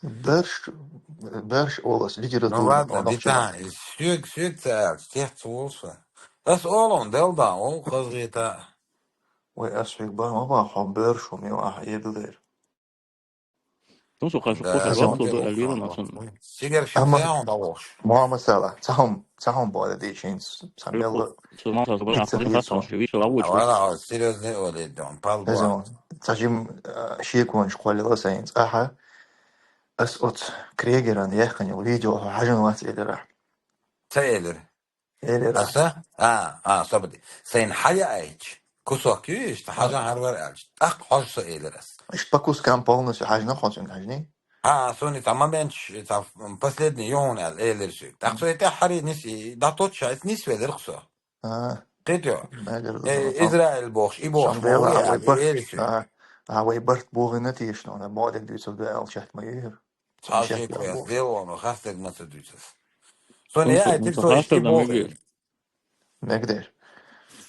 Берш, берш олас литература. Ну ладно, дита, соьг, соьг ца аьлча, тех ца волуш. Ас олун, делда, ол хазгӀета. Вай ас хьоьга бан ма бан, хьо берш хӀума ю, ахьа эбилер. Ну, со хаш, да, хаш, хаш, хаш, хаш, хаш. Сигар ши ама цаун давош. Мама сала, цаун, цаун бода дешин, самела. Со мама сала, пицца, пицца. Вала, серьёзный оле, дон, пал. Цажим, э, шекон школе ласаин, аха. Ас оц Крегеран яхканил видео хьажан вац элира. Ца элир. Элира. Аса? А, а, собади. Сайн хьаяайч. Кусок юйш, та хьажан хьарвар аьлч. Так хьож со элир ас. Ишт по кускам полностью хьажна хьожун хьажни? А, сони та момент, та последний юн аьл элир ши. Так со это хьари ниси, да тот шайс нис велир хсо. А. Китё? Израиль бохш, и бохш. А, а, вай барт бугина тишно, на модик дюцуг да аьл чат ма юйр. Цхьа шеко яц, Дело, но хастаг ма ца дуьйцас. Соня яхьайтир со иштта бохе. Мегдер.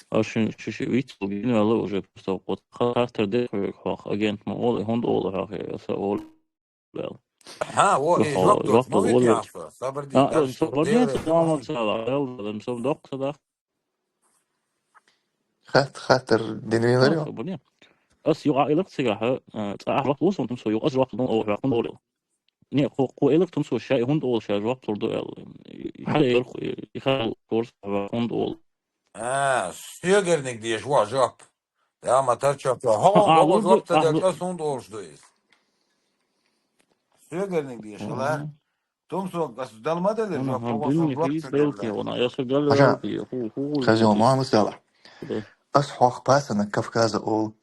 А шин шиши вицел гинвала уже просто вот хатар де хох агент ма ол, хунда ол хох, я са ол. Хьа, во, и жоп дош ма вит яхьа со. Сабар ди, а, дальше сабар ди, Дело, дома цала, эл, дам сом док сада. Хат-, хатар динвилар ё. Ас юкъа илак цига, хьа, цӀа ахь вахт лусон тум со юкъа жоп дун, о, вахт дун олил. Не, ху, ху илак тум со шай хунда ол шай жоп лур ду эл. Хьа илак, и хал корс вахт хунда ол. А, сёгерник деш ва жоп. Я ма тарча, хо, а, хо, лур ду, жоп та а, дек, ас хунда олш ду из. Сёгерник деш ла. Тум со, ас далма дале жоп, хо, хо, хо, жоп та дек. Вона, я со гал, ху, ху, ху. Хазил мама сала. Ас хох пасана Кавказа ол.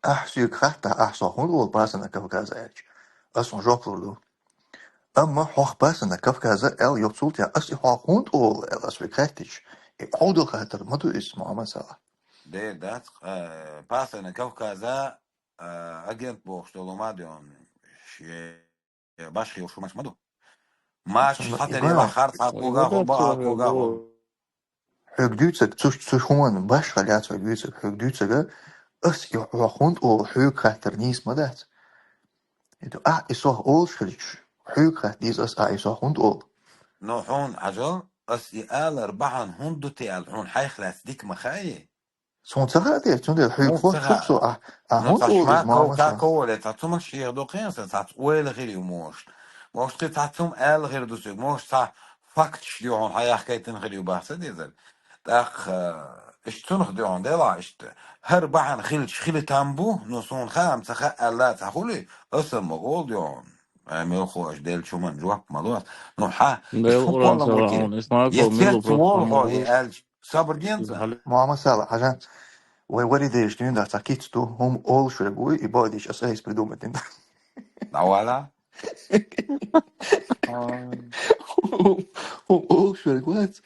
Ахь суьга хатта, ахь со хунда ол пасана Кавказа аьлча. Ас хьуна жоп лур ду. Амма хьох пасана Кавказа аьл йоцул тя, ас и хьох хунда ол аьл ас век хаттич. И хьох дал хаттар ма ду из, Мухаммад Салах. Де, дац, э, пасана Кавказа, э, агент бохуш долу ма де он. Ше-, баш хилла шу мач ма ду. Мач хатари ва хар цхьа кога хо, ба кога хо. Хьоьга дуьйцург, цу, цу хӀуманна башха лаьцна хьоьга дуьйцург, хьоьга дуьйцург, ас и хьох хӀунда олу, хьоьга хаттар нийса ма дац. ХӀета ахь и сох олуш хилча, хьоьга хатта деза ас, ахь и сох хӀунда олу? Ну, хьуна, Ӏажал, ас и алар бахьана хӀунда ду те аьлла, хьуна хьайх лаьцна дика ма хаьий? Суна ца хаьа те, цундела хьоьга хӀунда хӀуьтту со, ахь, ахь хӀунда олу иза, ма, ма ца. Ковале, цхьа цуман шех до кхин сан, цхьацца ойла хир ю мошт. Мошт кхин цхьа цум аьлла хир ду соьга, мошт цхьа факташ ду хьуна, хьан яхкайтина хир ю бах ца дезар. ТӀаккха, э, иштта цунах ду хьуна, делахь иштта. ХӀара бахьана хилча хили там бу, ну, суна хаам ца хаьа аьлла цхьа хули, аса ма олу ду хьуна. Ай, мелхо аш делчу ман жоп ма лос. Ну, хьа, иштта хӀун кхолла мурки? Я цец волу хьо, и аьлча, сабр ден ца? Мухаммад Сала, хьажа, вай вари деш дуьйна дац, цхьа кица ду, хӀума олуш верг вуй, и бадиш аса айс придумать дин. Давала. ХӀума олуш верг вац.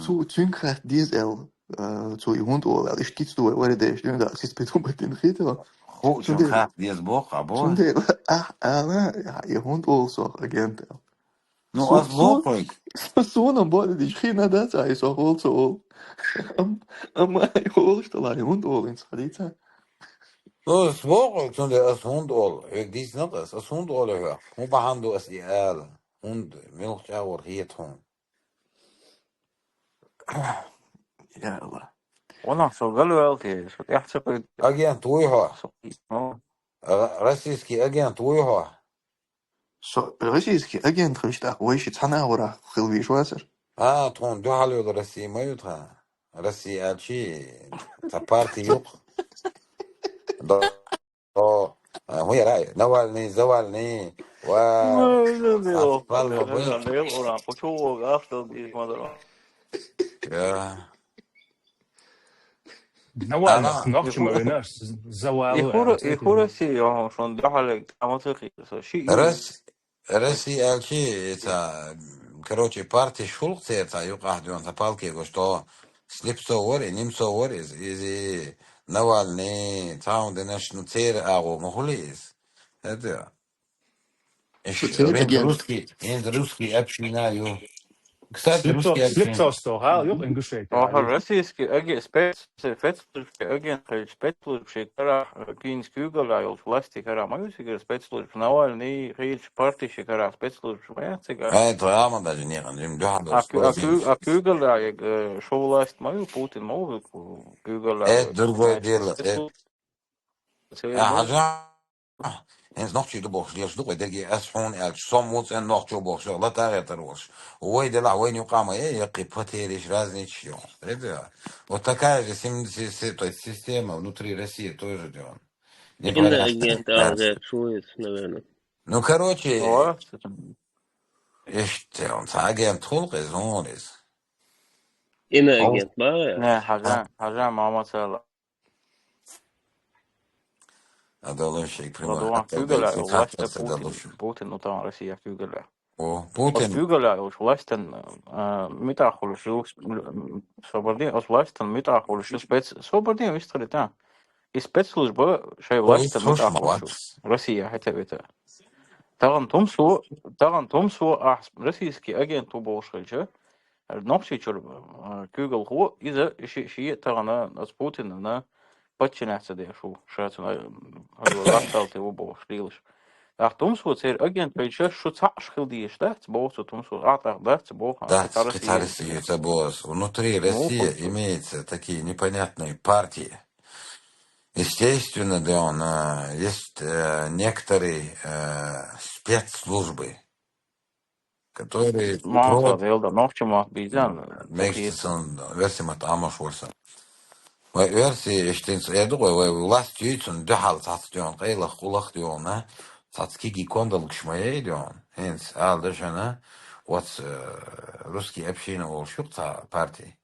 Цу, цуьнга хатта деза аьлла, а, цо и хӀунда олу аьлла, иштта кица ду вай вари деш дуьйна дац, айс придумать дин хи тела. Ху, цуьнга хатта деза боху, а бо? Цундела, ахь, ала, и хӀунда олу сох агент аьлла. Ну, ас бохуьйту. Суна бода диш хина дац, ай, со хол ца ол. Ам-, амма ай, холуш талай, хӀунда олу инца хадийца? Ну, ас бохуьйту, цунде ас хӀунда олу, хьоьга дийцина ас, ас хӀунда олу хьоьга? ХӀун бахьана ду ас и ала? ХӀунда, милх чӀагӀор хета хьуна? Я Аллах. Вон со галвелки, со тӀехь ца кхуьйту. Агент вуй хьо? Со, ну. Ра-, российский агент вуй хьо? Со российский агент хилча тӀаккха вай ши цхьана агӀора хила вийш вацара. А, тхуна дуьхьал йолу Россия ма ю тхан. Россия аьлчи, цхьа парти юкъа. До, до, а, хӀун яра? Навальный, Завальный, ва, ай, ну, ас палма бу. Кху чу вога, автор дийш ма дара. Я. Навальный, ана, нохчи ма вина, Завал. И хура, и хура си, йо, шун дахьалег, тамаса хи, со ши. Рас-, Россия аьлчи, ца, короче, парти шулх цер ца юкъахь дуьйна, ца палке го, что Слепцов вар, и Немцов вар, из, из, и Навальный, цаун динаш, ну, цер агӀо, ма хули из. Это. Иш, церан агент. Русский, хӀинца русский община ю. Кстати, русский община. Слепцов сто, ха, юкъа Ингушетия. Оха, российский аге-, спец-, спецслужбский агент, хай спецслужб ши карах, э, кинс куьйгалла йолчу власти карах ма ю сигара спецслужб Навальный, хилчу парти ши карах спецслужб ма яц цигара. Ай, то ама даже не, он им духьа. А куь-, а куь-, а куьйгалла, э, шо власть ма ю, Путин ма ву куьйгалла. Это другое дело, это. А, хьажа, хӀинца нохчий ду бохуш лелаш ду, вай дерриге ас хьуна аьлча, со муцӀен нохчо бохуш, лата гӀертар волуш. Вай делахь вайна юкъа ма е, яккхий потериш, разничаш йо. Реда? Вот такая же сим-, си-, си-, то есть система внутри России тоже дело. Иноагент агӀер шу иза, наверное. Ну, короче, иштта, он ца агент хул, къиза, хӀун иза? Иноагент бара? Не, хьажа, хьажа, Мамацала. Адалло шайга прямой. Ладуван куьйгалла йолуш властьтан Путин, Путин, ну, там Россия куьйгалла. О, Путин. Куьйгалла йолуш властьтан, а, митахь хуьлуш ю, м, собардин, оцу властьтан митахь хуьлуш ю спец-, собардин вистхилита. И спецслужба шайн властьтан митахь хуьлуш ю. Россия хӀета вета. Тахана тумсо, тахана тумсо, ахь российский агент ву бохуш хилча, Нохчийчуьра, а, куьйгалхо, иза ши-, шен а тахана оцу Путинна подчинять ца деш ву, ша цуьнан, а, гӀатталте ву бохуш лелаш. Ахь тумсо церан агент хилча, шу цхьаъ хила дезаш дац, боху цу тумсо, а тӀаккха дац, боху, а, Дац, кхин цхьа Россия ца боху. Внутри России имеются такие непонятные партии. Естественно, да, он, а, есть, э, некоторые, э, спецслужбы, которые Ма, просто Дела дан, нохча мотт бийзан, м, мегаш ца ца сан, верси ма тамаш варсан. Вай верси, иштин ца эду, вай, вай власть юй, цун дуьхьал цац дён, къайлах, къулах дён, а? Цац киги кондалгаш ма ей дён. Хинц, ал дашана, вот, э, русский община волшук ца партии.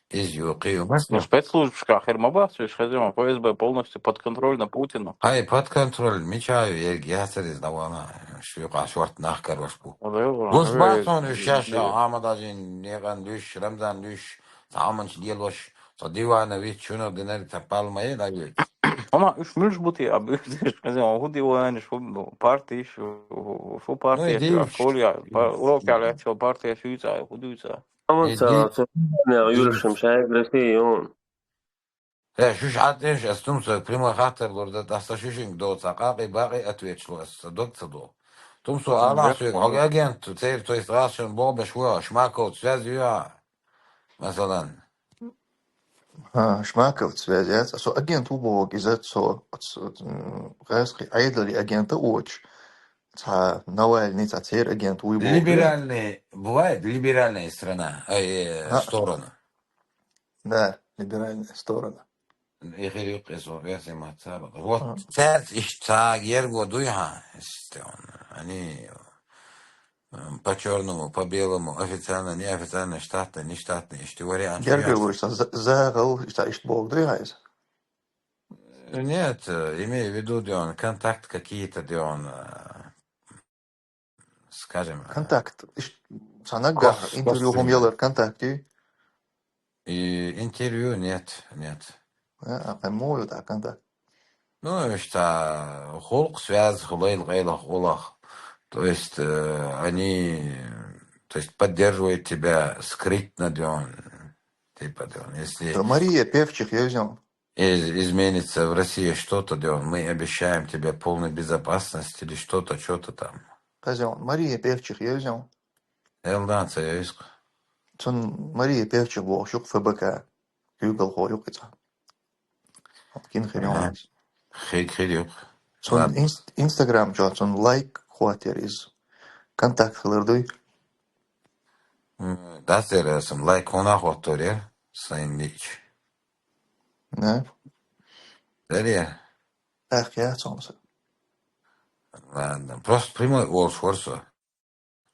Из ю, кхи ю, Ну, спецслужбашка хир ма бац, уьш хеза, Ф С Б полностью подконтрольна Путину. Хай, подконтроль, мича ю, ерг яцар из давана. Шу юкъа шорт нах карваш бу. Луш бац он уьш шаьш, Ахмад Хьажин, Некъан луьш, Рамзан луьш, цхьа Ӏаманча лелош, цхьа дивана вит, шуна динарг ца палма е, да, ю. Ама уьш муьлш бу те, а, уьш хеза, хӀу диванаш, хӀу партиш, хӀу, хӀу партеш, дивш. Школа, па-, урок ял яц, партеш юйца, хӀу дуьйца. Амма Э, ца, ди- ца, юршим шайг Россия, он. Э, шуьш Ӏаддеш, ас тумсо прямой хаттар лур дан, аса шуьшинг доца, къакъи-бакъи ответчло, ас ца дог ца до. Тумсо М, алахь суьга, хьога агент, цер, то есть, гӀалшан богӀу беш вуа, Шмаков связь юа, масалан. ХӀа, Шмаков связь яц, а со агент ву боху, иза цо, цо, м, гӀаьскхи Ӏедали агента оч, цхьа Навальный, цхьа цер агент вуй боху. Либеральный, бывает, либеральная страна, э, э, А. Сторона. Да, либеральная сторона. И хир юкъе со версия ма ца бакъ. Вот А. Цаьрца иштта ца ерго дуй хьан, иштта он, они, м, по чёрному, по белому, официально, неофициально, штатный, нештатный, иштта вариант. Гергарлуш, ца за-, загӀал, иштта, иштта бог дуй хьан иза? Нет, э, имею в виду, где он, контакт какие-то, где он, э, скажем, э, Контакт. Иш-, ца наггахь кос-, интервью кос-, хӀума ялар контакт ю? И интервью нет, нет. А, а, а муха ю тӀаккха контакт? Ну, иштта, хӀуллакх связь, хӀу лайла къайлах, улах. То есть, э, они, то есть поддерживают тебя скрытно, где он, типа, где он, если То Мария Певчих евзем. из-, изменится в России что-то, где он, мы обещаем тебе полную безопасность или что-то, что-то там. Хазон, Мария Певчих евзем. Элдан ца евзкъ. Цун Мария Певчих бохуш юкъ Ф Б К. Куьйгалхо юкъ иза. Кин хир Ага. ю. Хир, хир юкъ. Цун Ладно. инст-, Instagram чохь цун лайк хӀоттера иза. Контакт хилар дуй? М, дацара сан лайк хӀуна хӀоттор яра, сайн лич. Да? Дарья. Ах, я, цомса. Ладно, просто прямой волш вара со.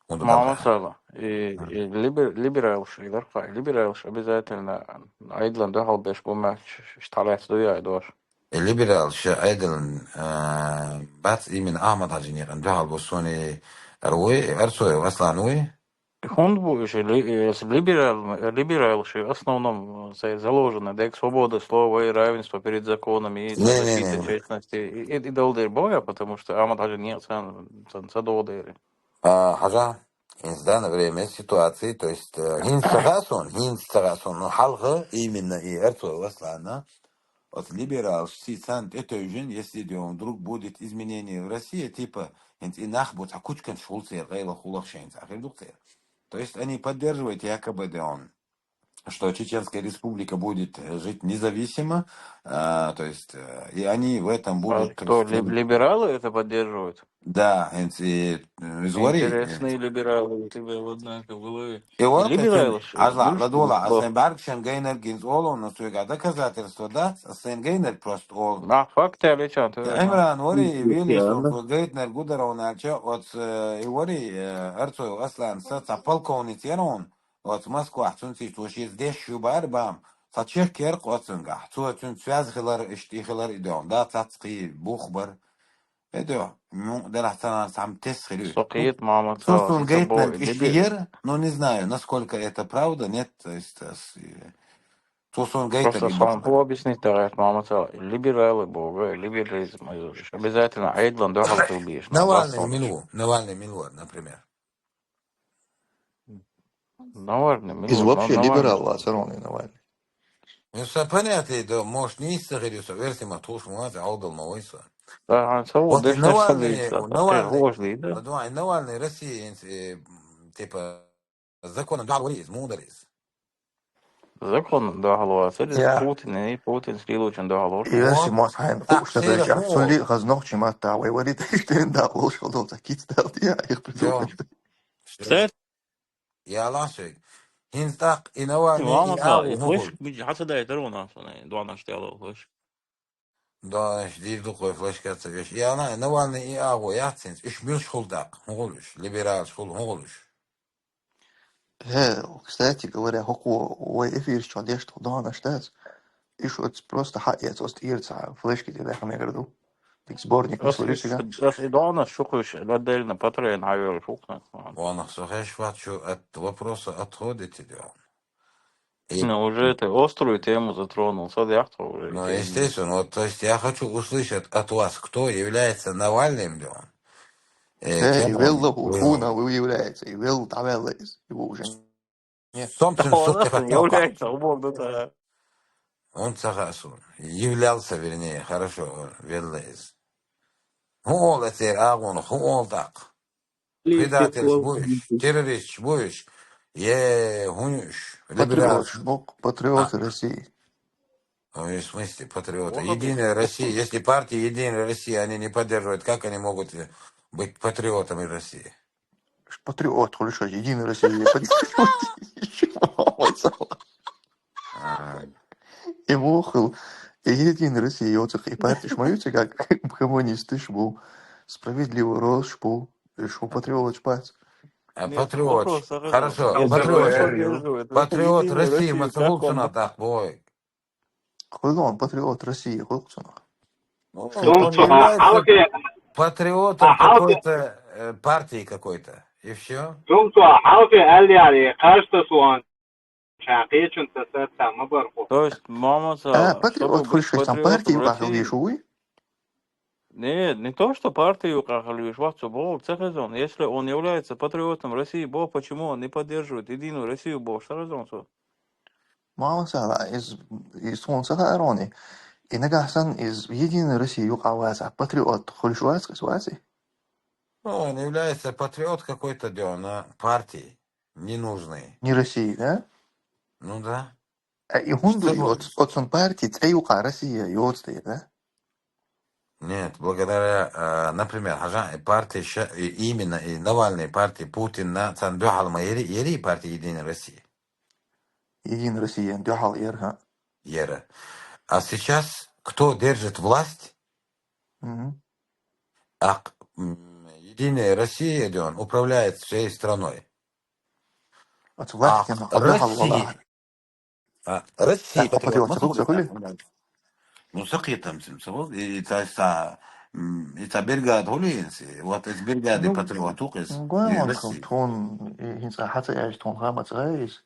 Мама сала. И, А. и либер-, либералш, и дархай, либералш обязательно айдлан дуьхьал беш бу ма ш-, ш-, ш-, талац ду яй дош. И либералш айдлан, а, бац именно Ахмад Хьажин якъан дуьхьал бу сони ар вуй, Арцуев Аслан вуй? ХӀунда бу уьш ли-, э, либерал-, либералш в основном, э, заложено, дек свобода слова и равенство перед законом и Не, не, защита не, не. честности. И, и, и долдер боя, потому что Ахмад Хьажин не сан, сан, сан долдер. А, Хьажа, хӀинца данное время ситуации, то есть, э, хӀинца ца хаьа суна, хӀинца ца хаьа суна, ну, хьалха именно и Арцуев Аслана, оцу либералш сий царна тӀетевжина, если де он вдруг будет изменение в России, типа, хӀинца и нах бу цхьа кучканаш хуьлу церан, гӀайла хуьлу шайн цхьа хир ду церан. То есть они поддерживают якобы де он, что Чеченская Республика будет, э, жить независимо, а, то есть, э, и они в этом А будут, то что есть, ли-, либералы это поддерживают? Да, хӀинца и, э, из вари. Интересные либералы у тебя, однако, в голове. И И вот либералы этим ж, Ажла, слушай, ладула, а вот. Сайн бӀаргашен гайнарг гинз олу, но суьга доказательство дац, а сайн гайнарг просто олу. На факте лечан, ты Имран вари, М, вели, ладно. Сон гайтнер гударов нача, вот, э, и вари, э, Арцуев Аслан, са ца полковник ярон, вот Москва, цунци, цо шиз деш шу бар бам, ца чех керк, вот цунгах, цо цун связь хилар, ишти хилар идеон, да, цацкий, бух бар. Эдо, ну, дара цана сам тес хилю. Сокет, мама, Сон ца, сон ца гайтнер бо-, ишти либе- яр, но не знаю, насколько это правда, нет, то есть, э, с-, э, Цо сона гайтар Просто и сон бахабар. Хьо объяснить дагӀерт, Мамацал, либералы боху, либерализм из уж. Обязательно Ӏедалан дуьхьал хила безаш. Навальный мила ву? Навальный мила вара, например? Навальный мила ву? Из вообще либерал вац, Роман, Навальный. Ну, са понятие, да, может, нийса хир ю со, версия ма тхуш ма вац, Ӏовдал ма вай со. Да, а со вот дешнаш Навальный, Навальный, да, давай, Навальный Россия, э, типа, законна дуьхьал вар из, мудар из. Законна дуьхьал вац, из Путин, и Путин с Лилучем дуьхьал вац. И версия ма хьайна, так, хууш ца дайча, хӀу. Цул хаза нохчий маттахь вай вари тешден да, волуш хӀу долча кица дал, я, их придумать. Всё. Яла шег. ХӀинца тӀаккха и Навальный, и Мамацал, агӀо и хӀун флешка хуьлу? Мича хьа ца дайтар вон аса, вон ай, донаш тӀе ала флешка. Донаш дийр ду кхой флешка ца веш. И ана, и Навальный, и агӀо яц хӀинца. Уьш муьлш хуьлу тӀаккха? ХӀун хуьлу уьш? Либералаш хуьлу, хӀун хуьлу уьш? Э, кстати говоря, хӀокхо вай эфираш чохь деш тхо донаш дац. И шуьца просто хьаэца, оцу тӀера цхьа флешка тӀе даха мегар ду. Дика сборник Ас, ас, ас и донаш шу кхуьйсу, отдельно патроен хьайоьлуш ву-кх. Ванах, со хеш вац, шу от вопроса отходите, да. И Ну, уже это острую тему затронул, со дехьа уже Ну, тему. Естественно, вот, то есть я хочу услышать от вас, кто является Навальным, да. Э, Э, и кем он велла ху-, хуна является, и велла дӀавелла иза, и ву уже. Нет. Сом цуьнан сутте хаттал является, убог ду ца. Он ца хаьа суна. Являлся, вернее, хорошо, велла иза. ХӀун олу церан агӀонах, хӀун олу тӀаккха? Предатель бу уьш, террористаш бу уьш. Е, хӀун уьш? Либералаш. Патриоташ бу, патриоты России. Ну, в смысле патриоты? Единая Россия. Если партия Единая Россия они не поддерживают, как они могут, э, быть патриотами России? Патриот хуьлуш, Единая Россия поддерживает. А. И муха хила, и Единая Россия йоцург, и партиш ма ю цигахь, коммунисташ бу, Справедливая Россия бу, и шу патриоташ бац. А патриот, хорошо, патриот, патриот России ма ца хуьлу цунах тӀаккха, бой. Хуьлу он патриот России, хуьлу цунах. Ну, он является патриотом какой-то, э, партии какой-то. И всё. Цунца хьалхе аьлла яра, и кажется, что он Ша кхечунца саца ма барху. То есть, Мамацал, а, патриот хуьлуш, шайсан партия юкъахь хила везаш вуй? Нет, не то, что партия юкъахь хила везаш вац, цо бохург ца хезна. Если он является патриотом России, бо, почему он не поддерживает Единую Россию, бо, ца хезна цо? Мамацал, а из, из тхуна ца хаьа, Рони. И нагахь санна из Единая Россия юкъахь вацахь, патриот хуьлуш вац, кхин вац и? Ну, он является патриот какой-то, да, на партии. Ненужный. Не России, да? Ну да. А и хӀунда и оц-, оцун партий цӀе юкъа Россия йоцу тӀе, да? Нет, благодаря, э, например, хьажа, и партии ща-, и именно, и Навальный партии, Путинна, царна дуьхьал ма яри, яри партия Единая Россия. Единая Россия дуьхьал яра, хӀа? Яра. А сейчас кто держит власть? Мгм. Ах, м, Единая Россия, где он управляет всей страной. Оцу властина Ах, дуьхьал вала. Россия. А, Россия патриот, патриот, ма ца хуьлу, ца хуьлу? Ну, ца кхетам цим, ца хуьлу. И ца, ца, м, и ца бригада хуьлу хӀинца. Вот из бригада патриот ву-кх иза. Ну, гой, из вон Россия. Тхуна, и хӀинца хьаца аьлча, тхуна хама ца гай иза.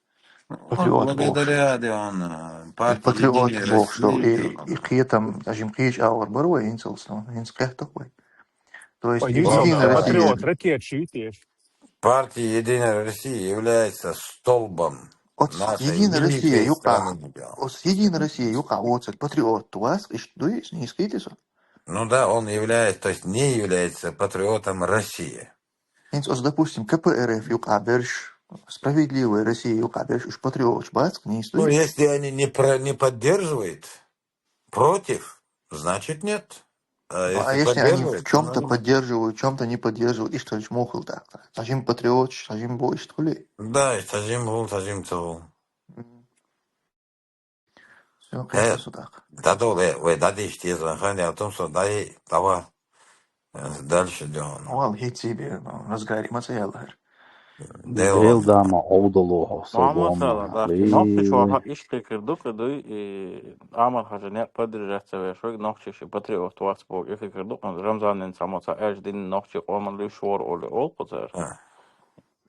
Патриот бохуш. Благодаря, да, он, э, партии Единая Россия, и, и кхетам, а жим кхечу агӀор бара вай, хӀинцалц, ну, хӀинца кхетта вай. То есть, Единая Россия. Патриот, ракеташ ю те. Партия Единая Россия является столбом нашей великой страны, да. Оцу Единая Россия юкъа воцург патриот вац, иштта дуй, нийса кхетий со? Ну да, он является, то есть не является патриотом России. ХӀинца оцу, допустим, К П Р Ф юкъа берш, Справедливая Россия юкъа берш, уьш патриоташ бац, нийса дуй? Ну, если они не про-, не поддерживают, против, значит, нет. А если они в чём-то поддерживают, в чём-то не поддерживают, иштта хилча муха хила тӀаккха? Цхьа жима патриоташ, цхьа жима бу, иштта хуьлий? Да, цхьа жима хуьлу, цхьа жима ца хуьлу. Мгм. Всё, кхетта со тӀаккха. ДӀадовла, вай дӀадийша деза, вайн хан ял тум со дӀай, давай, э, дальше идём. Валла, хӀинций бен, ну, разгари ма ца яьлла хӀара. Дел дама Ӏовдало хьо, со Мамасала, гоман. Да, нохчий чохь иштта хир ду-кх, дуй, и Амар-Хьажа некъ поддержать ца веш верг, нохчий ши патриот вац боху, и хир ду-кх, Рамзанин цхьаммо ца аьлча дина нохчий къоман луьйш вора олу, олу-кх цара. А.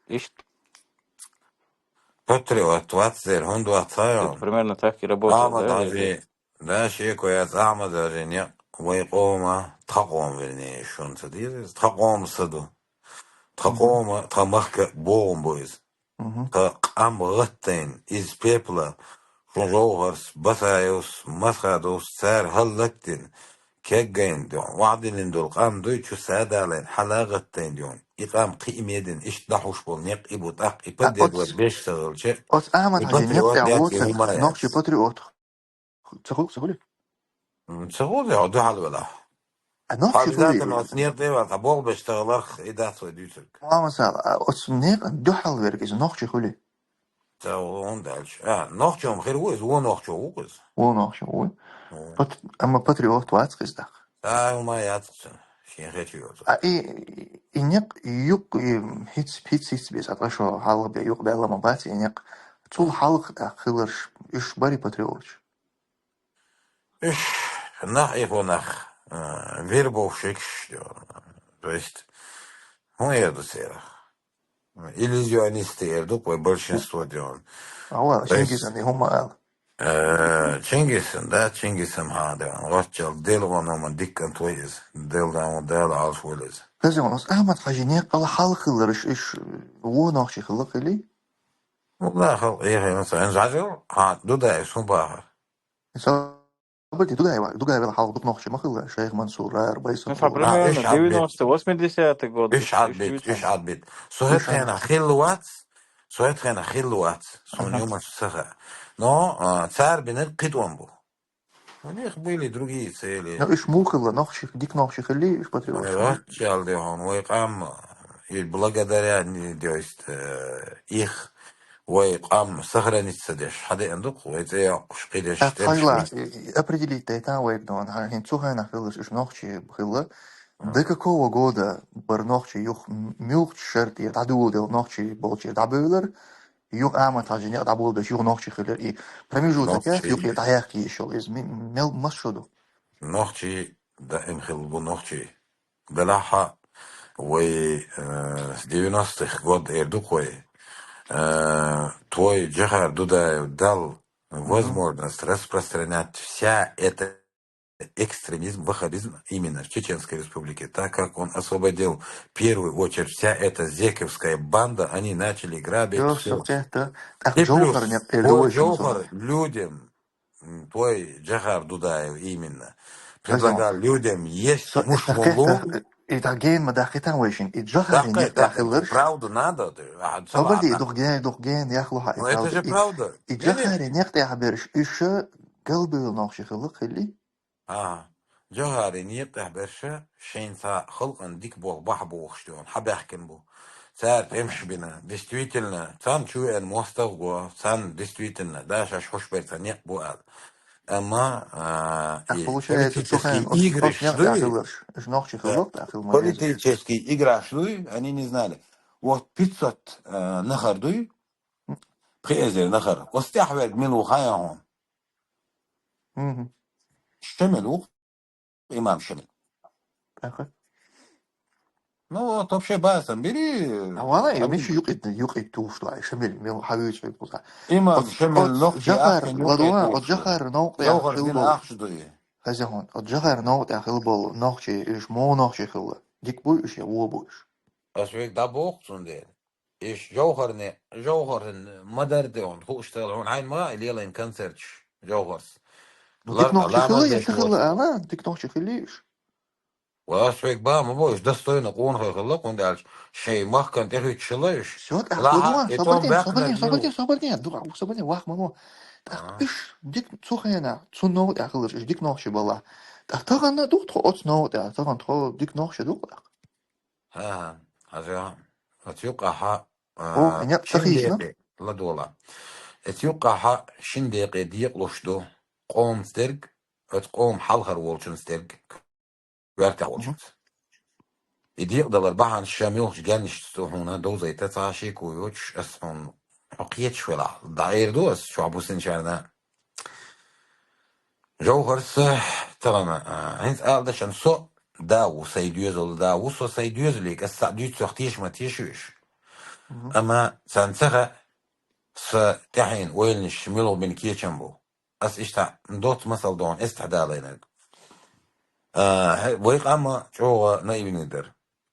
Иштта. Патриот вац зер, хӀунда вац хьайо? Примерно так и работает, Ахьмад да? Хьажи, да, шеко яц Ахьмад Хьажи некъ, вай къома, тха къома, вернее, шун ца деза, тха къома са ду. Тха къома, тха махка богӀун бу иза. Тха къам гӀаттайна, из пепла, шун Жовхарс, Басаевс, Масхадовс, цара хӀаллакдина, кеггайна дуьхьа, вахдиллина долу къам дуй, чу садалайна, хьала гӀаттайна дуьхьа. И къам кхиъ медина, иштта дахьуш болу некъ и бу, тӀаккха и поддерживать беш ца хилча, Оцу Ахьмад и Хьажи некъ патриот тӀехь яц, и воцург, хӀума яц. нохчий патриот. Ца хуьлу, ца хуьлу? М, ца хуьлу, дуьхьал вела. А нохчий Обязательно хуьлий? оцу некъ тӀе вац, а богӀу беш ца хиларх и дац вай дуьйцург. Мамасал, а оцу некъан дуьхьал верг иза нохчий хуьлий? Ца хӀунда аьлча. А, нохчо-м хир ву иза, вон нохчо ву иза. Вон нохчо ву. Вон. Пат-, амма патриот вац иза даккха. Ца хӀума яц цуьнан, шен хечу йоцу. А и, и некъ юкъ, и хӀиц, хӀиц, хӀиц беза, ткъа шо хьалха бен юкъ баьлла ма бац и некъ. Цул хьалха тӀаккха хиларш, уьш барий патриоташ? Уьш нах и хӀу нах, а, вербовщикаш, то есть, хӀун эр ду церах? Иллюзионисты эр ду-кх вай большинство ден. Ава, то есть, Чингизан и хӀума ала. Э, Чингисан, да, Чингисан хьан ден. Ваччал Дела вон ма диккан твой иза. Дела дан вон Дала Ӏалаш вал иза. Хаза вон, оцу Ахьмад Хьажи некъала хьалха хиларш, уьш вон нохчий хилла хилий? Ну, да, халкъ, я хай, ну, ца, хӀинца хьажал, хьан, Дудаев, хӀун бахар? Ца, Собар де, Дудаева, Дудаевел хьалха дукха нохчий ма хилла, Шайх Мансурар, Байсатур. Ну, ца, примерно девяностые, восьмидесятые годы. Иш Ӏадбит, иш Ӏадбит. Со хӀет хенахь хилла вац, со хӀет хенахь хилла вац, суна юмаш ца хаьа. Но, а, цара бинарг кхитӀон бу. У них были другие цели. Ну, иш муха хилла, нохчий, дика нохчий хилли, иш патриот. Ваччал де хьуна, вай къам, и благодаря, не, то есть, э, их, вай къам сохраниться деш, хьадеана ду-кх, вай цӀе йоккхуш, кхидеш, тӀемаш хьажла, и, и определить дайтан вайга дон, хьан хӀин цу хенахь хиларш уьш нохчий хилла. До какого года бар нохчий юха м-, муьлххачу шарте дӀадула делла нохчий болчера дӀабевлар, юха Ахьмад Хьажи некъ дӀаболабеш юха нохчий хилар, и промежуток яц, юха и дӀаяккха йиш йолу иза ми-, мел мас шо ду? Нохчий даим хилла бу нохчий. Делахь а вай, э, с девяностых год эр ду-кх вай, э, твой Джохар Дудаев дал возможность распространять вся эта экстремизм, ваххабизм именно в Чеченской Республике, так как он освободил в первую очередь вся эта зековская банда, они начали грабить всё. И плюс, твой Джохар людям, м, твой Джохар Дудаев именно предлагал людям есть муш вон лу. И тӀаккха гена ма дахкийтан вайшин, и Джохарин некъ тӀехь хиларш. Правду надо, а, ца ваӀа. Собар де, дукха гена, дукха гена яхлу хьан. Ну, это же правда. И Джохарин некъ тӀехь берш, уьш галбевлла нохчий хилла хилли? Ага. Джохарин некъ тӀехь берш шайн цхьа халкъана дика болх бахьа бохуш ден, хьабаьхкина бу. Цара тӀемаш бина, действительно, царна чу веана мостагӀа го, царна действительно, да, шаьш хӀуш бер цхьа некъ бу аьлла. Амма, а, и политические играш дуй, политические играш дуй, они не знали. Вот пятьсот, а, нахар дуй, пхи эзар нахар. Оцу тӀехь верг мила ву хаьа хьуна? Шамил ву, имам Шамил. Ну, вот вообще басан бери. А вала, я миши юкъит, юкъит туш ду, ай, Шамил, мел хьавуьйцу хьуьйцу. Имам Шамил нохчий ахча ладугӀа, оцу Джохар новкъа тӀехь хилла болу. Ахча дуй. Хаза хьуна, оцу Джохар новкъа тӀехь хилла болу нохчий, уьш муха нохчий хилла? Дика буй уьш я вон буй уьш? Ас век дӀабоху цундела. Иш Джохарне, Джохарин мадар де хьуна, хууш тахана хьуна хьайн ма, и лелайн концерташ, Джохарс. Ну, дика нохчий хилла, я ца хилла, ала, дика нохчий хилли уьш. Ва ас век ба ма бо, уьш достойно къонахой хилла, хӀунда аьлча шайн махкан тӀехуьттуш хилла уьш. Всё, тӀаккха лаха, и собар тӀом де, баьккхинарг собар де, мила ву? Собар де, собар де, вах ма бо. ТӀаккха уьш дика цу хенахь, цу новкъа тӀехь хиларш, уьш дика нохчий балахь. ТӀаккха тахана ду-кх тхо оцу новкъа тӀехь, тахана тхо дика нохчий ду-кх тӀаккха. ХӀан, хӀан, хьажа, оцу юккъехь, а, шина декъе, ладогӀал. Оцу юккъехь шина декъе декъалуш ду къомаца дерг, оцу къоман хьалхара волчунца дерг, коьртехь волчунца. И декъадалар бахьана ша муьлххачу гаьнашца ду хьуна довзийта цхьа шеко йоцуш, ас хьуна хьо кхеташ велахь, дӀаэр ду ас чохь бусинчарна. Джохарс, тахана, а, хӀинца ала дашан со да ву, сайн доьзал да ву, со сайн доьзале, ас цхьаъ дуьйцу, сох теша ма теша уьш. Амма царна ца хаьа, са тӀаьхьен ойланаш мила бина кечам бу. Ас иштта доцца масал дохун, эс тӀадалайнарг. А, хӀе, вай къам чӀоагӀа наивный дар.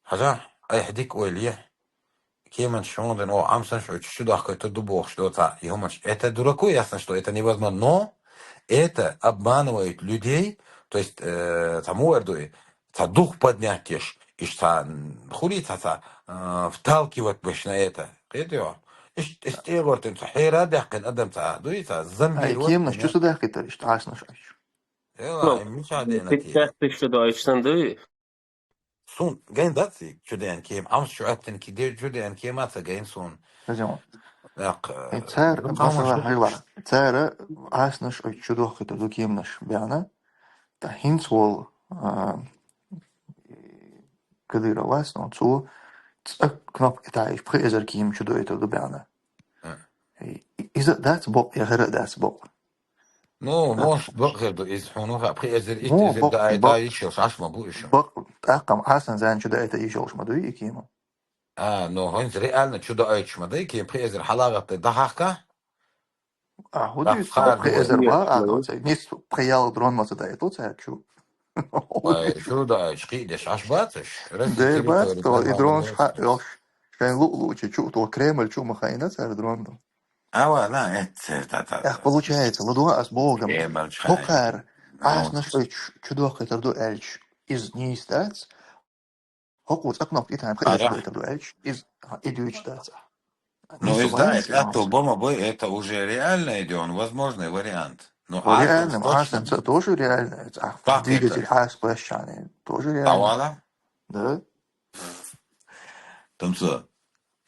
Хьажахь, айхьа дика ойла е. Кеманаш шондин, о, Ӏамсанаш хьо чу дохкайта ду бохуш доцахь, и хӀуманаш. Это дураку ясно, что это невозможно. Но это обманывает людей, то есть, э, цхьа муха эр ду и, цхьа дух поднять еш, иш цхьа, м, хули цхьа, цхьа, э, вталкивать беш на это. Кхетий хьо? Иш, иш тӀегӀортин цхьа хьера даьккхина адам цхьа, дуй цхьа, Ай, замбир кеманаш ваттина. Чу са даьккхийтар иш Ӏасанаш Ӏачу. Эла, Ну, им мича дена те? Печатный что дойш сан дуй? Сун гайн дац и чу деана кема, Ӏамс чу Ӏоьттина ки де-, чу деана кема ца гайн сун. Хазин. Як, Э, цар, ну, масала, хьайла, цара Ӏасанаш ой чу дохкайта ду кеманаш бяна. Та хӀинца вол, а, Кадыров вац, но цо цӀа кнопка тӀаьхьа пхи эзар кема чу дойта ду бяна. А. И, и, иза дац бокъ, я хӀара дац бокъ. Ну, А. Может, бакъ хир ду иза хьуна, ха, пхи эзар, итт Ну, эзар бакъ, да, ай, да, бакъ, ишшел, шаш ма бу ишу. Бакъ, тӀаккха Ӏасан зан чу да это ишшел ма дуй и кема. А, ну, хӀинца реально чу да ай чу ма дай кема, пхи эзар хьалагӀатта да хахка? А, хӀу Да, дуй, хар пхи эзар дуй. Ба, а, ну, цай, нис пхи ял дрон ма ца да это, цай чу. Ай, чу да ай, чу кхи деш, аш бацаш? Россия Дей бац, территория то, и нормально дрон ша, есть. Ёш, шайн лу, лу, чу, чу, то Кремль чу ма хайна, цай дрон ду. А, ва, на, это, та, та, Эх, та. Получается, ладу ас богам. Кремль чу хайна. Хокар, Ну. Ас нашой чу, чу дохкайтар ду эльч, из не истац. Хокур цӀа кнопка и тайм, Ара. Хокур ду эльч, из, а, и дуйч дац. Ну, Не из, да, сумаем, это, это сумаем. Бома бой, это уже реально идёт, возможный вариант. Ну, О, Альфа реально, точно. Асан, это тоже реально. Это, а, Как двигатель это? Ас площадный, тоже реально. Тавала? Да. Тумсо,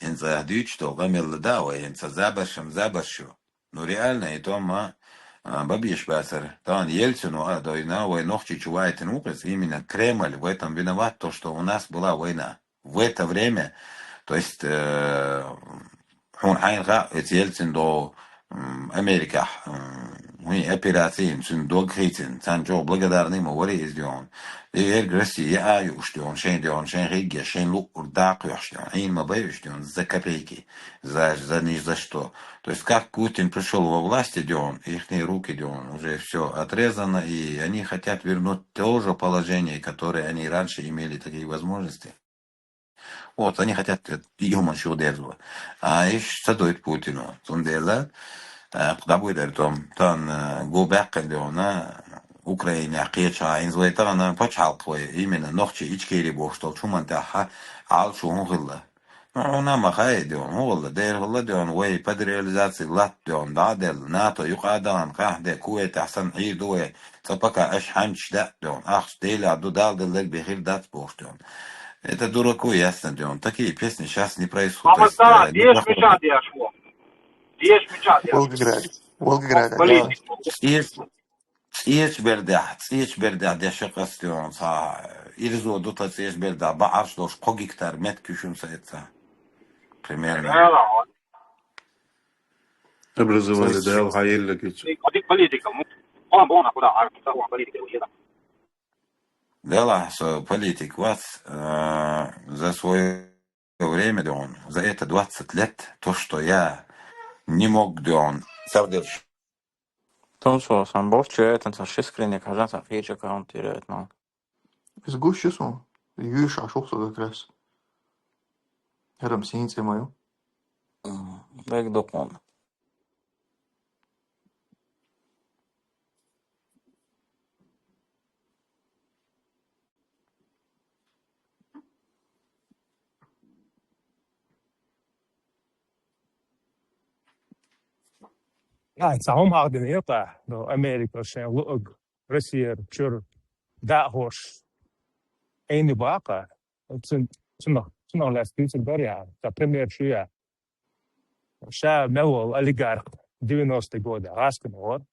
хӀинца дуьйцуш долу къамел да вай, хӀинца забаршам забарш ю. Ну, реально, и томма, а, бабеш бацара. Тахана Ельцину а дойна, вай Нохчийчу вайтина ву кхуьнца, именно Кремль в этом виноват, то, что у нас была война. В это время, то есть, э, хьуна хьайна хаьа, оцу Ельцин догӀу, м, Америкахь, м, хӀун операци, цуьнан дог хийцина, царна чӀогӀа благодарный ма варий иза дуьйхьун. И эрга Россия яа юуш дуьйхьун, шайн дуьйхьун, шайн хигге, шайн луъур даккха юьхьуш дуьйхьун. Ӏийна ма бай уьш дуьйхьун, за копейки, за, за ни за что. То есть, как Путин пришёл во власти дуьйхьун, ихние руки дуьйхьун, уже всё отрезано, и они хотят вернуть то же положение, которое они раньше имели, такие возможности. Вот, они хотят, э, и хӀуманаш юха дерзо. А иш ца дойту Путину. Цундела, э, кху дӀабуьйдара том, тан, э, гу баьккхина дуьйхьуна, Украинехь кхечахьа, хӀинца вай тахана пачхьалкх вай, именно Нохчий, Ичкери бохуш долчу хӀуманна тӀехь Ӏалашо хӀун хилла? Ну, хьуна ма хаьа дуьйхьуна, хӀун хилла? Дера хилла дуьйхьуна, вай под реализаци латта дуьйхьуна, дӀа а делла, НАТО юкъа а дахана, къаьхьа де, Кувайтехь санна Ӏийр ду вай, цкъа пока аша хьаьнчаш даьа дуьйхьуна, ахча Делехь ду, Дала делларг бен хир дац бохуш дуьйхьуна. Это дураку ясно дуьйхьуна. Такие песни щас не происходят. То есть, Амма э, не деша проходит. Мича деш ву? Деша мича деш? Волгоград. Волгоград, да. Политика. ЦӀеча, цӀеча бердехь, цӀеча бердехь деш къасто дуьйхьуна цхьа, ирзо ду тхан цӀеча бердехь, баӀарш долуш кхо гектар меттиг куьйсуш ца эца. Примерно. Ала, Образование, да, хьан елла гича. Политика, ну, он, он, куда, а, что он политика, ну, Делахь со политик вац, а, за своё время дуьйхьуна, за это двадцать лет, то, что я не мог дуьйхьуна, сарделш. Тун со сан бохчу, это сан ши скринник хьажа, сан фейк аккаунт теряет, но. Иза гуш ю суна, юьйш Ӏаш ву со как раз. ХӀара-м сийна цӀе ма ю. М, дагадо кхунна. Ай, цхьа хӀума хьахдина, ю-кх, до Америка шайн луъург, Россияра чуьра даа хӀорш. Айни бакъа, цун-, цунах, цунах лаьцна дуьйцург дара яхьа, цхьа пример шу яхьа. Ша мел волу олигарх девяностые годы гӀаскана вара.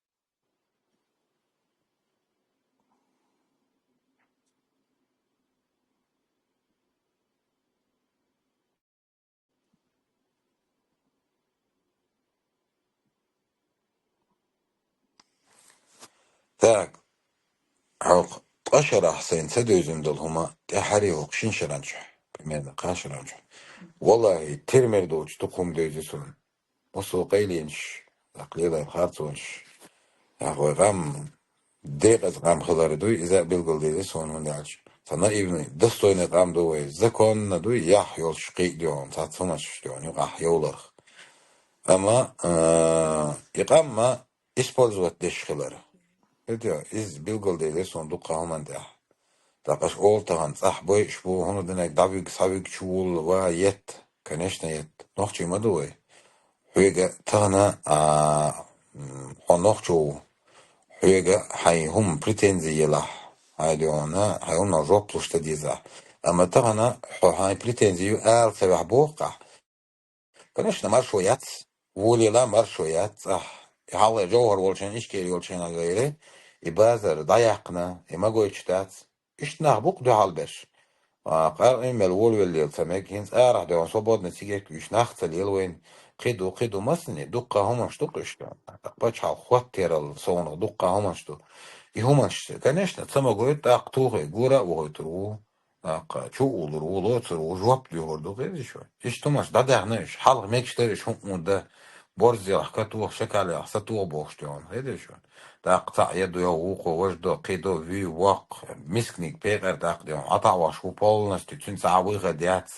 Так. Хьо ткъа шарахь сайна ца девзина долу хӀума тӀаьхьарий хӀокху шина шаран чохь, примерно кхаа шаран чохь. Валлахи, тера мер доцуш дукха хӀума девзи суна. массо а къайленаш, тӀаккха лелайна харцонаш, тӀаккха вай къам декъаза къам хилар дуй, иза а билгалдели суна, хӀунда аьлча цхьа наивный, достойный къам ду вай, законно дуй, яхь йолуш кхиъ дуй хьуна, цхьацца хӀуманаш дуй хьуна юкъахь йовларх. Амма, а, и къам ма использовать деш хилар. Хетий, иза билгалделира суна дуккха хӀуманна тӀехь. ТӀаккха аша олу тахана, цӀахь бойуш бу, хӀунда динарг дӀавуьгу, схьавуьгу, чу вулла, ва, етта. Конечно, етта. Нохчий ма ду вай. Хьоьга тахана, а, м, хьо нохчо ву. Хьоьга хьайн хӀума претензи елахь, хьайн дуьхьана, хьайн хӀуманал жоп луш дан дезахь. Амма тахана хьо хьайн претензи ю ала ца вехь боху ахь. Конечно, маршо яц. Волийла маршо яц, ахь. И хьалха Джовхар волчун, Ичкери йолчун гӀайре, и базар дӀаяьккхина, и ма гойтуш дац. Иштта нах бу-кх дуьхьал берш. А, къаркъа мел волавеллера ца мега, хӀинца арахь дуьхьал свободный цигарка уьйш нах ца лела вайна. Кхин ду, кхин ду, масане, дуккха хӀуманаш ду-кх уьш. Пачхьалкх хӀоттерал совнах дуккха хӀуманаш ду. И хӀуманаш, конечно, ца ма гойту, тӀаккха тухий гора а вохуьйтур ву. ТӀаккха чу а уллур ву, лоцур ву, жоп доьхур ду, хезий шу? Иштта хӀуманаш дӀадаьхна уьш, хьалха мегаш дара уьш хӀуъа дан, борз ялахь катоха, шакал ялахь сатоха бохуш дуьхьал, хезий шу? ТӀаккха цхьаъ я ду, я вукхо важа до, кхин до, вуй, воккха, мисканиг пекъар тӀаккха дуьхьал, хьатаӀош ву полностью, цуьнан цхьа а выход яц.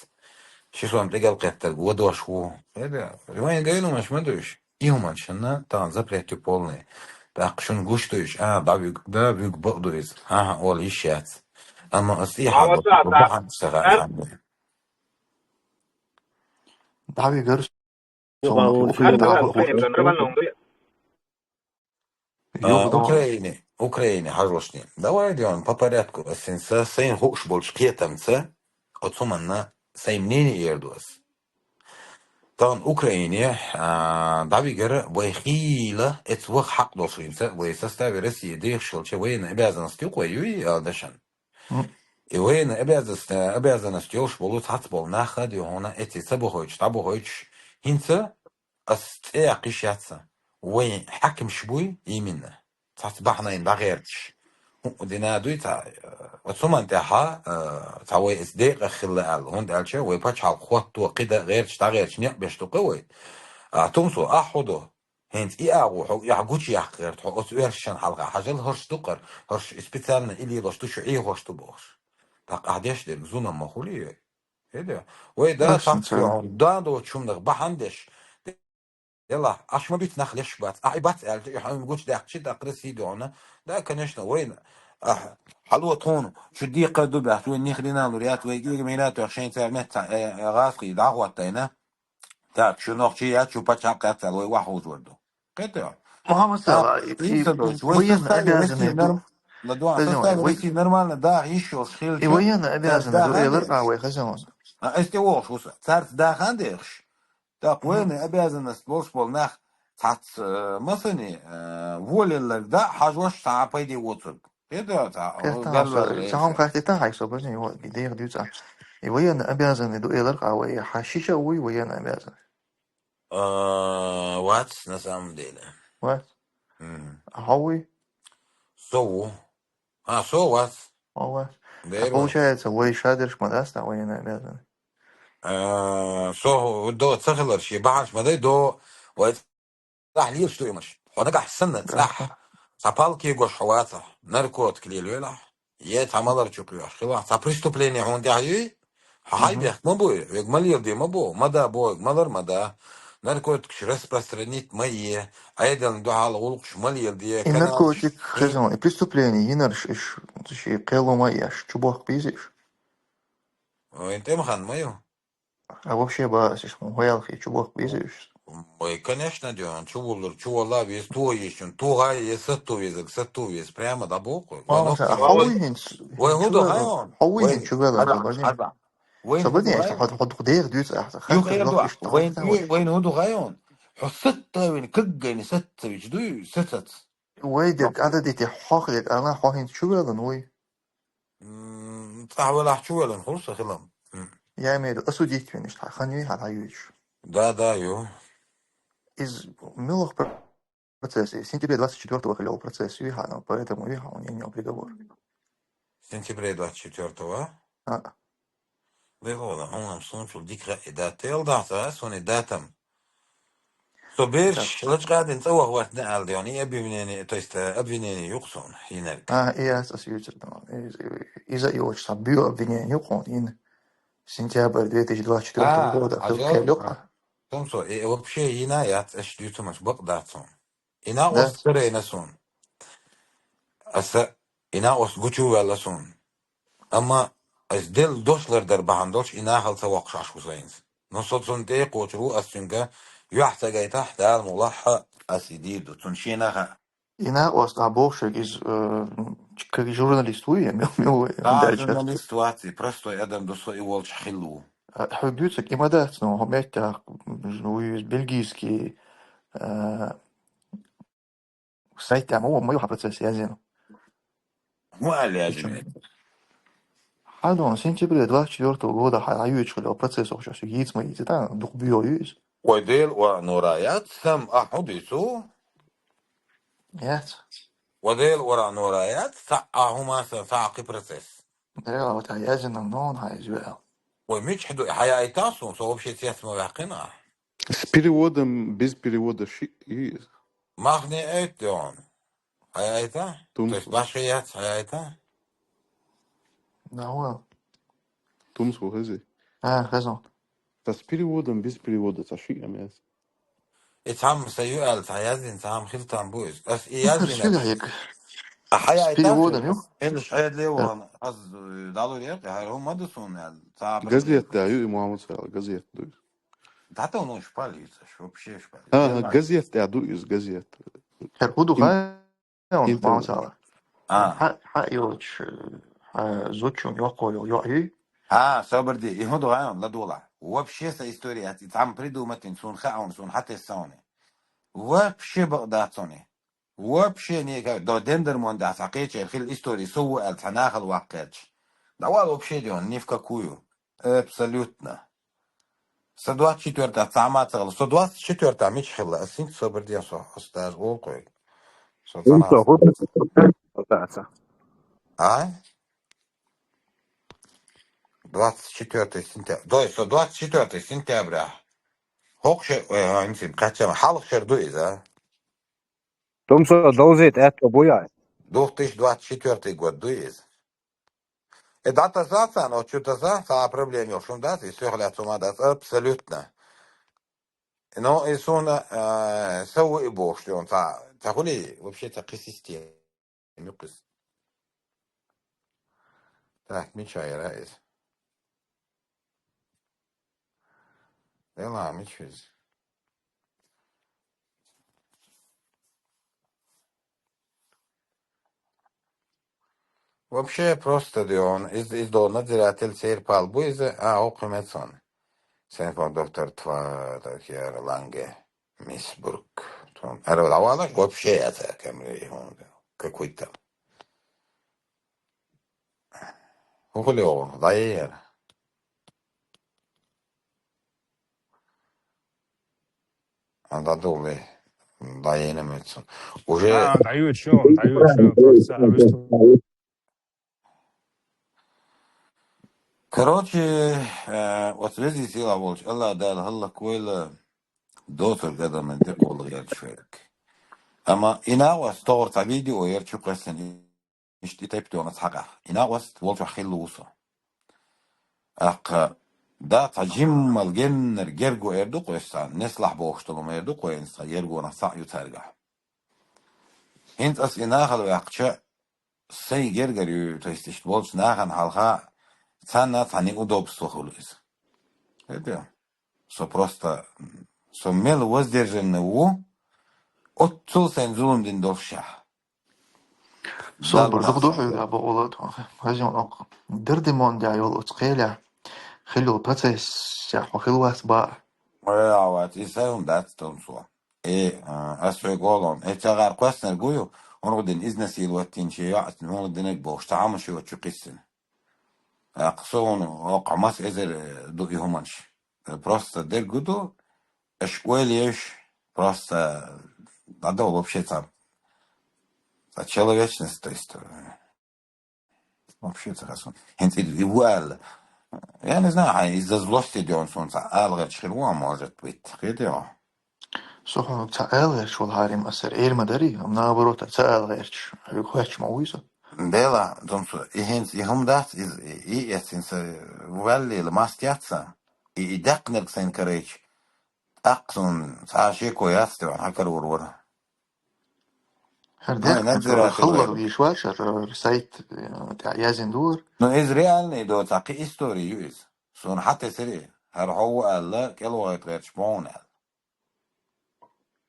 Ши сом тӀегал кхеттарг вадош ву. Хезий? Вайн гайна хӀуманаш ма ду уьш. И хӀуманаш шуна тахана запрет ю полный. ТӀаккха шуна гуш ду уьш, а, дӀавуьгу, да, вуьгу бакъ ду иза. ХӀан-хӀа, олу йиш яц. Амма аса тӀехьа бахьана ца хаьа. ДӀавигар со Украине дӀахо. А, Украине, Украине, хьажалаш дийна. Давай дийна по порядку, аса са, сайна хууш болчу кхетамца, оцу хӀуманна сайн мнение эр ду аса. Тахана Украине, а, дӀавигара вай хийла, эца ваха хьакъ долуш хӀинца, вай составе России дехаш хилча, военная обязанность юкъа вай юй, а, дашан. И военная обязанность, обязанность йолуш болу цхьацца болу нах а ду хьуна, эций ца бохуьйтуш, дӀабохуьйтуш, хӀинца ас цӀе яккхийш яц сан. Вайн хьаькамаш буй, именно. Цхьацца бахьанайна дӀагӀерташ. ХӀуъа дина дуй цхьа, э, оцу хӀуманна тӀехьа, э, цхьа вай эца декъах хилла аьлла, хӀунда аьлча вай пачхьалкх хӀотто кхидӀа а гӀерташ, дӀагӀерташ некъ беш ду-кх вай. А, Тумсо, ахь хӀун до? ХӀинца и агӀо хьо, и ахь гучуяккха гӀерта, хьо оцу оьрсашна хьалха хьажал, хӀорш ду-кх хӀара, хӀорш специально или лош ду, шу Ӏехош ду бохуш. ТӀаккха ахь деш дерг зулам ма хуьлий? Хеда? Вай да, Ас цхьацца ца- хьуна, да доцу хӀуманах бахьана деш. Делахь, аш ма бицнах леш бац. Ахь и бац аьлча, и хьуна гучудаьккхича, тӀаккха Россия дуьхьана. Да, конечно, вайна. Ахь, хьало тхуна, шу декхар ду бац, вай ни хрена лур яц, вай гига мина тоьхна шайн цара метта, э, э, гӀазкхий дӀахӀоттайна. Так, шу нохчий яц, шу пачхьалкх яц аьлла, вай вахьуз вар ду. Кхетий? Мухаммад Сала, и, и военный обязанный ду. Ладуан, Хазин, составе вай- России нормально даха йиш йолуш хилча, И военный обязанный ду, даха элар дехаш. А вай хазин ван. А, эсте вохуш ву сан. Царца даха дехаш. Так, военный обязанность болуш болу нах цхьацца, э, масане, э, волелларг да, хьажош цхьа а пайде воцург. Кхетий, цхьа, Кхетта, галвар ца хьам хаттита хьай со, базин, вот, деха дуьйцу. И военный обязанный ду, элар къа вай, хьан шиша вуй военный обязанный? А, вац, на самом деле. Вац? Мгм. А хьо вуй? Со ву. А, со вац. Хьо вац. Дера А вац. Получается, вай шадерш ма дац, да, военный обязанный? А, со до ца хилар, ши бахьанаш ма дай, до вай цӀахь лелаш ду имаш. Хьо нагахь санна цӀахь, цхьа палке гош хьо вацахь, наркотик лелавелахь, е цхьа малар чу кхоьхьуш хилахь, цхьа преступление хьуна тӀехь юй, хьан хьай бехк ма буй, вега ма леладе ма бо, ма да бо, вега малар ма да. Наркотикаш распространить ма е, Ӏедална дуьхьал гӀуллакхаш ма леладе, И канал наркотик, хезон, и преступление, йинарш иш, ши кхело ма еш, чу бохку бийзиш? Вайн тӀемахан ма ю. А вообще баасиш, хӀун хӀоялхий чу бохку бийзиш? Ой, конечно, дён, чу вуллур, чу вала веза, то ешун, то гӀай е сатто везаг, сатто веза, прямо да боху. Ма, а хьо вуй хӀинц? Вай хӀун ду гӀайон? Хьо вуй хӀинц чу вела, Хаза, Хаза. Вай хӀун ду гӀайон? Юх эр ду, вайн, вайн хӀун ду гӀайон? Хьо сатта вайн, каггайна сатта вич дуй, сатац. Вай дерг ада дити, хьох дерг ана, хьо хӀинц чу велан вуй? М, цӀахь велахь чу велан хуьлу сан хилам. М. Я имею в виду, осудить винаш, хьан юй, хьан юйчу. Да, да, ю. Из милух про-, процесс, и сентября двадцать четвёртого хилла процесс, юй хьан, поэтому юй хьан, я не приговор. Сентября двадцать четвёртого? А. Дай хьуна, хьуна, сунчул дика хаьа и дата. Эл дахьа, а, суна и датам. То берш лачкъадин цӀа вахватна аьлла, и обвинение, то есть, э, обвинение юкъ сон, йинарг. А, и аз ас юцар, да. И-, и-, иза и очень сам бью обвинение юкъ сон, ин сентябрь две тысячи двадцать четвёртого А, года, а хил жо-, кхел юкъ. А. Тумсо, и вообще йина яц аш дютумаш бакъ дац сон. Ина Да. Ос карайна сон. Аса ина ос гучу вела сон. Амма ас дел дошлар дар бахьан долш ина хал ца вокхаш аш хусайнс. Но со сон тӀе кочру ас цунга юхь ца гайтахь, дал мулахьа ас иди ду. Цун шинаха. Ина ос а бохшек из, э, как журналист ву, я мил, мил, Та дальше. Журналист ваци, простой адам ду со и волч хилу. А, хьугуцак има дац, но хо меттах, уйз бельгийский, э, сайт там, о, мой процесс, я зин. Ху али я зин. Хадон, сентябре двадцать четвёртого года ха-, хаюч хило процесс охшо, су йиц ма йиц, та, дух био юз. Ой, дел ва нураят, сам ахудису. Яц. Ва дел ва нураят, са ахума са, са ахи процесс. Дел, вот, а я зин, но он хай зюэл. Ой, мич хду, хая айтасун, со вообще цец ма вахина. С переводом, без перевода ши-, и Махне эйт он. Хая айта? Тумсу. То есть башха яц, хая айта? Да, well. Тумсу хази. А, хазон. Да с переводом, без перевода, са ши амяс. И цам са ю ал, са язин, цам хил там буйс. Ас и язин. Ши ас. Як. А хая С айта? Переводом, ю? Эн шед ле Да. Вон, аз, э, далу рек, хай хум мадусун ал. Са Газет, да, ю, и Мухаммад Сала, газет, да. Да то он шпалица, вообще шпалица. Ага, газет, да, ду из газет. Хер худу Ин-, хай, он интернет. Мамсала. А. Ха, ха, йоч, ха, зучун, йоко, йо, йо, и. А, соберди, и худу хай он, ладула. Вообще са история, ати, там придумать, сун ха, он, сун хате сауне. Вообще багдацоне. Вообще никак. До дендер мон да, са кечер, хил истории, су ал, цанахал ваккерч. Да вал вообще дион, ни в какую. Абсолютно. Сто двадцать четвёртая, цама цагла. Сто двадцать четвёртая, мич хилла. Асин соберден со, остаж, о, кой. Со Ин цама со ху-, да, са. А? Двадцать четвёртое сентября. Дой, сто двадцать четвёртое сентября. Хокше, э, а, инсин, качама, халх шер дуиз, а? Тумсо долзит это буя. Две тысячи двадцать четвёртый год дуиз. Э, дата за ца, но чё-то за, ца проблем ёшун да, и всё хля цума да, абсолютно. Но и сун, э, сау и бог, что он ца, ца хули вообще ца кисисти. Мюкыс. Так, мичай раис. Дела, мичиз. Вообще просто дион, из, из до надзиратель сейр пал буизе, а, о, кумецон. Сейр пал доктор тва, так, я, Ланге, Мисбург. Тон, эро, давала, вообще это, кем, какой-то. Ухулио, дайер. Анда долы, дайенемецен. Уже А, даю чё, даю чё, просто, а вы что? Короче, э, вот в связи с сила волч, Аллах дал, Аллах койла, доктор гадамын, ты колы я человек. Ама инава стор та видео, я чё квестен. Ишти тайп тёна цхьакъа. Ина васт волчу хилла вусу. Аккха, да, ца жиммал геннер герго эрду къойсан, неслахь бохуш долу ма эрду къойнца, гергона цхьаъ ю цаьрга. ХӀинца ас и нахала ваьккхича, сайн гергар ю, то есть ишт волчу нахана хьалха, царна цхьа неудобство хуьлу иза. Эдя? Со просто, со мел воздержанный ву, оццул сайн зулум дин долуш шаьхьа. Собар, дукха духьа ю, бакъвала тхо. Хазин окъ. Дердимон дя йолу оцу кхелехь. Хилла процессехь хьо хилла вац баа. Ой, авац, и сайн дац тон со. Э, а, ас хьоьга олу, э, ца гӀар кхоьссинарг ву ю, хӀунда дина изнасиловать дина шен йоӀ, хӀунда динарг бохуш, ца хьамаш йоцу кхиссина. Аккха со вон, оккха мас эзар, э, ду и хӀуманаш. Э, просто дерг ду, аш ойла еш, просто надо вообще там, а, человечность, то есть, э, вообще ца хасун. ХӀинца и ву аьлла. Я не знаю, а из-за злости де он солнца, алгъач хир вон, может быть, хир де он. Со хьуна ца ала гӀерташ волу хьарим асар, эр ма дарий, амма наоборот, ца ала гӀерташ, хьоьга хоьттуш ма вуй со. Дела, дум со, и хӀинца, и хӀума дац, иза, и, и эццинца валлийла маст яц сан. И, и даьккхинарг сайн карайча, тӀаккха суна цхьа а шеко яц, тӀе ван хьакара вур вара. ХӀара Ай, даьккхинчо надзиратель халлал вай. Вийш вац, хӀара сайт, э, тӀехь язйина ду хӀара. Ну, иза реальный доцахь, кхин истори ю иза. Суна хьатесира, хӀара хьо ву аьлла, кӀел вахийта гӀерташ бохуна аьлла.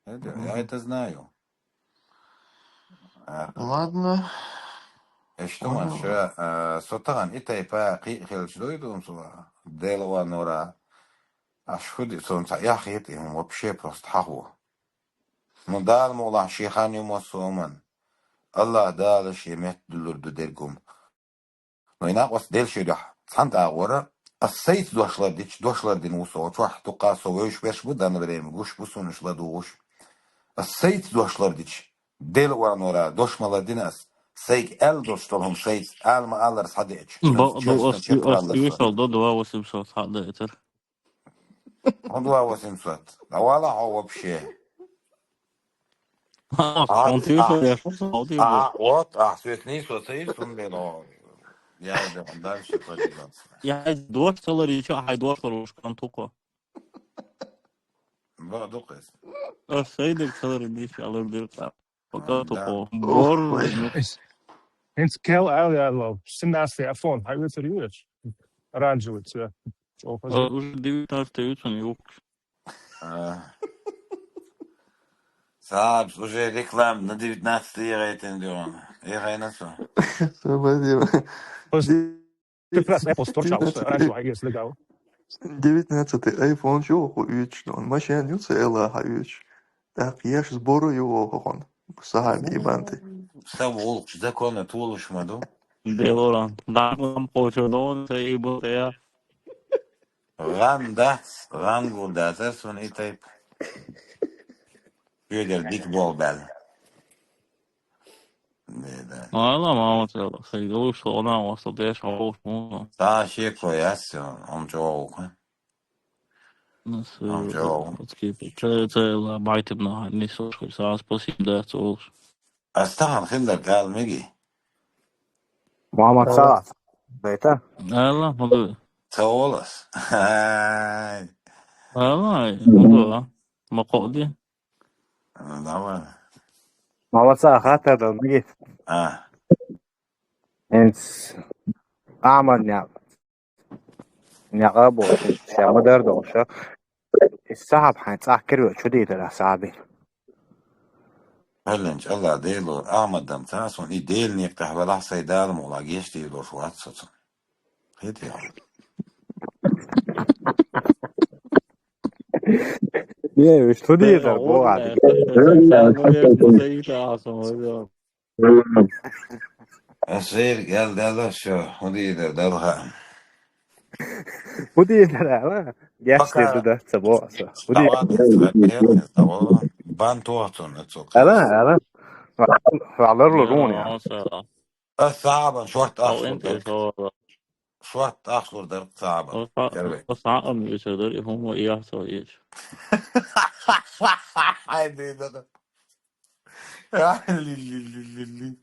ХӀеда, Мгм. я это знаю. А, Ладно. Эшта Ладно. Маша, а, со тахана и тайпа кхиъ хилча дойду со, Дела ван нора. Аш худи, сон ца яхийта, и хӀума вообще просто хьахо. Ну, Дала мукъалахь шен хан ю массо а хӀуман. Аллах Дала шен метта дуьллур ду дерг хӀума. Но и накъост Делан шуьйрахь цхьана тӀагӀора, ас сайца дош лардича, дош лардина ву со, чохь дуккха со вевзаш берш бу, дан время гуш бу суна уьш ладугӀуш. Ас сайца дош лардича, Дела ван нора, дош ма лардина ас. Сайга аьлла долуш долу хӀума сайца, ала ма аллара схьадеача, Бо-, ас бо-, чоьстан ас, ас чекхваллалц. Юьсал до два восемьсот хьан даьтар. ХӀун два восемьсот? Да вала хьо вообще. А, А, хьун тешал а, яш, хьун тешал. А, вот, а, светни со цаир, сун бен, о, я иду дальше, пожалуйста. Я дош цалар ича, хьай дош лар уш кан тукхо. Ба, дукхес. А, сайдер цалар диш, алар дир ка. Пока А, да. Тукхо. Ух, Бор. Вай. ХӀинца кел аьлла яьлла, семнадцатый iPhone, хьай вецар юреш? Оранжевый цвет. Чё, А, уже девятнадцатый вецун юкш. А. Сабс, уже реклама на девятнадцатый егайтен дюран. Егайна со. Спасибо. Просто как раз Apple Store чаус, девятнадцатый, оранжевый, если гау. Девятнадцатый iPhone чё ху уьч, но машин ю ца эла ха уьч. Так, еш сбору ю ху хон. Сахар ибанты. Сам улкш закона тулуш маду. Делора. Дагам почо дон, ца ибу я. Ган дац, ган гур дац, ас ван и тайп. Федор дик бол бал. Не, да. Ала, мама, ца, хай, гуш, она, васа, деш, хауш, муна. Та, шеко, яс, он чё, уха. Ну, Он всё, чё? Отскипа. Ца, ца, ла, байтим на, не слушай, са, спасибо, да, ца, уш. Астаган хиллер гал миги. Мама, ца, байта? Ала, муду. Ца олас. Ай. Ала, муду, а? Ма коди. Давай. Мама, ца, хата да, миги. А. Энс. Аман, я. Некъа бохуш, ша ма дара долуш. И сахьаб хьайн цӀахь кира чу дийдара сахьабин. Хьалланча Алла Дело Ахмадам ца сун и Дела некъ тӀехь велахь, сай Дала мула геш дийр долуш вац со цун. Хити. Е, уьш ту дийдара боху. Ас зерг ял дала шо, хӀун дийр дар хаам. ХӀун дийр дар ала? Геш Пока. Дийр ду дац ца боху аса. ХӀун дийр? Давай, давай, давай. Бан тохцун, ацу. Ала, ала. Валар лу руни. Аса абан шорт ахлу дар. Шорт ахлу дар ца абан. Первый. Аса абан вечер дар, и хӀума и яхцо еш. Ай, дийр дар. Ай, ли, ли, ли, ли, ли.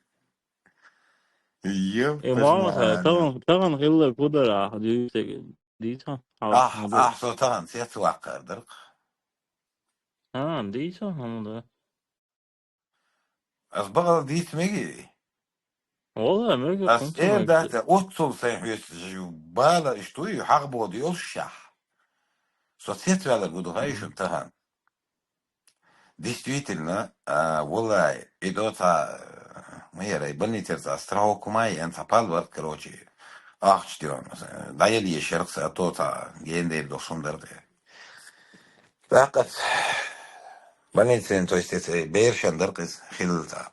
Ёпта ж мама, мамина. Таган, таган хилла кудара, дийца, дийца. Ах, ах, со таган сец ваккхар дарх. А, дийца, хама да. Ас багал дийц меги. Вала, меги. Ас эр дата, оццул сайн хьоьца бала иштуй, хьагъ боду йолш шах. Со сец валар гуду хай шун таган. Действительно, а, валлай, и до ца, ма ярай, больницер ца страховка май, эн ца пал барт, короче, ахч дён, да ел ешерх са, а то ца гендер дошун даргы. Такъат, больницен, то есть, это, бершан даргы хил ца,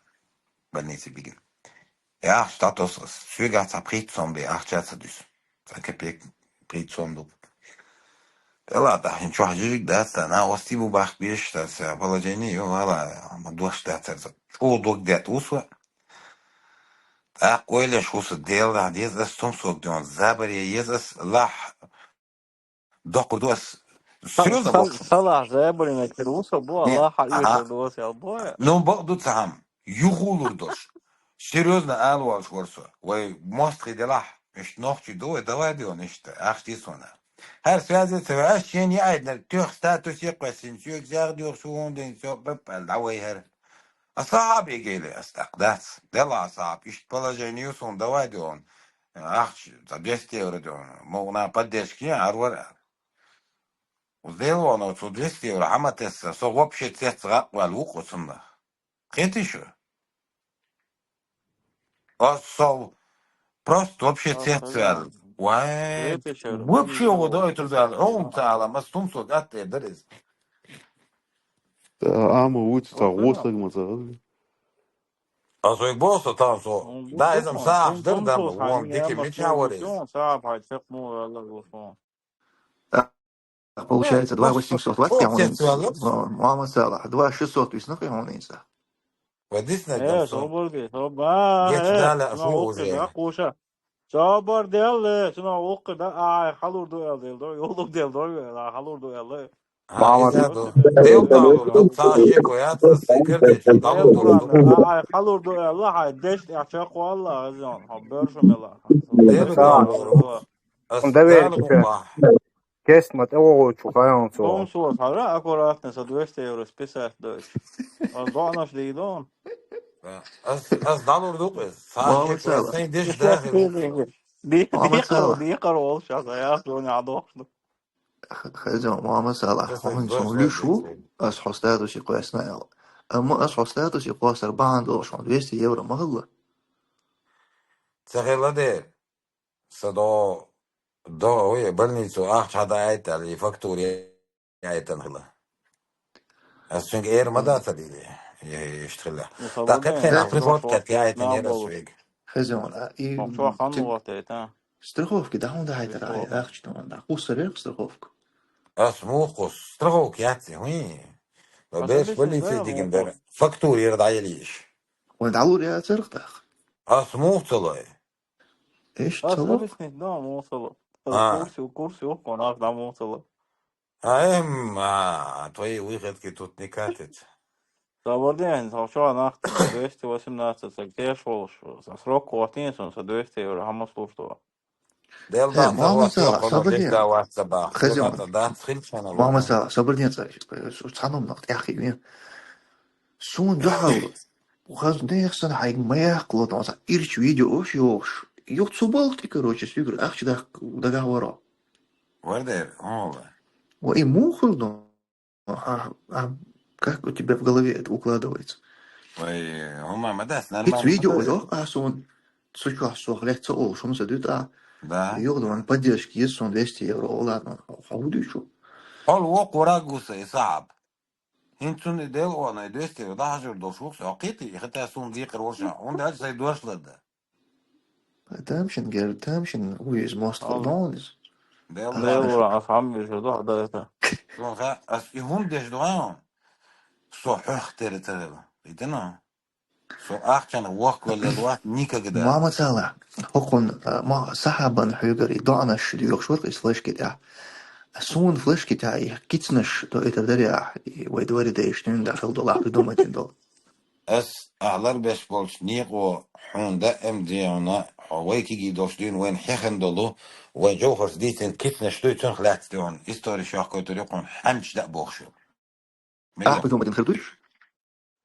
больнице бигин. Яхш татос, суьга ца пхит сом бе, ахча ца дюс. Ца капек пхит сом ду. Эла, да, хин чохь жижиг дац, да, на ости бу бах беш, да, ца положение, ё, вала, ма дош да, ца, ца. Чу дог дет усва. Так ойлеш уса дел да, дез ас сом сог дён, забаре ез ас лах. Доккху ду ас, Серьёзно, сал-, вахт. Салахь, забарина кир ву со бо, не, Аллахьа ага. Ишар до сел бо. Ну, бакъду цхьам. Юхулур дош. Серьёзно, ала волуш вара со. Вай мостагӀий делахь, иштта нохчий ду вай, давай де вон иштта, ахча дисона. ХӀара связи ца ваьш, шен яайдинарг тоьхна статусе кхоьссина, соьга зегӀа доьхуш ву хӀунда, со бап аьлла, дӀавай хӀара. А сахьаб эгеле ас тӀаккха дац. Дела сахьаб, иштта положение ю суна, давай де вон. Ахча, ца двести евро де вон. Могна поддержка, арвар аьлла. Делвано цу двести евро хьама тесса, со вообще цец гӀакъваьлла ву кху цунна. Кхетий шу? Ас сов просто вообще цец ваьлла. Вай, вообще гӀо дойтур даьлла. Оун ца ала, мас тум со гатте дерез. Ама вуч ца гӀо саг ма ца. Ас вай бо со там со. Да, изам сахьаб дар дам, вон дикий мича варез. Сахьаб хай цекъ му ваьлла гу со. Так, получается, два восемьсот ватт я вон. Мама сала, два шестьсот висна хи вон инса. Вадисна. Э, собор де, собор. Геч дала, ну, шо уже. Куша. Собор делле, шуна укх да, ай, халур ду эл дел до, йолук дел до, а, халур ду эл. Мама. Дел да, ца шеко я, ца сикер де, ца халур ду эл. Ай, халур ду эл, хай, деш, я чеко Аллах, азон, ха, бер шумела. Дел да. Ас Давай, дала чё? Буква. Кест ма тӀевогӀучу хаьнца. Дом сос, хьара аккуратно, со двести евро списать дойч. Ас доӀанаш дийдон. Ас, ас далур ду-кх иза. Сан Мама шеко, сала. Сайн деш дахи. Ди-, Мама дикъар, сала. Дикъар волуш, аса яхлуни а дохну. Х-, хаза, мама сала, ас хьуна сан луьш ву, ас хьо статусе кхоьссина аьлла. Амма ас хьо статусе кхоссар бахьана долуш хьуна двести евро ма хилла. Ца хилла дера. Са до, до, ой, больницу ахча хьадаайта аьлла, и фактура яйтан хила. Ас цуьнга эр ма дацар или, е, иштта хила. Ну, та свободный, кхетхен, да, приходка яйтан наболу. Ера ас вега. Хезон, а, и, ну, чё, м, хан ти-, вот это, а? Страховка, да, он да, это, страховка. Ахча, ну, да, кусар страховка. Ас муха кхус, страховка яц, хӀуй. Ас беш обычный, больница да, дигин муха дара. Кхус. Фактура яра дӀаялийш. Вай дӀалур яцарх тах. Ас муха ца лой. Ишта ца ло? Ас объяснить, да, муха ца ло. А. Курсе, курсе ухкун, ас да муха ца ло. А, эм, а, твои выходки тут не катят. Та варден, та вчера нахта двести восемнадцать, так деш волуш, са срок хватин, сон са двести евро, хама служба. Дел да, мама сала, сабрден. Хезем. Мама сала, сабрден, ца, цхьаном нах тӀехи вен. Сун дуьхьал. Хаза нехан сан хьайга ма яхкало, тан сан ирчу видеош йохуш. Юха цу балха тӀе, короче, суьгара ахча даккха дагахь варо. Вардер, хьо ва. Ва и муха хир ду? А, а, как у тебя в голове это укладывается? Вай, хӀума ма дац, нормально. Ицу видео йоху а суна, цу чохь сох летта ца олуш, хӀума ца дуьту а. Да. Юха дан поддержка еза суна двести евро, ладно, хьо хӀу дуьйцу? Хьол вокху вараг гу сан и сахьаб. ХӀинца цунна и Дела ван, и двести евро дӀахьажур долуш ву-кх со, кхетий, и хата суна декхар ву ша, хӀунда аьлча сайн дош ларда. Тамашин гер, тамашин вуй иза мостагӀа дон иза. Дела ван, ас хьаммир шу дохьа дайта. Суна ха, ас и хӀума деш ду хьан? Со хьох тера ца вела. Итана? Со ахчанах вохкавелла вац никогда. Мама цала, хӀокхун, а, ма, сахьабан хьоьгара и доӀанаш доьхуш вара-кх и флешки тӀехь. Суна флешки тӀехь и кицнаш до это дарьяхь, и вай дворе дайш дуьйна дахьал долу, ахь придумать дина долу. Ас ахь ларбеш болчу некъо хьуна даим дехьуна, хьо вай кигий долуш дуьйна вайна хьехна долу, вайн Джовхарс дийцина кицнаш дуй, цунах лаьцна дуьйна. Историш йохкуьйтур ю хьуна, хьаьмча даа бохуш ю. Ахь придумать дина хир дуйш?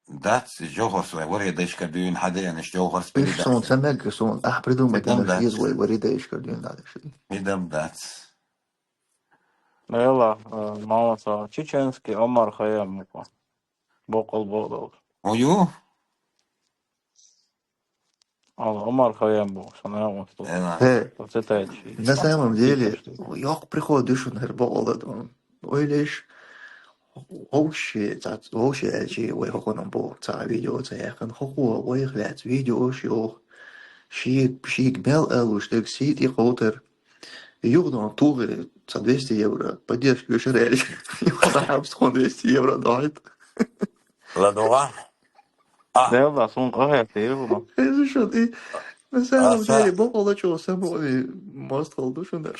Дац, Джовхарс вай варе дайшкара дуьйна, хьан деанаш Джовхарс. Уьш суна ца мегга суна, ахь придумать дина хир вай варе дайшкара дуьйна дадаш. Мидам дац. Эла, э, мамаса, чеченский Омар Хайям муха. Бокъал бокъал. Хьо ю? Ала, Омар Хайям бу, сан агӀон сту. Эла. Хе. Оцетайчи. На самом деле, йоккха приход ду шуна хӀара бокъал дан. Ойлаш, вовши, ца, вовши аьлчи, вай хӀокхунам бу, ца видео, ца яхана, хӀокхо вайх лаьцна видеош йоху. Ши, шига мел алуш дерг сий тӀе кховтар. Юха дон тухе ца двести евро поддержка вешар аьлча. Юха хьабс тхуна двести евро дохьуьйту. ЛадогӀа? А. Делла, сун къахетта, юха. Иза шо тӀе. На самом деле, бокъала чо самуни мост хол ду шуна.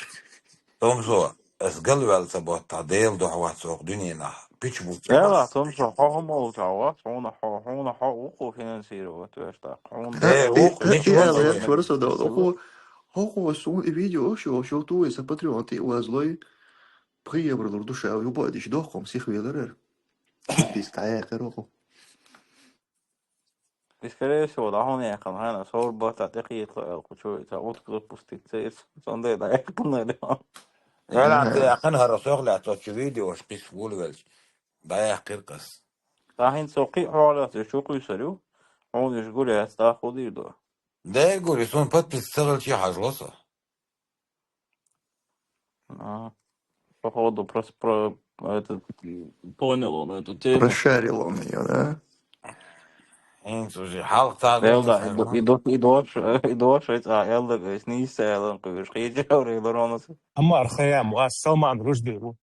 Томсо. ас галваьлла ца боттахь, Дела дуьхьа вац оха дуьненахь. Пич бу Дела, цӀе. Тумсо, хьо хӀума олчахь вац, хьуна хьо, хьуна хьо вукхо финансировать веш тӀаккха. Хьуна Э, Дела. Вукхо, и, мича и, вукхо? Аьлла, иш вара со дала. Хьо, хьо, хьо, суна и видео шо, шо ту вай сан Patreon тӀе а вазлой, пхи евро лур ду ша, ю бадиш дохком сих веларар. Подписка дӀаяьккхира вукхо. И, скорее всего, дӀахьуна яьккхина, хьайна, сов баттахь тӀекхетало аьлла, кху чу, ца утка запустить ца, ца, цундела дӀаяьккхина. Ага. Яла, ца яьккхина хӀара сох лаьцна, цо чу видеош кхис вулвелча. ДӀаяьккхира кхас. Та хӀинца со кхин а хьо лаьцна, уьш чу кхуьйсур ю. Хьуна уьш гур яц, тӀаккха хӀу дийр ду? Дера гур, и суна подписка ца хилча хьажало со. А, походу, прос-, про-, этот, понял он эту тему. Прошарил он её, да? ХӀинца уже хьалха ца Дела, и до-, и до-, и дош, и дош, а, аьлла, ас нийса аьлла, кхуьйсуш, кхеча хьавре лоронас. Амма архаям, ва Салман Ружди ву.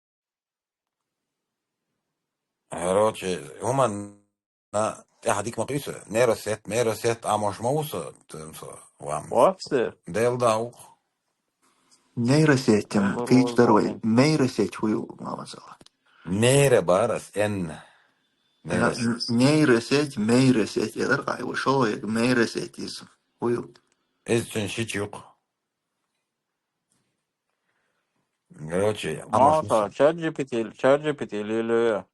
Короче, хӀуманна тӀехь дика ма кхуьйсу. Нейросеть, нейросеть Ӏамош ма ву со, тумсо, вамс. Вац? Дела да вукхо. Нейросеть, ам, Ам, кийча дарвай. Нейросеть хӀу ю, мамацала? Нейра барас, Н. Ага, нейросеть. Н-, нейросеть, мейросеть, эдар къай ва, шолгӀа яга, мейросеть иза. ХӀу ю? Иза цуьнан шича юкъа. Короче, Ма, Ӏамош ма та, су. ChatGPT, ChatGPT лелоя.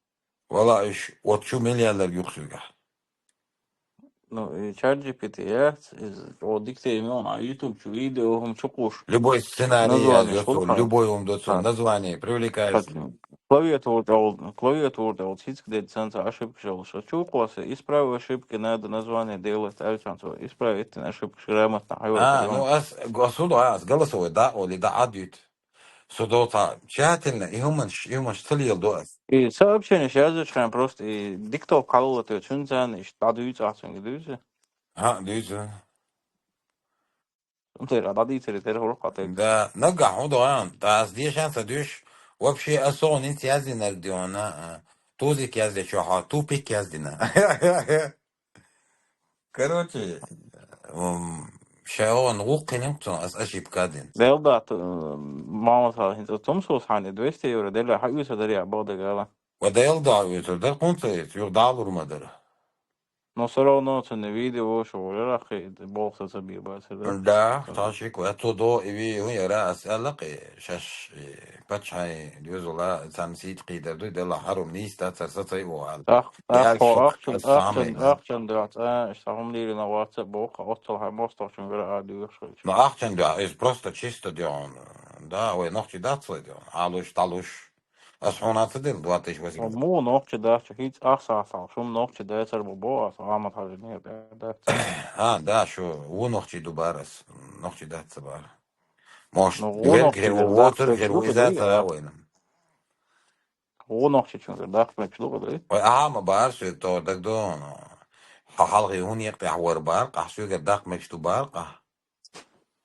Вала уьш, вот чу миллиардер юкъа суьгахь. Ну, и ChatGPT яц, иза, о, дикте мел, а YouTube чу видео хӀума чу кхуш. Любой сценарий яз йо цо, любой хӀума до цо, название привлекаешь. Клавиатура тӀехула, клавиатура тӀехула цицка дедда санна ца ошибка шалла. Ша чу кхоса, исправь ошибки, надо название делать, аьлла цо, исправить ошибка грамотно хьайвара. А, ну, ас, ас хӀу до, ас голосовой да, оли да, Ӏад юьту. Со доцахь тщательно, и хӀуманаш, и хӀуманаш ца леладо ас. И сообщенеш язъечхьана просто и диктовка хьалалатоьцу, цуьнца царна иштта дӀадуьйцу ахь цуьнга, дуьйцу? ХӀаъ, дуьйцу. Цундела дӀадийцаре тера хӀура кхатайга. Да, наггахь хӀун до, ас дешан ца дуьш, вообще ас согӀунинца яздинарг диона, а, тузик яздечохьа, тупик яздина. Короче, м, ша оха гӀуллакх хилинг цунах, ас ошибка дина. Дела дац, м, мамаса хӀинца тумсус хьайна двести евро, дела хьаоьцур дарий боху дагала. Ва дела да оьцур дара, кхунца оьцу, юха дӀалур ма дара. Но всё равно цунна видео шо валараххе, болх ца ца бе бацар да. Да, цхьа шик ва, цо до и ви хӀун яра, ас аьлла кхе, шаш, и, пачхьайн доьзала, царна сийта кхийдар ду, дела хьарум нийса дац, цар сацай ву аьлла. Ах, ах, Яьлла хо, шо ахчан, ас ахчан, самайна. Ахчан дац, а, иштта хӀума лийрина вац а боху, оццал хьайн мостагӀчуьнгара а дуьйхуш хилча. Но ахчан да, иза просто чисто дегӀун. Да, вай нохчий дац вай дегӀун. Алуш, талуш. Ас хьуна ца дела, два тысячи восемьсот. Муха нохчий дац, хӀинца ах сахьтал, шуна нохчий дацар бу бо, ас Ахьмад-Хьажа не дац. А, да, шу ву нохчий ду бара ас, нохчий дац ца бара. Может, ну, ву верг нохчий хер ву, ву воцург хер ву, иза ца а вайна. Ву нохчий чуьнгара даккха мегаш ду, да? Вай, аха, ма бара, соьга тохар даг до, но. Хьо хьалхе хӀун екъа тӀехь вара бара, къахь соьгара даккха мегаш ду бара, къахь.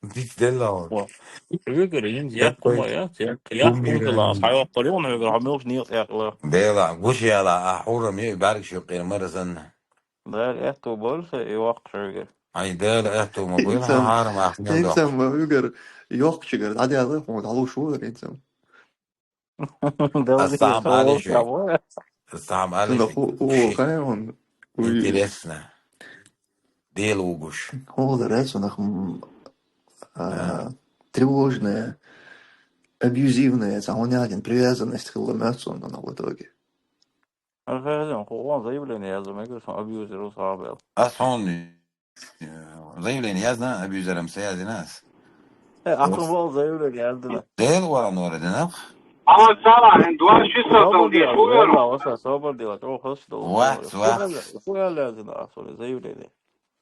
Дицделла вара. Ва. Вегара йин яккхума я, яккхума хила, хьайоккхур ю, вегара хьо муьлш некъ тӀехь хила. Дела, гуш яла, а хьурам ю, бӀаьргаш юккъера мара санна. Дала аьтту бойла сан и воккхуш вегара. Ай, Дала аьтту ма бойла, хьарам ахмел доккхуш. Инсам вегара йоккхачугара дӀадаьлла, хьуна дӀалуш ву вегара инсам. Ас цхьа хӀума алий шуьга? Ас цхьа хӀума алий шуьга? Ху-, ху-, ху-, интересно. Дела вугуш. ХӀун дар дац цунах, м, а, тревожная, абьюзивная, цхьа хӀун яхьа дина привязанность хилла моьтту цунна в итоге. Ас хезна, хӀун заявление яза мегар сан абьюзер ву схьабаьлла. Ас хьуна Заявление яздина, абьюзерам ца яздина ас. Э, ахула заявление яздина. Дела вара нора динах. Алан сала, хӀин дуаш шу со тал деш ву веру. Собар дела, собар дела, чӀогӀа хазаш долу. Вац, вац. Ху ял яздина ахула заявление.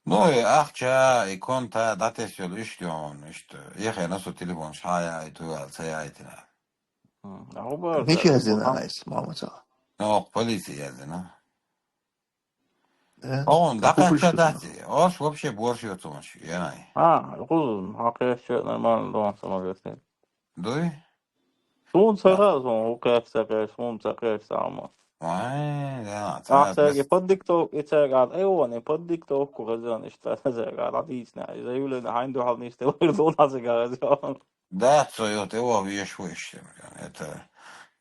Ну, и ахча, и конта, датес йол иштта йон, иштта. Яхе на со телефон шхьа яй, ту ял ца яйтина. М, а хӀу бар. Мича яздина айс, мамаца? Ну, полиция яздина. Э, он, да, как как дац? Ош вообще борш йоцумаш, яй. А, кхузун, хьакхеш чё, нормально дон самолёт. Дуй? Сун ца хазун, у кхеш ца кхеш, сун ца кхеш сама. Ай, да, ца. Ахтаги под диктовку, и ца гад, э, он, и под диктовку хазан, и что ца гад, отлично. Заявление, хайн духал не стело, дон ца гад. Да, цо йо, тӀе ваха веш ву иштта. Это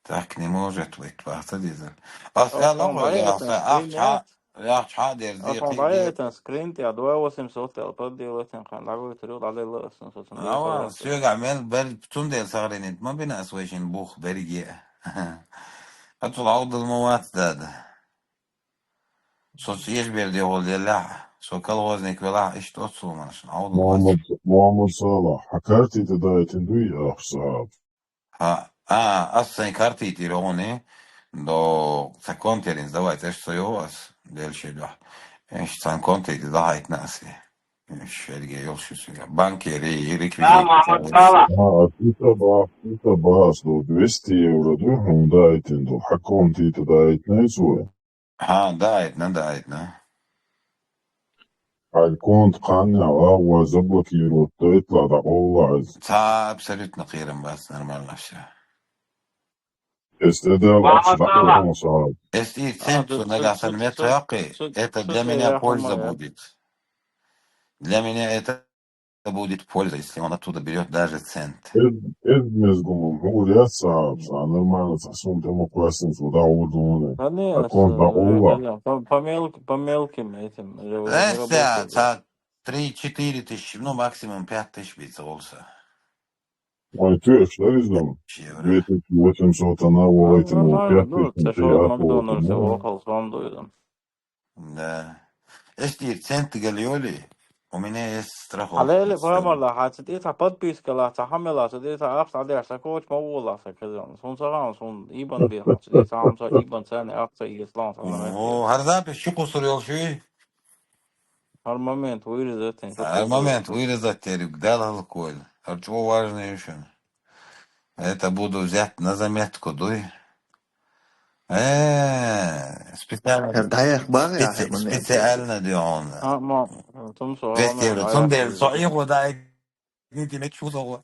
так не может быть, баха ца дезар. Ас аьлла хьога, яхса, ахча, ахча дерзий. Ас хьона дӀаэцна скрин тӀа, два восемьсот аьлла, подделать хан, дӀагойтар ю, дӀалелла ас, со цунна. Ава, соьгахь мел бер, цундела сохранить ма бина ас вайшин бух берриге. Ацул Ӏовдал ма вац, дада. Со цӀеш бер дегӀал деллехь, со колхозник велахь, иштта оццул манаш Ӏовдал вац. Мухаммад, Мухаммад Салахь, хьан карти тӀа даийтина дуй ахча, Сахьаб? Хьа, а, ас сайн карти тӀера гӀуни, до ца контейнер сдавать, аш ца йо ас, делши дуьхь. Эш цан контейнер дахьайтна аси. Эш шерге йолши суга. Банкери, реквизит. А, Мухаммад Салахь. А, ас ита ба, ита ба, ас до двести евро ду, хьун даийтина ду. Хьан конти тӀа даийтина ицу? Хьа, даийтна, даийтна. Хьан конт кханнехь агӀо заблокировать дайтла дӀакъовла аз. Ца абсолютно кхерам бац, нормально всё. Эс тӀедал ахча дӀакъовла, Сахьаб. Эс и цент цу нагахь сан мет хьаккхи, это для меня польза будет. Для меня это будет польза, если он оттуда берёт даже цент. Эд, эд мезгум, хьур яц, Сахьаб, са нормально, са сум тема квасин, су да урдуне. Акон да ула. По, по мелким, по мелким этим. Э, ца, ца три-четыре тысячи, ну, максимум пять тысяч бийца олса. Ой, ты что, из дома? Две тысячи восемьсот она, вот этим, ну, пять тысяч, ну, это я Макдональдс, вот, холстом дуйдам. Да. Эс тӀера цент гал йолий, у меня есть страховка. Хьалели, памарла, хьан ца тӀе ца подписка ла, ца хьамела, ца тӀе ца ахча деш, ца коч ма вола, ца казан. Сун ца ган, сун ибан бе, ца тӀе ца хьам ца ибан ца не ахча ца ислам ца. О, хьар запись чу кхусур йолший? Хьар момент вырезать тен. Хьар момент вырезать терик, дал халкойл. Хьар чу важный ещё. Это буду взять на заметку, дуй. Э, специально. Даяр бага специ-, специально диона. А, ма, тум со. Вестер, тум дер, со и хода, и не тебе чувствовал.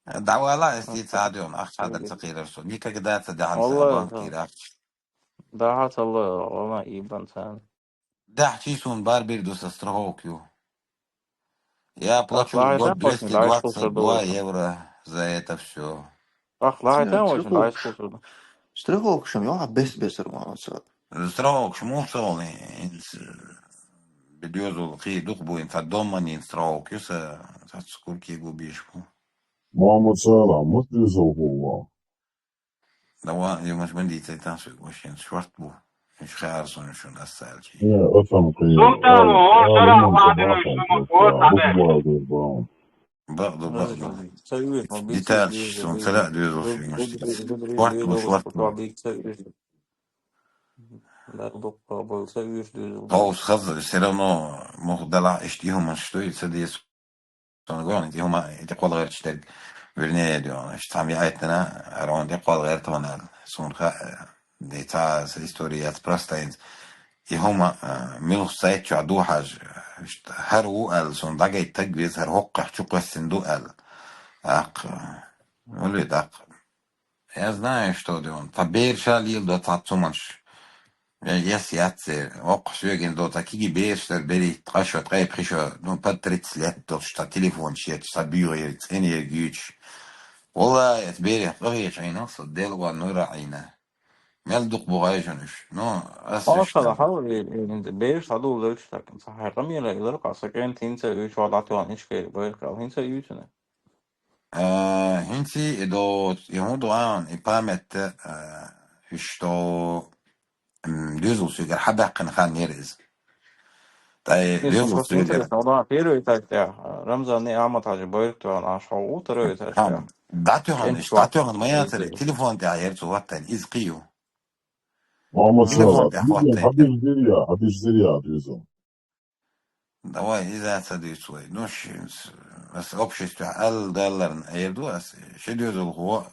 Давала, если цадион, ах, цадар цакирар со. Никогда цадахан са банкирах. Да, хатала, вама ибан сан. Да, чи сун бар бир ду са страховка ю. Я плачу в год двести двадцать два евро за это всё. Ах, лайта очень, страховка. Страховка шум, ё, а бес бесер ма ца. Страховка шум, устроил, бедёзул, хи дух буин, та дома не страховка, са, та скурки губишку. Мама цала, мут безол гула. Давай, я, может, бандит, это всё, вообще, шорт бу. Иш хар сон шун асалчи. Не, отам кы. Султан, о, шара, ладно, шумут, о, табе. Бакъду, бакъду. Деталь, сон цара дюзу шун. Шорт бу, шорт бу. Паус хаз, всё равно, мух дала, ишти хуман, что и цадес. Сон гон, ити хӀума, ити кхол гӀерташ дерг, вернее, дюгӀун, иш цхьа яайтана, аргӀун де кхол гӀертаван аьлла. Сун ха, де цхьа са история яц, просто инц. И хӀума, а, милх сайт чу а ду хьаж, ишт хӀар ву аьлла, сон дӀагайт таг вез, хӀар хӀоккхахь чу кхоссин ду аьлла. Акх, валид акх. Я знаю, что дюгӀун. Та берша лил до цхьа цуманш. Э, ес яц церан. Воккха соьгин до, ца киги бераш дар берий, ткъа шо, ткъе пхи шо, ну, под тридцать лет долуш, ца телефон шечаш, ца буьйгӀера, цӀенера гуьйцуш. Валлай, эс берех къахеташ Ӏийна, со Дела ван нура Ӏийна. Мел дукха бу гӀайжун уьш. Ну, ас Хьо уьш шала дан. Хьал, э, э, бераш схьадуллуш, так, ца хьай къамела илар, къа са кӀен хӀинца уьш вала дӀатоьхна ишкер, байрх ал, хӀинца уьйцуна. Э, хӀинца и до, и хӀун ду аьлла, и памятта, э, уьш до, м, доьзал соьгара хьабаьккхина хан яра иза. Тай, не, доьзал соьгара. Интересно, да, первый этаж тя, Рамзан не Ахмад Хаджи байрх тоьхна, аш хьо у, второй этаж тя. ДӀатоьхна, иш дӀатоьхна ма яцара, телефон тя яра цу ваттан, иза кхию. Мама телефон тя хӀоттайна. Хьабиж дирья, хьабиж дирья, доьзал. Давай, иза ца дуьйцу вай. Ну, ш-, с-, ас обществе аьлла далларна эр ду ас, ши доьзалхо,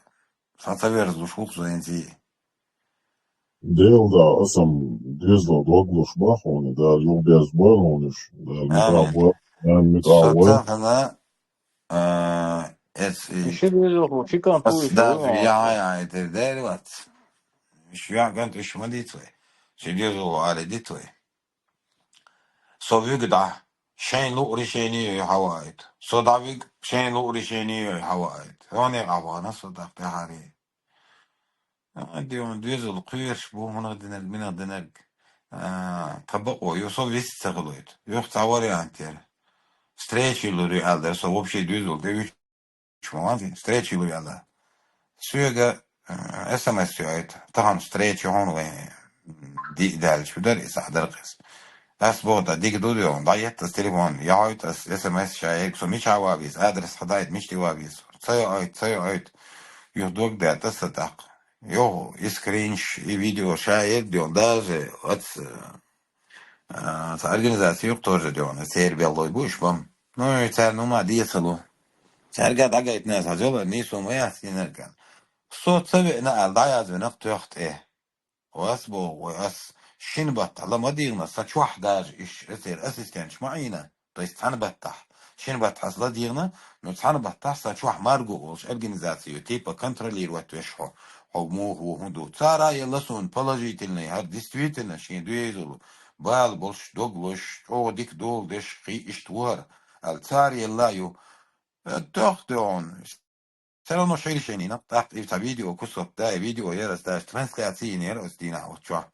сан ца верзалуш хӀух зайнзи. Дел да, асам доьзал доглуш ба хьуна, Дала юхаберза бойла хьуна уьш, Дала муьтӀахь бой, Дала муьтӀахь бой. Со цахана, а, эс и ши доьзалхо, ши кан ас туйш дазу, ю, я, я, это дервац. Иш я ган тӀиш ма дит вай. Ши доьзалхо али дит вай. Со вуьгу дӀа. шайн луъу решение йой хьаваайта. Со дӀавиг, шайн луъу решение йой хьаваайта. Хьоне къахьвана со тӀаккха тӀехьаре. А, ден доьзал кхоьруш бу, хӀунах динарг, минах динарг. А, тха бакъо ю, со вист ца хилойту. Юха цхьа вариант яра. Встреча лур ю аьлла дара, со вообще доьзал де вуьч ма ван, встреча лур ю аьлла. Соьга, а, СМС йойту, тахан встреча хьуна вайн диъ даьлча, дар и сахь дар кхес. Ас боху, да, дика ду, ден, дӀаетта ас телефон, яхьойту ас СМС ша ерг, со мича ван веза, адрес хьадайта, мича тӀе ван веза. Ца йойту, ца йойту. Юха дог даьтта аса тӀаккха. Йоху, и скринш, и видео ша ерг, ден, даже, оц, а, цхьа организация юкъ тоже, ден, церан беллой бу иш бам. Ну, и царна хӀума деза ца лу. Цаьрга дӀагайтина аса хьажал, нийсо ма яц, йинарг аьлла. Со ца веана аьлла, дӀаязвина-кх тоьхна тӀе. Ас боху, вай ас шина баттахь ла ма дийгӀна, сан чохь даже иш, эцеран ассистенташ ма Ӏийна, то есть цхьана баттахь. Шина баттахь ас ла дийгӀна, но цхьана баттахь сан чохь Марго олуш организаци ю, типа контролировать веш хьо, хьо муха ву, хӀун ду. Цара елла суна положительный, хӀара действительно шен доьзал, бала болуш, дог лозуш, чӀогӀа дика дола деш, кхин иштта ву хӀара, аьлла, цара елла ю. Э, тоьхна тӀе хьуна. Всё равно шайн решени, но тӀаккха и цхьа видео кусок дай, видео яра ас даже трансляци йинера оцу дийнахь оцу чохь.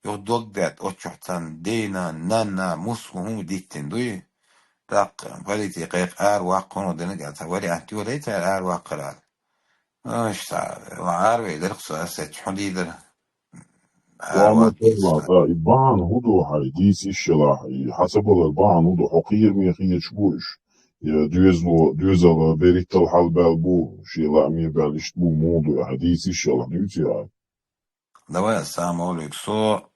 Юха дог даьтта оцу чохь царна дена, нанна, муска хӀума диттина дуй. ТӀаккха полици кхайкха ара ваккха хӀума динарг аьлла, цхьа вариант йолай цара ара ваккхар аьлла. Аш цхьа, ара вейдара-кх со, ас эцча хьун дийдара. Ара Ва ма ваккха товла, иза. ТӀа и бахьана хӀун ду хьай, дийца ишшалахь, и хьан ца балар бахьана хӀун ду, хьо кхераме хеташ бу уьш. Я доьзало, доьзал берриттал хьалабаьлла бу, шен лааме баьлла иштта бу, муха ду, ахьа дийца йиш йолуш дуьйцу хьан? Давай, ассаламу алейкум. Со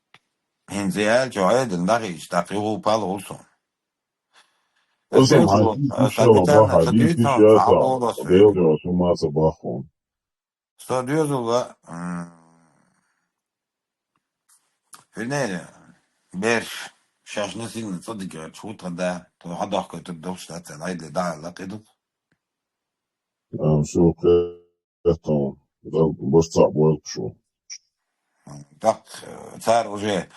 хӀинца и аьллачу Ӏедална дӀахийча, тӀаккха юха пал хуьлу суна. Аса Аса хьан дийца йиш йолуш бахьа, дийца йиш яцахь, Дела дуьхьа, со ма ца баххуна. Со доьзал ва, м, Винеля, берш, шаьш насилна цӀа дигерчу хӀу тхан да, тхо хьадохкуьйтур долуш дац аьлла, айдале дӀа аьлла кхидукх. Ам, со кхетам, Дала барт цхьаъ бойла шу. ТӀаккха, э, цара уже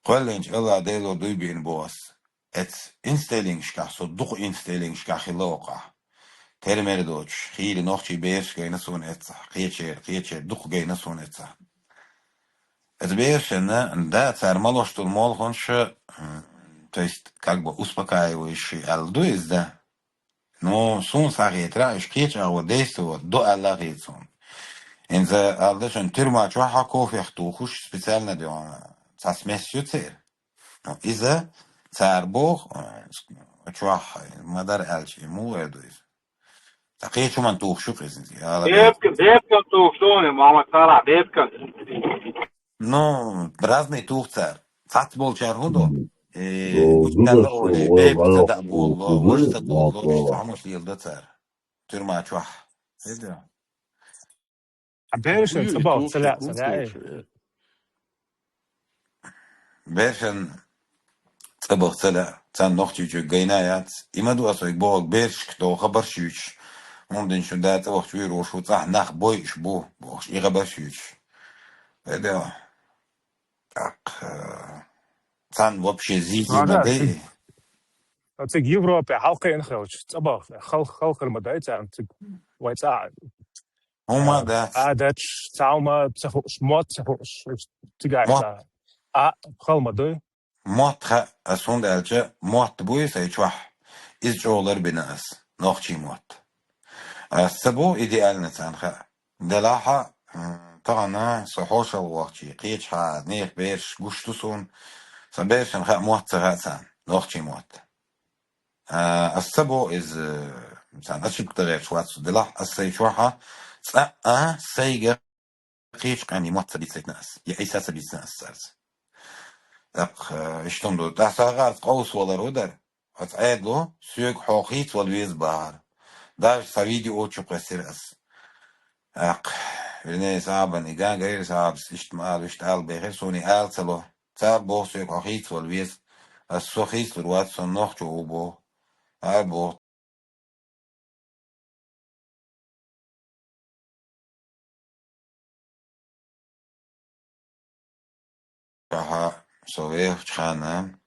кхоьллинчу Алла Дело дуй биъна боху ас. Эц инстеллингашкахь, со дукха инстеллингашкахь хилла окхахь. Тера-мера доцуш, хийла нохчий бераш гайна суна эццахь, кхечера, кхечера дукха гайна суна эццахь. Эцу берашна, да, цара малош долу молханаш, м, то есть, как бы успокаивающий аьлла ду иза, да. Ну, суна схьахетарехь, уьш кхечу агӀор действовать до аьлла хета суна. ХӀинца аьлла ду шуна, тюрьма чохь а кофех тухуш специально де ван цхьа смесь ю церан. Ну, иза цара боху, э, чохь ма-дарра аьлча, и муха эр ду иза? Ткъа кхечу хӀуманна тухуш ю-кх иза, я Алла, бепиг-, бепиган тухуш ду хьуна, Мухьаммад Салахь, бепиган. Ну, разный туху цара. Цхьацца болчара хӀун до? Мгм. Э, О, уьш ду аьлла даш, олий, ой, бепиг ца вай даа болало, ой, вож ца ой, долало, ой, иштта хӀуманаш леладо цара. Тюрьма чохь. Хьан берашна ца боху, ца лаьа, ца лаьа, э? Берашна цӀа баха ца лаьа, царна Нохчийчоьнга гайна яц. И ма ду ас вайга бохург, берашка догӀу хабарш юьйцуш, хӀунда аьлча шун да цӀа вахча вуьйр ву, шу цӀахь нах бойуш бу, бохуш, и хабарш юьйцуш. Эдо. ТӀаккха, э, царна вообще зий-зий ма дайа. Цига Европе хьалкхиъна хилча, цӀа баха, хал-, халхар ма дай царна цига. Вай цӀа ХӀумма а, дац. Адаташ, цхьа хӀума ца хууш, мотт ца хууш, цигахь мотт. А, хала ма дуй. Мотт хаьа ас, хӀунда аьлча мотт буй сайн чохь. Иза чӀогӀа ларбина ас, нохчий мотт. Ас ца боху идеально царна хаьа. Делахь а, м, тахана со хьошалгӀа вахчий, кхечахьа нехан бераш гуш ду суна. Сан берашна хаьа мотт ца хаьа царна, нохчий мотт. А, ас ца боху иза, царна ошибка дан гӀерташ вац со, делахь ас сайн чохь а цкъа а сайга кхечу къаьмнийн мотт ца бийцайтина ас, я Ӏийса ца бийцина ас цаьрца. ТӀаккха, э, иштта хӀума ду. ТӀаккха сан гӀарца къовса валар хӀун дара? Оцу Ӏедало соьга хьо хийцавала веза бахара. Даже цхьа видео чу кхоьссира ас. ТӀаккха, вернее, сахьабан и ган гайра сахьабас иштта ма ала, иштта ала бехира, суна и ала ца ло. Цара боху соьга хьо хийцавала веза. Ас со хийцалур вац, со нохчо ву боху. Ара боху. Аха, со вехачу ханна,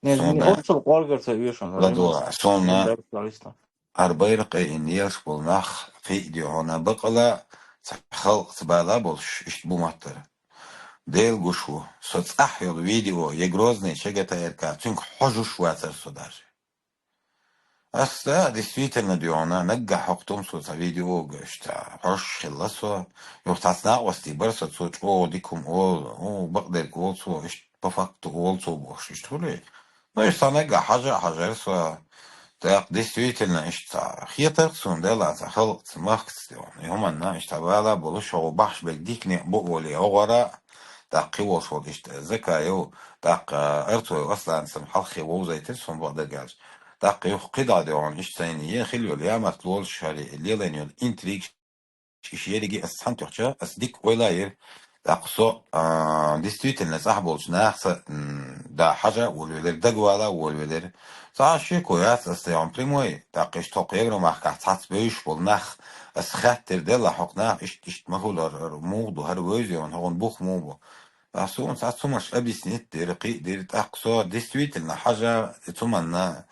Не, сона оццул къоргар ца оьшун, ладугӀа, сона дар цариста. Ар байракъ айина еш болу нах кхиъ де хьуна бакъала, ца халкъ ца бала болуш, иштта бу маттара. Дела гуш ву, со цӀахь йолу видео, я Грозный ЧГТРК, цуьнга хьожуш вацара со даже. Ас, да, действительно, дуьхьуна, наггахь хӀокху Тумсо цхьа видео гуш, цхьа хьожуш хилла со. Юха цхьацца накъостий бара со, цо чӀогӀа дика хӀума олу, у, бакъдерг олу цо, иштта по факту олу цо бохуш, иштта хуьлий? Ну, иштта цхьа наггахь хьажа а хьажара со. ТӀаккха действительно, иштта цхьа хетарх суна, делахь цхьа халкъаца, махкаца дуьхьуна. И хӀуманна иштта бала болуш, хьо бахьаш берг дика некъ бу олий, хӀогӀара, тӀаккха кхин волуш волу иштта Закаев, тӀаккха Арцой Асланца хьалххе вовзайтира суна бакъдерг аьлча. ТӀаккха юха кхидӀа дуьхьуна иштта сайна е хила йолу ямарт лолуш хӀара лелайна йолу интригаш, иш ерриге ас цхьаьна тоьхча, ас дика ойла йира. ТӀаккха со, а, действительно цӀахь болчу нахаца, м, да хьажа а волавелира, дагавала а волавелира. Цхьа а шеко яц ас тӀехь прямой, тӀаккха иштта хӀокху Европа махкахь цхьацца бевзаш болу нах, ас хаьттира, делла хӀокху наха иштта, иштта ма хуьлу, хӀара, хӀара муха ду, хӀара вевза йона, хӀокхуьнан бух муха бу. Ас суна цхьацца хӀуманаш объяснить дира, кхиъ дира, тӀаккха со действительно хьажа, и цу манна,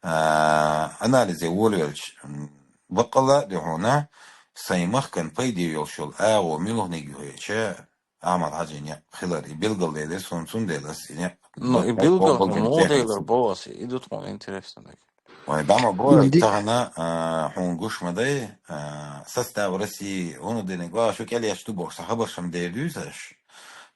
а, анализе волавелча, м, баккъала а дуьхьуна, сайн махкан пайде йолуш йолу агӀо муьлханиг ю хьеча, Ахьмад-Хьаьжин некъ хилар, и билгалделира суна, цундела ас и некъ, ну, и билгал хӀун муха делар боху ас, и ду тхуна интересно дерг. Вай, дӀа ма бой, тахана, а, хьуна гуш ма дай, а, состав России, хӀунда диниг, ва, шу кӀел еш ду бохуш, сан хабарш ма дер дуьйцу аш.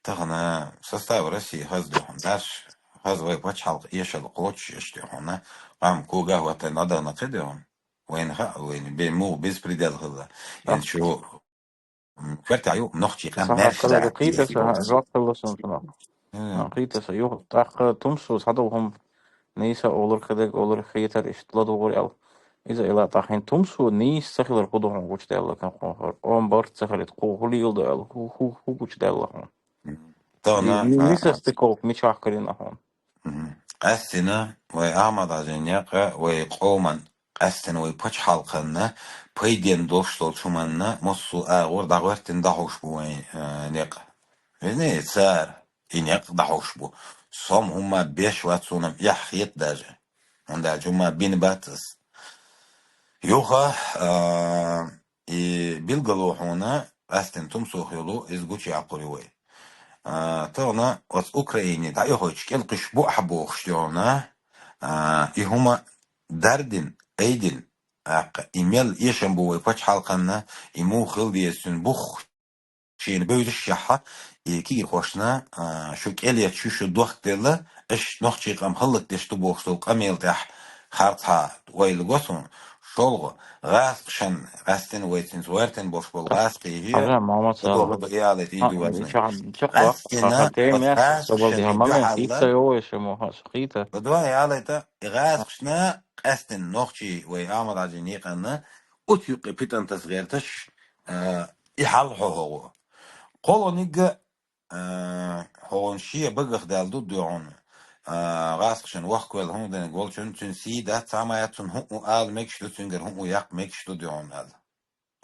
Тахана состав России хаза ду хьуна, даш, хаза вай пачхьалкх эшал кхочуш еш ду хьуна, къам кога а хӀоттайна дӀадахана кхин ду хьуна. Вайна хаьа, вайна бен муха беспредел хилла. Эн шу М, коьртехь ю нохчий къам маьрша дахьа кхийта сан, жоп хилла сан цунах. М. Кхийта сан, юха тӀаккха Тумсо схьадолу хӀума нийса олура, кхидерг олура, хетара иштта ладугӀура аьлла. Иза ила тӀаккха хӀинца Тумсо нийса ца хилар хӀун ду хьуна гучудаьлла кхунхара? Омбарт ца хилийта, кху хӀун леладо аьлла, хӀу, хӀу, хӀун гучудаьлла хьуна? М. Тахана, и, и, а, несостыковка мичахь карийна хьуна? Мгм. Къаьстина вай Ахьмад-Хьаьжин некъа, вай къоман къаьстина вай пачхьалкханна пайденна долуш долчу хӀуманна массо а агӀор дӀагӀоьртина дӀахьуш бу вайн, а, некъ. Везний, цара и некъ дӀахьуш бу. Со-м хӀумма беш вац, суна-м эхь хета даже. ХӀунда аьлча хӀумма бина бац ас. Юха, а, и билгало хьуна, къаьстина Тумсох йолу, иза гучуяккхур ю вай. А, тахана оцу Украине дӀаихочу кӀелхуьш бу ахь бохуш ду хьуна, а, и хӀума дардина, айдина, тӀаккха и мел эшам бу вай пачхьалкханна, и муха хила деза цуьнан бух шена бевзаш яхьа, и кегийрхошна, а, шу кӀел етташ ю, шу дохк делла, аша нохчий къам хӀаллакдеш ду бохуш долу къамел тӀехь харцхьа ойла го суна, шолгӀа, гӀазкхашан, къаьстина вай цуьнца вартина болуш болу гӀазкхий хӀе, Хьажа, Мохьмад Сала. ДогӀа бу и алайта, и А, ду вазна. Ча-, ча-, къаьстина, ха-, ха-, тема оцу яц, гӀазкхашан собал дихьа, ма мел дуьхьал хица йогӀу иша, мо, ха-, хица. Бу дуьхьа и алайта, и гӀазкхашна, къаьстина нохчий вай Ахьмад-Хьаьжин некъанна, оцу юккъе питантас гӀерташ, а, и хьал хьо хӀо гӀо. КхоалгӀаниг а, хӀокхуьнан шен багах даьлла ду дуьхьал. А, гӀазкхашна вахкавелла хӀума динарг волчун, цуьнан сий дац, цхьа а ма яц, цунна хӀуъу ала мегаш ду, цуьнгара хӀуъу яккха мегаш ду дуьхьал аьлла.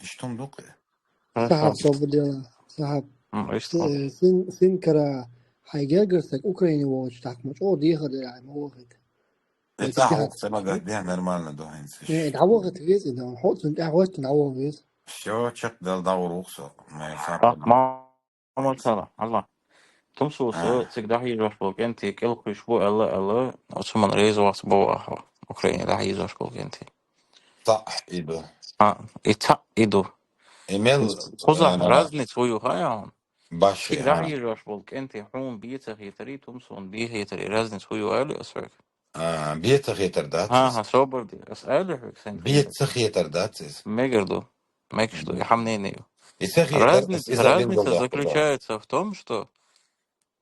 Иштта хӀума ду-кх и? Сахьаб, собар дела, Сахьаб. М, иштта хӀума. Э, син, син кара хьайн гергара стаг Украине волчу тӀаккха ма чӀогӀа дехар дара хьайн ма вахийта. И цхьа хӀокху ца магадехь нормально ду хӀинца. Э, дӀавахийта веза и дан, хьо цунна тӀаьхьа ваьттина дӀаваха веза. Всё, чекхдала дӀагӀур ву-кх со. Ма, Сахьаб. Ма, Мохьмад Сала, Алла. Тумсо со цига дӀахьежош болу кӀентий кӀелхуьйш бу аьлла, аьлла, оцу хӀуманна реза вац боху ахьа, Украине дӀахьежош болу кӀентий. Цхьаъ и ду. А, и цхьаъ и ду. И мел, кхузахь, а, разница хӀун ю хаьа хьуна? Баш цига дӀахьежош болу кӀентий хьуна бен ца хетарий, Тумсона бен хетарий, разница хӀун ю аьлла аса хьоьга? А, бен ца хетар дац иза. ХӀан-хӀа, собар де. Аса аьлла хьоьга сайн хетар. Бен ца хетар дац иза. Мегар ду. Мегаш ду, и хьан мнение ю? И ца хетар, разница, разница заключается в том, что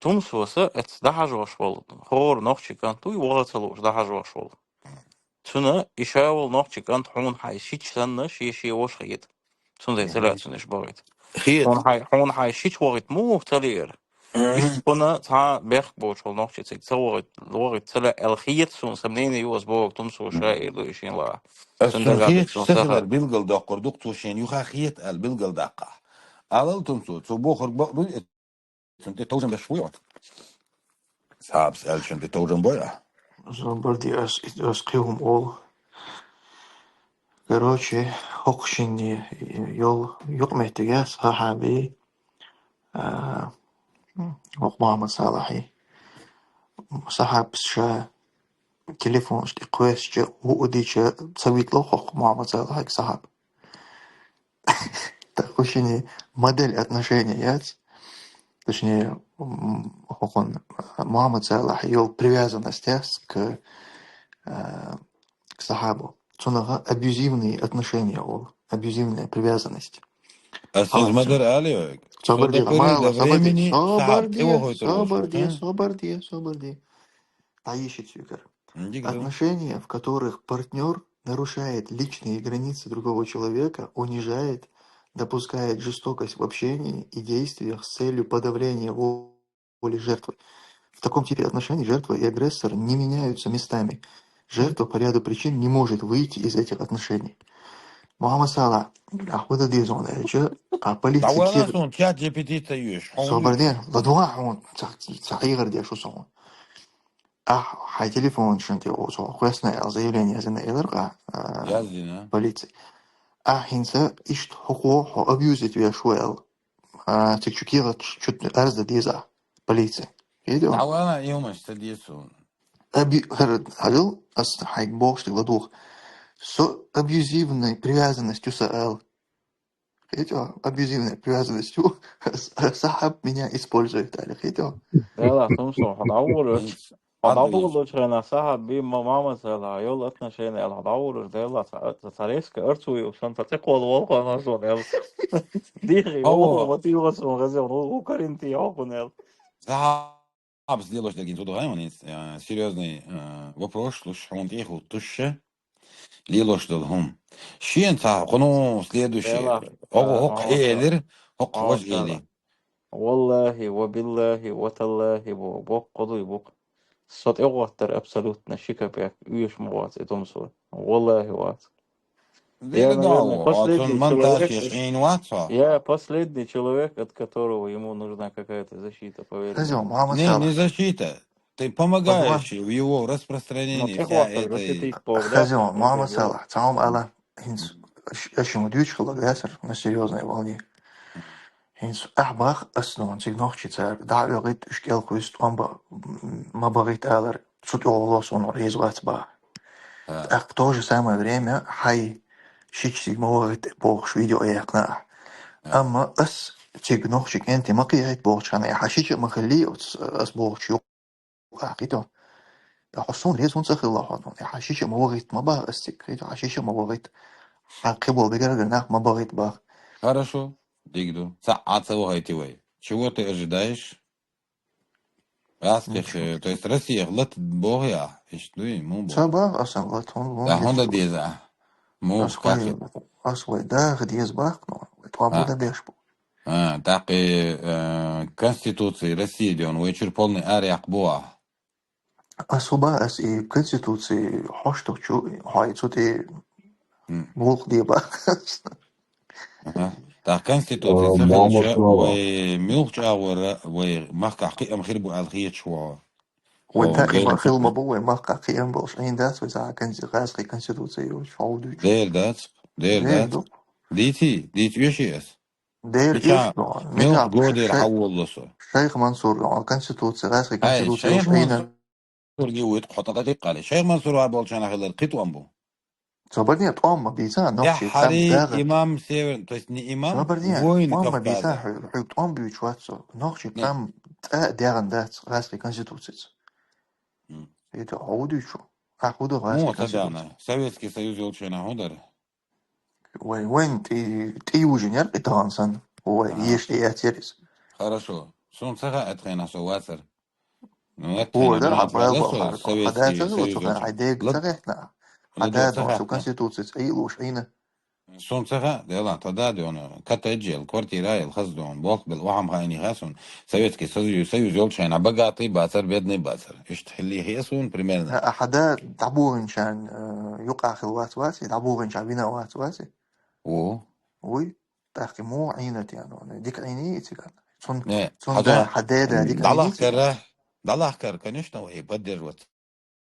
Тумсо аса эцца дӀахьажош волу хӀора нохчи кӀант вуй, ваха ца лууш дӀахьажош волу. Цуьнан и ша волу нохчи кӀант хьуна хьайн шича санна, шен-шен ваша хета. Цундела ца лаьа цуьнан иштта бохуьйту. Хьуна хьайн, хьуна хьайн шича вахийта муха ца лиира? Иштта кхунна цхьа бехк боцуш волу нохчи цига ца вахийта, вахийта ца лаьа аьлла хета суна, сан мнение ю, аса бохург Тумсо шаира ду и шена лаахь. Аса цуьнан хеташ ца хилар билгалдоккхур ду-кх цо шена юха хета аьлла билгалдаккхахь. Алал Тумсо, цо бохург бакъ дуй, цунна тӀе товжам беш вуй хьо? Сахьабас аьллачунна тӀе товжам бой ахь? Зобарди ас, ас кхыйолу. Короче, хӀокху шинна йолу юкъаметтиг яц сахьаби, а, хӀокху Мухьаммад Салахьи. Сахьабас ша телефонаш тӀе кхоьссича, хӀуъа дича, ца витло хӀокху Мухьаммад Салахьига сахьаб. Так, хӀокху шинна модель отношений яц. Точнее, м, хӀокхуьнан Мухьаммад Салахьа йолу привязанность яц к, а, к сахьабу. Цунах абьюзивные отношения олу. Абьюзивная привязанность. Ас иза ма-дарра алий вайга? Со сабар де, дакъа мала, до сабар де, времени сабар сахьаб де, тӀевахойтур волуш сабар де, ву, а? Сабар де, сабар де. Дайиши цуьгара. Дика ду. Отношения, в которых партнёр нарушает личные границы другого человека, унижает, допускает жестокость в общении и действиях с целью подавления воли жертвы. В таком типе отношений жертва и агрессор не меняются местами. Жертва по ряду причин не может выйти из этих отношений. Мухьаммад Салахь, ахь хӀун дан деза хьуна аьлча, а полиция... ДӀавала кхера суна, чат G P T ца йоьшу. Хьуна... Собар де, ладогӀа хьуна, ца, ца хьийгӀар деш ву со хьуна. Ахь хьайн телефонашна тӀе оцу кхоьссина аьлла, заявление яздина элира-кх, а, яздина полици. Ахь хӀинца иштта хӀокхо хьо абьюзить веш ву аьлла. А, цига чу кехат чу арз дан деза ахь полици. Хетий хьуна? ДӀавала, и хӀуманаш ца деза суна. Аби-, хӀара, хьажал, ас хьайга бохуш дерг ладугӀу. Со абьюзивная привязанность ю сан аьлла. Хетий хьуна? Абьюзивная привязанность ю. С-, сахьаб меня использует аьлла. Хетий хьуна? Дела, сумсо, хьо дӀаволуш. Хьо дӀаволуш хенахь сахьаб бен ма-, Мухьаммад Салахьа йолу отношения аьлла, хьо дӀаволуш, Дела, ца, ца, ца резко арцу ю, сан ца цӀе кхолла волу хьо, ма суна аьлла. Дийхи, оха, ма тийла суна, гӀаза, ну, у каринти йохуна аьлла. Сахьаб Абс лелош дерг хӀинца ву ду хьайна, хӀинца, а, серьёзный, а, вопрос луш, хьуна тӀехуттуш ша лелош долу хӀума. Шена цхьа кхуьнан следующий, оха хӀокху элира, хӀокху важа эли. Валлахи, ва биллахи, ва таллахи, бо-, боккха дуй бу-кх. Со тӀегӀоттар абсолютно ши капек, оьшу ма вац и тумсо. Валлахи, вац. Я, наверное, последний человек, я последний человек, от которого ему нужна какая-то защита, поверь мне. Хаза, Мухьаммад Салахь. Не, не защита. Ты помогаешь его распространению вся этой... Хаза, Мухьаммад Салахь, цхьа хӀума ала, хӀинца аш-, аша ма дуьйцуш хилла гацара, на серьёзной волне. ХӀинца ахь бах, ас нуна цига нохчий цара дӀа а оьгӀийта, уьш кӀел хуьйсу, тӀом ба-, м, ма бахийта алар, цу тӀехула суна реза вац бах. ТӀаккха в то же самое время хьайн шича цига ма вахийта бохуш видео яьккхина ахь. Амма ас цига нохчий кӀентий ма кхехьийта бохучу хана, хьан шича а ма хиллий оцу ас бохучу юкъахь, кхетий хьуна. ТӀаккха хьо суна реза хӀунда ца хилла хьо, ну, хьан шича а ма вахийта ма бах ас цига, кхетий хьуна, хьан шича а ма вахийта, хьан кхиболу мегар а нах ма бахийта бах. Хорошо, дика ду. Цхьаъ а ца вахийти вай. Чего ты ожидаешь? ГӀаскхих, э, то есть Россиях лата боху ахь, иштта дуй, муха боху? Ца бах аса лата, хӀунда, хӀунда деза ахь? Муха, ас вай, ас вай даха деза бах, ну, вай тӀом дан дезаш бу. А, тӀаккха, э, Конституция России ден вай чуьра полный араяьккха бу ахь? Ас хӀун бах, ас и Конституция хьоштагӀчу, хьо и цу тӀе гӀуллакх де бах. Аха. ТӀаккха Конституция ца хилча, вай муьлхачу агӀора вай махкахь кхиам хир бу аьлла хеташ ву хьо? Вай таима хила ма бу, вай махкахь кхиам болуш Ӏийна дац, вай цхьа конси-, гӀазкхийн Конституция йолчу хьо дуьйцу. Дера дац, дера дац. Дийций, дийца оьший ас? Дера мичахь, эшна, муьлха мичахь годера хьан волло со? Шайх Мансур, Конституция, гӀазкхийн Конституция йолуш Ӏийна. Мансур гиу вуьту хьо тӀаккха диккхали. Шайх Мансур ван болчарна хилар кхин тӀом бу. Собар де, тӀом ма бийца, нохчий тӀом дагӀа. Имам Север, то есть не имам, воин Кавказа. Хьоьга тӀом буьйцуш вац со. Нохчий тӀом цӀа а дегӀан дац гӀазкхийн Конституцица. Это хьо хӀун дуьйцу? Ахь хӀун ду гӀазкхийн Конституцица? Советский Союз йолчу хенахь хӀун дара? Вай, вайн тӀе-, тӀе южинера кхин тахана санна. Вай, еша тӀе яцара иза. Хорошо. Суна ца хаьа тхайна со вацара. Ну, это хӀун дара, хьан бала бо, хьан Советский Союз йолчу хенахь хьайн дега ца гӀеттина? Хьан дада цу Конституцица Ӏийна лууш Ӏийна? Суна ца хаьа, дела, тхан дада йоьна, коттедж а елла, квартира а елла, хаза догӀун, болх белла, охьа-м хаийна хаьа суна. Советский Союз, Союз йолчу хенахь богатый бацара, бедный бацара. Иштта хилла хиъа суна примерно. А, а хьан да дӀабохийначарна, э, юкъахь хилла вац, вац и? ДӀабохийначарна вина вац, вац и? Ву. Вуй? ТӀаккха муха Ӏийна те, ну, дика Ӏийний и цигахь? Цун, цун да, хьан деда дика Ӏийний цигахь? ДӀалахкара, дӀалахкара, конечно, вай поддерживать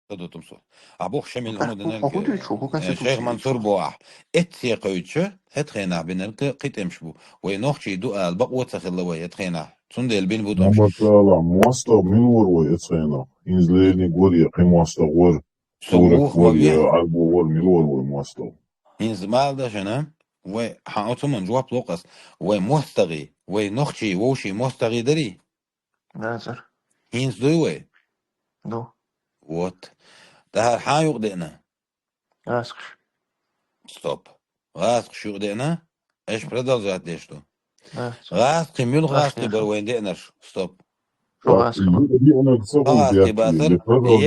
ду тумсо. А боху шамил хӀума динарг, хӀу дуьйцу, хӀу конституция шайх Мансур бу ахь. Эцце кхуьйчу, хӀет хенахь бинарг кхитӀемаш бу. Вай нохчий ду ала бакъо ца хилла вай хӀет хенахь. Цундела бин бу тумсо. Мамат Алла, мостагӀа мила вара вай эцхенахь? Инза лерниг вара я кхин мостагӀа вара? Со Турок вуха вара ма я, ве. Арбо вара, мила вара вай мостагӀа? ХӀинца мала дашана, вай, хьан оцу хӀуман жоп локъас, вай мостагӀий, вай нохчий, вовший мостагӀий дарий? Дацар. ХӀинца дуй вай? Ду. Вот. ТӀаьхьара хьан юкъа деана? ГӀаскхаш. Стоп. ГӀаскхаш юкъа деана? Аша продолжать деш ду. ГӀаскхий муьлха гӀаскхий бара вайн деанарш? Стоп. Шу гӀаскхий бацар.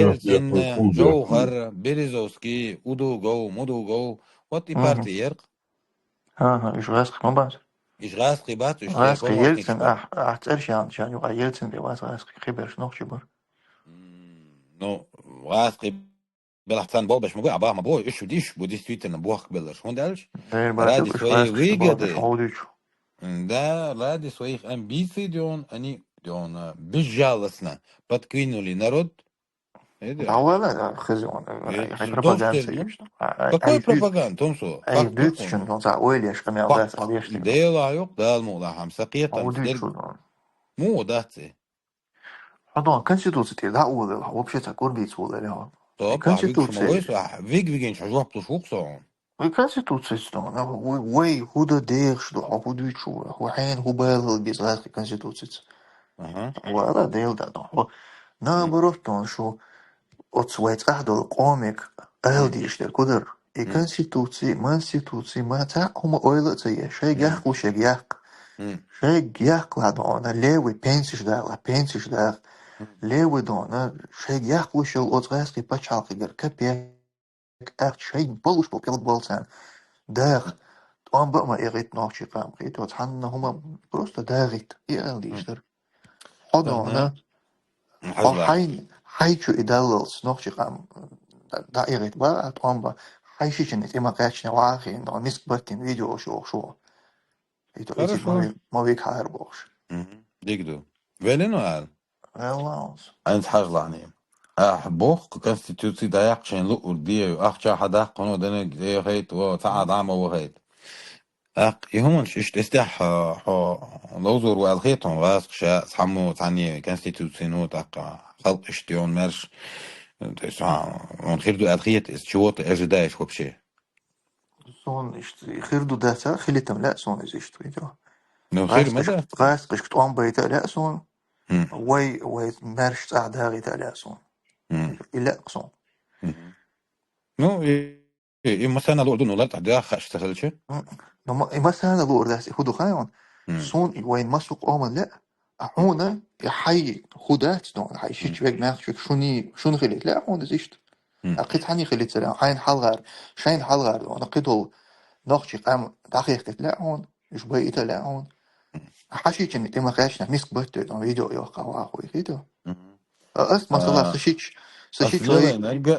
Ельцин, Джовхар, Березовский, Удугов, Мудугов. Вот и партия яркъ. ХӀан-хӀа, уьш гӀаскхий ма бац. Уьш гӀаскхий бац, уьш гӀаскхий Ельцин, ахь, ахь цӀерш яьлча, юкъа Ельцин бен вац гӀаскхий, кхиберш нохчий бара. Ну, гӀаскхий белахь царна болх беш ма бу, а баха ма бу, уьш шу диш бу действительно бохк белларш. ХӀунда аьлча? Ради своей выгоды. Да, ради своих амбиций дён, они дён, безжалостно подкинули народ. Да, вала, хези он. Хай пропаганда. Какой пропаганда, Томсо? Ай дуьц шун, он са ойлеш, къамел да, са леш. Дела юкъ, дал мула хам, сакъетан. Му даци. Хьо дон конституци тӀера дӀа а волавелла, хьо вообще цхьа кӀур бийца волавелла хьо. Стоп, конституци. Виг вигинчу хьо жоп луш ву-кх со хьуна. Вай конституцица дон, вай, вай хӀу дан дехаш ду, хьо хӀу дуьйцу, хьо хьайна хӀу балал беза гӀаьркхи конституцица. Вала Дела да дон, хьо наоборот дон, шу оцу вай цӀахь долу къомега ала дийш дерг хӀу дара. И конституци, монституци, ма цхьаъ хӀума ойла а ца е, шайга яккхалуш ерг яккха. Шайга яккхалахь дона, левый пенсиш дала, пенсиш дала. Левый дона, шайга яккхалуш йолу оцу гӀаьркхи пачхьалкхигара капек аьхча, шайна болуш болу кӀелга болу царна. Даха, тӀом ба а ма эгӀитта нохчий къам, кхийто цхьанна хӀума просто дагӀитта, и ала дийш дара. Хьо дона, хьо хьайн, хьай чу и даллалц нохчий къам дӀа эгӀитта бара, тӀом ба, хьай шичина тӀе ма кхаьчна вахийна, дона миска баттина видео шо, шо. Ито, ити ма вик хьара бохуш. Диг ду. Велино ала? Веллаус. Айнца хьажлахьний. Ахь боху конституци дӀаяккха шайн луур дею, ахча хьадаккха хӀуно динарг дехайта, во, цхьа а дӀа ма вахайта. ТӀаккха и хӀуманаш иштта эстехь, хьо ловзур ву аьлла хета хьуна, гӀазкхаша, цхьаммо, цхьанне конституцино, тӀаккха халкъ иштта йона маьрша. То есть, хьуна хир ду аьлла хета иза, чего ты ожидаешь вообще? Суна иштта хир ду дац, хилийтам лаьа суна иза иштта видео. Ну, хир ма дац. ГӀазкхашка тӀом байта а лаьа суна. Вай, вай маьрша цӀахь дагӀийта а лаьа суна. И лаьа суна. Ну, и, и, и масана лур ду, ну, лартӀахь даха хаш ца хилча. Ну, ма-, и масана лур дац, и хӀу ду хаьий хьуна? Суна и вайн массо къоман лаьа, а хьуна, и хьай хӀу дац дона, хьай шича вег, маьхча вег, шуний, шуна хилийта лаьа хьуна иза иштта. А кхин цхьанний хилийта ца лаьа, хьайна хьалгӀар, шайна хьалгӀар дона, кхидолу нохчий къам дӀахехкийта лаьа хьуна, уьш байита лаьа хьуна. Хьан шичина тӀе ма кхаьчна, миска баттина дона, видео йохка вахуй хӀу ду. А ас, масала, сан шича, сан шича вай,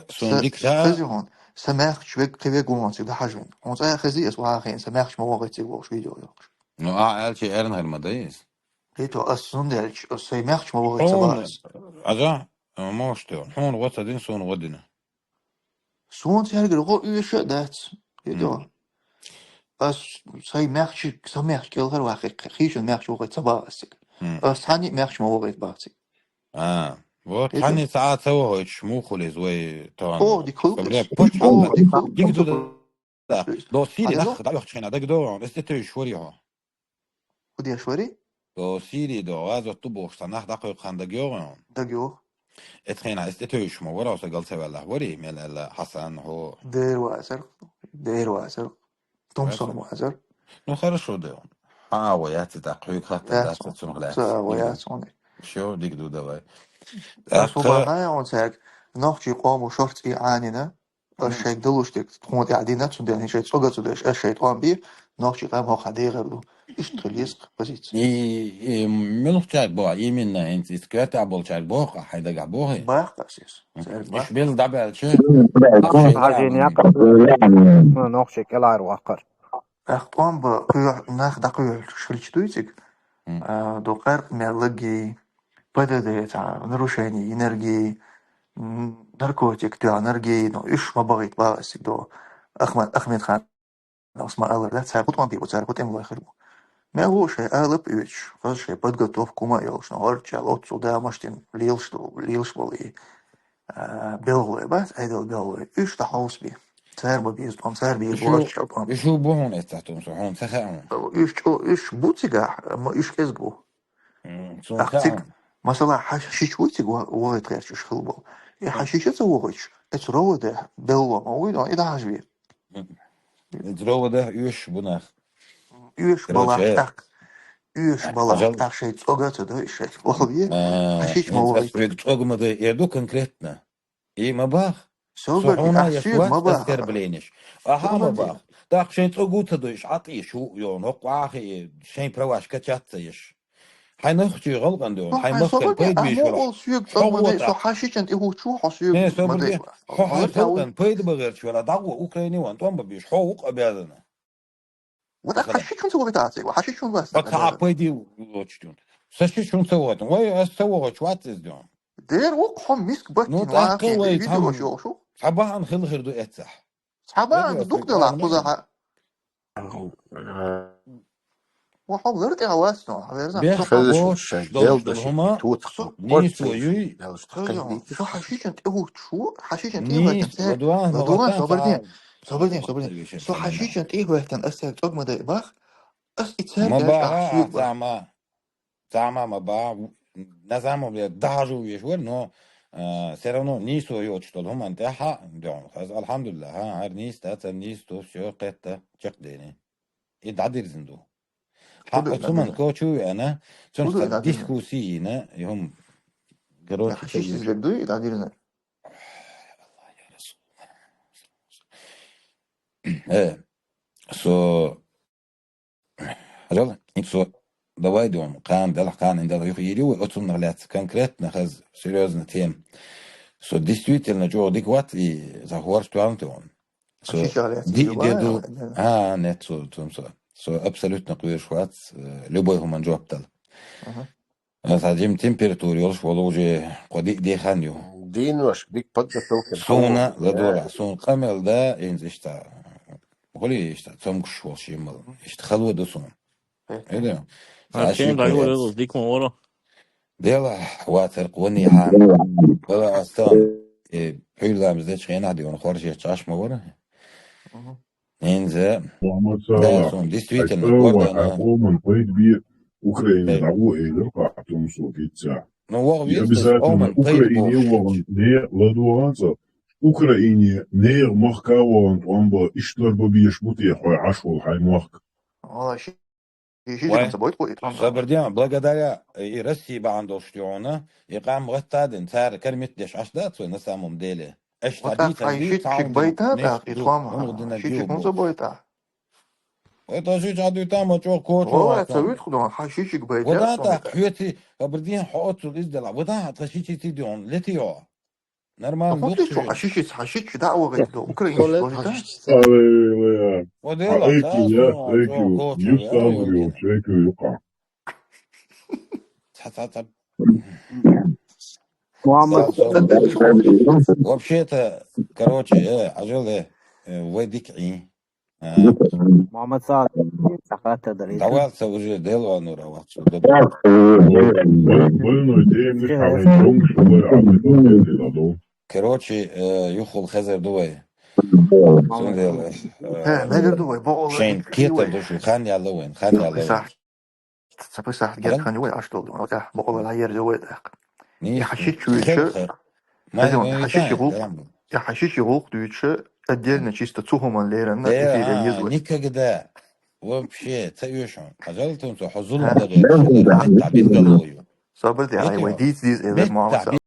сан, сан маьхча вег, кхин вег вон цига дӀахьажвина. Хьуна цӀа а хезий ас вахийна, сан маьхча ма вогӀий цига вохуш видео йохуш. Ну, а аьлча, эрна хир ма дай иза. ХӀу ду, ас зун делча, ас сайн маьхча ма вогӀий ца бахас. Аза, может, хьуна гӀо ца дина, суна гӀо дина. Суна цаьргара гӀо оьша а дац. ХӀу ду. Ас сайн маьхча, сан маьхча кӀелхар вахи, хийшан маьхча вогӀий ца бахас цига. Ас цхьанний маьхча ма вогӀий бах цига. А, вот, цхьанний цхьа а ца вогӀуьйтуш, муха хуьлу иза вай тахана? О, дика хуьлу. Дика ду. Да. До Сирии нах дӀаоьхучу хенахь дагадогӀу хьуна, ас тӀе тевжаш варий хьо? ХӀу деш варий? До Сирии, до гӀазот ду бохуш, цхьа нах дӀакхойкху хан дагайогӀу хьуна? ДагайогӀу. Эцу хенахь ас тӀе тевжаш ма вара, хьо сан галцаваьллахь варий, мел аьлла Хьасан, хьо? Дера вацара, дера вацара. Тумсо вацара. Ну, хорошо, да. Хьан агӀо яц и тӀаккха, хьоьга хаттар дац цунах лаьцна. Ца агӀо яц хьуна. Всё, дика ду, давай. Ас хӀу бахьана хьуна цаьрга, нохчий къомо шорта цӀий Ӏанийна, ас шайга далуш дерг тхуна тӀехь дина, цундела хӀинца шайн цӀога ца деш, ас шайн тӀом бе, нохчий къам хӀокху дехар ду. Иштта хила еза-кх позиция. И, и муьлхачаьрга боху, именно хӀинца иза коьртехь болчаьрга боху, хьайн дагахь бохий? Бах ас иза. Цаьрга бах. Уьш белла дӀабаьлча, нохчий кӀелхьара ваккхар. Ах, тӀом ба, кхоьхьу, нах дӀакхоьхьуш хилча дуй цига? А, до къаьркъа мел лагий, ПДД цхьа нарушение йинаргий, м, наркотик тоьхна, наргино, уьш ма бахийта бах ас цига до. Ахмед, Ахмед-Хановс ма алар дац, цара хӀу тӀом бийр бу, цара хӀу тӀемалой хир бу. Мел ву шоай алап оьцуш, хаза шоай подготовка хӀума а йолуш, но хӀордачул оццул да машдин лелаш, лелаш болу и, а, белхалой бац, Ӏедал белхалой. Уьш дӀахьовсабе. Цара бан беза тӀом, цара бийр бу хӀордачул тӀом. Уьш бу хьуна эццахь тӀом, со хьуна ца хаьа хьуна. Уьш чӀу-, уьш бу цигахь, амма уьш кӀезиг бу. М, цунна Ах, хаьа цига, хьуна. Масала, хьаш-, хьашича вуй цига ва-, вахийта гӀерташ уьш хилла болу? И Мгм. Хьашича ца вахийтуш, эцу роводехь белла ма вуй, и дӀахьажа ве. Мгм. Эцу роводехь оьшуш бу нах. Оьшуш балахь Короче, тӀаккха. Оьшуш а, балахь хьажал. ТӀаккха шайн цӀога а ца дой, шайн болу ве. А, Хьашича ма хӀинца ас вахийта. Соьга цӀога ма дой, эр ду конкретно. И ма бах. Со Собарди, хьуна ахь еш соьга вац ма бах. Оскорблениеш. Ахьа ма Собарди. Бах. ТӀаккха шайн цӀогу ца дойш, Ӏа тӀе шу йолу, хӀокху Ӏахи, шайн праваш качат ца еш. Хьайн нахчий гӀалкъан доьгӀна, Хьо хьайн хьайн махкан Собарди, пайда ахь беш муха волуш. Олу соьга Хьо цӀогу ма ватахь. Дой, со хьашичан тӀе хӀуттуш ву, хьо соьга Не, ма Собарди, дай. Хьо хьайн Хьо халкъан пайда бан гӀерташ вала, дӀагӀо Украине ван, тӀом бан беш, хьо ву къа бязана. Вот а Масала. Хьашичун ца вахийта цига, хьашичун вац. Бац, хьан пайде лочуьйтун. Сан шичун ца вахийтун. Вай, ас ца вахийтуш вац иза дюн. Дер ву хьо миск баттин Ну, тӀаккха вахахь, вай, видео цхьа, шо шу. Цхьа бахьана хила хир ду эццахь. Цхьа бахьана Видео дук шо делахь бахьана кхузахьа. Ва хьо лар тӀехь вац но, хьан верзан. Бех Со хьан Хезаш бош шайн долуш гел долу даши хӀума, тутах Со со нийсо юй. Далаш Хаза, тхайн Со хьан шичан тӀе хӀуттуш ву, хьан шичан тӀе Нийс, хӀоьттан цаьрга. Ладуан, Ладуан, Ладуан, Собарди, Собарди, Собарди. Со хьан шичан тӀе хӀоьттан ас цаьрга цӀог ма дай бах, ас и цаьрга Ма даьш баха, ахь соьга бах. Цхьа ма. Цхьа ма, ма баха, на самом деле, дахьажу веш вара, но, а, всё равно нийсо йоцуш долу хӀуманна тӀехь а дуьхьал. Хаза, алхьамдулиллах, хьан, хьан нийса дац, сан нийса ду, всё, кхетта, чекхдели. И дӀадирзина ду. Хьан Куду оцу хӀуманна дӀадирзина? Кочу веана, цунах Куду сан дӀадирзина? Дискуссий йина, и хӀума, короче, Хьан шиш ца иза веш. Дерг дуй, и дӀадирзина? Аллах, я Расул. Э, со Хьажал, хӀинца со давай дон, кхана, делахь кхана, ин дала юха йийли вай, оцуннах лаьцна конкретно хаза серьёзная тема. Со действительно чӀогӀа дика вац и, сан хӀорш тоьхна тӀе вон. Со Шишах лаьцна ди-, ю ди ду, бай, а, нет, со, цун со. Со абсолютно кхоьруш вац, э, любой хӀуман жоп дала. Аха. Аса жим температура йолуш волу уже кхо ди-, ди хан ю. Дийнош, дика подготовка. Суна, ладора, суна къамел да, инза иштта. Хули иштта, цомгуш волуш йиммал. Иштта хало ду суна. Эда, А, ца шен шийтта дагу яц. Лелу, дика ма вара. Дела, вацар къони хьан. Бала астан, э, хьуйламз дечу хенахь диона хоржеш чаш ма вара. Мгм. Инза, Мамацала, да, сон, действительно, хьайсалла, хьай къоман пайда бе Украине Э. дӀагӀо элира къахьтун со гица. Ну, вогӀу И вистас обязательно къоман пайда Украине бохуш вогӀун ечу. Не ладогӀанца, Украине нехан махка вогӀун тӀом ба, иштта лар ба беш бу те хьой Ӏаш волу хьай мохк? Вала ши-, ши Вай, жиган ца бойт хӀу и тӀом ба. Сабар ден, благодаря и России бахьана долуш тӀе хьуна, и къам гӀатта а дина, цара кармит деш Ӏаш дац вай на самом деле. Аша Вот цхьа так дийцар хьай дийца шиччиг хьуна, байта ниск тӀаккха и ду, тхом хӀума хьан, дина шиччиг дилла хӀун ца бохуш. Байта? Вай тхо шичча дуьйтам, ма чӀогӀа кочо Вала вац ца хьуна. Вуьтху дон, хьан шиччиг байта Вадан тхом тӀаккха тӀаккха. Хьоьци, хабар ден хьо оццул изделла. Вадан хьан тха шиччи дон, лети йо. Нормально. Ну, хӀун духу дичу, хьан шиччи, хьан шиччи дӀа а вогӀийта до, украинский Оле, вогӀийта? Оле, оле. Ваделла, Ай, да, ки, я, сон, ай, ки, чӀогӀа кочо, юс я, там ой, ё, ки. Чай, ки, юкъа. Ца, ца, ца. Муаммад. Вообще-то, короче, э, Ажал, э, э, вай дика Ӏий. А. Муаммад Саад, сахата дарита. Давай, ца уже дело, ну, рава, ца уже. Больной день, Чего? Михаил, чё мы с тобой, а ты тут не надо? Короче, э, юхул хезер ду вай. Муаммад Саад. Э, мегар ду вай, бо, шайн кетар ду шу, хан яла вайн, хан яла вайн. Ца пхи сахьт герга хан ю вай Ӏаш долу дуьйна, тӀехь бакъала дӀаерзо вай тӀаккха. И хьан шиччи вуьйча, хаза вон, хьан шиччи гӀуллакх, и хьан шиччи гӀуллакх дуьйча, отдельно чисто цу хӀуман леран эфире еза вай. Никогда. Вообще, ца оьшу. Хьажал тун цо, хьо зулам дагӀе, ши лар меттахь билгало ю. Сабар де, ай, вай дийца дийца, элер муамма ца.